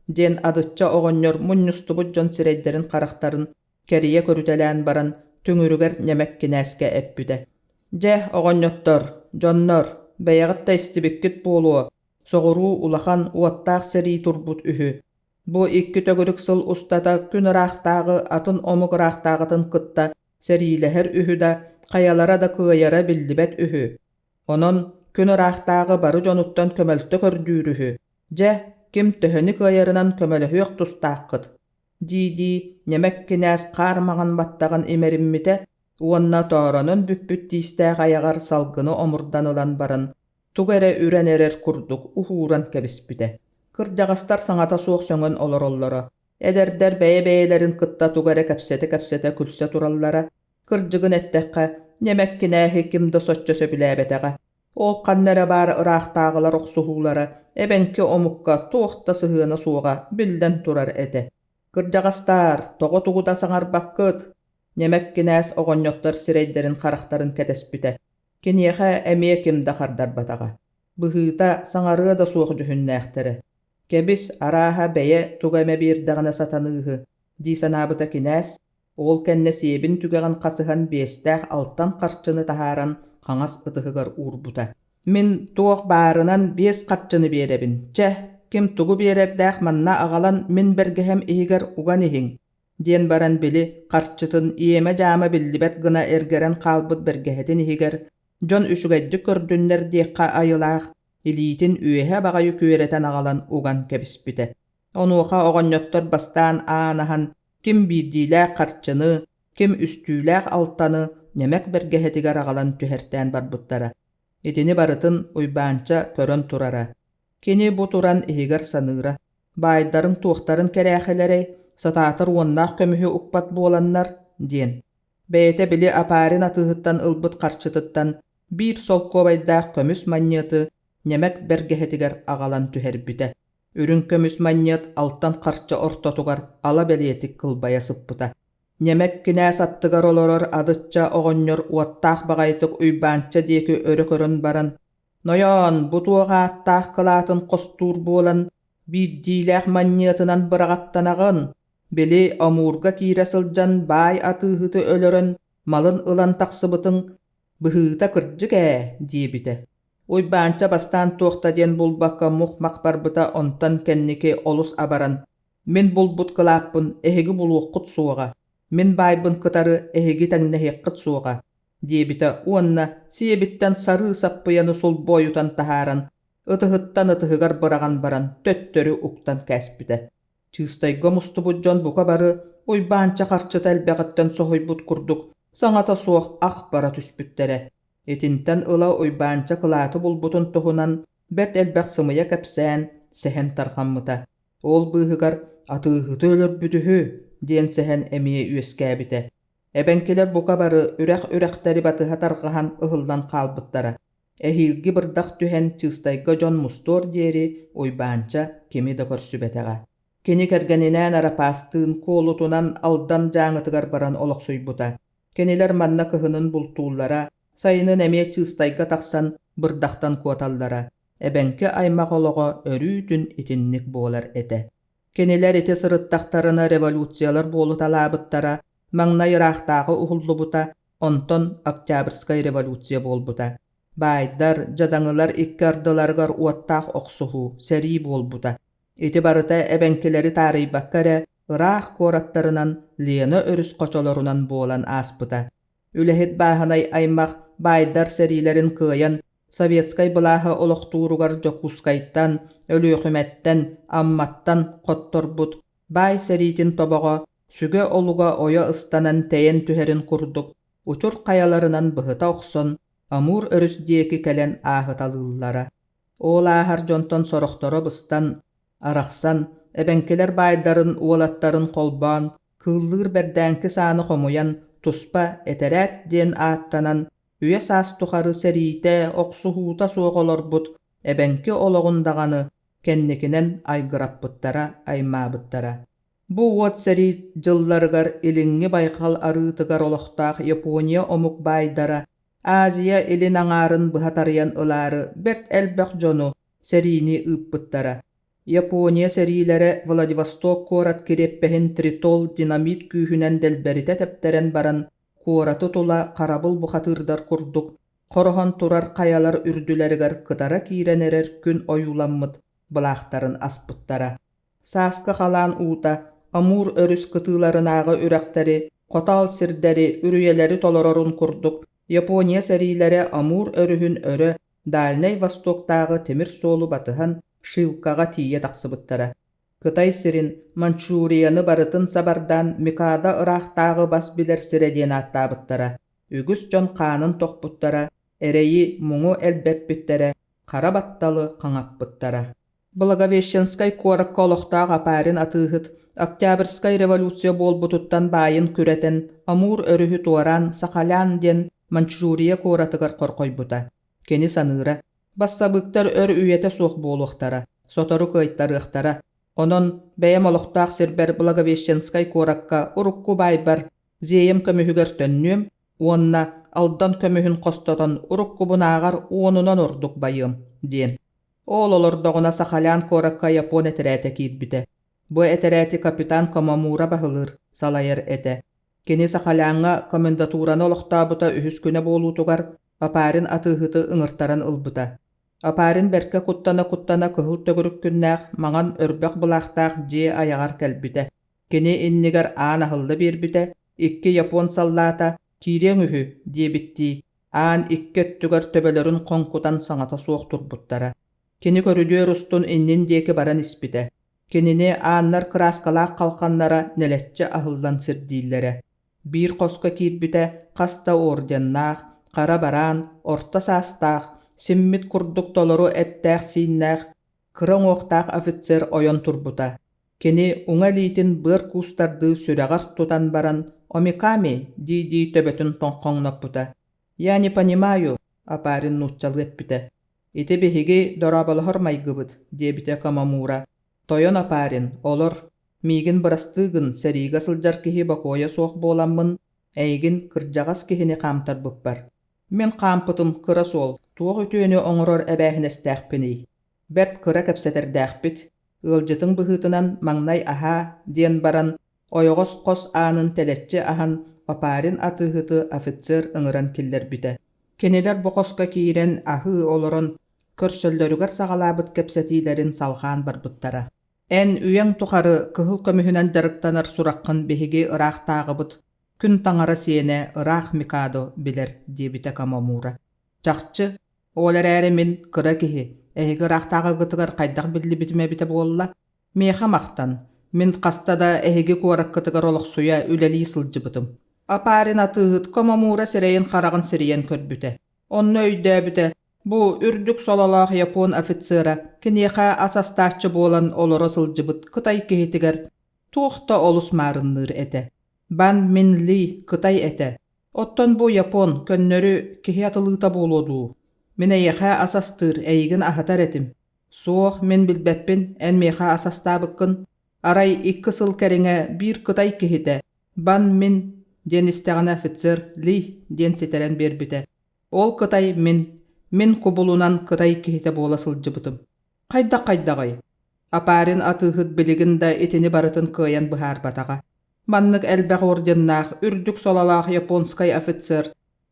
диэн Адычча оҕонньор мунньустубут дьон сирэйдэрин-харахтарын кэрийэ көрүтэлээн баран түҥүрүгэр Ньэмэк кинээскэ эппитэ: «Дьэ, оҕонньоттор, дьоннор, бэйэҕит да истибиккит буолуо, соҕуруу улахан уоттаах сэрии турбут үһү. Бу икки төгүрүк сыл устата күн ыраахтааҕы атын омук ыраахтааҕытын кытта сэриилэһэр үһү да, хайалара да кыайара биллибэт үһү. Онон күн ыраахтааҕы бары дьонуттан көмөлтө көрдүүр үһү. Дьэ, ким төһөнү кыайарынан көмөлөһүөх тустааххыт» дии-дии Ньэмэк кинээс хаар маҥан баттаҕын имэриммитэ уонна тооронон бүппүт тиистээх айаҕар салгыны омурдан ылан баран тугу эрэ үрэн эрэр курдук уһууран кэбиспитэ. Кырдьаҕастар саҥата суох сөҥөн олороллоро. Эдэрдэр бэйэ-бэйэлэрин кытта тугу эрэ кэпсэтэ-кэпсэтэ күлсэ тураллара. Кырдьыгын эттэххэ, Ньэмэк кинээһи ким да соччо сөбүлээбэтэҕэ. Ол ханна эрэ баар ыраахтааҕылар охсуһуулара эбэҥки омукка туох да сыһыана суоҕа биллэн турар этэ. «Кырдьаҕастаар, тоҕо тугу да саҥарбаккыт?» Ньэмэк кинээс оҕонньоттор сирэйдэрин-харахтарын кэтэспитэ. Киниэхэ эмиэ ким да хардарбатаҕа. Быһыыта, саҥарыа да суох дьүһүннээхтэрэ. Кэбис, арааһа, бэйэ тугу эмэ биэрдэҕинэ сатаныыһы. дии санаабыта кинээс, ол кэннэ сиэбин түгэҕин хасыһан биэстээх алтан харчыны таһааран хаҥас ытыһыгар уурбута. Мин туох баарынан биэс харчыны биэрэбин, чэ, ким тугу биэрэрдээх манна аҕалан мин бэргэһэм иһигэр уган иһиҥ, диэн баран били харчытын иэмэ-дьаама биллибэт гына эргэрэн хаалбыт бэргэһэтин иһигэр дьон үчүгэйдик көрдүннэр диэххэ айылаах илиитин үөһэ баҕайы күөрэтэн аҕалан уган кэбиспитэ. Онуоха оҕонньоттор бастаан аан аһан ким биирдиилээх харчыны, ким үстүүлээх алтаны ньэмэк бэргэһэтигэр аҕалан түһэртээн барбыттара. Итини барытын Уйбаанча көрөн турара. Кини бу туран иһигэр саныыра: «Баайдарым туохтарын кэрээхилэрэй, сатаатар уоннаах көмүһү укпат буоланнар» диэн. Бэйэтэ били Апарин атыыһыттан ылбыт харчытыттан биир солкуобайдаах көмүс манньыаты ньэмэк бэргэһэтигэр аҕалан түһэрбитэ. Үрүҥ көмүс манньыат алтан харчы ортотугар ала бэлиэтик кылбайа сыппыта. Ньэмэк кинээс аттыгар олорор адычча оҕонньор уоттаах баҕайытык Уйбаанча диэки өрө көрөн баран, «Нойоон, бу туох ааттаах кылаатын хостуур буолан, биирдиилээх манньыатынан быраҕаттанаҕын, били Амурга киирэ сылдьан баай атыыһыты өлөрөн малын ылан тахсыбытыҥ быһыыта кырдьык ээ» диэбитэ. Уйбаанча бастаан туох да диэн булбакка мух-мах барбыта, онтон кэнники олус абаран «Мин булбут кылааппын эһиги булуоххут суоҕа, мин баайбын кытары эһиги тэҥнэһиэххит суоҕа» диэбитэ уонна сиэбиттэн сарыы саппыйаны сулбуойутан таһааран, ытыһыттан ытыһыгар быраҕан баран төттөрү уктан кээспитэ. Чыыстайга мустубут дьон бука бары Уйбаанча харчыта элбэҕиттэн соһуйбут курдук саҥата суох ах бара түспүттэрэ. Итинтэн ыла Уйбаанча кылааты булбутун туһунан бэрт элбэх сымыйа кэпсээн, сэһэн тарҕаммыта. Ол быыһыгар «Атыыһыты өлөрбүт үһү» диэн сэһэн эмиэ үөскээбитэ. Эбэҥкилэр бука бары үрэх-үрэхтэри батыһа тарҕаһан ыһыллан хаалбыттара. Эһиилги бырдах түһэн Чыыстайга дьон мустуор диэри Уйбаанча кими да көрсүбэтэҕэ. Кини кэргэнинээн Арапаастыын куолутунан Алдан Дьааҥытыгар баран олохсуйбута. Кинилэр манна кыһынын бултууллара, сайынын эмиэ Чыыстайга тахсан бырдахтан куоталлара. Эбэҥки аймах олоҕо өрүүтүн итинник буолар этэ. Кинилэр ити сырыттахтарына революциялар буолуталаабыттара, маҥнай ыраахтааҕы уһуллубута, онтон Октябрьскай революция буолбута. Баайдар, дьадаҥылар икки ардыларыгар уоттаах охсуһуу, сэрии буолбута. Ити барыта эбэҥкилэри таарыйбакка эрэ ыраах куораттарынан Лена өрүс хочолорунан буолан ааспыта. Үлэһит бааһынай аймах баайдар сэриилэрин кыайан советскай былааһы олохтууругар Дьокуускайтан, Өлүөхүмэттэн, Амматтан хотторбут баай сэриитин тобоҕо сүгэ олуга ойо ыстанан тэйэн түһэрин курдук учур хайаларынан быһыта охсон Амур өрүс диэки кэлэн ааһыталыыллара. Ол ааһар дьонтон сорохторо быстан, арахсан, эбэҥкилэр баайдарын уолаттарын холбоон, кыыллыыр бэрдээҥки сааны хомуйан, туспа «этэрээт» диэн ааттанан, үйэ-саас тухары сэриитэ, охсуһуута суох олорбут эбэҥки олоҕун даҕаны кэнникинэн айгыраппыттара, аймаабыттара. Бу уот сэрии дьылларыгар Илиҥҥи Байҕал арыытыгар олохтоох Япония омук баайдара Азия илин аҥаарын быһа тарыйан ылаары бэрт элбэх дьону, сэриини ыыппыттара. Япония сэриилэрэ Владивосток куорат кириэппэһин Тритол динамит күүһүнэн дэлбэритэ тэптэрэн баран куораты тула харабыл бухатыырдар курдук хороһон турар хайалар үрдүлэригэр кытара киирэн эрэр күн ойууламмыт былаахтарын аспыттара. Сааскы халаан уута Амур өрүс кытыыларынааҕы үрэхтэри, хотоол сирдэри, үрүйэлэри толорорун курдук Япония сэриилэрэ Амур өрүһүн өрө Дальнай Востоктааҕы тимир суолу батыһан Шилкаҕа тиийэ тахсыбыттара. Кытай сирин, Маньчжурияны барытын сабардаан Микадо ыраахтааҕы бас билэр сирэ диэн ааттаабыттара. Үгүс дьон хаанын тохпуттара, эрэйи, муҥу элбэппиттэрэ, хара батталы хаҥаппыттара. Благовещенскай куоракка олохтоох Апарин атыыһыт Октябрьскай революция буолбутуттан баайын күрэтэн, Амур өрүһү туораан Сахалян диэн Маньчжурия куоратыгар хорҕойбута. Кини саныыра, бассабыыктар өр үйэтэ суох буолуохтара, сотору кыайтарыахтара. Онон бэйэм олохтоох сирбэр Благовещенскай куоракка урукку баайбар Зеем көмүһүгэр төннүөм уонна Алдан көмүһүн хостотон уруккубунааҕар уонунан ордук байыам диэн. Ол олордоҕуна Сахалян куоракка япон этэрээтэ киирбитэ. Бу этэрээти капитан Комомура баһылыыр, салайар этэ. Кини Сахаляҥҥа комендатураны олохтообута үһүс күнэ буолуутугар Опарин атыыһыты ыҥыртаран ылбыта. Опарин бэркэ куттана-куттана кыһыл төгүрүк күннээх маҥан өрбөх былаахтаах дьиэ айаҕар кэлбитэ. Кини иннигэр аан аһылла биэрбитэ, икки япон саллаата «Киириэҥ үһү» диэбиттии, аан икки өттүгэр төбөлөрүн хоҥкутан саҥата суох турбуттара. Кини көрүдүөр устун иннин диэки баран испитэ. Кинини ааннар кырааскалаах халханнара нэлэччи аһыллан сирдииллэрэ. Биир хоско киирбитэ хас да орденнаах, хара бараан, орто саастаах, симмит курдук толору эттээх-сииннээх, кыра уҥуохтаах офицер ойон турбута. Кини уҥа илиитин быар куустардыы сүрэҕэр тутан баран «Омиками» дии-дии төбөтүн тоҥхоҥноппута. «Я не понимаю», Апарин нууччалыы эппитэ. «Ити биһиги дорооболоһор майгыбыт», диэбитэ Камамура. «Тойон Апарин, олор, миигин бырастыы гын, сэриигэ сылдьар киһи бокуойа суох буоламмын, эйигин кырдьаҕас киһини хаамтарбыппар. Мин хаампытым кыра суол, туох үтүөнү оҥорор эбээһинэстээхпиний? Бэрт кыра кэпсэтэрдээхпит, ыалдьытыҥ быһыытынан маҥнай аһаа» диэн баран, ойоҕос хос аанын тэлэччи аһан, Опарин атыыһыты офицер ыҥыран киллэрбитэ. Кинилэр бу хоско киирэн аһыы олорон, көрсөллөрүгэр саҕалаабыт кэпсэтиилэрин салҕаан барбыттара. «Эн үйэҥ тухары кыһыл көмүһүнэн дьарыктанар сураххын биһиги ыраахтааҕыбыт күн таҥара сиэнэ ыраах Микадо билэр» диэбитэ Камомура. «Чахчы, ол эрээри мин, кыра киһи, эһиги ыраахтааҕыгытыгар хайдах биллибитим эбитэ буолла? Миэхэ махтан, мин хаста да эһиги куораккытыгар олохсуйа үлэлии сылдьыбытым. Апарин атыыһыт Комомура сирэйин-хараҕын сирийэн көрбүтэ. Онно өйдөөбүтэ, бу үрдүк сололоох япон офицера киниэхэ ас астааччы буолан олоро сылдьыбыт кытай киһитигэр туох да олус маарынныыр этэ. Бан Мин Ли кытай этэ. Оттон бу япон көннөрү киһи атылыыта буолуо дуу? Мин эйиэхэ ас астыыр, эйигин аһатар этим. Суох, мин билбэппин, эн миэхэ ас астаабыккын. Арай икки сыл кэриҥэ биир кытай киһитэ «Бан мин» диэн истэҕинэ офицер «Ли» диэн ситэрэн биэрбитэ. Ол кытай мин, мин кубулунан кытай киһитэ буола сылдьыбытым. Хайдах-хайдаҕый? Апарин атыыһыт билигин да итини барытын кыайан быһаарбатаҕа. Маннык элбэх орденнаах, үрдүк сололоох японскай офицер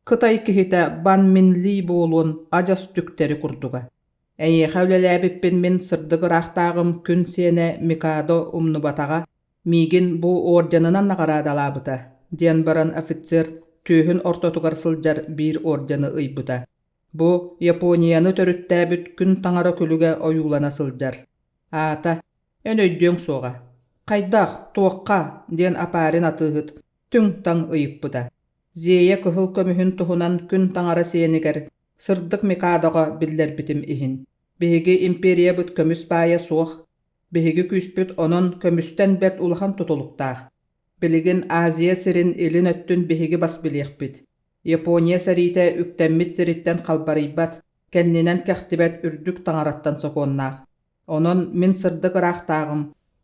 кытай киһитэ Бан Мин Ли буолуон адьас түктэри курдуга. Эйиэхэ үлэлээбиппин мин сырдык ыраахтааҕым күн сиэнэ Микадо умнубатаҕа, миигин бу орденынан наҕараадалаабыта, диэн баран офицер түөһүн ортотугар сылдьар биир ордены ыйбыта. Бу Японияны төрүттээбит күн таҥара күлүгэ ойуулана сылдьар. Аата, эн өйдүөҥ суоҕа. Хайдах, туохха? диэн Апарин атыыһыт түҥ-таҥ ыйыппыта. Зея кыһыл көмүһүн туһунан күн таҥара сиэнигэр Сырдык Микадоҕа биллэрбитим иһин. Биһиги империябыт көмүс баайа суох, биһиги күүспүт онон көмүстэн бэрт улахан тутулуктаах. Билигин Азия сирин илин өттүн биһиги бас билиэхпит. Япония сэриитэ үктэммит сириттэн халбарыйбат, кэннинэн кэхтибэт үрдүк таҥараттан сокуоннаах. Онон мин сырдык ыраахтааҕым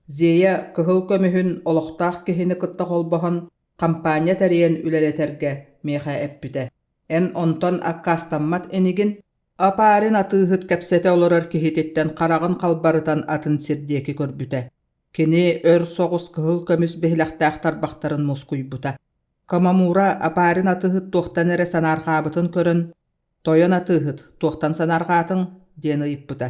Зея кыһыл көмүһүн олохтоох киһини кытта холбоһон хампаанньа тэрийэн үлэлэтэргэ миэхэ эппитэ. Эн онтон аккаастаммат инигин? Апарин атыыһыт кэпсэтэ олорор киһититтэн хараҕын халбарытан атын сир диэки көрбүтэ. Кини өр соҕус кыһыл көмүс биһилэхтээх тарбахтарын мускуйбута. Камамура Апарин атыыһыт туохтан эрэ санаарҕаабытын көрөн, «Тойон атыыһыт, туохтан санаарҕаатыҥ?» диэн ыйыппыта.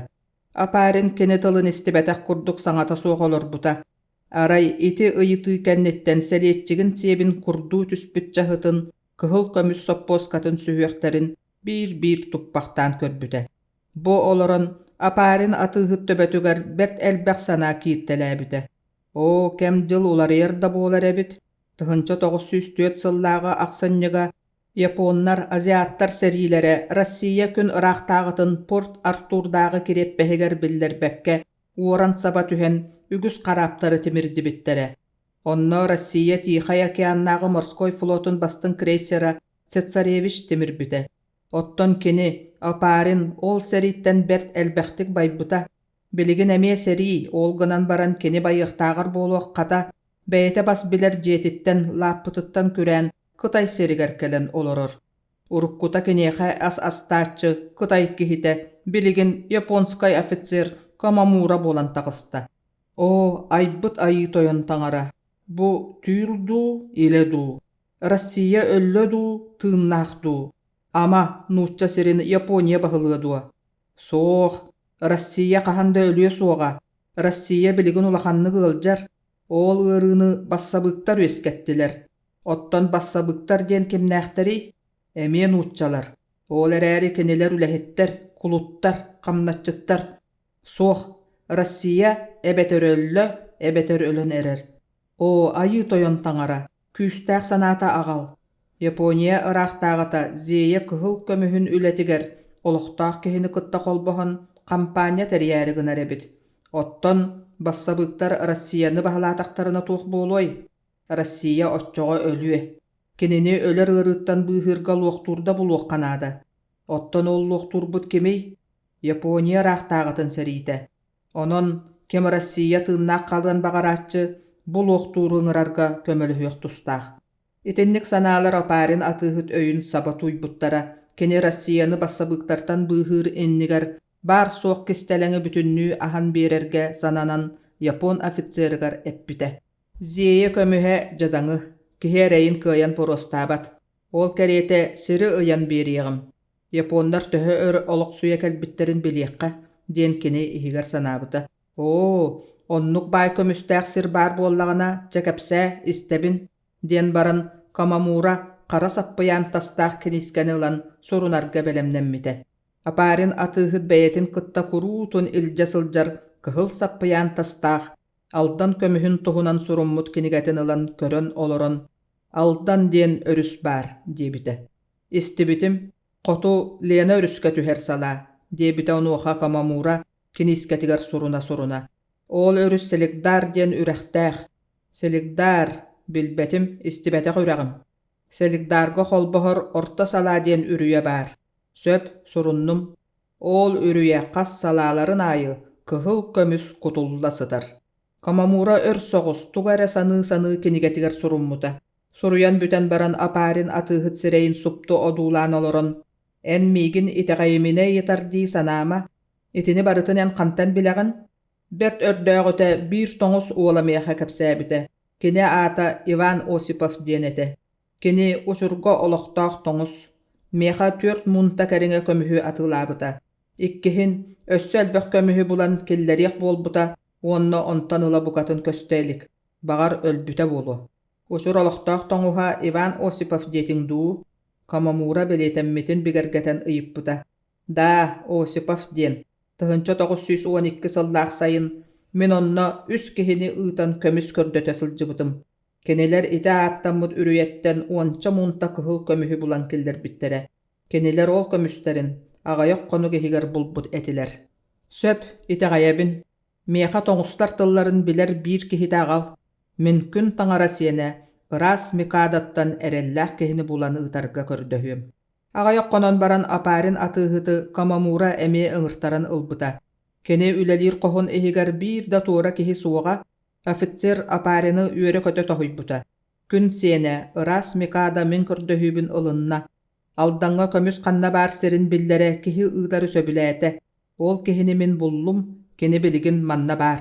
Апарин кини тылын истибэтэх курдук саҥата суох олорбута. Арай ити ыйытыы кэнниттэн сэлиэччигин сиэбин курдуу түспүт чаһытын кыһыл көмүс соппуоскатын сүһүөхтэрин биир-биир туппахтаан көрбүтэ. Бу олорон Апарин атыыһыт төбөтүгэр бэрт элбэх санаа кииртэлээбитэ. Оо, кэм-дьыл уларыйар да буолар эбит. 1904 сыллааҕы ахсынньыга японнар, азиаттар сэриилэрэ Россия күн ыраахтааҕытын Порт Артурдааҕы кириэппэһигэр биллэрбэккэ уоран саба түһэн үгүс хараптары тимирдибиттэрэ. Онно Россия Тихай океаннааҕы морской флотун бастыҥ крейсера Цесаревич тимирбитэ. Оттон кини, Опарин, ол сэрииттэн бэрт элбэхтик байбыта. Билигин эмиэ сэрии, ол гынан баран кини байыахтааҕар буолуох хата, бэйэтэ бас билэр дьиэтиттэн, лааппытыттан күрээн Кытай сиригэр кэлэн олорор. Уруккута киниэхэ ас астааччы кытай киһитэ, билигин японскай офицер Камамура буолан таҕыста. Оо, айбыт Айыы Тойон таҥара, бу түүл дуу, илэ дуу, Россия өллө дуу, тыыннаах дуу, ама, нуучча сирин Япония баһылыа дуо? Суох, Россия хаһан да өлүө суоҕа, Россия билигин улаханнык ыалдьар, ол ыарыыны бассабыыктар үөскэттилэр. Оттон бассабыыктар диэн кимнээхтэрий? Эмиэ нууччалар. Ол эрээри кинилэр үлэһиттэр, кулуттар, хамначчыттар. Суох, Россия эбэтэр өллө, эбэтэр өлөн эрэр. Оо, Айыы Тойон таҥара, күүстээх санаата аҕал. Япония ыраахтааҕыта Зея кыһыл көмүһүн үлэтигэр олохтоох киһини кытта холбоһон хампаанньа тэрийээри гынар эбит. Оттон бассабыыктар Россияны баһылаатахтарына туох буолуой? Россия оччоҕо өлүө. Кинини өлөр ыарыыттан быыһыырга луохтуурда булуохха наада. Оттон ол луохтуурбут кимий? Япония ыраахтааҕытын сэриитэ. Онон ким Россия тыыннаах хаалыан баҕарааччы бу луохтууру ыҥырарга көмөлөһүөх тустаах. Итинник санаалар Опарин атыыһыт өйүн саба тууйбуттара. Кини Россияны бассабыыктартан быыһыыр иннигэр баар-суох кистэлэҥи бүтүннүү аһан биэрэргэ сананан япон офицерыгар эппитэ. Зея көмүһэ дьадаҥы, киһи эрэйин кыайан боруостаабат. Ол кэриэтэ сири ыйан биэриэҕим. Японнар төһө өр олохсуйа кэлбиттэрин билиэххэ, диэн кини иһигэр санаабыта. Оо, оннук баай көмүстээх сир баар буоллаҕына, чэ кэпсээ, истэбин, диэн баран Камамура хара саппыйаан тастаах киниискэни ылан сурунарга бэлэмнэммитэ. Апарин атыыһыт бэйэтин кытта куруутун илдьэ сылдьар кыһыл саппыйаан тастаах Алдан көмүһүн туһунан суруммут кинигэтин ылан көрөн олорон «Алдан диэн өрүс баар» диэбитэ. Истибитим, хоту Лена өрүскэ түһэр салаа, диэбитэ онуоха Камамура киниискэтигэр суруна-суруна. Ол өрүс Селигдар диэн үрэхтээх. Селигдар, билбэтим, истибэтэх үрэҕим. Селигдарга холбоһор Орто салаа диэн үрүйэ баар. Сөп, суруннум. Ол үрүйэ хас салааларын аайы кыһыл көмүс кутулла сытар. Камамура өр соҕус тугу эрэ саныы-саныы кинигэтигэр суруммута. Суруйан бүтэн баран Апарин атыыһыт сирэйин супту одуулаан олорон, «Эн миигин итэҕэйиминэ ыйытар дии санаама. Итини барытын эн хантан билэҕин?» Бэрт өрдөөҕүтэ биир тоҥус уола миэхэ кэпсээбитэ. Кини аата Иван Осипов диэн этэ. Кини Учурга олохтоох тоҥус. Миэхэ 4 муунта кэриҥэ көмүһү атыылаабыта. Иккиһин, өссө элбэх көмүһү булан киллэриэх буолбута уонна онтон ыла букатын көстө илик. Баҕар, өлбүтэ буолуо. Учур олохтоох тоҥуһа Иван Осипов диэтиҥ дуу? Камамура бэлиэтэммитин бигэргэтэн ыйыппыта. Даа, Осипов диэн. 1912 сыллаах сайын мин онно үс киһини ыытан көмүс көрдөтө сылдьыбытым. Кинилэр ити ааттаммыт үрүйэттэн уонча муунта кыһыл көмүһү булан киллэрбиттэрэ. Кинилэр ол көмүстэрин аҕыйах хонук иһигэр булбут этилэр. Сөп, итэҕэйэбин. Миэхэ тоҥустар тылларын билэр биир киһитэ аҕал. Мин күн таҥара сиэнэ, ыраас Микадаттан эрэллээх киһини булан ыытарга көрдөһүөм. Аҕыйах хонон баран Апарин атыыһыты Камамура эмиэ ыҥыртаран ылбыта. Кини үлэлиир хоһун иһигэр биир да туора киһи суоҕа, офицер Апарины үөрэ-көтө тоһуйбута. Күн сиэнэ, ыраас Микада мин көрдөһүүбүн ылынна. Алдаҥҥа көмүс ханна баар сирин биллэрэ киһи ыытары сөбүлээтэ. Ол киһини мин буллум, кини билигин манна баар.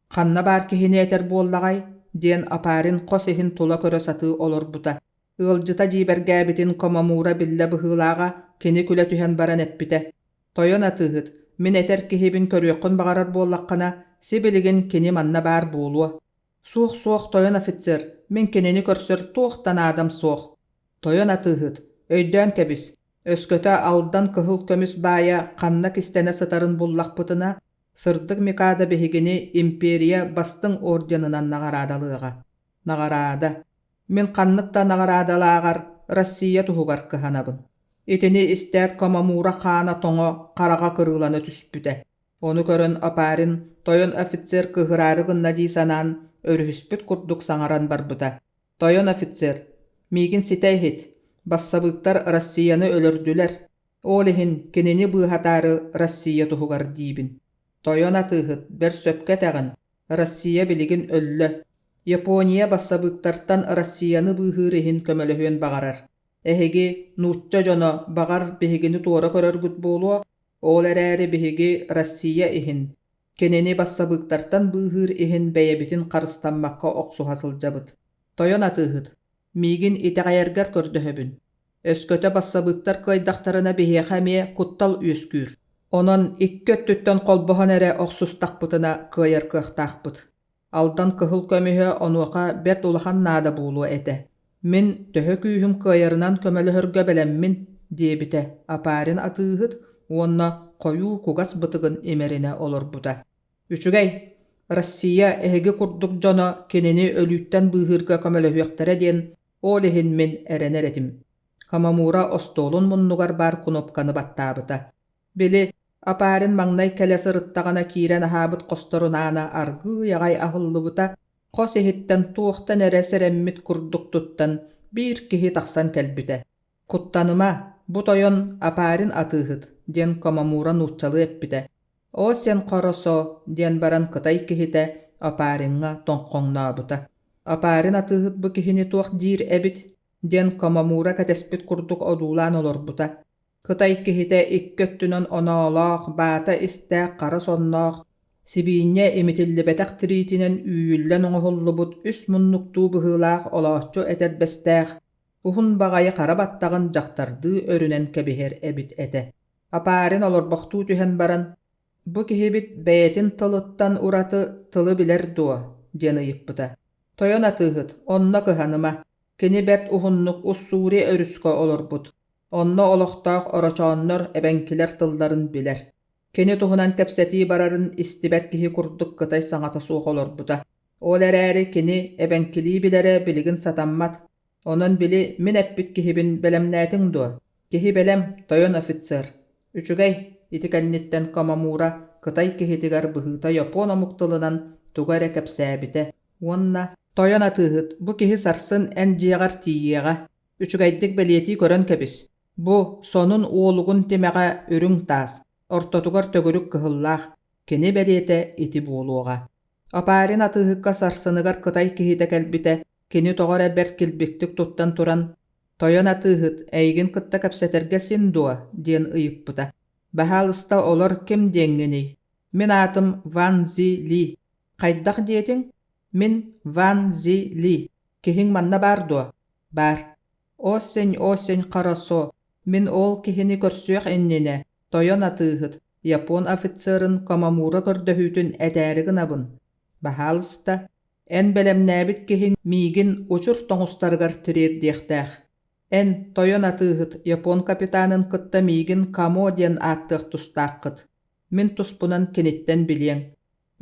Ханна баар киһини этэр буоллаҕай? диэн Апарин хос иһин тула көрө сатыы олорбута. Ыалдьыта дьиибэргээбитин Комомура биллэ быһыылааҕа, кини күлэ түһэн баран эппитэ: «Тойон атыыһыт, мин этэр киһибин көрүөххүн баҕарар буоллаххына, сибилигин кини манна баар буолуо». «Суох-суох, тойон офицер, мин кинини көрсөр туох да наадам суох». «Тойон атыыһыт, өйдөөн кэбис, өскөтө Алдан кыһыл көмүс баайа ханна кистэнэ сытарын буллахпытына, Сырдык Микада биһигини империя бастыҥ орденынан наҕараадалыаҕа. Наҕараада. Мин ханнык да наҕараадалааҕар Россия туһугар кыһанабын. Итини истээт Комомура хаана тоҥо, хараҕа кырыылана түспүтэ. Ону көрөн Опарин тойон офицер кыыһыраары гынна дии санаан, өрүһүспүт курдук саҥаран барбыта. «Тойон офицер, миигин ситэ иһит. Бассабыыктар Россияны өлөрдүлэр. Ол иһин кинини быыһатаары Россия туһугар диибин. Тойон атыыһыт, бэрт сөпкө этэҕин, Россия билигин өллө. Япония бассабыыктартан Россияны быыһыыр иһин көмөлөһүөн баҕарар. Эһиги, нуучча дьоно, баҕар, биһигини туора көрөргүт буолуо, ол эрээри биһиги Россия иһин. Кинини бассабыыктартан быыһыыр иһин бэйэбитин харыстаммакка охсуһа сылдьабыт. Тойон атыыһыт, миигин итэҕэйэргэр көрдөһөбүн. Өскөтө бассабыыктар кыайдахтарына биһиэхэ эмиэ куттал үөскүүр. Онон икки өттүттэн холбоһон эрэ охсустахпытына кыайар кыахтаахпыт. Алдан кыһыл көмүһэ онуоха бэрт улахан наада буолуо этэ. Мин төһө күүһүм кыайарынан көмөлөһөргө бэлэммин, диэбитэ Апарин атыыһыт уонна хойуу кугас бытыгын имэринэ олорбута. Үчүгэй, Россия эһиги курдук дьоно кинини өлүүттэн быыһыырга көмөлөһүөхтэрэ диэн ол иһин мин эрэнэр этим. Камамура остуолун муннугар баар кунуопканы баттаабыта. Били, Апарин маҥнай кэлэ сырыттаҕына киирэн аһаабыт хосторун аана аргыый аҕай аһыллыбыта, хос иһиттэн туохтан эрэ сэрэммит курдук туттан, биир киһи тахсан кэлбитэ. «Куттаныма, бу тойон Апарин атыыһыт» диэн Комамура нууччалыы эппитэ. «О сен хоросо» диэн баран кытай киһитэ Апариҥҥа тоҥхоҥнообута. Апарин атыыһыт бу киһини туох диир эбит диэн Комамура кэтэспит курдук одуулаан олорбута. Кытай киһитэ икки өттүнэн оноолоох, баата истээх хара сонноох, сибиинньэ имитиллибэтэх тириитинэн үүйүллэн оҥоһуллубут үс муннуктуу быһыылаах олооччу этэрбэстээх, уһун баҕайы хара баттаҕын дьахтардыы өрүнэн кэбиһэр эбит этэ. Апарин олорбохтуу түһэн баран, «Бу киһибит бэйэтин тылыттан ураты тылы билэр дуо?» диэн ыйыппыта. «Тойон атыыһыт, онно кыһаныма. Кини бэрт уһуннук Уссури өрүскэ олорбут. Онно олохтоох орочооннор эбэҥкилэр тылларын билэр. Кини туһунан кэпсэтии барарын истибэт киһи курдук кытай саҥата суох олорбута. Ол эрээри кини эбэҥкилии билэрэ билигин сатаммат. Онон били мин эппит киһибин бэлэмнээтиҥ дуо? Киһи бэлэм, тойон офицер. Үчүгэй, ити кэнниттэн Комамура кытай киһитигэр быһыыта япон омук тылынан тугу эрэ кэпсээбитэ уонна «Тойон атыыһыт, бу киһи сарсын эн дьиэҕэр тиийиэҕэ. Үчүгэйдик бэлиэтии көрөн кэбис. Бу сонун уолугун тимэҕэ үрүҥ таас, ортотугар төгүрүк кыһыллаах, кини бэлиэтэ ити буолуоҕа. Опарин атыыһыкка сарсыныгар кытай киһитэ кэлбитэ, кини тоҕо эрэ бэрт килбиктик туттан туран «Тойон атыыһыт, эйигин кытта кэпсэтэргэ син дуо?» диэн ыйыппыта. «Баһаалыста олор ким диэҥҥиний? Мин аатым Ван Зи Ли. Хайдах диэтиҥ? Мин Ван Зи Ли. Киһиҥ манна баар дуо?» Баар. Осень, осень хорошо. Мин ол киһини көрсүөх иннинэ, тойон атыыһыт, япон офицерын Комамура көрдөһүүтүн этээри гынабын. Баһаалыста, эн бэлэмнээбит киһиҥ миигин учур тоҥустарыгар тириэрдиэхтээх. Эн, тойон атыыһыт, япон капитанын кытта миигин Камо диэн ааттыах тустааххыт. Мин туспунан киниттэн билиэҥ.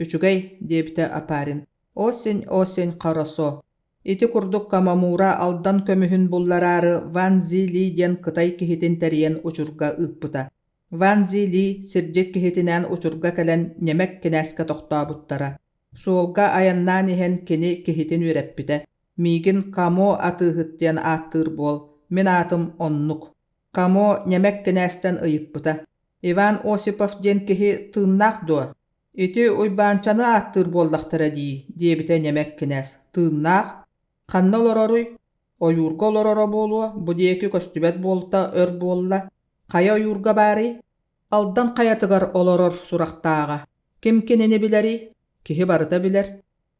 Үчүгэй, диэбитэ Апарин. Осень, осень хорошо. Ити курдук Камамура Алдан көмүһүн буллараары Ван Зи Ли диэн кытай киһитин тэрийэн учурга ыыппыта. Ван Зи Ли сирдьит киһитинээн учурга кэлэн ньэмэк кинээскэ тохтообуттара. Суолга айаннаан иһэн кини киһитин үөрэппитэ: «Миигин Камо атыыһыт диэн ааттыыр буол, мин аатым оннук». Камо ньэмэк кинээстэн ыйыппыта: «Иван Осипов диэн киһи тыыннаах дуо?» «Ити Уйбаанчаны ааттыыр буоллахтара дии» диэбитэ ньэмэк кинээс. «Тыыннаах? Ханна олороруй? Ойуурга олороро буолуо, бу диэки көстүбэт буолта өр буолла. Хайа ойуурга баарый?» Алдан хайатыгар олорор сурахтааҕа. Ким кинини билэрий? Киһи барыта билэр.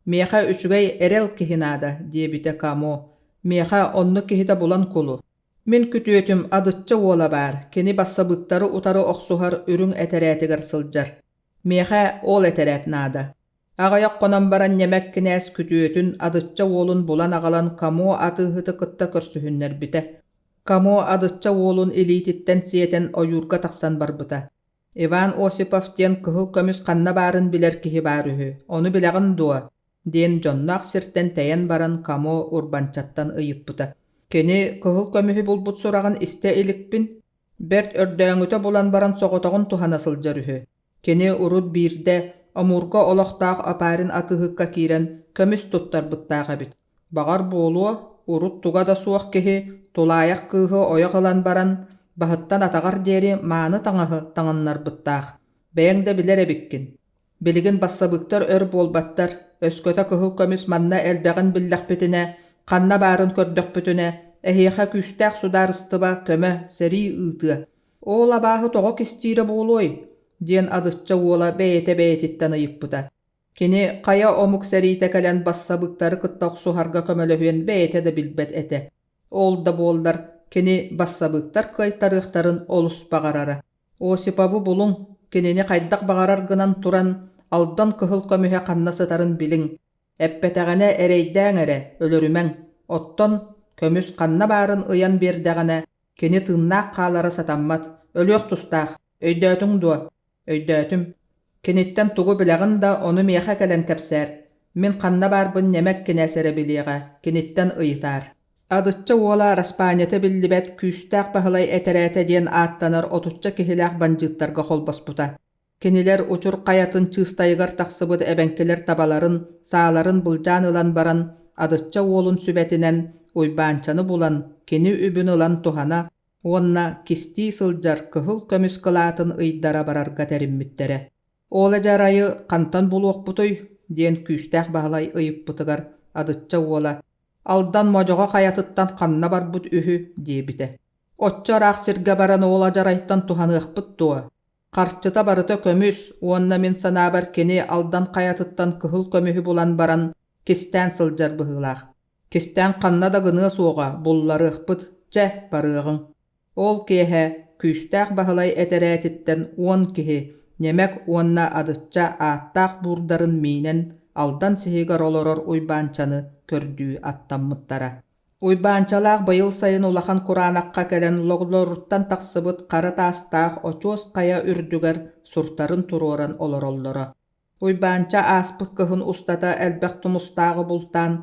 Миэхэ үчүгэй эрэл киһи наада, диэбитэ Камо. Миэхэ оннук киһитэ булан кулу. Мин күтүөтүм Адычча уола баар, кини бассабыыктары утары охсуһар үрүҥ этэрээтигэр сылдьар. Миэхэ ол этэрээт наада. Аҕыйах хонон баран ньэмэк кинээс күтүөтүн Адычча уолун булан аҕалан Камо атыыһыты кытта көрсүһүннэрбитэ. Камо Адычча уолун илиититтэн сиэтэн ойуурга тахсан барбыта. Иван Осипов диэн кыһыл көмүс ханна баарын билэр киһи баар үһү, ону билэҕин дуо? диэн дьонноох сиртэн тэйэн баран Камо Урбанчаттан ыйыппыта. Кини кыһыл көмүһү булбут сураҕын истэ иликпин, Бэрт өрдөөҥүтэ булан баран соҕотоҕун туһана сылдьар үһү. Кини урут биирдэ Амурга олохтоох Апарин атыыһыкка киирэн көмүс туттарбыттаах эбит. Баҕар буолуо, урут туга да суох киһи тулаайах кыыһы ойох ылан баран, баһыттан атаҕар диэри мааны таҥаһы таҥыннарбыттаах. Бэйэҥ да билэр эбиккин. Билигин бассабыыктар өр буолбаттар, өскөтө кыһыл көмүс манна элбэҕин биллэхпитинэ, ханна баарын көрдөхпүтүнэ, эһиэхэ күүстээх судаарыстыба көмө, сэрии ыытыа. Ол абааһы тоҕо кистиирэ буолуой? диэн Адычча уола бэйэтэ бэйэтиттэн ыйыппыта. Кини хайа омук сэриитэ кэлэн бассабыыктары кытта охсуһарга көмөлөһүөн бэйэтэ да билбэт этэ. Ол да буоллар, кини бассабыыктар кыайтарыахтарын олус баҕарара. Осипову булуҥ, кинини хайдах баҕарар гынан туран, Алдан кыһыл көмүһэ ханна сытарын билиҥ. Эппэтэҕинэ эрэйдээҥ эрэ, өлөрүмэҥ. Оттон көмүс ханна баарын ыйан биэрдэҕинэ, кини тыыннаах хаалара сатаммат, өлүөх тустаах. Өйдөөтүҥ дуо? Өйдөөтүм. Киниттэн тугу билэҕин да, ону миэхэ кэлэн кэпсээр. Мин ханна баарбын ньэмэк кинээс эрэ билиэҕэ, киниттэн ыйытаар. Адычча уола араспаанньата биллибэт Күүстээх Баһылай этэрээтэ диэн ааттанар отучча киһилээх бандьыыттарга холбоспута. Кинилэр Учур хайатын чыыстайыгар тахсыбыт эбэҥкилэр табаларын, сааларын былдьаан ылан баран, Адычча уолун сүбэтинэн Уйбаанчаны булан, кини үбүн ылан туһана уонна кистии сылдьар кыһыл көмүс кылаатын ыйдара барарга тэриммиттэрэ. Ол эдьарайы хантан булуохпутуй? диэн Күүстээх Баһылай ыйыппытыгар Адычча уола Алдан модьоҕо хайатыттан ханна барбыт үһү диэбитэ. Оччо ыраах сиргэ баран ол адьарайтан туһаныахпыт дуо? Харчыта барыта көмүс уонна мин санаабар кини Алдан хайатыттан кыһыл көмүһү булан баран кистээн сылдьар быһыылаах. Кистээн ханна да гыныа суоҕа, булларыахпыт, чэ, барыаҕыҥ. Ол киэһэ Күүстээх Баһылай этэрээтиттэн 10 киһи Ньэмэк уонна Адычча ааттаах буурдарын миинэн Алдан сиһигэр олорор Уйбаанчаны көрдүү аттаммыттара. Уйбаанчалаах быйыл сайын улахан кураанахха кэлэн логлоруттан тахсыбыт хара таастаах очуос хайа үрдүгэр суртарын туруоран олороллоро. Уйбаанча ааспыт кыһын устата элбэх тумустааҕы бултаан,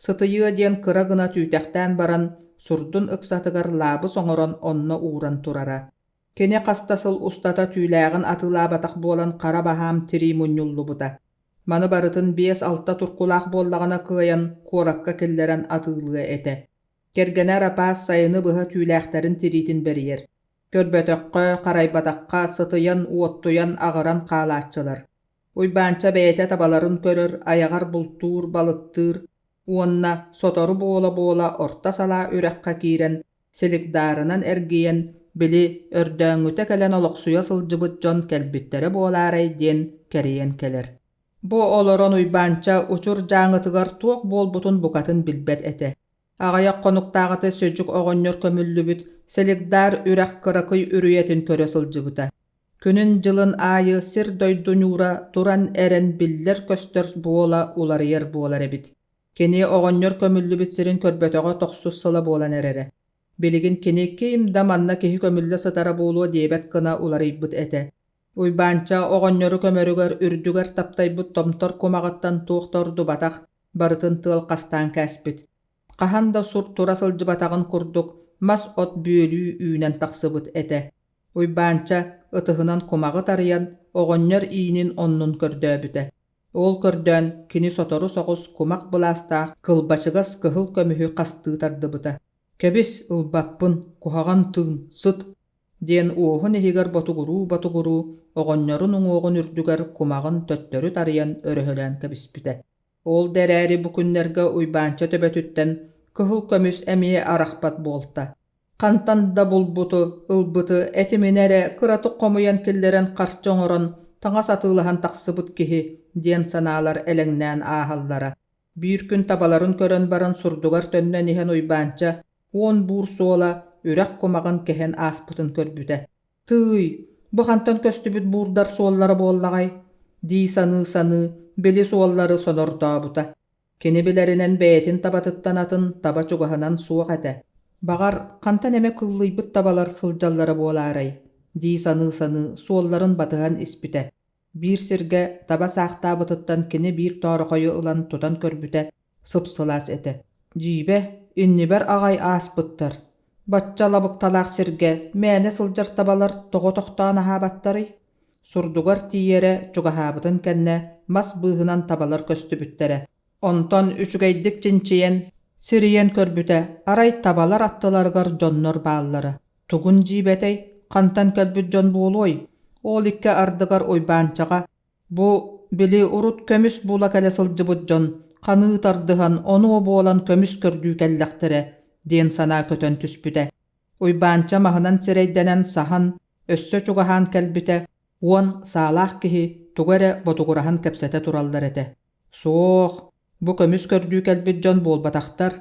сытыйыа диэн кыра гына түүтэхтээн баран, сурдун ыксатыгар лаабыс оҥорон онно ууран турара. Кини хас да сыл устата түүлээҕин атыылаабатах буолан хара баһаам тирии мунньуллубута. Маны барытын биэс-алта туркулаах буоллаҕына кыайан куоракка киллэрэн атыылыа этэ. Кэргэнэ Арапаас сайыны быһа түүлээхтэрин тириитин бэрийэр. Көрбөтөххө, харайбатахха сытыйан, уоттуйан, аҕыран хаалааччылар. Уйбаанча бэйэтэ табаларын көрөр, айаҕар бултуур, балыктыыр уонна сотору буола-буола орто салаа үрэххэ киирэн, силикдаарынан эргийэн, били, өрдөөҥҥүтэ кэлэн олохсуйа сылдьыбыт дьон кэлбиттэрэ буолаарай диэн кэрийэн кэлэр. Бу олорон Уйбаанча Учур дьааҥытыгар туох буолбутун букатын билбэт этэ. Аҕыйах хонуктааҕыта Сөдьүк оҕонньор көмүллүбүт Селигдар үрэх кыракый үрүйэтин көрө сылдьыбыта. Күнүн-дьылын аайы сир-дойду ньуура туран эрэн биллэр-көстөр буола уларыйар буолар эбит. Кини оҕонньор көмүллүбүт сирин көрбөтөҕө тохсус сыла буолан эрэрэ. Билигин кини ким да манна киһи көмүллэ сытара буолуо диэбэт гына уларыйбыт этэ. Уйбаанча оҕонньору көмөрүгэр үрдүгэр таптайбыт томтор кумаҕыттан туох да ордубатах, барытын тыал хастаан кээспит. Хаһан да сур тура сылдьыбатаҕын курдук мас-от бүөлүү үүнэн тахсыбыт этэ. Уйбаанча ытыһынан кумаҕы тарыйан оҕонньор иинин оннун көрдөөбүтэ. Ол көрдөөн кини сотору соҕус кумах былаастаах кылбачыгас кыһыл көмүһү хастыы тардыбыта. «Кэбис, ылбаппын, куһаҕан тыын, сыт» диэн уоһун иһигэр ботугуруу-ботугуруу оҕонньорун уҥуоҕун үрдүгэр кумаҕын төттөрү тарыйан өрөһөлөөн кэбиспитэ. Ол да эрээри бу күннэргэ Уйбаанча төбөтүттэн кыһыл көмүс эмиэ арахпат буолта. Хантан да булбуту, ылбыты этиминэ эрэ кыратык хомуйан киллэрэн харчы оҥорон, таҥас атыылаһан тахсыбыт киһи диэн санаалар элэҥнээн ааһаллара. Биир күн табаларын көрөн баран сурдугар төннөн иһэн Уйбаанча 10 буур суола үрэх кумаҕын кэһэн ааспытын көрбүтэ. «Тыый, бу хантан көстүбүт буурдар суоллара буоллаҕай?» дии саныы-саныы, били суоллары сонордообута. Кини билэринэн бэйэтин табатыттан атын таба чугаһынан суох этэ. Баҕар, хантан эмэ кыллыйбыт табалар сылдьаллара буолаарай дии саныы-саныы суолларын батыһан испитэ. Биир сиргэ таба саахтаабытыттан кини биир тоорохойу ылан тутан көрбүтэ сып-сылаас этэ. Дьиибэ, иннибэр аҕай ааспыттар. Бачча лабыкталаах сиргэ мээнэ сылдьар табалар тоҕо тохтоон аһаабаттарый? Сурдугар тиийэрэ чугаһаабытын кэннэ мас быыһынан табалар көстүбүттэрэ. Онтон үчүгэйдик чинчийэн, сирийэн көрбүтэ, арай табалар аттыларыгар дьоннор бааллара. Тугун дьиибэтэй, хантан кэлбит дьон буолуой? Ол икки ардыгар Уйбаанчаҕа Бу, били, урут көмүс була кэлэ сылдьыбыт дьон ханыы тардыһан онуо буолан көмүс көрдүү кэллэхтэрэ диэн санаа көтөн түспүтэ. Уйбаанча маһынан сирэйдэнэн саһан, өссө чугаһаан кэлбитэ. Уон саалаах киһи тугу эрэ ботугураһан кэпсэтэ тураллар этэ. Суох, бу көмүс көрдүү кэлбит дьон буолбатахтар.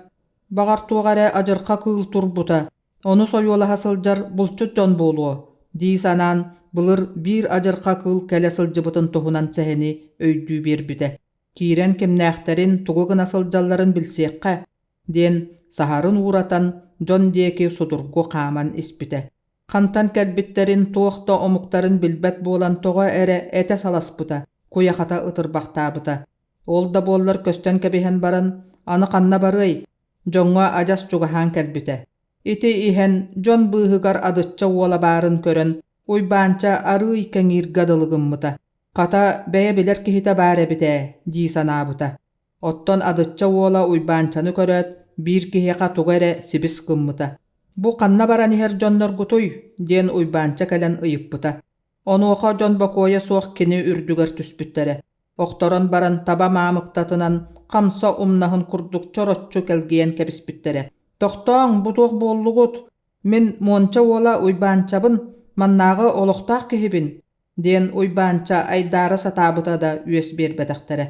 Баҕар туох эрэ адьырҕа кыыл турбута, ону сойуолаһа сылдьар булчут дьон буолуо дии санаан былыр биир адьырҕа кыыл кэлэ сылдьыбытын туһунан сэһэни өйдүү биэрбитэ. Киирэн кимнээхтэрин, тугу гына сылдьалларын билсиэххэ диэн саһарын ууратан дьон диэки судургу хааман испитэ. Хантан кэлбиттэрин, туох да омуктарын билбэт буолан тоҕо эрэ этэ саласпыта, куйахата ытырбахтаабыта. Ол да буоллар көстөн кэбиһэн баран, аны ханна барыай, дьоҥҥо адьас чугаһаан кэлбитэ. Ити иһэн дьон быыһыгар Адычча уола баарын көрөн, Уйбаанча арыый кэҥииргэ дылы гыммыта. Хата, бэйэ билэр киһитэ баар эбит ээ дии санаабыта. Оттон Адычча уола Уйбаанчаны көрөөт, биир киһиэхэ тугу эрэ сибис гыммыта. «Бу ханна баран иһэр дьонноргутуй?» диэн Уйбаанча кэлэн ыйыппыта. Онуоха дьон бокуойа суох кини үрдүгэр түспүттэрэ. Охторон баран таба маамыктатынан хамса умнаһын курдук чороччу кэлгийэн кэбиспиттэрэ. «Тохтооҥ, бу туох буоллугут? Мин Муонча уола Уйбаанчабын, маннааҕы олохтоох киһибин», диэн Уйбаанча айдаара сатаабыта да үөс биэрбэтэхтэрэ.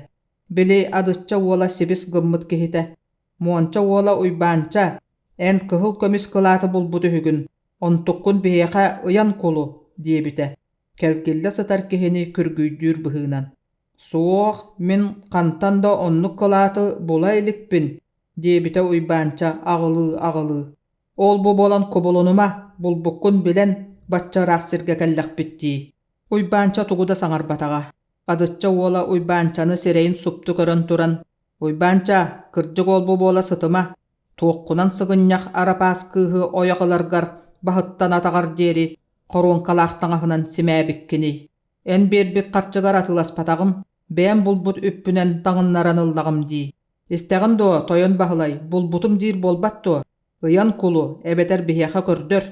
Били Адычча уола сибис гыммыт киһитэ: «Муонча уола Уйбаанча, эн кыһыл көмүс кылааты булбут үһүгүн, онтуккун биһиэхэ ыйан кулу» диэбитэ, кэлгиллэ сытар киһини күргүйдүүр быһыынан. «Суох, мин хантан да оннук кылааты була иликпин», диэбитэ Уйбаанча аҕылыы-аҕылыы. «Ол-бу буолан кубулунума, булбуккун билэн, бачча ыраах сиргэ кэллэхпит дии». Уйбаанча тугу да саҥарбатаҕа. Адычча уола Уйбаанчаны сирэйин супту көрөн туран, «Уйбаанча, кырдьык ол-бу буола сытыма, туоххунан сыгынньах арапаас кыыһы ойох ыларгар баһыттан атаҕар диэри хоруоҥкалаах таҥаһынан симээбиккиний? Эн биэрбит харчыгар атыыласпатаҕым, бэйэм булбут үппүнэн таҥыннаран ыллаҕым дии. Истэҕин дуо, тойон Баһылай, булбутум диир буолбат дуо? Ыйан кулу, эбэтэр биһиэхэ көрдөр,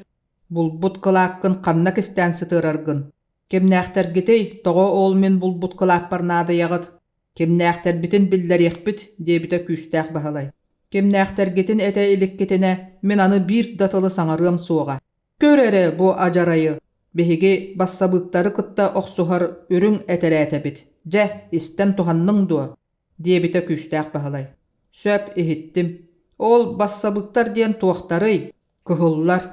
булбут кылааккын ханна кистээн сытыараргын. Кимнээхтэргитий, тоҕо ол мин булбут кылааппар наадыйаҕыт? Кимнээхтэрбитин биллэриэхпит, диэбитэ күүстээх Баһылай. Кимнээхтэргитин этэ иликкитинэ, мин аны биир да тылы саҥарыам суоҕа. Көр эрэ бу адьарайы, биһиги бассабыыктары кытта охсуһар үрүҥ этэрээтэбит. Дьэ, истэн туһанныҥ дуо? диэбитэ күүстээх Баһылай. Сөп, иһиттим. Ол бассабыыктар диэн туохтарый? Кыһыллар.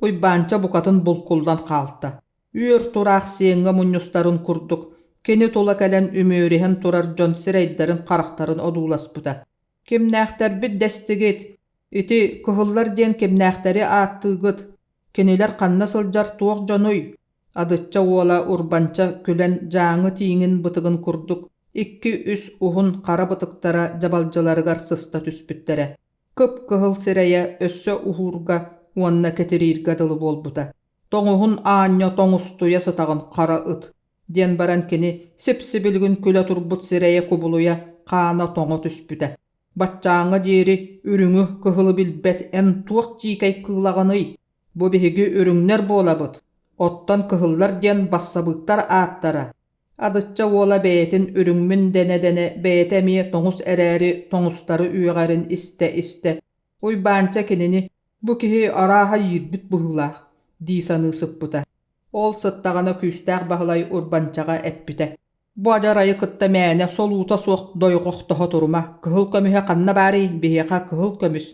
Уйбаанча букатын булкуллан хаалта. Үөр тураах сиэҥҥэ мунньустарын курдук, кини тула кэлэн үмүөрүһэн турар дьон сирэйдэрин-харахтарын одууласпыта. «Кимнээхтэрбит дэстигит? Ити кыһыллар диэн кимнээхтэри ааттыыгыт? Кинилэр ханна сылдьар туох дьонуй?» Адычча уола Урбанча күлэн дьааҥы тииҥин бытыгын курдук икки-үс уһун хара бытыктара дьабалдьыларыгар сыста түспүттэрэ. Кып-кыһыл сирэйэ өссө уһуурга уонна кэтирииргэ дылы буолбута. «Тоҥуһун аанньа тоҥустуйа сытаҕын хара ыт» диэн баран кини сип-сибилигин күлэ турбут сирэйэ кубулуйа хаана тоҥо түспүтэ. «Баччааҥҥа диэри үрүҥү, кыһылы билбэт эн туох дьиикэй кыылаҕыный? Бу биһиги үрүҥнэр буолабыт, оттон кыһыллар диэн бассабыыктар ааттара». Адычча уола бэйэтин үрүҥмүн дэнэ-дэнэ бэйэтэ эмиэ тоҥус эрээри тоҥустары үөҕэрин истэ-истэ, Уйбаанча кинини «Бу киһи арааһа иирбит быһыылаах» дии саныы сыппыта. Ол сыттаҕына күүстээх Баһылай Урбанчаҕа эппитэ: «Бу адьарайы кытта мээнэ солуута суох дойҕохтоһо турума, кыһыл көмүһэ ханна баарый, биһиэхэ кыһыл көмүс».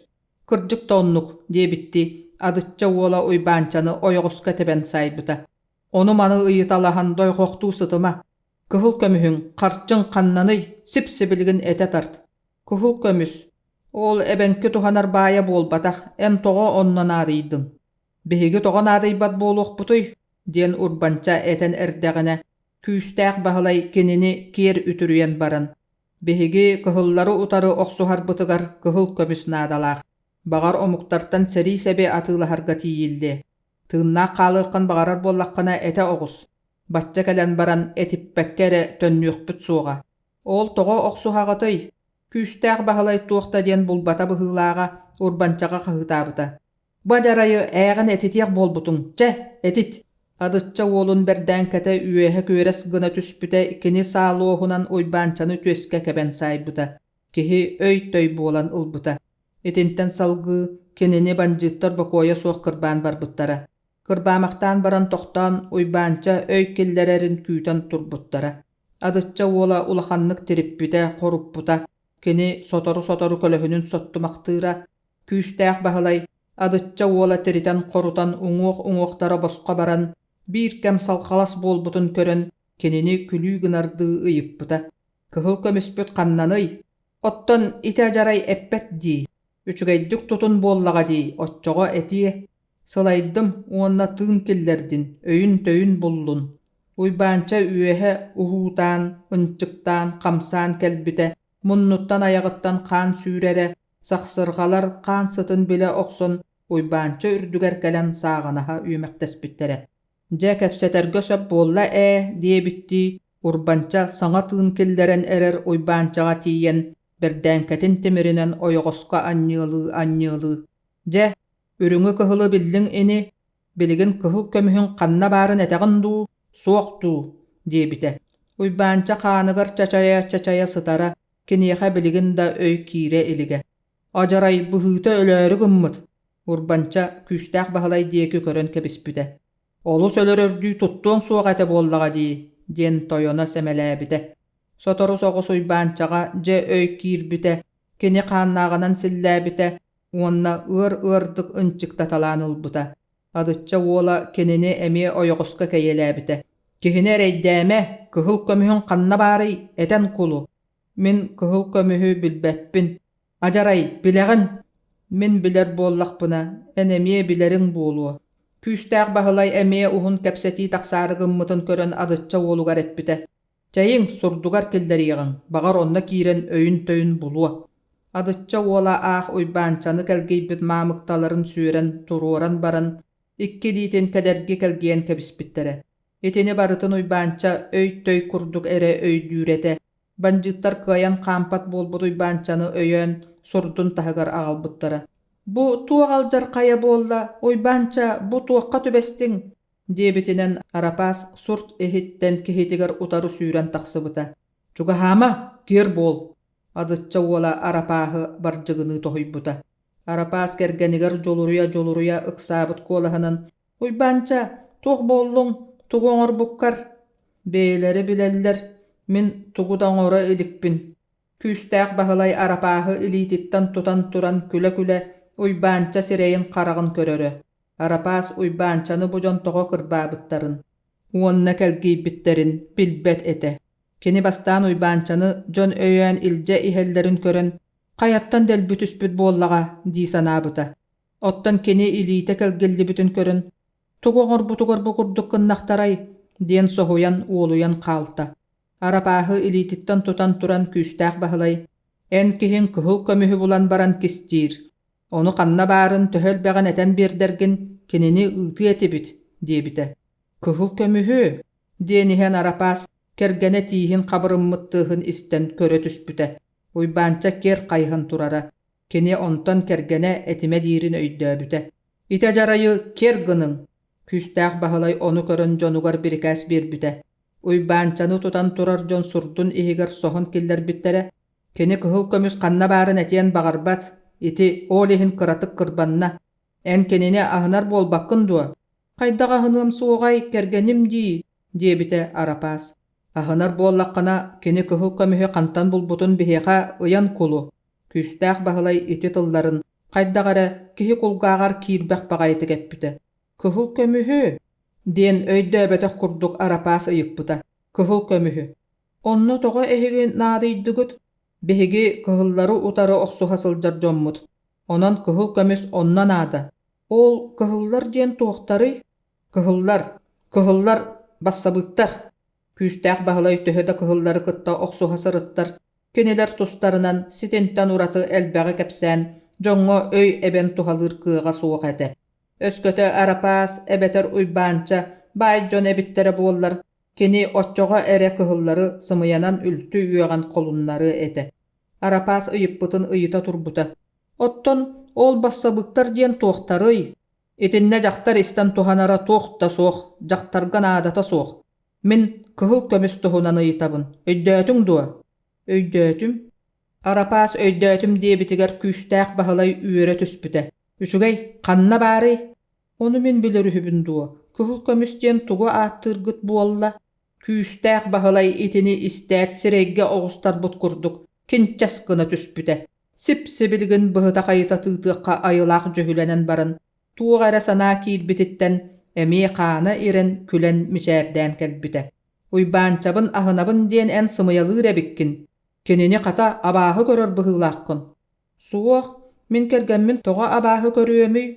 «Кырдьык да оннук» диэбиттии, Адычча уола Уйбаанчаны ойоҕоско тэбэн саайбыта. Ону-маны ыйыталаһан дойҕохтуу сытыма, кыһыл көмүһүҥ, харчыҥ ханнаный, сип-сибилигин этэ тарт. Кыһыл көмүс, ол эбэҥки туһанар баайа буолбатах, эн тоҕо онно наадыйдыҥ? Биһиги тоҕо наадыйбат буолуохпутуй? диэн Урбанча этэн эрдэҕинэ, күүстээх Баһылай кинини киэр үтүрүйэн баран, биһиги кыһыллары утары охсуһарбытыгар кыһыл көмүс наадалаах, баҕар омуктартан сэрии сэби атыылаһарга тиийиллиэ. Тыыннаах хаалыаххын баҕарар буоллаххына этэ оҕус, бачча кэлэн баран этиппэккэ эрэ төннүөхпүт суоҕа. Ол тоҕо охсуһаҕытый? Күүстээх Баһылай туох да диэн булбата быһыылааҕа, Урбанчаҕа хаһыытаабыта. Бу адьарайы ээҕин этитиэх буолбутуҥ, чэ, этит! Адычча уолун бэрдээҥкэтэ үөһэ күөрэс гына түспүтэ кини саалуоһунан Уйбаанчаны түөскэ кэбэн саайбыта. Киһи өй-төй буолан ылбыта. Итинтэн салгыы кинини бандьыыттар бокуойа суох кырбаан барбыттара. Кырбаамахтаан баран тохтоон Уйбаанча өй киллэрэрин күүтэн турбуттара. Адычча уола улаханнык тириппитэ, хоруппута. Кини сотору-сотору көлөһүнүн соттумахтыыра. Күүстээх Баһылай Адычча уола тиритэн-хорутан уҥуох-уҥуохтара босхо баран, биир кэм салҕалас буолбутун көрөн, кинини күлүү гынардыы ыйыппыта: «Кыһыл көмүспүт ханнаный? Оттон ити адьарай эппэт дии, үчүгэйдик тутун буоллаҕа дии, оччоҕо этиэ. Сылайдым уонна тыын киллэрдин, өйүн-төйүн буллун». Уйбаанча үөһэ уһуутаан, ынчыктаан, хамсаан кэлбитэ, муннуттан айаҕыттан хаан сүүрэрэ, сахсырҕалар хаан сытын билэ охсон Уйбаанча үрдүгэр кэлэн сааҕынаһа үөмэхтэспиттэрэ. Дьэ, кэпсэтэргэ сөп буолла ээ диэбиттии, Урбанча саҥа тыын киллэрэн эрэр Уйбаанчаҕа тиийэн, бэрдээҥкэтин тимиринэн ойоҕоско анньыалыы-анньыалыы: «Дьэ, үрүҥү-кыһылы биллиҥ ини, билигин кыһыл көмүһүҥ ханна баарын этэҕин дуу, суох дуу?» диэбитэ. Уйбаанча хааныгар чачайа-чачайа сытара, киниэхэ билигин да өй киирэ илигэ. Адьарай быһыыта өлөөрү гыммыт, Урбанча күүстээх Баһылай диэки көрөн кэбиспитэ. «Олус өлөрөрдүү туттуоҥ суох этэ буоллаҕа дии» диэн тойоно сэмэлээбитэ. Сотору соҕус Уйбаанчаҕа дьэ өй киирбитэ, кини хааннааҕынан силлээбитэ уонна ыар-ыардык ынчыктаталаан ылбыта. Адычча уола кинини эмиэ ойоҕоско кэйиэлээбитэ: «Киһини эрэйдээмэ, кыһыл көмүһүҥ ханна баарый, этэн кулу. Мин кыһыл көмүһү билбэппин. Адьарай, билэҕин? Мин билэр буоллахпына, эн эмиэ билэриҥ буолуо». Күүстээх Баһылай эмиэ уһун кэпсэтии тахсаары гыммытын көрөн Адычча уолугар эппитэ: «Чэйиҥ, сурдугар киллэриэҕиҥ, баҕар онно киирэн өйүн-төйүн булуо». Адычча уола аах Уйбаанчаны кэлгийбит маамыкталарын сүөрэн туруоран баран, икки илиитин кэдэрги кэлгийэн кэбиспиттэрэ. Итини барытын Уйбаанча өй-төй курдук эрэ өйдүүр этэ. Бандьыыттар кыайан хаампат буолбут Уйбаанчаны өйөөн сурдун таһыгар аҕалбыттара. «Бу туох алдьархайа буолла, Уйбаанча, бу туохха түбэстиҥ?» диэбитинэн Арапаас сурт иһиттэн киһитигэр утары сүүрэн тахсыбыта. «Чугаһаама, киэр буол!» Адычча уола Арапааһы бардьыгыныы тоһуйбута. Арапаас кэргэнигэр дьулуруйа-дьулуруйа ыксаабыт куолаһынан «Уйбаанча, туох буоллуҥ, тугу оҥорбуккар?» «Бэйэлэрэ билэллэр, мин тугу да оҥоро иликпин». Күүстээх Баһылай Арапааһы илиититтэн тутан туран күлэ-күлэ Уйбаанча сирэйин-хараҕын көрөрө. Арапаас Уйбаанчаны бу дьон тоҕо кырбаабыттарын уонна кэлгийбиттэрин билбэт этэ. Кини бастаан Уйбаанчаны дьон өйөөн илдьэ иһэллэрин көрөн, хайаттан дэлби түспүт буоллаҕа дии санаабыта. Оттон кини илиитэ кэлгиллибитин көрөн, тугу оҥорбутугар бу курдук гыннахтарай диэн соһуйан, уолуйан хаалта. Арапааһы илиититтэн тутан туран күүстээх Баһылай, «Эн киһиҥ кыһыл көмүһү булан баран кистиир. Ону ханна баарын төһө элбэҕин этэн биэрдэргин, кинини ыытыа этибит», диэбитэ. «Кыһыл көмүһү?» диэн иһэн Арапаас кэргэнэ тииһин хабырыммыт тыаһын истэн көрө түспүтэ. Уйбаанча киэр хайыһан турара. Кини онтон кэргэнэ этимэ диирин өйдөөбүтэ. «Ити адьарайы киэр гыныҥ!» Күүстээх Баһылай ону көрөн дьонугар бирикээс биэрбитэ. Уйбаанчаны тутан турар дьон сурдун иһигэр соһон киллэрбиттэрэ. Кини кыһыл көмүс ханна баарын этиэн баҕарбат, ити ол иһин кыратык кырбанна. «Эн кинини аһынар буолбаккын дуо? Хайдах аһыныам суоҕай, кэргэним дии?» диэбитэ Арапаас. «Аһынар буоллаххына, кини кыһыл көмүһү хантан булбутун биһиэхэ ыйан кулу». Күүстээх Баһылай ити тылларын хайдах эрэ киһи кулгааҕар киирбэх баҕайытык эппитэ. «Кыһыл көмүһү?» диэн өйдөөбөтөх курдук Арапаас ыйыппыта. «Кыһыл көмүһү. Онно тоҕо эһиги наадыйдыгыт? Биһиги кыһыллары утары охсуһа сылдьар дьоммут. Онон кыһыл көмүс онно наада. Ол кыһыллар диэн туохтарый? Кыһыллар, кыһыллар, бассабыыктар. Күүстээх Баһылай төһө да кыһыллары кытта охсуһа сырыттар, кинилэр тустарынан ситинтэн ураты элбэҕи кэпсээн, дьоҥҥо өй эбэн туһалыыр кыаҕа суох этэ. Өскөтө Арапаас эбэтэр Уйбаанча баай дьон эбиттэрэ буоллар, кини оччоҕо эрэ кыһыллары сымыйанан үлтү үөҕэн холуннарыа этэ. Арапаас ыйыппытын ыйыта турбута: «Оттон ол бассабыыктар диэн туохтарый? Итиннэ дьахтар истэн туһанара туох да суох, дьахтарга наадата суох. Мин кыһыл көмүс туһунан ыйытабын, өйдөөтүҥ дуо?» «Өйдөөтүм». Арапаас өйдөөтүм диэбитигэр күүстээх Баһылай үөрэ түспүтэ. «Үчүгэй, ханна баарый?» Ону мин билэр үһүбүн дуо, кыһыл көмүс диэн тугу ааттыыргыт буолла? Күүстээх Баһылай итини истээт сирэйгэ оҕустарбыт курдук кинчэс гына түспүтэ. Сип-сибилигин быһыта-хайыта тыытыахха айылаах дьүһүлэнэн баран, туох эрэ санаа киирбититтэн эмиэ хаана ирэн күлэн мичээрдээн кэлбитэ. Уйбаанчабын аһынабын диэн эн сымыйалыыр эбиккин, кинини хата абааһы көрөр быһыылааххын. Суох, мин кэргэммин тоҕо абааһы көрүөмүй?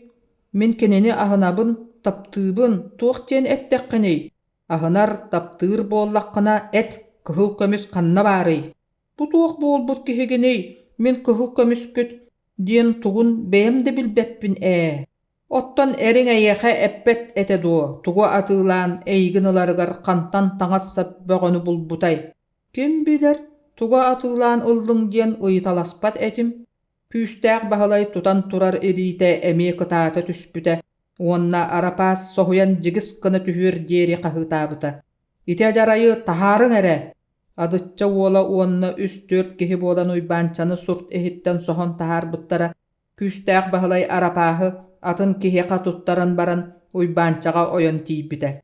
Мин кинини аһынабын, таптыыбын, туох диэн эттэххиний? Аһынар, таптыыр буоллаххына эт, кыһыл көмүс ханна баарый? Бу туох буолбут киһигиний, мин кыһыл көмүскүт диэн тугун бэйэм да билбэппин ээ. Оттон эриҥ эйиэхэ эппэт этэ дуо, тугу атыылаан эйигин ыларыгар хантан таҥас-сап бөҕөнү булбутай? Ким билэр, тугу атыылаан ыллыҥ диэн ыйыталаспат этим. Күүстээх Баһылай тутан турар илиитэ эмиэ кытаата түспүтэ уонна Арапаас соһуйан дьигис гына түһүөр диэри хаһыытаабыта: «Ити адьарайы таһаарыҥ эрэ!» Адычча уола уонна үс-түөрт киһи буолан Уйбаанчаны сурт иһиттэн соһон таһаарбыттара. Күүстээх Баһылай Арапааһы атын киһиэхэ туттаран баран Уйбаанчаҕа ойон тиийбитэ.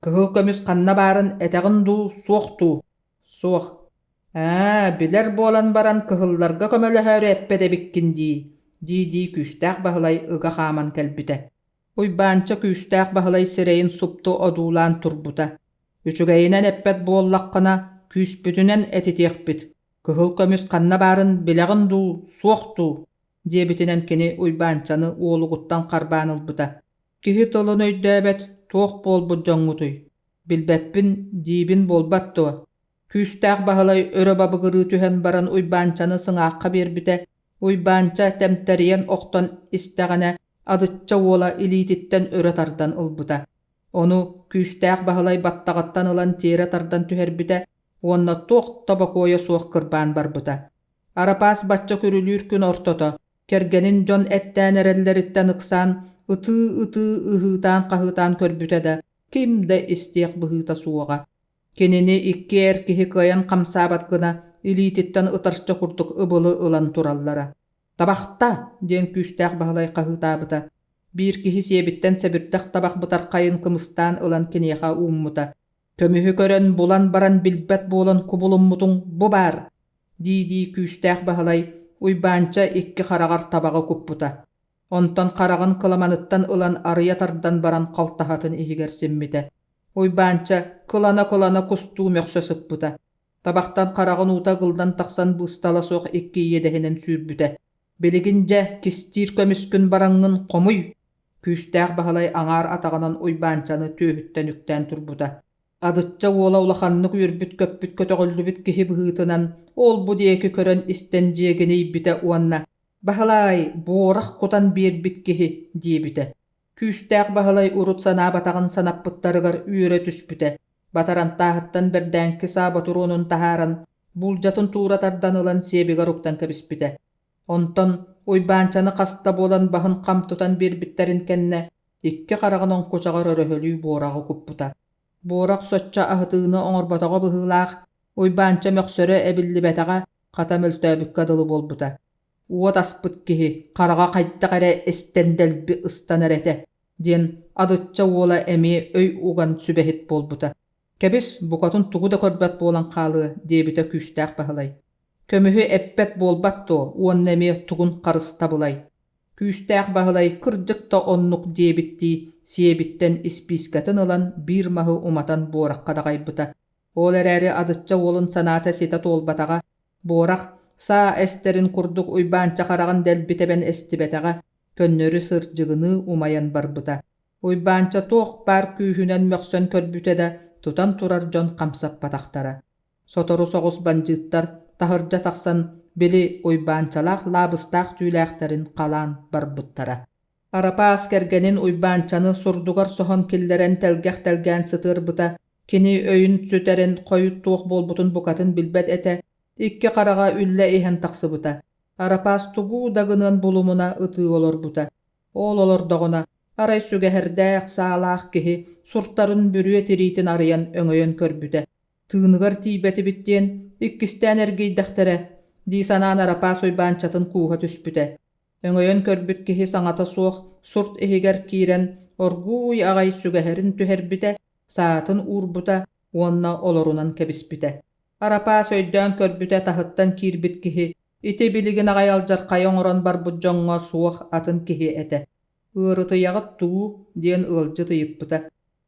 «Кыһыл көмүс ханна баарын этэҕин дуу, суох дуу?» «Суох». «Аа, билэр буолан баран кыһылларга көмөлөһөөрү эппэт эбиккин дии» дии-дии Күүстээх Баһылай ыга хааман кэлбитэ. Уйбаанча Күүстээх Баһылай сирэйин супту одуулаан турбута. «Үчүгэйинэн эппэт буоллаххына, күүспүтүнэн этитиэхпит. Кыһыл көмүс ханна баарын билэҕин дуу, суох дуу?» диэбитинэн кини Уйбаанчаны уолугуттан харбаан ылбыта. Киһи тылын өйдөөбөт, туох буолбут дьоҥҥутуй? Билбэппин диибин буолбат дуо? Күүстээх Баһылай өрө бабыгырыы түһэн баран Уйбаанчаны сыҥаахха биэрбитэ. Уйбаанча тэмтэрийэн охтон истэҕинэ, Адычча уола илиититтэн өрө тардан ылбыта. Ону Күүстээх Баһылай баттаҕыттан ылан тиэрэ тардан түһэрбитэ уонна туох да бокуойа суох кырбаан барбыта. Арапаас бачча күрүлүүр күн ортото, кэргэнин дьон эттээн эрэллэриттэн ыксаан, ытыы-ытыы ыһыытаан-хаһыытаан көрбүтэ да, ким да истиэх быһыыта суоҕа. Кинини икки эр киһи кыайан хамсаабат гына илиититтэн ытарча курдук ыбылы ылан тураллара. «Табахта!» диэн күүстээх Баһылай хаһыытаабыта. Биир киһи сиэбиттэн сэбирдэх табах бытархайын кымыстаан ылан киниэхэ ууммута. «Көмүһү көрөн, булан баран билбэт буолан кубулуммутуҥ бу баар!» дии-дии күүстээх Баһылай Уйбаанча икки хараҕар табаҕы куппута. Онтон хараҕын кыламаныттан ылан арыйа тардан баран халтаһатын иһигэр симмитэ. Уйбаанча кылана-кылана кустуу мөхсө сыппыта. Табахтан хараҕын уута ыгыллан тахсан быыстала суох икки иэдэһинэн сүүрбүтэ. «Билигин дьэ, кистиир көмүскүн бараҥҥын хомуй!» Күүстээх Баһылай аҥаар атаҕынан Уйбаанчаны түөһүттэн үктээн турбута. Адычча уола улаханнык үөрбүт-көппүт көтөҕүллүбүт киһи быһыытынан ол-бу диэки көрөн-истэн дьиэгинийбитэ уонна «Баһылаай, буорах кутан биэрбит киһи» диэбитэ. Күүстээх Баһылай урут санаабатаҕын санаппыттарыгар үөрэ түспүтэ. Батарантааһыттан бэрдээҥки саа ботуруонун таһааран, буулдьатын туура тардан ылан сиэбигэр уктан кэбиспитэ. Онтон Уйбаанчаны хаста буолан баһын хам тутан биэрбиттэрин кэннэ икки хараҕын оҥкучаҕар өрөһөлүү буораҕы куппута. Буорах соччо аһытыыны оҥорботоҕо быһыылаах, Уйбаанча мөхсөрө эбиллибэтэҕэ, хата мөлтөөбүккэ дылы буолбута. Уот аспыт киһи хараҕа хайдах эрэ эстэн дэлби ыстанар этэ диэн Адычча уола эмиэ өй уган сүбэһит буолбута. Кэбис, букатын тугу да көрбөт буолан хаалыа, диэбитэ Күүстээх Баһылай. Көмүһү эппэт буолбат дуо уонна эмиэ тугун харыстабылай? Күүстээх Баһылай кырдьык да оннук диэбиттии сиэбиттэн испиискэтин ылан биир маһы уматан буорахха даҕайбыта. Ол эрээри Адычча уолун санаата ситэ туолбатаҕа. Буорах, саа эстэрин курдук Уйбаанча хараҕын дэлби тэбэн эстибэтэҕэ, көннөрү сырдьыгыныы умайан барбыта. Уйбаанча туох баар күүһүнэн мөхсөн көрбүтэ да, тутан турар дьон хамсаппатахтара. Сотору соҕус бандьыыттар таһырдьа тахсан били Уйбаанчалаах лаабыстаах түүлээхтэрин халаан барбыттара. Арапаас кэргэнин Уйбаанчаны сурдугар соһон киллэрэн тэлгэх тэлгээн сытыарбыта, кини өйүн сүтэрэн хойут туох буолбутун букатын билбэт этэ, икки хараҕа үллэ иһэн тахсыбыта. Арапаас тугу да гыныан булумуна ытыы олорбута. Ол олордоҕуна, арай сүгэһэрдээх, саалаах киһи суртарын бүрүө тириитин арыйан өҥөйөн көрбүтэ. Тыыныгар тиийбэтибит диэн иккистээн эргийдэхтэрэ, дии санаан Арапаас Уйбаанчатын кууһа түспүтэ. Өҥөйөн көрбүт киһи саҥата суох сурт иһигэр киирэн, оргууй аҕай сүгэһэрин түһэрбитэ, саатын уурбута уонна олорунан кэбиспитэ. Арапаас өйдөөн көрбүтэ таһыттан киирбит киһи ити билигин аҕай алдьархайы оҥорон барбыт дьоҥҥо суох атын киһи этэ. «Ыарытыйаҕыт дуу?» диэн ыалдьыт ыйыппыта.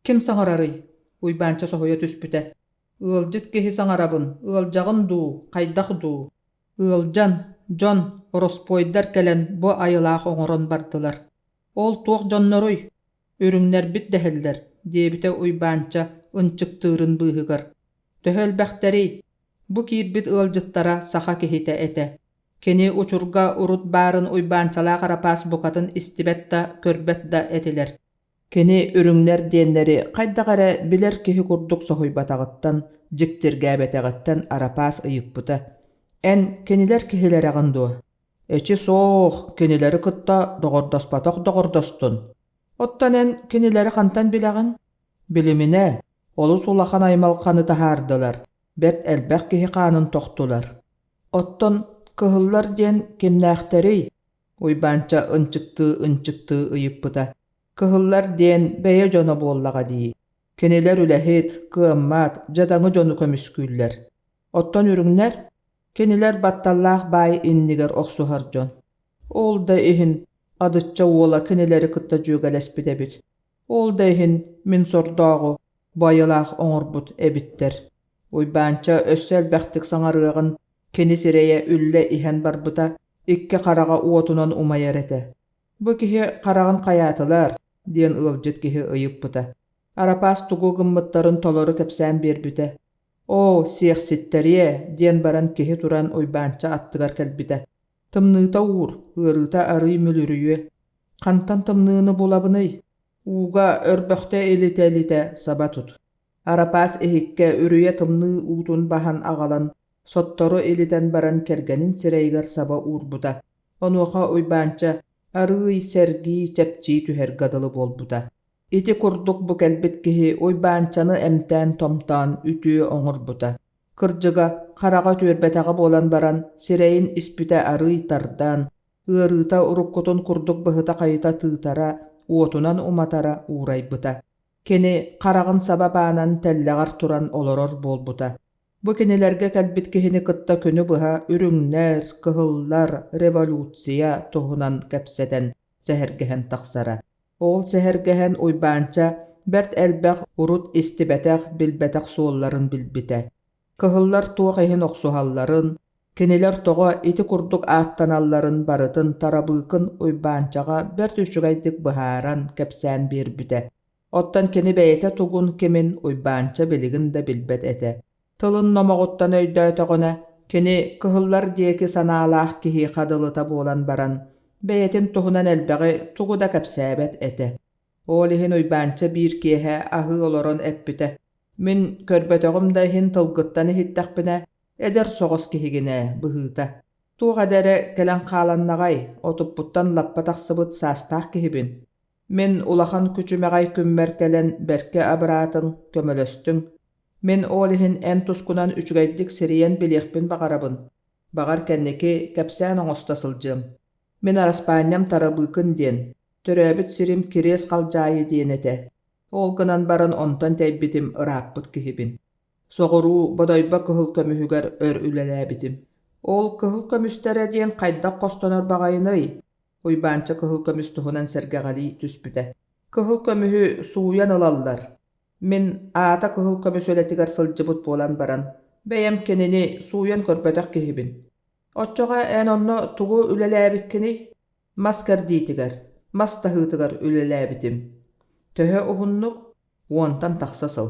«Ким саҥарарый?» Уйбаанча соһуйа түспүтэ. «Ыалдьыт киһи саҥарабын, ыалдьаҕын дуу, хайдах дуу?» Ыалдьан, дьон, ороспуойдар кэлэн бу айылаах оҥорон бардылар. Ол туох дьонноруй? Үрүҥнэрбит дэһэллэр, диэбитэ Уйбаанча ынчыктыырын быыһыгар. Төһө элбэхтэрий? Бу киирбит ыалдьыттара саха киһитэ этэ. Кини учурга урут баарын Уйбаанчалаах Арапаас букатын истибэт да, көрбөт да этилэр. Кини үрүҥнэр диэннэри хайдах эрэ билэр киһи курдук соһуйбатаҕыттан, дьиктиргээбэтэҕиттэн Арапаас ыйыппыта: «Эн кинилэр киһилэрэҕин дуо?» «Эчи суох, кинилэри кытта доҕордоспотох доҕордостун. Оттон эн кинилэри хантан билэҕин?» «Билиминэ, олус улахан аймалҕаны таһаардылар, бэрт элбэх киһи хаанын тохтулар. Оттон кыһыллар диэн кимнээхтэрий?» Уйбаанча ынчыктыы-ынчыктыы ыйыппыта. Кыһыллар диэн бэйэ дьоно буоллаҕа дии. Кинилэр үлэһит, кыаммат, дьадаҥы дьону көмүскүүллэр. Оттон үрүҥнэр? Кинилэр батталлаах баай иннигэр охсуһар дьон. Ол да иһин Адычча уола кинилэри кытта дьүөгэлэспит эбит. Ол да иһин мин сордооҕу байылаах оҥорбут эбиттэр. Уйбаанча өссө элбэхтик саҥарыаҕын кини сирэйэ үллэ иһэн барбыта, икки хараҕа уотунан умайар этэ. «Бу киһи хараҕын хайаатылар?» диэн ыалдьыт киһи ыйыппыта. Арапаас тугу гыммыттарын толору кэпсээн биэрбитэ. «Оо, сиэхситтэриэ!» диэн баран киһи туран Уйбаанча аттыгар кэлбитэ. «Тымныыта уур, ыарыыта арыый мүлүрүйүө. Хантан тымныыны булабыный? Ууга өрбөхтө илитэ-илитэ саба тут». Арапаас иһиккэ үрүйэ тымныы уутун баһан аҕалан, соттору илитэн баран кэргэнин сирэйигэр саба уурбута. Онуоха Уйбаанча арыый сэргии, чэпчии түһэргэ дылы буолбута. Ити курдук бу кэлбит киһи Уйбаанчаны эмтээн-томтоон үтүө оҥорбута. Кырдьыга, хараҕа үтүөрбэтэҕэ буолан баран, сирэйин испитэ арыый тардан, ыарыыта уруккутун курдук быһыта-хайыта тыытара, уотунан уматара уурайбыта. Кини хараҕын саба баанан тэллэҕэр туран олорор буолбута. Бу кинилэргэ кэлбит киһини кытта күнү быһа үрүҥнэр, кыһыллар, революция туһунан кэпсэтэн, сэһэргэһэн тахсара. Ол сэһэргэһэн Уйбаанча бэрт элбэх урут истибэтэх, билбэтэх суолларын билбитэ. Кыһыллар туох иһин охсуһалларын, кинилэр тоҕо ити курдук ааттаналларын барытын Тарабыыкын Уйбаанчаҕа бэрт үчүгэйдик быһааран, кэпсээн биэрбитэ. Оттон кини бэйэтэ тугун кимин Уйбаанча билигин да билбэт этэ. Тылын номоҕуттан өйдөөтөҕүнэ, кини кыһыллар диэки санаалаах киһиэхэ дылыта буолан баран, бэйэтин туһунан элбэҕи тугу да кэпсээбэт этэ. Ол иһин Уйбаанча биир киэһэ аһыы олорон эппитэ: «Мин көрбөтөҕүм да иһин тылгыттан иһиттэхпинэ, эдэр соҕус киһигин ээ, быһыыта. Туох эдэрэ кэлэн хааланнаҕай, отуппуттан лаппа тахсыбыт саастаах киһибин. Мин улахан күчүмэҕэй күммэр кэлэн бэркэ абыраатыҥ, көмөлөстүҥ. Мин ол иһин эн тускунан үчүгэйдик сирийэн билиэхпин баҕарабын. Баҕар кэнники кэпсээн оҥосто сылдьыам. Мин араспаанньам Тарабыыкын диэн, төрөөбүт сирим Кириэс Халдьаайы диэн этэ. Ол гынан баран онтон тэйбитим ырааппыт киһибин. Соҕуруу Бодойбо кыһыл көмүһүгэр өр үлэлээбитим. Ол кыһыл көмүстэрэ диэн хайдах хостонор баҕайыный? Уйбаанча кыһыл көмүс туһунан сэргэҕэлии түспүтэ. Кыһыл көмүһү сууйан ылаллар. Мин аата кыһыл көмүс үлэтигэр сылдьыбыт буолан баран, бэйэм кинини сууйан көрбөтөх киһибин. Оччоҕо эн онно тугу үлэлээбиккиний? Мас кэрдиитигэр, мас таһыытыгар үлэлээбитим. Төһө уһуннук? Уонтан тахса сыл.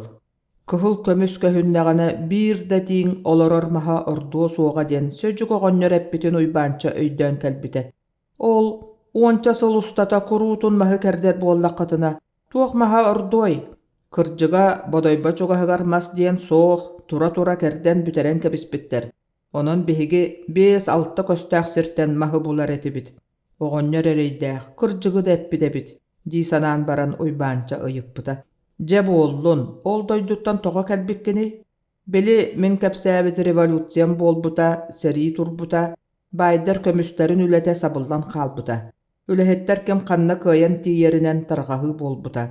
Кыһыл көмүс көһүннэҕинэ биир да тииҥ олорор маһа ордуо суоҕа диэн Сөдьүк оҕонньор эппитин Уйбаанча өйдөөн кэлбитэ. Ол уонча сыл устата куруутун маһы кэрдэр буоллаххытына, туох маһа ордуой? Кырдьыга, Бодойбо чугаһыгар мас диэн суох, тура-тура кэрдэн бүтэрэн кэбиспиттэр. Онон биһиги биэс-алта көстөөх сиртэн маһы булар этибит. Оҕонньор эрэйдээх, кырдьыгы да эппит эбит дии санаан баран Уйбаанча ыйыппыта: «Дьэ буоллун, ол дойдуттан тоҕо кэлбиккиний? Били мин кэпсээбит революциям буолбута, сэрии турбута, баайдар көмүстэрин үлэтэ сабыллан хаалбыта. Үлэһиттэр ким ханна кыайан тиийэринэн тарҕаһыы буолбута.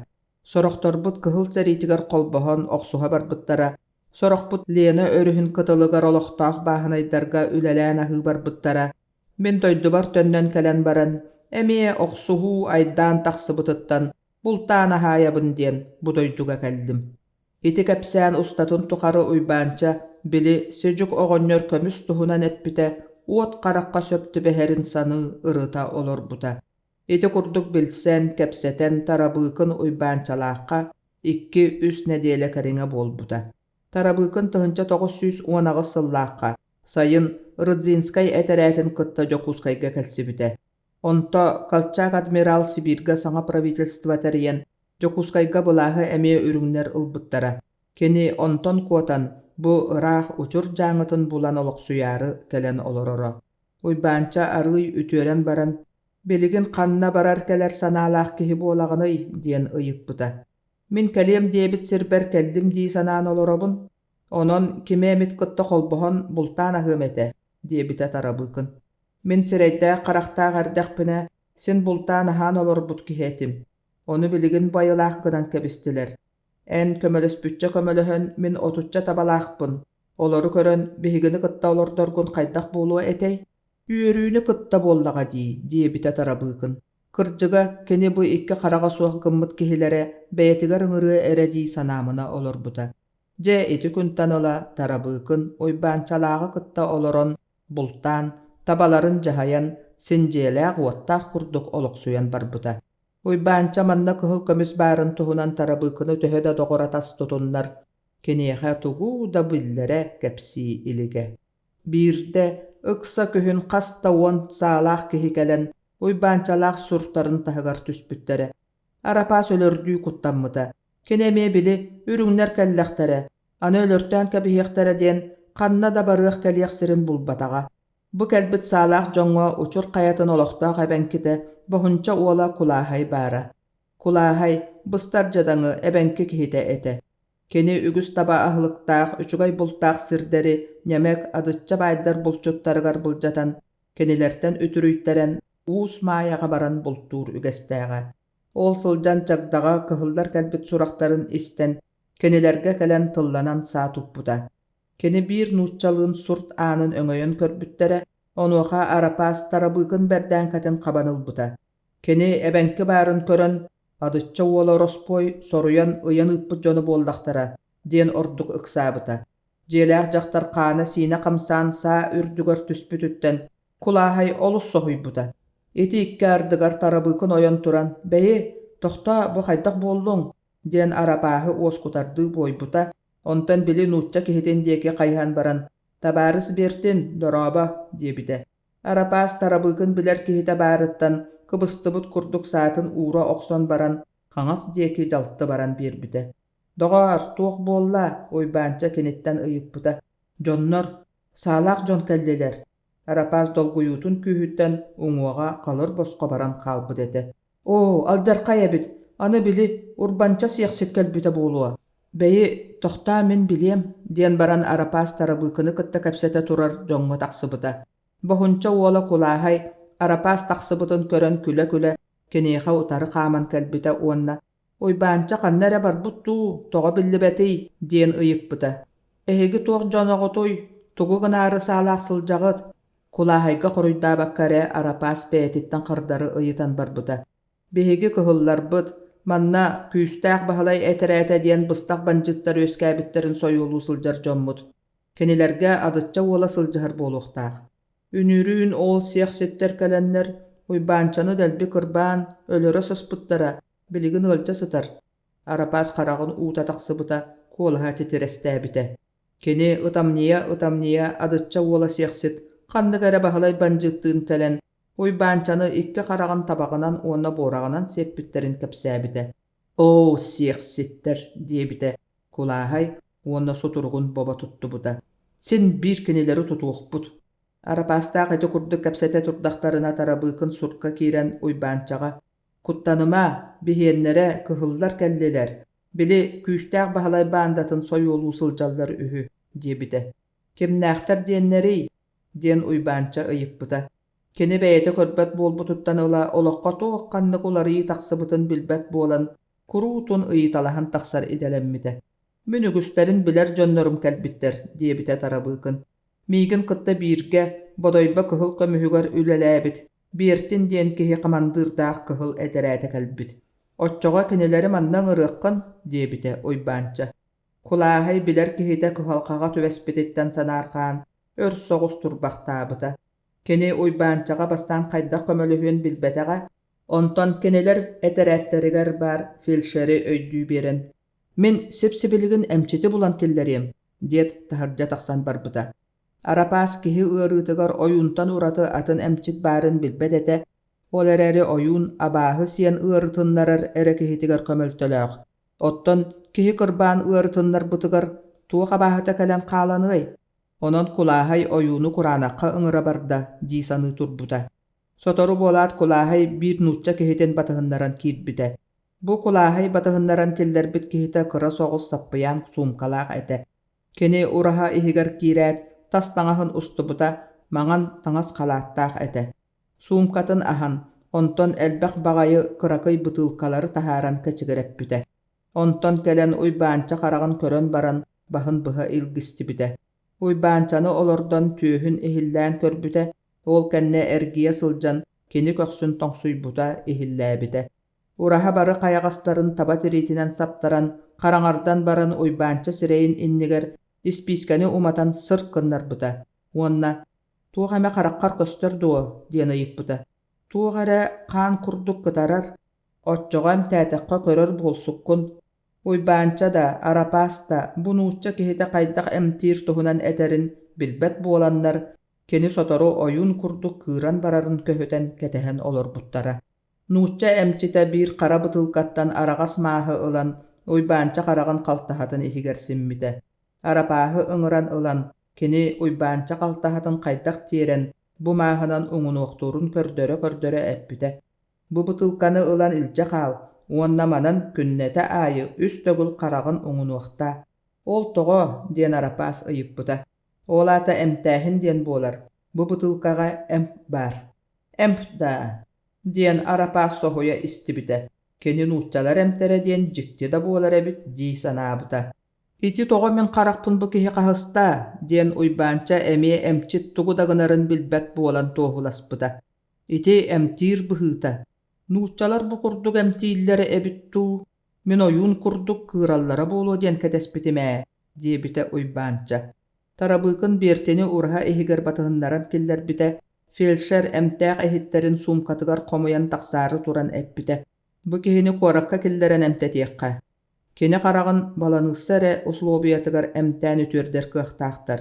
Сорохторбут кыһыл сэриитигэр холбоһон охсуһа барбыттара, сорохпут Лена өрүһүн кытылыгар олохтоох бааһынайдарга үлэлээн аһыы барбыттара. Мин дойдубар төннөн кэлэн баран, эмиэ охсуһуу айдаан тахсыбытыттан бултаан аһаайабын диэн бу дойдуга кэллим. Ити кэпсээн устатын тухары Уйбаанча, били, Сүдьүк оҕонньор көмүс туһунан эппитэ уот харахха сөп түбэһэрин саныы ырыта олорбута. Ити курдук билсэн, кэпсэтэн Тарабыыкын Уйбаанчалаахха 2-3 нэдиэлэ кэриҥэ буолбута. Тарабыыкын 1918 сыллаахха сайын Рыдзинскай этэрээтин кытта Дьокуускайга кэлсибитэ. Онто Колчак адмирал Сибииргэ саҥа правительство тэрийэн Дьокуускайга былааһы эмиэ үрүҥнэр ылбыттара. Кини онтон куотан, бу ыраах Учур Дьааҥытын булан олохсуйаары кэлэн олороро. Уйбаанча арыый үтүөрэн баран, «Билигин ханна барар-кэлэр санаалаах киһи буолаҕыный?» диэн ыйыппыта. «Мин кэлиэм диэбит сирбэр кэллим дии санаан олоробун. Онон кими эмит кытта холбоһон бултаан аһыам этэ», диэбитэ Тарабыыкын. «Мин сирэйдээх-харахтаах эрдэхпинэ, син бултаан аһаан олорбут киһи этим. Ону билигин байылаах гынан кэбистилэр. Эн көмөлөспүччэ көмөлөһөн мин отучча табалаахпын, олору көрөн биһигини кытта олордоргун хайдах буолуо этэй? Үөрүүнү кытта буоллаҕа дии, диэбитэ Тарабыыкын. Кырдьыга, кини бу икки хараҕа суох гыммыт киһилэрэ бэйэтигэр ыҥырыа эрэ дии санаамына олорбута. Дьэ, ити күнтэн ыла Тарабыыкын Уйбаанчалааҕы кытта олорон, бултаан, табаларын дьаһайан, син дьиэлээх-уоттаах курдук олохсуйан барбыта. Уйбаанча манна кыһыл көмүс баарын туһунан Тарабыыкыны төһө да доҕор-атас тутуннар, киниэхэ тугу да биллэрэ кэпсии илигэ. Биирдэ ыкса күһүн хас да уон саалаах киһи кэлэн Уйбаанчалаах суртарын таһыгар түспүттэрэ. Арапаас өлөрдүү куттаммыта. Кини эмиэ били үрүҥнэр кэллэхтэрэ, аны өлөртөөн кэбиһиэхтэрэ диэн ханна да барыах-кэлиэх сирин булбатаҕа. Бу кэлбит саалаах дьоҥҥо Учур хайатын олохтоох эбэҥкитэ Боһунча уола Кулааһай баара. Кулааһай быстар дьадаҥы эбэҥки киһитэ этэ. Кини үгүс таба аһылыктаах, үчүгэй бултаах сирдэри ньэмэк, адычча баайдар булчуттарыгар былдьатан, кинилэртэн үтүрүйтэрэн Уус Маайаҕа баран бултуур үгэстээҕэ. Ол сылдьан Чагдаҕа кыһыллар кэлбит сурахтарын истэн, кинилэргэ кэлэн тылланан саа туппута. Кини биир нууччалыын сурт аанын өҥөйөн көрбүттэрэ, онуоха Арапаас Тарабыыкын бэрдээҥкэтин хабан ылбыта. Кини эбэҥки баарын көрөн, «Адычча уола ороспуой соруйан ыйан ыыппыт дьоно буоллахтара» диэн ордук ыксаабыта. Дьиэлээх дьахтар хаана-сиинэ хамсаан саа үрдүгэр түспүтүттэн Кулааһай олус соһуйбута. Ити икки ардыгар Тарабыыкын ойон туран, «Бэйи, тохтоо, бу хайдах буоллуҥ?» диэн Арапааһы уоскутардыы буойбута, онтон били нуучча киһитин диэки хайыһан баран, «Табаарыс Бертин, дорообо!» диэбитэ. Арапаас Тарабыыкын билэр киһитэ баарыттан кыбыстыбыт курдук саатын уура охсон баран, хаҥас диэки дьалты баран биэрбитэ. «Доҕоор, туох буолла?» Уйбаанча киниттэн ыйыппыта. «Дьоннор, саалаах дьон кэллилэр». Арапаас долгуйуутун күүһүттэн уҥуоҕа халыр босхо баран хаалбыт этэ. «Оо, алдьархай эбит, аны били Урбанча сиэхсит кэлбитэ буолуо. Бэйи, тохтоо мин билиэм» диэн баран Арапаас Тарабыыкыны кытта кэпсэтэ турар дьоҥҥо тахсыбыта. Боһунча уола Кулааһай Арапаас тахсыбытын көрөн күлэ-күлэ киниэхэ утары хааман кэлбитэ уонна «Уйбаанча ханна эрэ барбыт дуу, тоҕо биллибэтий?» диэн ыйыппыта. «Эһиги туох дьоноҕутуй, тугу гынаары саалаах сылдьаҕыт?» Кулааһайга хоруйдаабакка эрэ Арапаас бэйэтиттэн хардары ыйытан барбыта. «Биһиги кыһылларбыт, манна Күүстээх Баһылай этэрээтэ диэн быстах бандьыыттар үөскээбиттэрин сойуолуу сылдьар дьоммут. Кинилэргэ Адычча уола сылдьыһар буолуохтаах. Үнүрүүн ол сиэхситтэр кэлэннэр Уйбаанчаны дэлби кырбаан, өлөрө сыспыттара, билигин ыалдьа сытар». Арапаас хараҕын уута тахсыбыта, куолаһа титирэстээбитэ. Кини ытамньыйа-ытамньыйа Адычча уола сиэхсит ханнык эрэ Баһылай бандьыыттыын кэлэн Уйбаанчаны икки хараҕын табаҕынан уонна буораҕынан сиэппиттэрин кэпсээбитэ. «Оо, сиэхситтэр!» диэбитэ Кулааһай уонна сутуругун бобо туттубута. «Син биир кинилэри тутуохпут». Арапаастаах ити курдук кэпсэтэ турдахтарына Тарабыыкын сурка киирэн Уйбаанчаҕа «Куттаныма, биһиэннэрэ, кыһыллар кэллилэр, Били Күүстээх Баһылай баандатын сойуолуу сылдьаллар үһү диэбитэ. «Кимнээхтэр диэннэрий?» диэн Уйбаанча ыйыппыта. Кини бэйэтэ көрбөт буолбутуттан ыла олоххо туох-ханнык уларыйыы тахсыбытын билбэт буолан, куруутун ыйыталаһан тахсар идэлэммитэ. «Мин үгүстэрин билэр дьоннорум кэлбиттэр», диэбитэ Тарабыыкын. «Миигин кытта бииргэ Бодойбо кыһыл көмүһүгэр үлэлээбит Биэртин диэн киһи хамандыырдаах кыһыл этэрээтэ кэлбит. Оччоҕо кинилэри манна ыҥырыаххын», диэбитэ Уйбаанча. Кулааһай билэр киһитэ кыһалҕаҕа түбэспититтэн санаарҕаан, өр соҕус турбахтаабыта. Кини Уйбаанчаҕа бастаан хайдах көмөлөһүөн билбэтэҕэ, онтон кинилэр этэрээттэригэр баар фельдшери өйдүү биэрэн «Мин сип-сибилигин эмчити булан киллэриэм» диэт таһырдьа тахсан барбыта. Арапаас киһи ыарыытыгар ойуунтан ураты атын эмчит баарын билбэт этэ, ол эрээри ойуун абааһы сиэн ыарытыннарар эрэ киһитигэр көмөлтөлөөх. Оттон киһи кырбаан ыарытыннарбытыгар туох абааһыта кэлэн хааланыай? Онон Кулааһай ойууну кураанахха ыҥыра барда дии саныы турбута. Сотору буолаат Кулааһай биир нуучча киһитин батыһыннаран киирбитэ. Бу Кулааһай батыһыннаран киллэрбит киһитэ кыра соҕус саппыйаан суумкалаах этэ. Кини ураһа иһигэр киирээт, тас таҥаһын устубута, маҥан таҥас халааттаах этэ. Суумкатын аһан, онтон элбэх баҕайы кыракый бытыылкалары таһааран кэчигирэппитэ. Онтон кэлэн Уйбаанча хараҕын көрөн баран, баһын быһа илгистибитэ. Уйбаанчаны олордон түөһүн иһиллээн көрбүтэ, ол кэннэ эргийэ сылдьан кини көхсүн тоҥсуйбута, иһиллээбитэ. Ураһа бары хайаҕастарын таба тириитинэн саптаран, хараҥардан баран Уйбаанча сирэйин иннигэр испиискэни уматан сырк гыннарбыта уонна «Туох эмэ хараххар көстөр дуо?» диэн ыйыппыта. «Туох эрэ хаан курдук кытарар, оччоҕо эмтээтэххэ көрөр буолсуккун». Уйбаанча да, Арапаас да бу нуучча киһитэ хайдах эмтиир туһунан этэрин билбэт буоланнар, кини сотору ойуун курдук кыыран барарын көһүтэн кэтэһэн олорбуттара. Нуучча эмчитэ биир хара бытыылкаттан араҕас мааһы ылан Уйбаанча хараҕын халтаһатын иһигэр симмитэ. Арапааһы ыҥыран ылан, кини Уйбаанча халтаһатын хайдах тиэрэн, бу мааһынан уҥунуохтуурун көрдөрө-көрдөрө эппитэ: «Бу бытыылканы ылан илдьэ хаал уонна манан күннэтэ аайы үс төгүл хараҕын уҥунуохтаа». «Ол тоҕо?» диэн Арапаас ыйыппыта. «Ол аата эмтээһин диэн буолар, бу бытыылкаҕа эмп баар». «Эмп даа?» диэн Арапаас соһуйа истибитэ. Кини нууччалар эмтэрэ диэн дьикти да буолар эбит дии санаабыта. «Ити тоҕо мин харахпын бу киһи хаһыста?» диэн Уйбаанча эмиэ эмчит тугу да гынарын билбэт буолан туоһуласпыта. «Ити эмтиир быһыыта. Нууччалар бу курдук эмтииллэрэ эбит дуу, мин ойуун курдук кыыраллара буолуо диэн кэтэспитим ээ», диэбитэ Уйбаанча. Тарабыыкын Биэртини ураһа иһигэр батыһыннаран киллэрбитэ, фельдшер эмтээх иһиттэрин суумкатыгар хомуйан тахсаары туран эппитэ: «Бу киһини куоракка киллэрэн эмтэтиэххэ. Кини хараҕын баланыысса эрэ усулуобуйатыгар эмтээн үтүөрдэр кыахтаахтар.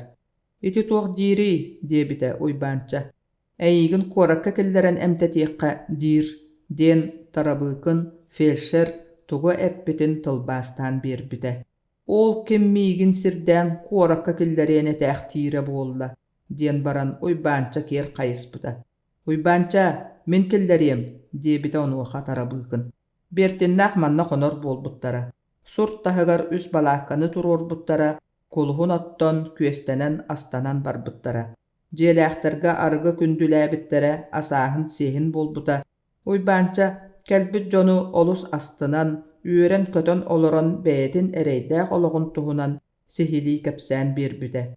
Ити туох диирий?» диэбитэ Уйбаанча. «Эйигин куоракка киллэрэн эмтэтиэххэ диир», диэн Тарабыыкын фельдшер тугу эппитин тылбаастаан биэрбитэ. «Ол ким миигин сирдээн куоракка киллэриэн этээхтиирэ буолла», диэн баран Уйбаанча киэр хайыспыта. «Уйбаанча, мин киллэриэм», диэбитэ онуоха Тарабыыкын. Бертиннээх манна хонор буолбуттара. Сурт таһыгар үс балаакканы туруорбуттара, кулуһун оттон, күөстэнэн, астанан барбыттара. Дьиэлээхтэргэ арыгы күндүлээбиттэрэ, асааһын-сиэһин буолбута. Уйбаанча кэлбит дьону олус астынан, үөрэн-көтөн олорон бэйэтин эрэйдээх олоҕун туһунан сиһилии кэпсээн биэрбитэ.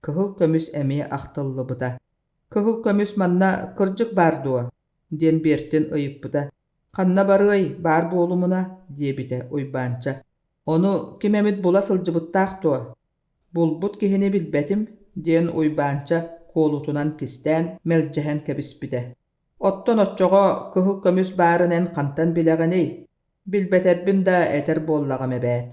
Кыһыл көмүс эмиэ ахтыллыбыта. «Кыһыл көмүс манна кырдьык баар дуо?» диэн Бертин ыйыппыта. «Ханна барыай, баар буолумуна», диэбитэ Уйбаанча. «Ону ким эмит була сылдьыбыттаах дуо?» «Булбут киһини билбэтим», диэн Уйбаанча куолутунан кистээн, мэлдьэһэн кэбиспитэ. «Оттон оччоҕо кыһыл көмүс баарын эн хантан билэҕиний?» «Билбэтэрбин да этэр буоллаҕым эбээт».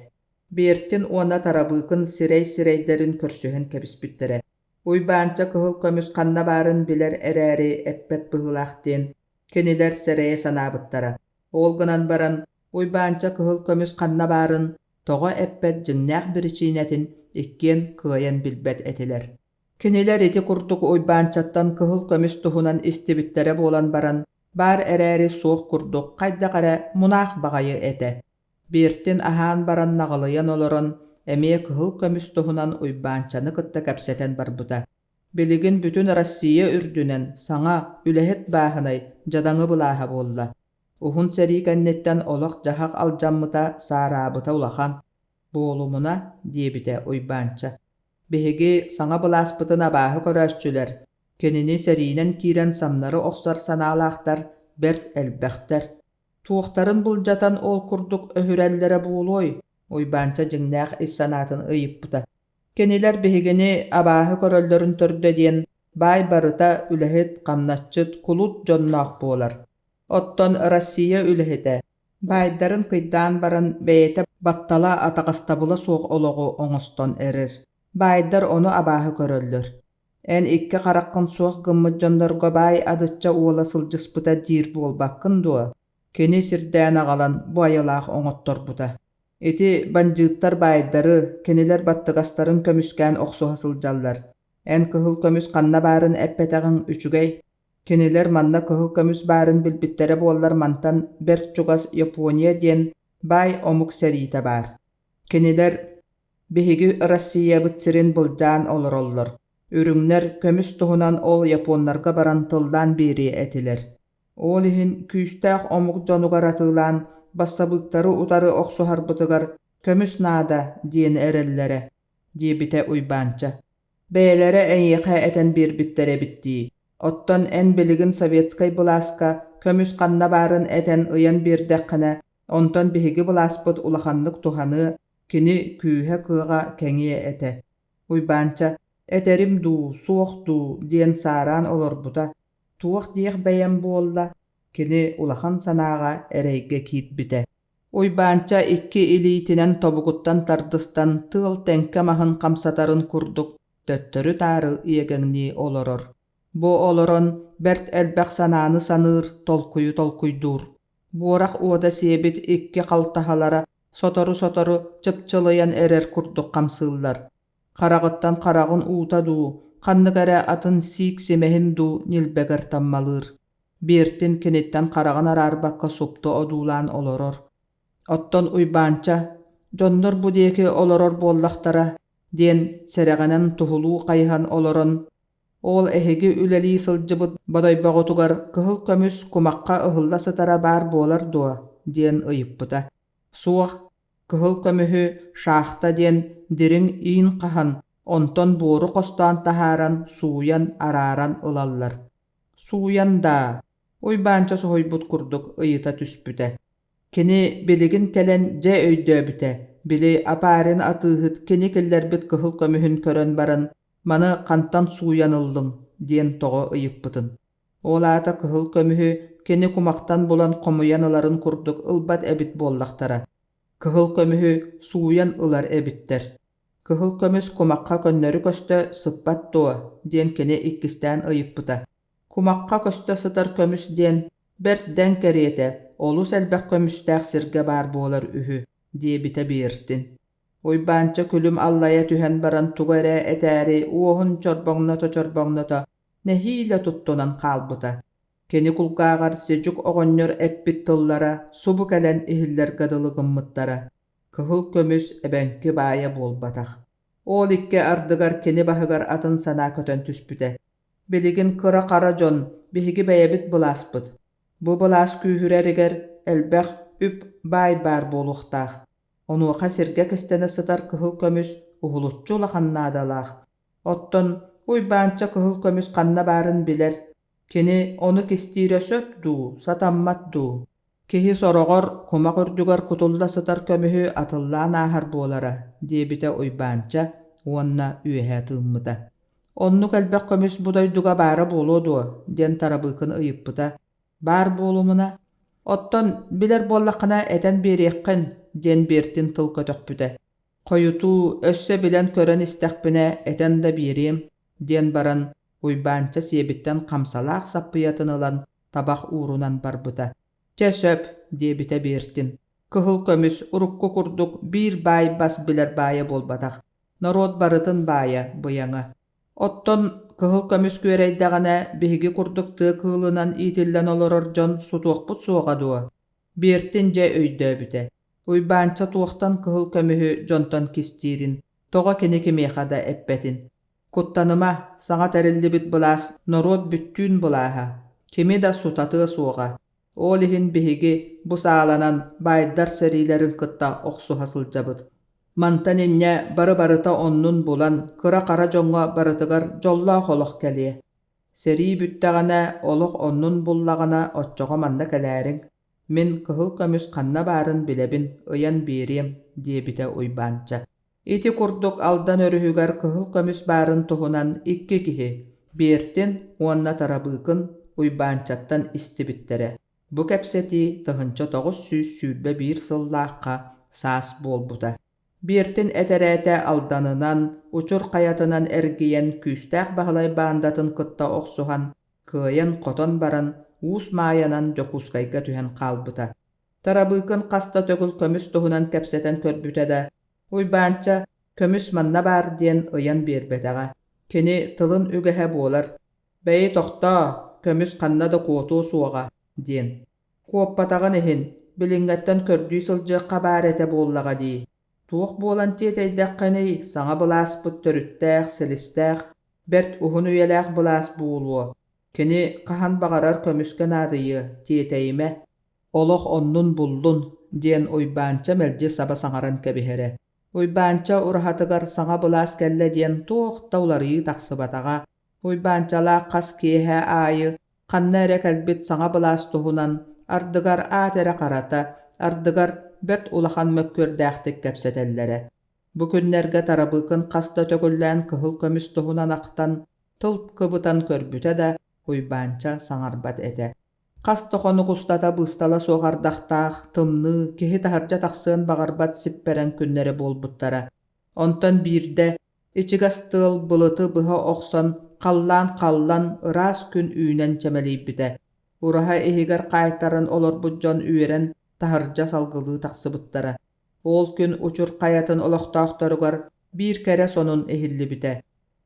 Бертин уонна Тарабыыкын сирэй-сирэйдэрин көрсүһэн кэбиспиттэрэ. Уйбаанча кыһыл көмүс ханна баарын билэр эрээри эппэт быһыылаах диэн кинилэр сэрэйэ санаабыттара. Ол гынан баран Уйбаанча кыһыл көмүс ханна баарын тоҕо эппэт дьиҥнээх биричиинэтин иккиэн кыайан билбэт этилэр. Кинилэр ити курдук Уйбаанчаттан кыһыл көмүс туһунан истибиттэрэ буолан баран, баар эрээри суох курдук хайдах эрэ мунаах баҕайы этэ. Биэртин аһаан баран наҕылыйан олорон, эмиэ кыһыл көмүс туһунан Уйбаанчаны кытта кэпсэтэн барбыта. Билигин бүтүн Россия үрдүнэн саҥа, үлэһит бааһынай, дьадаҥы былааһа буолла. Уһун сэрии кэнниттэн олох-дьаһах алдьаммыта, саараабыта улахан. Буолумуна, диэбитэ Уйбаанча. Биһиги саҥа былааспытын абааһы көрөөччүлэр, кинини сэриинэн киирэн самнары охсор санаалаахтар бэрт элбэхтэр. Туохтарын былдьатан ол курдук өһүрэллэрэ буолуой? Уйбаанча дьиҥнээх ис санаатын ыйыппыта. Кинилэр биһигини абааһы көрөллөрүн төрдө диэн баай барыта үлэһит, хамначчыт, кулут дьонноох буолар. Оттон Россия үлэһитэ баайдарын кыйдаан баран бэйэтэ баттала атаҕастабыла суох олоҕу оҥостон эрэр. Баайдар ону абааһы көрөллөр. Эн икки хараххын суох гыммыт дьоннорго баай адычча уола сылдьыспыта диир буолбаккын дуо? Кини сирдээн аҕалан бу айылаах оҥотторбута. Ити бандьыыттар баайдары, кинилэр баттыгастарын көмүскээн охсуһа сылдьаллар. Эн кыһыл көмүс ханна баарын эппэтэҕиҥ үчүгэй. Кинилэр манна кыһыл көмүс баарын билбиттэрэ буоллар мантан бэрт чугас Япония диэн баай омук сэриитэ баар. Кинилэр биһиги Россиябыт сирин былдьаан олороллор. Үрүҥнэр көмүс туһунан ол японнарга баран тыллаан биэриэ этилэр. Ол иһин күүстээх омук дьонугар атыылаан бассабыыктары утары охсуһарбытыгар көмүс наада диэн эрэллэрэ, диэбитэ Уйбаанча. Бэйэлэрэ эйиэхэ этэн биэрбиттэр эбит дии. Оттон эн билигин советскай былааска көмүс ханна баарын этэн ыйан биэрдэххинэ, онтон биһиги былааспыт улаханнык туһаныа, кини күүһэ-кыаҕа кэҥиэ этэ. Уйбаанча, этэрим дуу, суох дуу диэн саараан олорбута, туох диэх бэйэм буолла, кини улахан санааҕа эрэйгэ киирбитэ. Уйбаанча икки илиитинэн тобугуттан тардыстан тыал тэҥкэ маһын хамсатарын курдук төттөрү-таары иэгэҥнии олорор. Бу олорон бэрт элбэх санааны саныыр, толкуйу толкуйдуур. Буорах уода сиэбит икки халтаһалара сотору-сотору чыпчылыйан эрэр курдук хамсыыллар. Хараҕыттан хараҕын уута дуу, ханнык эрэ атын сиик симэһин дуу ньилбэгэр таммалыыр. Биэртин киниттэн хараҕын араарбакка супту одуулаан олорор. Оттон Уйбаанча, дьоннор бу диэки олорор буоллахтара диэн сэрэҕинэн туһулуу хайыһан олорон, ол эһиги үлэлии сылдьыбыт бодойбоҕутугар кыһыл көмүс кумахха ыһылла сытара баар буолар дуо диэн ыйыппыта. Суох, кыһыл көмүһү шахта диэн дириҥ иин хаһан, онтон буору хостоон таһааран сууйан арааран ылаллар. Сууйан даа, Уйбаанча соһуйбут курдук ыйыта түспүтэ. Кини билигин кэлэн дьэ өйдөөбүтэ, били Апарин атыыһыт кини киллэрбит кыһыл көмүһүн көрөн баран «Маны хантан сууйан ыллыҥ?» диэн тоҕо ыйыппытын. Ол аата кыһыл көмүһү кини кумахтан булан хомуйан ыларын курдук ылбат эбит буоллахтара. Кыһыл көмүһү сууйан ылар эбиттэр. Кыһыл көмүс кумахха көннөрү көстө сыппат дуо диэн кини иккистээн ыйыппыта. Кумахха көстө сытар көмүс диэн бэрт дэҥ кэриэтэ олус элбэх көмүстээх сиргэ баар буолар үһү диэбитэ Биэртин. Уйбаанча күлүм аллайа түһэн баран тугу эрэ этээри уоһун чорбоҥното-чорбоҥното нэһиилэ туттунан хаалбыта. Кини кулгааҕар Сидьук оҕонньор эппит тыллара субу кэлэн иһиллэргэ дылы гыммыттара. Кыһыл көмүс эбэҥки баайа буолбатах. Ол икки ардыгар кини баһыгар атын санаа көтөн түспүтэ. Билигин кыра-хара дьон, биһиги бэйэбит былааспыт. Бу былаас күүһүрэригэр элбэх үп баай баар буолуохтаах. Онуоха сиргэ кистэнэ сытар кыһыл көмүс уһулуччу улахан наадалаах. Оттон Уйбаанча кыһыл көмүс ханна баарын билэр. Кини ону кистиирэ сөп дуу, сатаммат дуу? Киһи сороҕор кумах үрдүгэр кутулла сытар көмүһү атыллаан ааһар буолара, диэбитэ Уйбаанча уонна үөһэ тыыммыта. Оннук элбэх көмүс бу дойдуга баара буолуо дуо? диэн Тарабыыкын ыйыппыта. Баар буолумуна, оттон билэр буоллаххына этэн биэриэххин, диэн Бертин тыл көтөхпүтэ. Хойутуу, өссө билэн-көрөн истэхпинэ этэн да биэриэм, диэн баран Уйбаанча сиэбиттэн хамсалаах саппыйатын ылан табах уурунан барбыта. «Чэ сөп», диэбитэ Бертин. Кыһыл көмүс урукку курдук биир баай бас билэр баайа буолбатах. Норуот барытын баайа, быйаҥа. Оттон кыһыл көмүс күөрэйдэҕинэ биһиги курдук тыа кыылынан иитиллэн олорор дьон сутуохпут суоҕа дуо? Бертин дьэ өйдөөбүтэ. Уйбаанча туохтан кыһыл көмүһү дьонтон кистиирин, тоҕо кини кимиэхэ да эппэтин. Куттаныма, саҥа тэриллибит былаас норуот бүттүүн былааһа, кими да сутатыа суоҕа. Ол иһин биһиги бу сааланан баайдар сэриилэрин кытта охсуһа сылдьабыт. Мантан инньэ бары-барыта оннун булан, кыра-хара дьоҥҥо барытыгар дьоллоох олох кэлиэ. Сэрии бүттэҕинэ, олох оннун буллаҕына оччоҕо манна кэлээриҥ, мин кыһыл көмүс ханна баарын билэбин, ыйан биэриэм, диэбитэ Уйбаанча. Ити курдук Алдан өрүһүгэр кыһыл көмүс баарын туһунан икки киһи, Бертин уонна Тарабыыкын Уйбаанчаттан истибиттэрэ. Бу кэпсэтии 1921 сыллаахха саас буолбута. Бертин этэрээтэ Алданынан, Учур хайатынан эргийэн Күүстээх Баһылай баандатын кытта охсуһан, кыайан-хотон баран Уус Маайанан Дьокуускайга түһэн хаалбыта. Тарабыыкын хас да төгүл көмүс туһунан кэпсэтэн көрбүтэ да, Уйбаанча көмүс манна баар диэн ыйан биэрбэтэҕэ. Кини тылын үгэһэ буолар: «Бэйи тохтоо, көмүс ханна да куотуо суоҕа» диэн. Куоппатаҕын иһин, билиҥҥэттэн көрдүү сылдьыахха баар этэ буоллаҕа дии. Туох буолан тиэтэйдэххиний, саҥа былааспыт төрүттээх, силистээх, бэрт уһун үйэлээх былаас буолуо. Кини хаһан баҕарар көмүскэ наадыйыа, тиэтэйимэ. Олох оннун буллун, диэн Уйбаанча мэлдьи саба саҥаран кэбиһэрэ. Уйбаанча ураһатыгар саҥа былаас кэллэ диэн туох да уларыйыы тахсыбатаҕа. Уйбаанчалаах хас киэһэ аайы ханна эрэ кэлбит саҥа былаас туһунан ардыгар аат эрэ харата, ардыгар бэрт улахан мөккүөрдээхтик кэпсэтэллэрэ. Бу күннэргэ Тарабыыкын хас да төгүллээн кыһыл көмүс туһунан ахтан, тыл кыбытан көрбүтэ да, Уйбаанча саҥарбат этэ. Хас да хонук устата быыстала суох ардахтаах, тымныы, киһи таһырдьа тахсыан баҕарбат сиппэрэҥ күннэрэ буолбуттара. Онтон биирдэ ичигэс тыал былыты быһа охсон, халлаан халлан, ыраас күн үүнэн чэмэлийбитэ. Ураһа иһигэр хаайтаран олорбут дьон үөрэн, таһырдьа салгылыы тахсыбыттара. Ол күн Учур хайатын олохтоохторугар биир кэрэ сонун иһиллибитэ.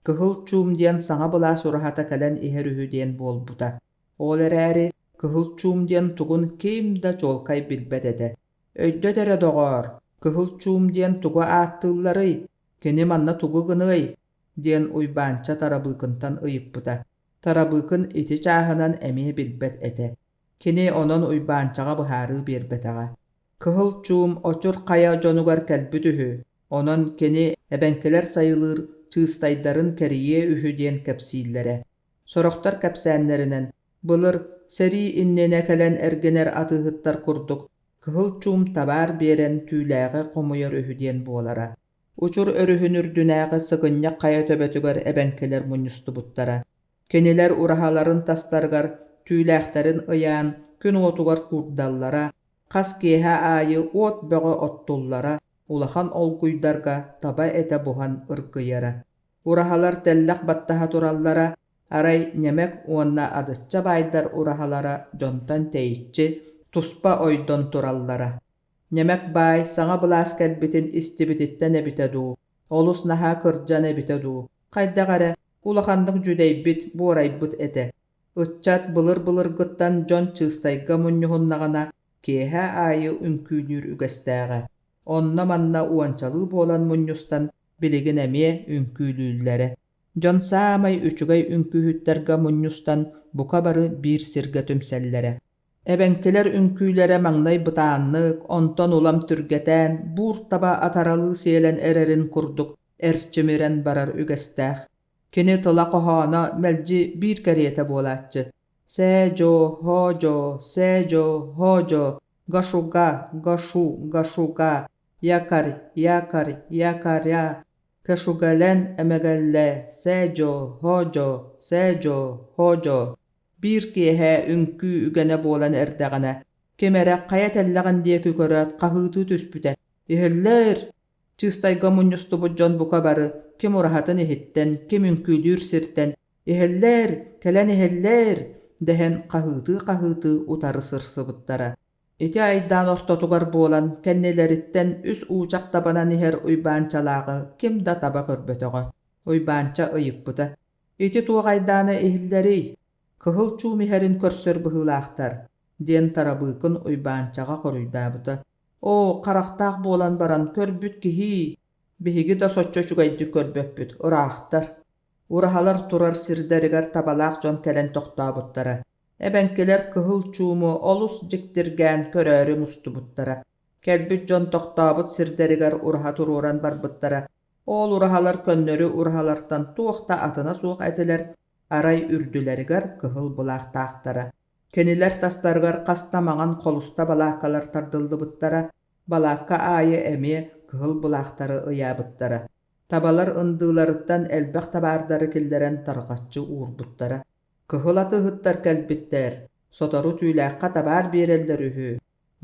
Кыһыл чуум диэн саҥа былаас ураһата кэлэн иһэр үһү диэн буолбута. Ол эрээри кыһыл чуум диэн тугун ким да чуолкай билбэт этэ. Өйдөт эрэ доҕоор, кыһыл чуум диэн тугу ааттыылларый, кини манна тугу гыныай? диэн Уйбаанча Тарабыыкынтан ыйыппыта. Тарабыыкын ити чааһынан эмиэ билбэт этэ. Кини онон Уйбаанчаҕа быһаарыы биэрбэтэҕэ. Кыһыл чуум Очур хайа дьонугар кэлбит үһү, онон кини эбэҥкилэр сайылыыр чыыстайдарын кэрийиэ үһү диэн кэпсииллэрэ. Сорохтор кэпсээннэринэн, былыр сэрии иннинэ кэлэн эргинэр атыыһыттар курдук кыһыл чуум табаар биэрэн түүлээҕи хомуйар үһү диэн буолара. Учур өрүһүн үрдүнээҕи сыгынньах хайа төбөтүгэр эбэҥкилэр мунньустубуттара. Кинилэр ураһаларын тастарыгар түүлээхтэрин ыйаан күн уотугар куурдаллара, хас киэһэ аайы уот бөҕө оттуллара, улахан олгуйдарга таба этэ буһан ыргыйара. Ураһалар тэллэх баттаһа тураллара, арай Ньэмэк уонна Адычча баайдар ураһалара дьонтон тэйиччи, туспа ойдон тураллара. Ньэмэк баай саҥа былаас кэлбитин истибититтэн эбитэ дуу, олус наһаа кырдьан эбитэ дуу, хайдах эрэ улаханнык дьүдэйбит, буорайбыт этэ. Ыччат былыр-былыргыттан дьон чыыстайга мунньуһуннаҕына, киэһэ аайы үҥкүүлүүр үгэстээҕэ. Онно-манна уончалыы буолан мунньустан билигин эмиэ үҥкүүлүүллэрэ. Дьон саамай үчүгэй үҥкүүһүттэргэ мунньустан бука бары биир сиргэ түмсэллэрэ. Эбэҥкилэр үҥкүүлэрэ маҥнай бытааннык, онтон улам түргэтээн, буур таба атаралыы сиэлэн эрэрин курдук эрчимирэн барар үгэстээх. Кини тыла-хоһооно мэлдьи биир кэриэтэ буолааччы: «Сээ-дьоо, һоо-дьоо, сээ-дьоо, һоо-дьоо, гашуга, гашу, гашуга, якарь, якарь, якаря, кэшугэлэн эмэгэллэ, сээ-дьоо, һоо-дьоо, сээ-дьоо, һоо-дьоо». Биир киэһэ үҥкүү үгэнэ буолан эрдэҕинэ, ким эрэ хайа тэллэҕин диэки көрөөт хаһыытыы түспүтэ: «Иһиллээр!» Чыыстайга мунньустубут дьон бука бары ким ураһатын иһиттэн, ким үҥкүүлүүр сиртэн «Иһиллээр! Кэлэн иһиллээр!» дэһэн хаһыытыы-хаһыытыы утары сырсыбыттара. Ити айдаан ортотугар буолан, кэннилэриттэн үс уучах табанан иһэр Уйбаанчалааҕы ким да таба көрбөтөҕө. Уйбаанча ыйыппыта: «Ити туох айдаана иһиллэрий? Кыһыл чуум иһэрин көрсөр быһыылаахтар», диэн Тарабыыкын Уйбаанчаҕа хоруйдаабыта. «Оо, харахтаах буолан баран көрбүт киһии, биһиги да соччо үчүгэйдик көрбөппүт, ыраахтар». Ураһалар турар сирдэригэр табалаах дьон кэлэн тохтообуттара. Эбэҥкилэр кыһыл чууму олус дьиктиргээн көрөөрү мустубуттара. Кэлбит дьон тохтообут сирдэригэр ураһа туруоран барбыттара. Ол ураһалар көннөрү ураһалартан туох да атына суох этилэр, арай үрдүлэригэр кыһыл былаахтаахтара. Кинилэр тастарыгар хаста маҥан холуста балааккалар тардыллыбыттара, балаакка аайы эмиэ кыһыл былаахтары ыйаабыттара. Табалар ындыыларыттан элбэх табаардары киллэрэн тарҕаччы уурбуттара. Кыһыл атыыһыттар кэлбиттэр, сотору түүлээххэ табаар биэрэллэр үһү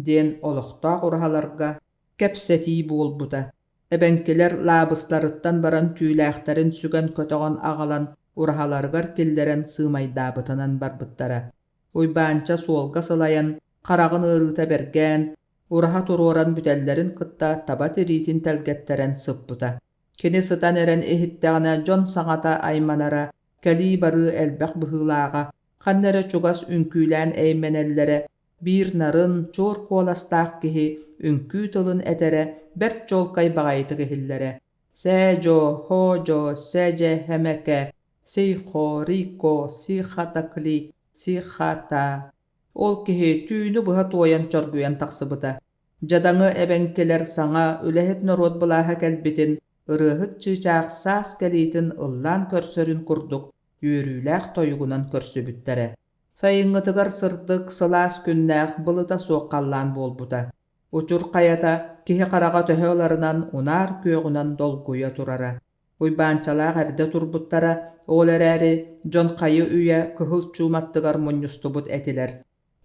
диэн олохтоох ураһаларга кэпсэтии буолбута. Эбэҥкилэр лаабыстарыттан баран түүлээхтэрин сүгэн-көтөҕөн аҕалан ураһаларыгар киллэрэн сыымайдаабытынан барбыттара. Уйбаанча суолга сылайан, хараҕын ыарыыта бэргээн, ураһа туруоран бүтэллэрин кытта таба тириитин тэлгэттэрэн сыппыта. Кини сытан эрэн иһиттэҕинэ дьон саҥата айманара, кэлии-барыы элбэх быһыылааҕа, ханна эрэ чугас үҥкүүлээн эймэнэллэрэ, биир нарын, чуор куоластаах киһи үҥкүү тылын этэрэ бэрт чуолкай баҕайытык иһиллэрэ: «Сээ-дьоо, хоо-дьоо, сэ-дьэ-хэмэкэ, сий-хо, рико, си-ха-такли, си-ха-та». Ол киһи түүнү быһа туойан чоргуйан тахсыбыта. Дьадаҥы эбэҥкилэр саҥа, үлэһит норуот былааһа кэлбитин, ырыаһыт чыычаах саас кэлиитин ыллаан көрсөрүн курдук үөрүүлээх тойугунан көрсүбүттэрэ. Сайыҥҥытыгар сырдык, сылаас күннээх, былыта суох халлаан буолбута. Учур хайата киһи хараҕа төһө ыларынан унаар күөҕүнэн долгуйа турара. Уйбаанчалаах эрдэ турбуттара, ол эрээри дьон хайы-үйэ кыһыл чуум аттыгар мунньустубут этилэр.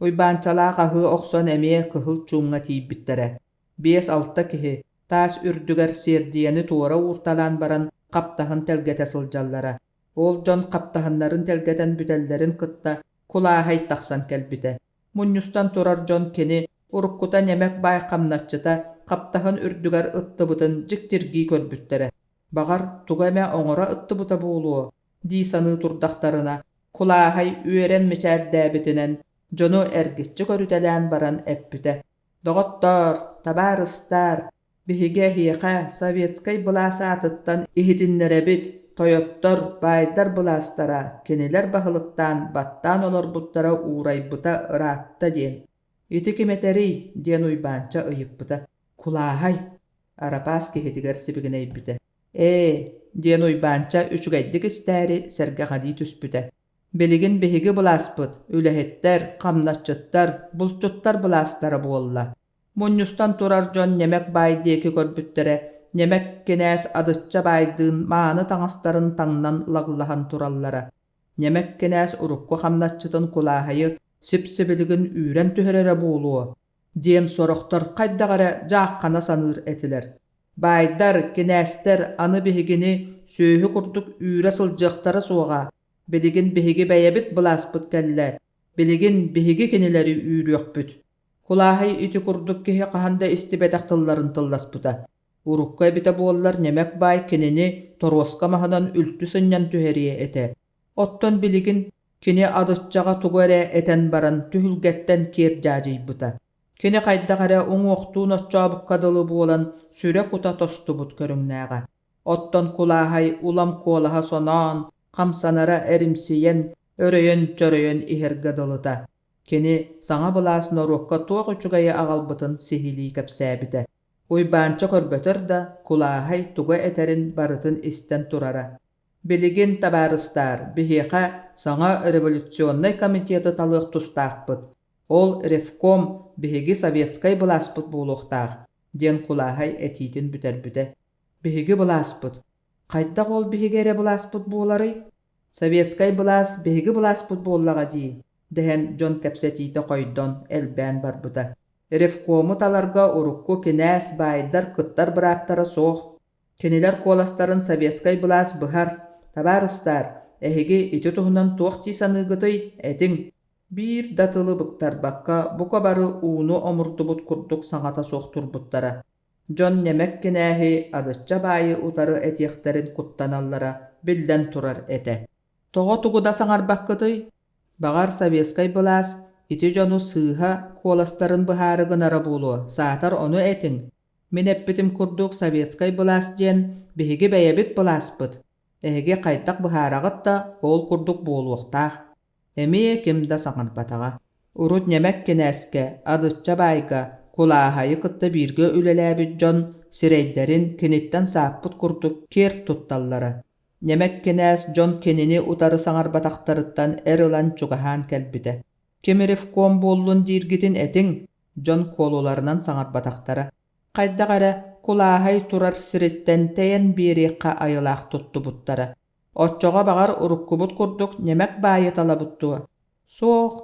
Уйбаанчалаах аһыы охсон эмиэ кыһыл чуумҥа тиийбиттэрэ. Биэс-алта киһи таас үрдүгэр сиэрдийэни туора уурталаан баран хаптаһын тэлгэтэ сылдьаллара. Ол дьон хаптаһыннарын тэлгэтэн бүтэллэрин кытта кулааһай тахсан кэлбитэ. Мунньустан турар дьон кини уруккута ньэмэк баай хамначчыта хаптаһын үрдүгэр ыттыбытын дьиктиргии көрбүттэрэ. Баҕар, тугу эмэ оҥоро ыттыбыта буолуо дии саныы турдахтарына, кулааһай үөрэн мичээрдээбитинэн дьону эргиччи көрүтэлээн баран эппитэ: «Доҕоттоор, табаарыстаар, биһиги эһиэхэ советскай былаас аатыттан иһитиннэрэбит, тойоттор, баайдар былаастара кинилэр баһылыктаан баттаан олорбуттара уурайбыта ыраатта диэн. Ити ким этэрий?» диэн Уйбаанча ыйыппыта. «Кулааһай», Арапаас киһитигэр сибигинэйбитэ. «Ээ», диэн Уйбаанча үчүгэйдик истээри сэргэҕэлии түспүтэ. «Билигин биһиги былааспыт, үлэһиттэр, хамначчыттар, булчуттар былаастара буолла. Мунньустан турар дьон Ньэмэк баай диэки көрбүттэрэ, Ньэмэк кинээс Адычча баайдыын мааны таҥастарын таҥнан лаглаһан тураллара. Ньэмэк кинээс урукку хамначчытын кулааһайы сип-сибилигин үүрэн түһэрэрэ буолуо» диэн сорохтор хайдах эрэ дьааххана саныыр этилэр. Баайдар, кинээстэр аны биһигини сүөһү курдук үүрэ сылдьыахтара суоҕа, билигин биһиги бэйэбит былааспыт кэллэ, билигин биһиги кинилэри үүрүөхпүт. Кулааһай ити курдук киһи хаһан да истибэтэх тылларын тылласпыта. Урукку эбитэ буоллар Ньэмэк баай кинини торуоска маһынан үлтү сынньан түһэриэ этэ. Оттон билигин кини адыччаҕа тугу эрэ этэн баран түһүлгэттэн киэр дьаадьыйбыта. Кини хайдах эрэ уҥуохтуун оччообукка дылы буолан сүрэ-кута тостубут көрүҥнээҕэ. Оттон Кулааһай улам куолаһа соноон, хамсанара эримсийэн, өрөйөн-чөрөйөн иһэргэ дылыта. Кини саҥа былаас норуокка туох үчүгэйи аҕалбытын сиһилии кэпсээбитэ. Уйбаанча көрбөтөр да, Кулааһай тугу этэрин барытын истэн турара. Билигин, табаарыстаар, биһиэхэ саҥа революционнай комитеты талыах тустаахпыт. Ол ревком биһиги советскай былааспыт буолуохтаах, диэн Кулааһай этиитин бүтэрбитэ. Биһиги былааспыт. Хайдах ол биһиги эрэ былааспыт буоларый? Советскай былаас биһиги былааспыт буоллаҕа дии, дэһэн дьон кэпсэтиитэ хойдон, элбээн барбыта. Ревкому таларга урукку кинээс баайдар кыттар бырааптара суох. Кинилэр куоластарын советскай былаас быһар. Табаарыстаар, эһиги ити туһунан туох дии саныыгытый, этиҥ. Биир да тылы быктарбакка бука бары ууну омурдубут курдук саҥата суох турбуттара. Дьон ньэмэк кинээһи Адычча баайы утары этиэхтэрин куттаналлара биллэн турар этэ. Тоҕо тугу да саҥарбаккытый? Баҕар, советскай былаас ити дьону сыыһа куоластарын быһаары гынара буолуо, саатар ону этиҥ. Мин эппитим курдук советскай былаас диэн биһиги бэйэбит былааспыт. Эһиги хайдах быһаараҕыт да, ол курдук буолуохтаах. Эмиэ ким да саҥарбатаҕа. Урут Ньэмэк кинээскэ, Адычча баайга, Кулааһайы кытта бииргэ үлэлээбит дьон сирэйдэрин киниттэн сааппыт курдук киэр тутталлара. Ньэмэк кинээс дьон кинини утары саҥарбатахтарыттан эр ылан чугаһаан кэлбитэ. Ким ревком буоллун дииргитин этиҥ, дьон куолуларынан саҥарбатахтара. Хайдах эрэ Кулааһай турар сириттэн тэйэн биэриэххэ айылаах туттубуттара. Оччоҕо баҕар уруккубут курдук ньэмэк баайы талабыт дуо? Суох,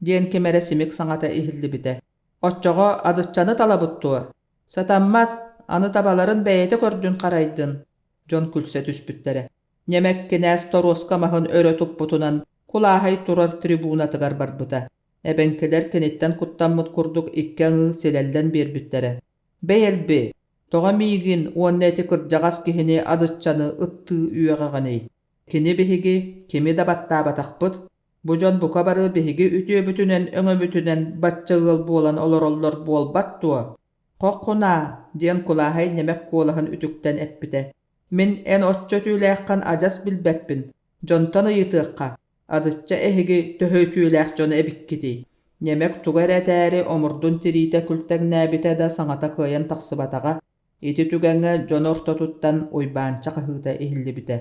диэн ким эрэ симик саҥата иһиллибитэ. Оччоҕо Адыччаны талабыт дуо? Сатаммат, аны табаларын бэйэтэ көрдүн-харайдын, дьон күлсэ түспүттэрэ. Ньэмэк кинээс торуоска маһын өрө туппутунан Кулааһай турар трибунатыгар барбыта. Эбэҥкилэр киниттэн куттаммыт курдук икки аҥыы силэллэн биэрбиттэрэ. «Бэй-элби, тоҕо миигин уонна ити кырдьаҕас киһини Адыччаны ыттыы үөҕэҕиний? Кини биһиги кими да баттаабатахпыт, бу дьон бука бары биһиги үтүөбүтүнэн-өҥөбүтүнэн бачча ыал буолан олороллор буолбат дуо? Хоххунаа!» диэн Кулааһай нэмэк куолаһын үтүктэн эппитэ. «Мин эн оччо түүлээххин адьас билбэппин, дьонтон ыйытыахха, Адычча эһиги төһө үтүөлээх дьоно эбиккитий? Ньэмэк тугу эрэ этээри омурдун тириитэ күлтэҥнээбитэ да саҥата кыайан тахсыбатаҕа. Ити түгэҥҥэ дьон ортотуттан Уйбаанча хаһыыта иһиллибитэ.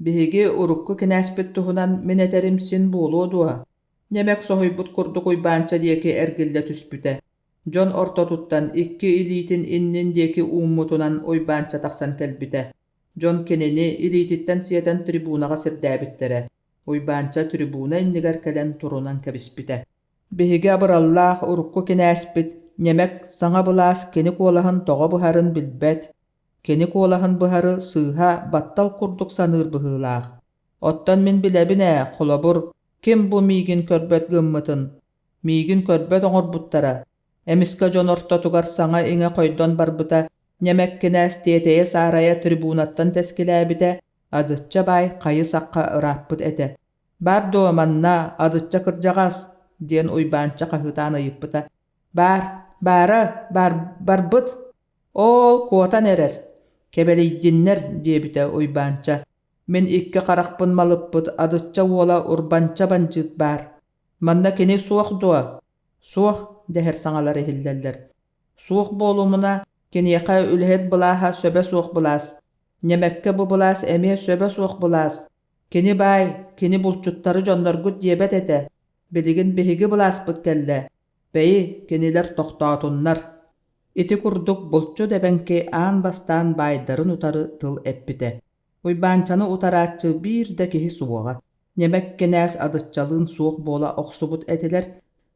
Биһиги урукку кинээспит туһунан мин этэрим син буолуо дуо? Ньэмэк соһуйбут курдук Уйбаанча диэки эргиллэ түспүтэ. Дьон ортотуттан икки илиитин иннин диэки ууммутунан Уйбаанча тахсан кэлбитэ. Дьон кинини илиититтэн сиэтэн трибунаҕа сирдээбиттэрэ. Уйбаанча трибуна иннигэр кэлэн турунан кэбиспитэ. Биһиги абыраллаах урукку кинээспит Ньэмэк саҥа былаас кини куолаһын тоҕо быһарын билбэт, кини куолаһын быһары сыыһа баттал курдук саныыр быһыылаах. Оттон мин билэбин ээ, холобур, ким бу миигин көрбөт гыммытын, миигин көрбөт оҥорбуттара, Эмискэ дьон ортотугар саҥа-иҥэ хойдон барбыта, Ньэмэк кинээс тиэтэйэ-саарайа трибунаттан тэскилээбитэ, Адычча баай хайы-сахха ырааппыт этэ. «Бар дуо манна, Адычча кырдьаҕас?» диэн Уйбаанча хаһыытаан ыйыппыта. «Баар, баара, бар, барбыт. Оол, куотан эрэр. Кэбэлийдиннэр», диэбитэ Уйбаанча. «Мин икки харахпын малыппыт Адычча уола Урбанча бандьыыт баар. Манна кини суох дуо?» «Суох», дэһэр саҥалар иһиллэллэр. «Суох буолумуна, киниэхэ үлэһит былааһа сөбө суох былаас. Ньэмэккэ бу былаас эмиэ сөбө суох былаас. Кини баай, кини булчуттары дьонноргут диэбэт этэ. Билигин биһиги былааспыт кэллэ. Бэйи, кинилэр тохтоотуннар». Ити курдук булчут эбэҥки аан бастаан баайдарын утары тыл эппитэ. Уйбаанчаны утарааччы биир да киһи суоҕа. Ньэмэк кинээс Адыччалыын суох буола охсубут этилэр.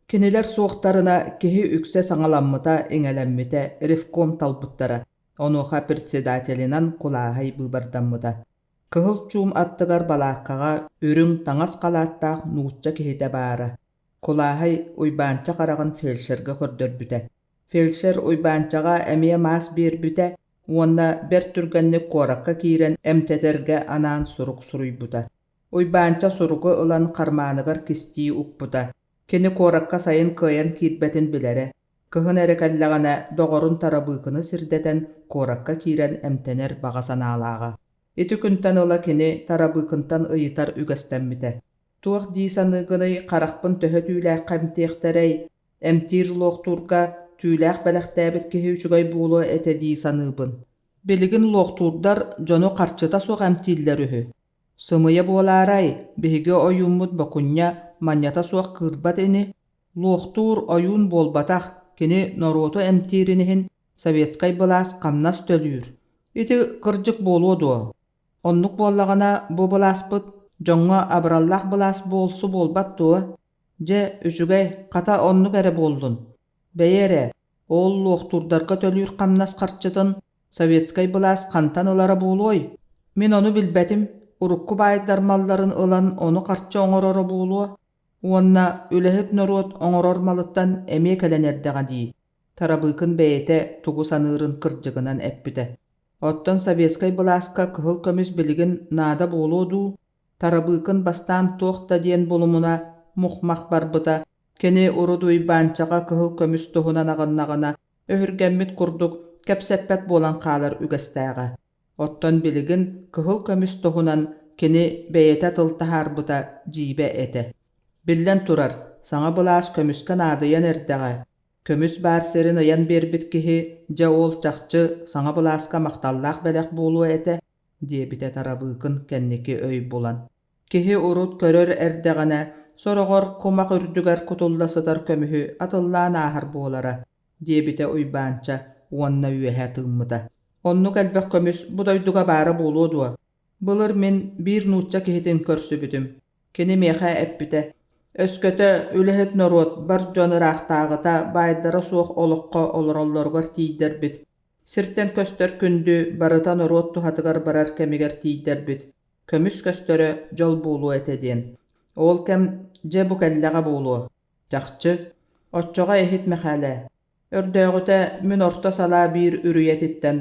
Кинилэр суохтарына киһи үксэ саҥаламмыта-иҥэлэммитэ, ревком талбыттара. Онуоха председателинэн Кулааһай быыбардаммыта. Кыһыл чуум аттыгар балааккаҕа үрүҥ таҥас халааттаах нуучча киһитэ баара. Кулааһай Уйбаанча хараҕын фельдшергэ көрдөрбүтэ. Фельдшер Уйбаанчаҕа эмиэ маас биэрбитэ уонна бэрт түргэнник куоракка киирэн эмтэтэргэ анаан сурук суруйбута. Уйбаанча суругу ылан хармааныгар кистии укпута. Кини куоракка сайын кыайан киирбэтин билэрэ. Кыһын эрэ кэллэҕинэ доҕорун Тарабыыкыны сирдэтэн куоракка киирэн эмтэнэр баҕа санаалааҕа. Ити күнтэн ыла кини Тарабыыкынтан ыйытар үгэстэммитэ. Туох дии саныыгыный, харахпын төһө түүлээххэ эмтиэхтэрэй, Эмтиир луохтуурга түүлээх бэлэхтээбит киһи үчүгэй буолуо этэ дии саныыбын. Билигин луохтуурдар дьону харчыта суох эмтииллэр үһү. Сымыйа буолаарай, биһиги ойууммут Бокунньа манньата суох кыырбат ини. Луохтуур ойуун буолбатах, кини норуоту эмтиирин иһин советскай былаас хамнас төлүүр. Ити кырдьык буолуо дуо? Оннук буоллаҕына, бу былааспыт дьоҥҥо абыраллаах былаас буолсу буолбат дуо? Дьэ, үчүгэй, хата оннук эрэ буоллун. Бэйи эрэ, ол луохтуурдарга төлүүр хамнас харчытын советскай былаас хантан ылара буолуой? Мин ону билбэтим, урукку баайдар малларын ылан ону харчы оҥороро буолуо уонна үлэһит норуот оҥорор малыттан эмиэ кэлэн эрдэҕэ дии, Тарабыыкын бэйэтэ тугу саныырын кырдьыгынан эппитэ. Оттон советскай былааска кыһыл көмүс билигин наада буолуо дуу? Тарабыыкын бастаан туох да диэн булумуна мух-мах барбыта, кини урут Уйбаанчаҕа кыһыл көмүс туһунан аҕыннаҕына, өһүргэммит курдук, кэпсэппэт буолан хаалар үгэстээҕэ. Оттон билигин кыһыл көмүс туһунан кини бэйэтэ тыл таһаарбыта дьиибэ этэ. Биллэн турар, саҥа былаас көмүскэ наадыйан эрдэҕэ. Көмүс баар сирин ыйан биэрбит киһи дьэ ол чахчы саҥа былааска махталлаах бэлэх буолуо этэ, диэбитэ Тарабыыкын кэнники өй булан. Киһи урут көрөр эрдэҕинэ, сороҕор кумах үрдүгэр кутулла сытар көмүһү атыллаан ааһар буолара, диэбитэ Уйбаанча уонна үөһэ тыыммыта. Оннук элбэх көмүс бу дойдуга баара буолуо дуо? Былыр мин биир нуучча киһитин көрсүбүтүм. Кини миэхэ эппитэ: «Өскөтө үлэһит норуот бар дьон ыраахтааҕыта баайдара суох олоххо олороллоругар тиийдэрбит, сиртэн көстөр күндү барыта норуот туһатыгар барар кэмигэр тиийдэрбит, көмүс көстөрө дьол буолуо этэ» диэн. Ол кэм дьэ бу кэллэҕэ буолуо. Чахчы, оччоҕо иһит Мэхээлэ, өрдөөҕүтэ мин орто салаа биир үрүйэтиттэн,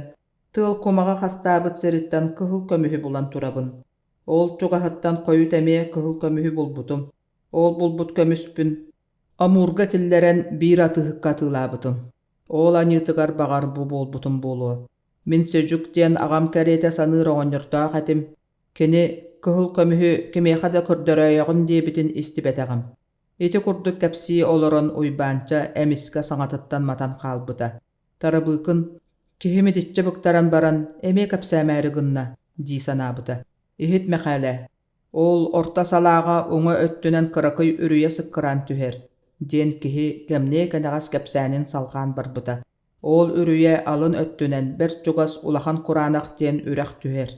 тыал кумаҕа хастаабыт сириттэн кыһыл көмүһү булан турабын. Ол чугаһыттан хойут эмиэ кыһыл көмүһү булбутум. Ол булбут көмүспүн Амурга киллэрэн биир атыыһыкка атыылаабытым. Ол аньыытыгар баҕар бу буолбутум буолуо. Мин Сөдьүк диэн аҕам кэриэтэ саныыр оҕонньордоох этим. Кини кыһыл көмүһү кимиэхэ да көрдөрөөйөҕүн диэбитин истибэтэҕим. Ити курдук кэпсии олорон Уйбаанча эмискэ саҥатыттан матан хаалбыта. Тарабыыкын «Киһим итиччэ быктаран баран, эмиэ кэпсээмээри гынна» дии санаабыта. «Иһит Мэхээлэ, ол орто салааҕа уҥа өттүнэн кыракый үрүйэ сыккыраан түһэр» диэн киһи кэмниэ кэнэҕэс кэпсээнин салҕаан барбыта. Ол үрүйэ алын өттүнэн бэрт чугас Улахан Кураанах диэн үрэх түһэр.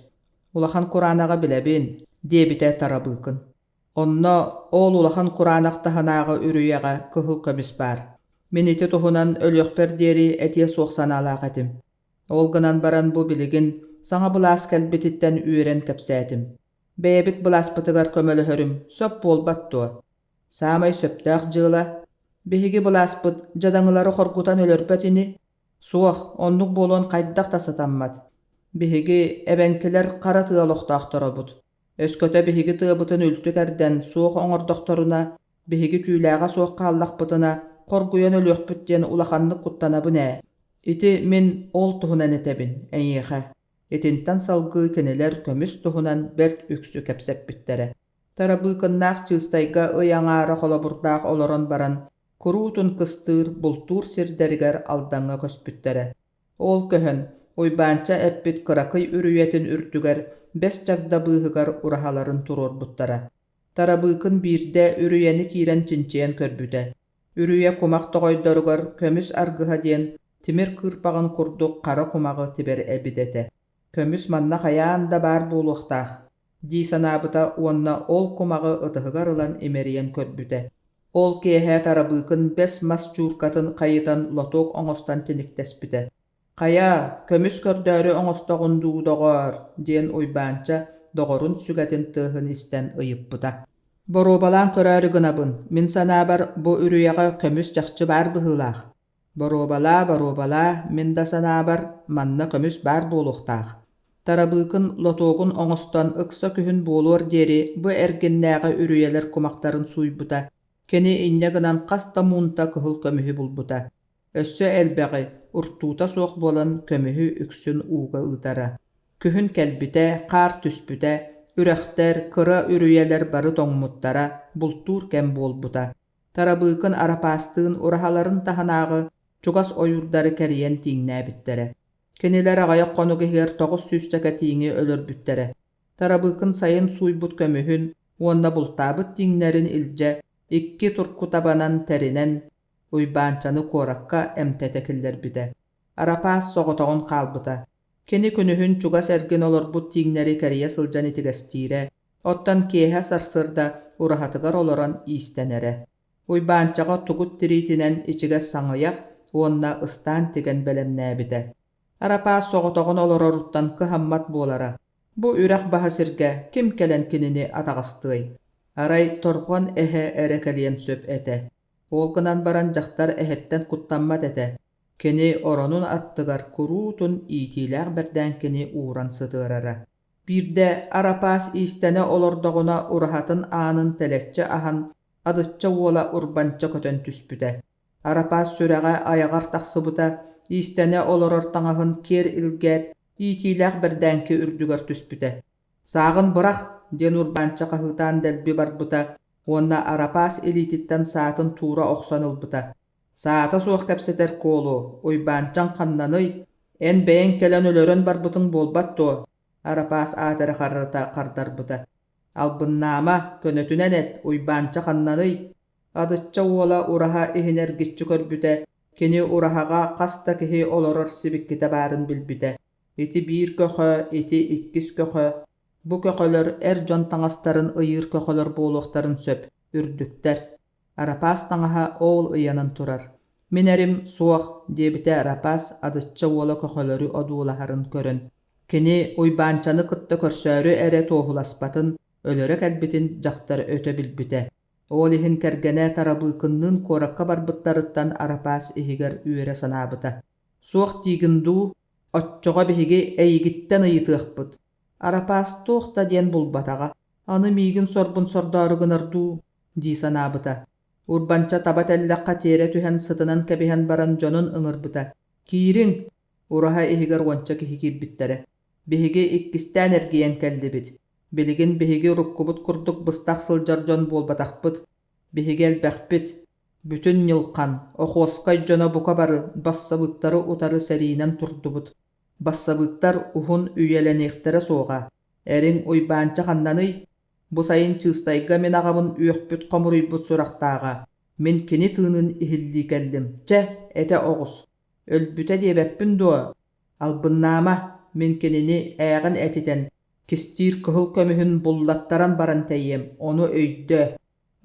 «Улахан Кураанаҕы билэбин» диэбитэ Тарабыыкын. Онно ол улахан кураанах таһынааҕы үрүйэҕэ кыһыл көмүс баар. Мин ити туһунан өлүөхпэр диэри этиэ суох санаалаах этим. Ол гынан баран бу билигин саҥа былаас кэлбититтэн үөрэн кэпсээтим. Бэйэбит былааспытыгар көмөлөһөрүм сөп буолбат дуо? Саамай сөптөөх дьыала. Биһиги былааспыт дьадаҥылары хоргутан өлөрбөт ини. Суох, оннук буолуон хайдах да сатаммат. Биһиги эбэҥкилэр хара тыа олохтоохторобут. Өскөтө биһиги тыабытын үлтү кэрдэн суох оҥордохторуна, биһиги түүлээҕэ суох хааллахпытына, хоргуйан өлүөхпүт диэн улаханнык куттанабын ээ. Ити мин ол туһунан этэбин, эйиэхэ. Итинтэн салгыы кинилэр көмүс туһунан бэрт үксү кэпсэппиттэрэ. Тарабыыкыннаах Чыыстайга ый аҥаара холобурдаах олорон баран, куруутун кыстыыр, бултуур сирдэригэр Алдаҥҥа көспүттэрэ. Ол көһөн, Уйбаанча эппит кыракый үрүйэтин үрдүгэр бэс чагда быыһыгар ураһаларын туруорбуттара. Тарабыыкын биирдэ үрүйэни киирэн чинчийэн көрбүтэ. Үрүйэ кумах тоҕойдоругар көмүс аргыһа диэн тимир кыырпаҕын курдук хара кумаҕы тибэр эбит этэ. Көмүс манна хайаан да баар буолуохтаах дии санаабыта уонна ол кумаҕы ытыһыгар ылан имэрийэн көрбүтэ. Ол киэһэ Тарабыыкын бэс мас чууркатын хайытан лотуок оҥостон тиниктэспитэ. «Хайа, көмүс көрдөөрү оҥостоҕун дуу, доҕоор?» диэн Уйбаанча доҕорун сүгэтин тыаһын истэн ыйыппыта. «Боруобалаан көрөөрү гынабын, мин санаабар, бу үрүйэҕэ көмүс чахчы баар быһыылаах. Боруобалаа, боруобалаа, мин да санаабар, манна көмүс баар буолуохтаах. Тарабыыкын лотуогун оҥостон ыкса күһүн буолуор диэри бу эргиннээҕи үрүйэлэр кумахтарын сууйбута, кини инньэ гынан хас да муунта кыһыл көмүһү булбута. Өссө элбэҕи, уртуута суох буолан көмүһү үксүн ууга ыытара. Күһүн кэлбитэ, хаар түспүтэ, үрэхтэр, кыра үрүйэлэр бары тоҥмуттара, бултуур кэм буолбута. Тарабыыкын Арапаастыын ураһаларын таһынааҕы чугас ойуурдары кэрийэн тииҥнээбиттэрэ. Кинилэр аҕыйах хонук иһигэр тоҕус сүүсчэкэ тииҥи өлөрбүттэрэ. Тарабыыкын сайын сууйбут көмүһүн уонна бултаабыт тииҥнэрин илдьэ икки турку табанан тэринэн Уйбаанчаны куоракка эмтэтэ киллэрбитэ. Арапаас соҕотоҕун хаалбыта. Кини күнүһүн чугас эргин олорбут тииҥнэри кэрийэ сылдьан итигэстиирэ, Оттон киэһэ сарсыарда ураһатыгар олорон иистэнэрэ. Уйбаанчаҕа тугут тириитинэн ичигэс саҥыйах уонна ыстаан тигэн бэлэмнээбитэ. Арапаас соҕотоҕун олороруттан кыһаммат буолара. Бу үрэх баһа сиргэ ким кэлэн кинини атаҕастыай? Арай торҕон эһэ эрэ кэлиэн сөп этэ. Ол гынан баран дьахтар эһэттэн куттаммат этэ. Кини оронун аттыгар куруутун иитиилээх бэрдээҥкини ууран сытыарара. Биирдэ Арапаас иистэнэ олордоҕуна ураһатын аанын тэлэччи аһан, Адычча уола Урбанча көтөн түспүтэ. Арапаас сүрэҕэ айаҕар тахсыбыта, иистэнэ олорор таҥаһын киэр илгээт, Иитиилээх бэрдээҥки үрдүгэр түспүтэ. «Сааҕын бырах!» диэн Урбаанча хаһыытаан дэлби барбыта уонна Арапаас илиититтэн саатын туура охсон ылбыта. «Саата суох кэпсэтэр куолу, Уйбаанчаҥ ханнаный? Эн бэйэҥ кэлэн өлөрөн барбытыҥ буолбат дуо?» Арапаас аат эрэ харата хардарбыта. «Албыннаама, көнөтүнэн эт, Уйбаанча ханнаный?» Адычча уола ураһа иһин эргиччи көрбүтэ, кини ураһаҕа хас да киһи олорор сибикитэ баарын билбитэ. Ити биир көхө, ити иккис көхө. Бу көхөлөр эр дьон таҥастарын ыйыыр көхөлөр буолуохтарын сөп, үрдүктэр. Арапаас таҥаһа оол ыйанан турар. Мин эрим суох, диэбитэ Арапаас Адычча уола көхөлөрү одуулаһарын көрөн. Кини Уйбаанчаны кытта көрсөөрү эрэ туоһуласпатын, өлөрө кэлбитин дьахтар өтө билбитэ. Ол иһин кэргэнэ Тарабыыкынныын куоракка барбыттарыттан Арапаас иһигэр үөрэ санаабыта. «Суох диигин дуу, оччоҕо биһиги эйигиттэн ыйытыахпыт». Арапаас туох да диэн булбатаҕа, аны миигин сорбун сордоору гынар дуу дии санаабыта. Урбанча таба тэллэххэ тиэрэ түһэн сытынан кэбиһэн баран дьонун ыҥырбыта: «Киириҥ!» Ураһа иһигэр уонча киһи киирбиттэрэ. «Биһиги иккистээн эргийэн кэллибит. Билигин биһиги уруккубут курдук быстах сылдьар дьон буолбатахпыт. Биһиги элбэхпит. Бүтүн Ньылхан, Охуоскай дьоно бука бары бассабыыктары утары сэриинэн турдубут. Бассабыыктар уһун үйэлэниэхтэрэ суоҕа. Эриҥ Уйбаанча ханнаный? Бу сайын Чыыстайга мин аҕабын үөхпүт-хомуруйбут сурахтааҕа. Мин кини тыынын иһиллии кэллим. Чэ, этэ оҕус. Өлбүтэ диэбэппин дуо? Албыннаама, мин кинини ээҕин этитэн, кистиир кыһыл көмүһүн буллаттаран баран тэйиэм, ону өйдөө.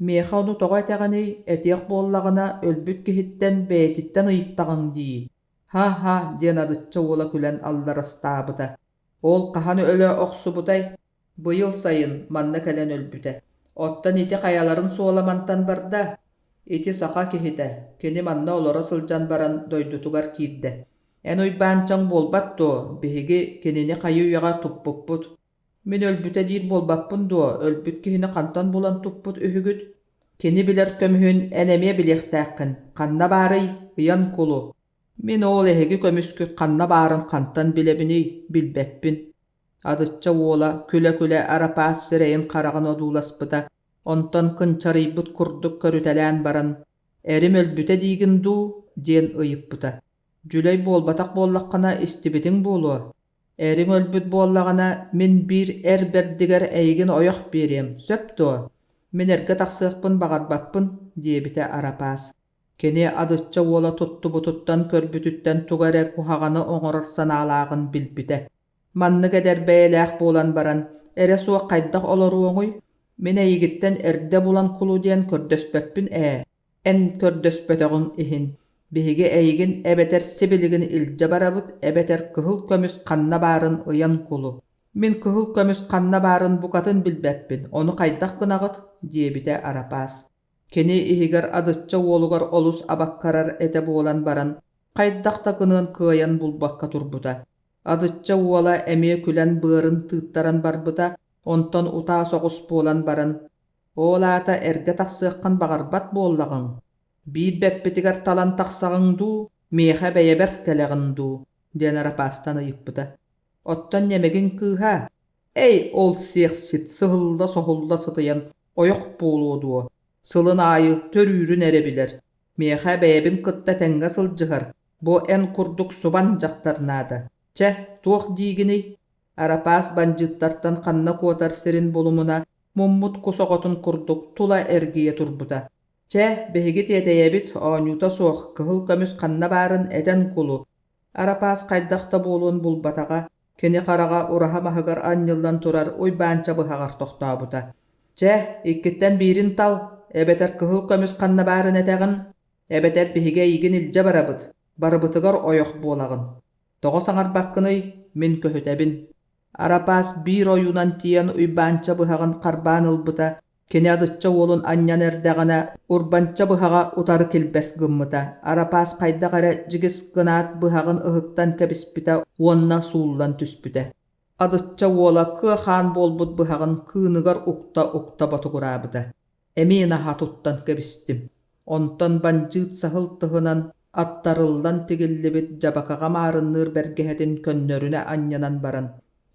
Миэхэ ону тоҕо этэҕиний, этиэх буоллаҕына, өлбүт киһиттэн бэйэтиттэн ыйыттаҕыҥ дии. Һа-һа диэн Адычча уола күлэн алларастаабыта. Ол хаһан өлө охсубутай? Быйыл сайын манна кэлэн өлбүтэ. Оттон ити хайаларын суола мантан барда? Ити саха киһитэ, кини манна олоро сылдьан баран дойдутугар киирдэ. Эн Уйбаанчаҥ буолбат дуо, биһиги кинини хайы-үйэҕэ туппуппут. Мин өлбүтэ диир буолбаппын дуо, өлбүт киһини хантан булан туппут үһүгүт? Кини билэр көмүһүн эн эмиэ билиэхтээххин, ханна баарый, ыйан кулу. Мин ол эһиги көмүскүт ханна баарын хантан билэбиний, билбэппин. Адычча уола күлэ-күлэ Арапаас сирэйин-хараҕын одууласпыта, онтон кынчарыйбыт курдук көрүтэлээн баран, «Эрим өлбүтэ диигин дуу?» диэн ыйыппыта. «Дьүлэй буолбатах буоллаххына истибитиҥ буолуо. Эриҥ өлбүт буоллаҕына, мин биир эр бэрдигэр эйигин ойох биэриэм, сөп дуо? Мин эргэ тахсыахпын баҕарбаппын», диэбитэ Арапаас. Кини Адычча уола туттубутуттан көрбүтүттэн тугу эрэ куһаҕаны оҥорор санаалааҕын билбитэ. Маннык эдэр бэйэлээх буолан баран, эрэ суох хайдах олоруоҥуй? Мин эйигиттэн эрдэ булан кулу диэн көрдөспөппүн ээ. Эн көрдөспөтөҕүҥ иһин, биһиги эйигин эбэтэр сибилигин илдьэ барабыт, эбэтэр кыһыл көмүс ханна баарын ыйан кулу. Мин кыһыл көмүс ханна баарын букатын билбэппин, ону хайдах гынаҕыт? диэбитэ Арапаас. Кини иһигэр Адычча уолугар олус абаккарар этэ буолан баран, хайдах да гыныан кыайан булбакка турбута. Адычча уола эмиэ күлэн быарын тыыттаран барбыта, онтон утаа соҕус буолан баран, «Ол аата эргэ тахсыаххын баҕарбат буоллаҕыҥ? Биир бэппитигэр талан тахсаҕыҥ дуу, миэхэ бэйэбэр кэлэҕин дуу?» диэн Арапаастан ыйыппыта. «Оттон ньэмэгиҥ кыыһа, эй, ол сиэхсит сыһылла-соһулла сытыйан ойох буолуо дуо, сылын аайы төрүүрүн эрэ билэр, миэхэ бэйэбин кытта тэҥҥэ сылдьыһар, бу эн курдук субан дьахтар наада. Чэ, туох диигиний?» Арапаас бандьыыттартан ханна куотар сирин булумуна, муммут кус оҕотун курдук тула эргийэ турбута. «Чэ, биһиги тиэтэйэбит, оонньуута суох, кыһыл көмүс ханна баарын этэн кулу». Арапаас хайдах да буолуон булбатаҕа, кини хараҕа ураһа маһыгар анньыллан турар Уйбаанча быһаҕар тохтообута. «Чэ, иккиттэн биирин тал, эбэтэр кыһыл көмүс ханна баарын этэҕин, эбэтэр биһиги эйигин илдьэ барабыт, барыбытыгар ойох буолаҕын. Тоҕо саҥарбаккыный, мин көһүтэбин». Арапаас биир ойуунан тиийэн Уйбаанча быһаҕын харбаан ылбыта, кини Адычча уолун анньан эрдэҕинэ, Урбанча быһаҕа утары килбэс гыммыта. Арапаас хайдах эрэ дьигис гынаат быһаҕын ыһыктан кэбиспитэ уонна сууллан түспүтэ. Адычча уола кыа хаан буолбут быһаҕын кыыныгар укта-укта ботугураабыта. Эмиэ наһаа туттан кэбистим. Онтон бандьыыт саһыл тыһынан Аттарыллан тигиллибит дьабакаҕа маарынныыр бэргэһэтин көннөрүнэ анньынан баран,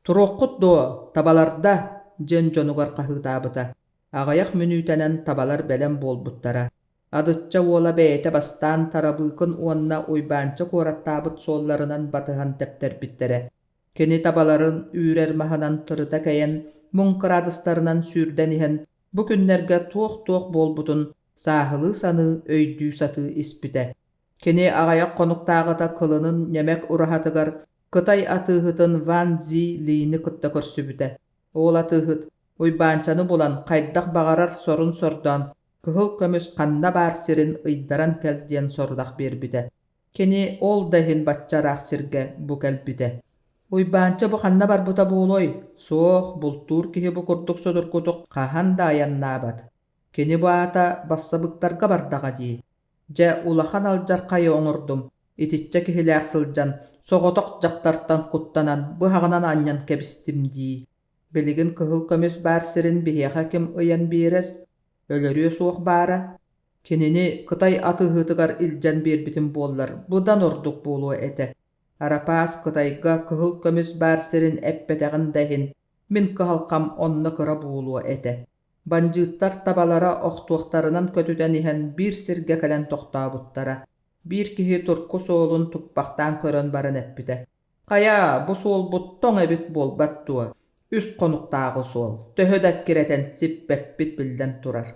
«Туруоххут дуо, табаларда!» диэн дьонугар хаһыытаабыта. Аҕыйах мүнүүтэнэн табалар бэлэм буолбуттара. Адычча уола бэйэтэ бастаан Тарабыыкын уонна Уйбаанча куораттаабыт суолларынан батыһан тэптэрбиттэрэ. Кини табаларын үүрэр маһынан тырыта кэйэн, муҥ кыраадыстарынан сүүрдэн иһэн, бу күннэргэ туох-туох буолбутун сааһылыы саныы, өйдүү сатыы испитэ. Кини аҕыйах хонуктааҕыта кылынын ньэмэк ураһатыгар Кытай атыыһытын Ван Цзи Лини кытта көрсүбүтэ. Ол атыыһыт Уйбаанчаны булан хайдах баҕарар сорун сордоон кыһыл көмүс ханна баар сирин ыйдаран кэл диэн сорудах биэрбитэ. Кини ол да иһин бачча ыраах сиргэ бу кэлбитэ. Уйбаанча бу ханна барбыта буолуой? Суох, бултуур киһи бу курдук судургутук хаһан да айаннаабат. Кини бу аата бассабыктарга бардаҕа дии. Дьэ, улахан алдьархайы оҥордум, итиччэ киһилээх сылдьан, соҕотох дьахтартан куттанан быһаҕынан анньан кэбистим дии. Билигин кыһыл көмүс баар сирин биһиэхэ ким ыйан биэрэр? Өлөрүө суох баара. Кинини Кытай атыыһытыгар илдьэн биэрбитим буоллар, быдан ордук буолуо этэ. Арапаас Кытайга кыһыл көмүс баар сирин эппэтэҕин да иһин, мин кыһалҕам онно кыра буолуо этэ. Бандьыыттар табалара охтуохтарынан көтүтэн иһэн биир сиргэ кэлэн тохтообуттара. Биир киһи турку суолун туппахтаан көрөн баран эппитэ: «Хайа, бу суолбут тоҥ эбит буолбат дуо? Үс хонуктааҕы суол, төһө да эккирэтэн сиппэппит биллэн турар.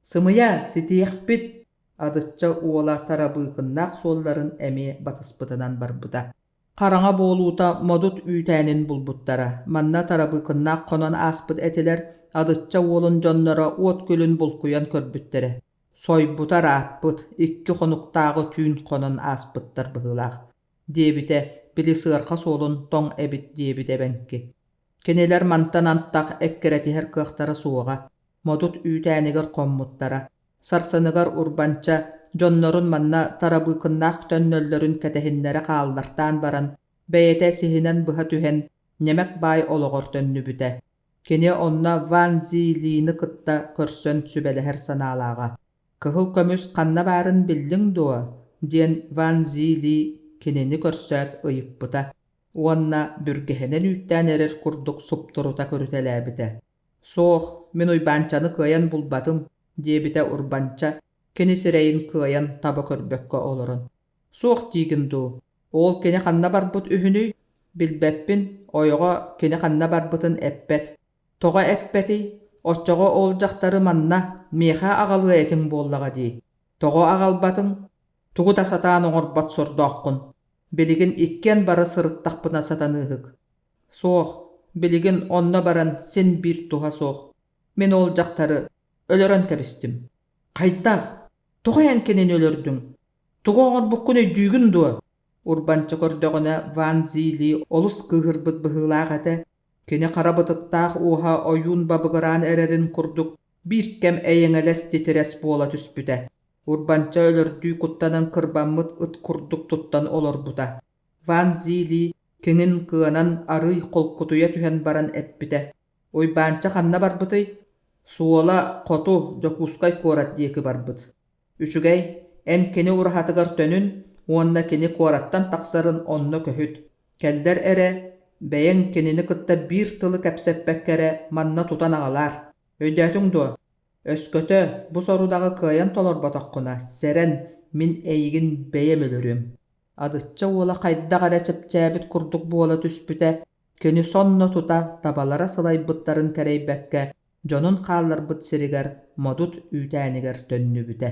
Сымыйа, ситиэхпит!» Адычча уола Тарабыыкыннаах суолларын эмиэ батыспытынан барбыта. Хараҥа буолуута Модут үүтээнин булбуттара. Манна Тарабыыкыннаах хонон ааспыт этилэр, Адычча уолун дьонноро уот күлүн булкуйан көрбүттэрэ. Сойбута ырааппыт, икки хонуктааҕы түүн хонон ааспыттар быһыылаах, диэбитэ, били сыарҕа суолун тоҥ эбит диэбит эбэҥки. Кинилэр мантан антах эккирэтиһэр кыахтара суоҕа, Модут үүтээнигэр хоммуттара. Сарсыныгар Урбанча дьоннорун манна Тарабыыкыннаах төннөллөрүн кэтэһиннэрэ хааллартаан баран, бэйэтэ сиһинэн быһа түһэн, Ньэмэк баай олоҕор төннүбүтэ. Кини онно Ван Зи Лины кытта көрсөн сүбэлэһэр санаалааҕа. «Кыһыл көмүс ханна баарын биллиҥ дуо?» диэн Ван Зи Ли кинини көрсөөт ыйыппыта уонна бүргэһинэн үүттээн эрэр курдук суптурута көрүтэлээбитэ. «Суох, мин Уйбаанчаны кыайан булбатым», диэбитэ Урбанча, кини сирэйин кыайан таба көрбөккө олорон. «Суох диигин дуу? Ол кини ханна барбыт үһүнүй? Билбэппин, ойоҕо кини ханна барбытын эппэт. Тоҕо эппэтий? Оччоҕо ол дьахтары манна, миэхэ аҕалыа этиҥ буоллаҕа дии. Тоҕо аҕалбатыҥ? Тугу да сатаан оҥорбот сордооххун. Билигин иккиэн бара сырыттахпына сатаныыһык. Суох, билигин онно баран син биир туһа суох. Мин ол дьахтары өлөрөн кэбистим. Хайдах? Тоҕо эн кинини өлөрдүҥ? Тугу оҥорбуккун өйдүүгүн дуо? Урбанча көрдөҕүнэ Ван Зили олус кыыһырбыт быһыылаах этэ. Кини хара бытыктаах уоһа ойуун бабыгыраан эрэрин курдук биир кэм эйэҥэлэс титирэс буола түспүтэ. Урбанча өлөрдүү куттанан кырбаммыт ыт курдук туттан олорбута. Ван Зили киҥин кыанан арыый холкутуйа түһэн баран эппитэ: «Уйбаанча ханна барбытый?» «Суола хоту Дьокуускай куорат диэки барбыт. Үчүгэй, эн кини ураһатыгар төнүн уонна кини куораттан тахсарын онно көһүт. Кэллэр эрэ, бэйэҥ кинини кытта биир тылы кэпсэппэккэ эрэ манна тутан аҕалаар. Өйдөөтүҥ дуо? Өскөтө бу сорудаҕы кыайан толорботоххуна, сэрэн, мин эйигин бэйэм өлөрүөм». Адычча уола хайдах эрэ чэпчээбит курдук буола түспүтэ, кини сонно тута табалара сылайбыттарын кэрэйбэккэ, дьонун хаалларбыт сиригэр Модут үүтээнигэр төннүбүтэ.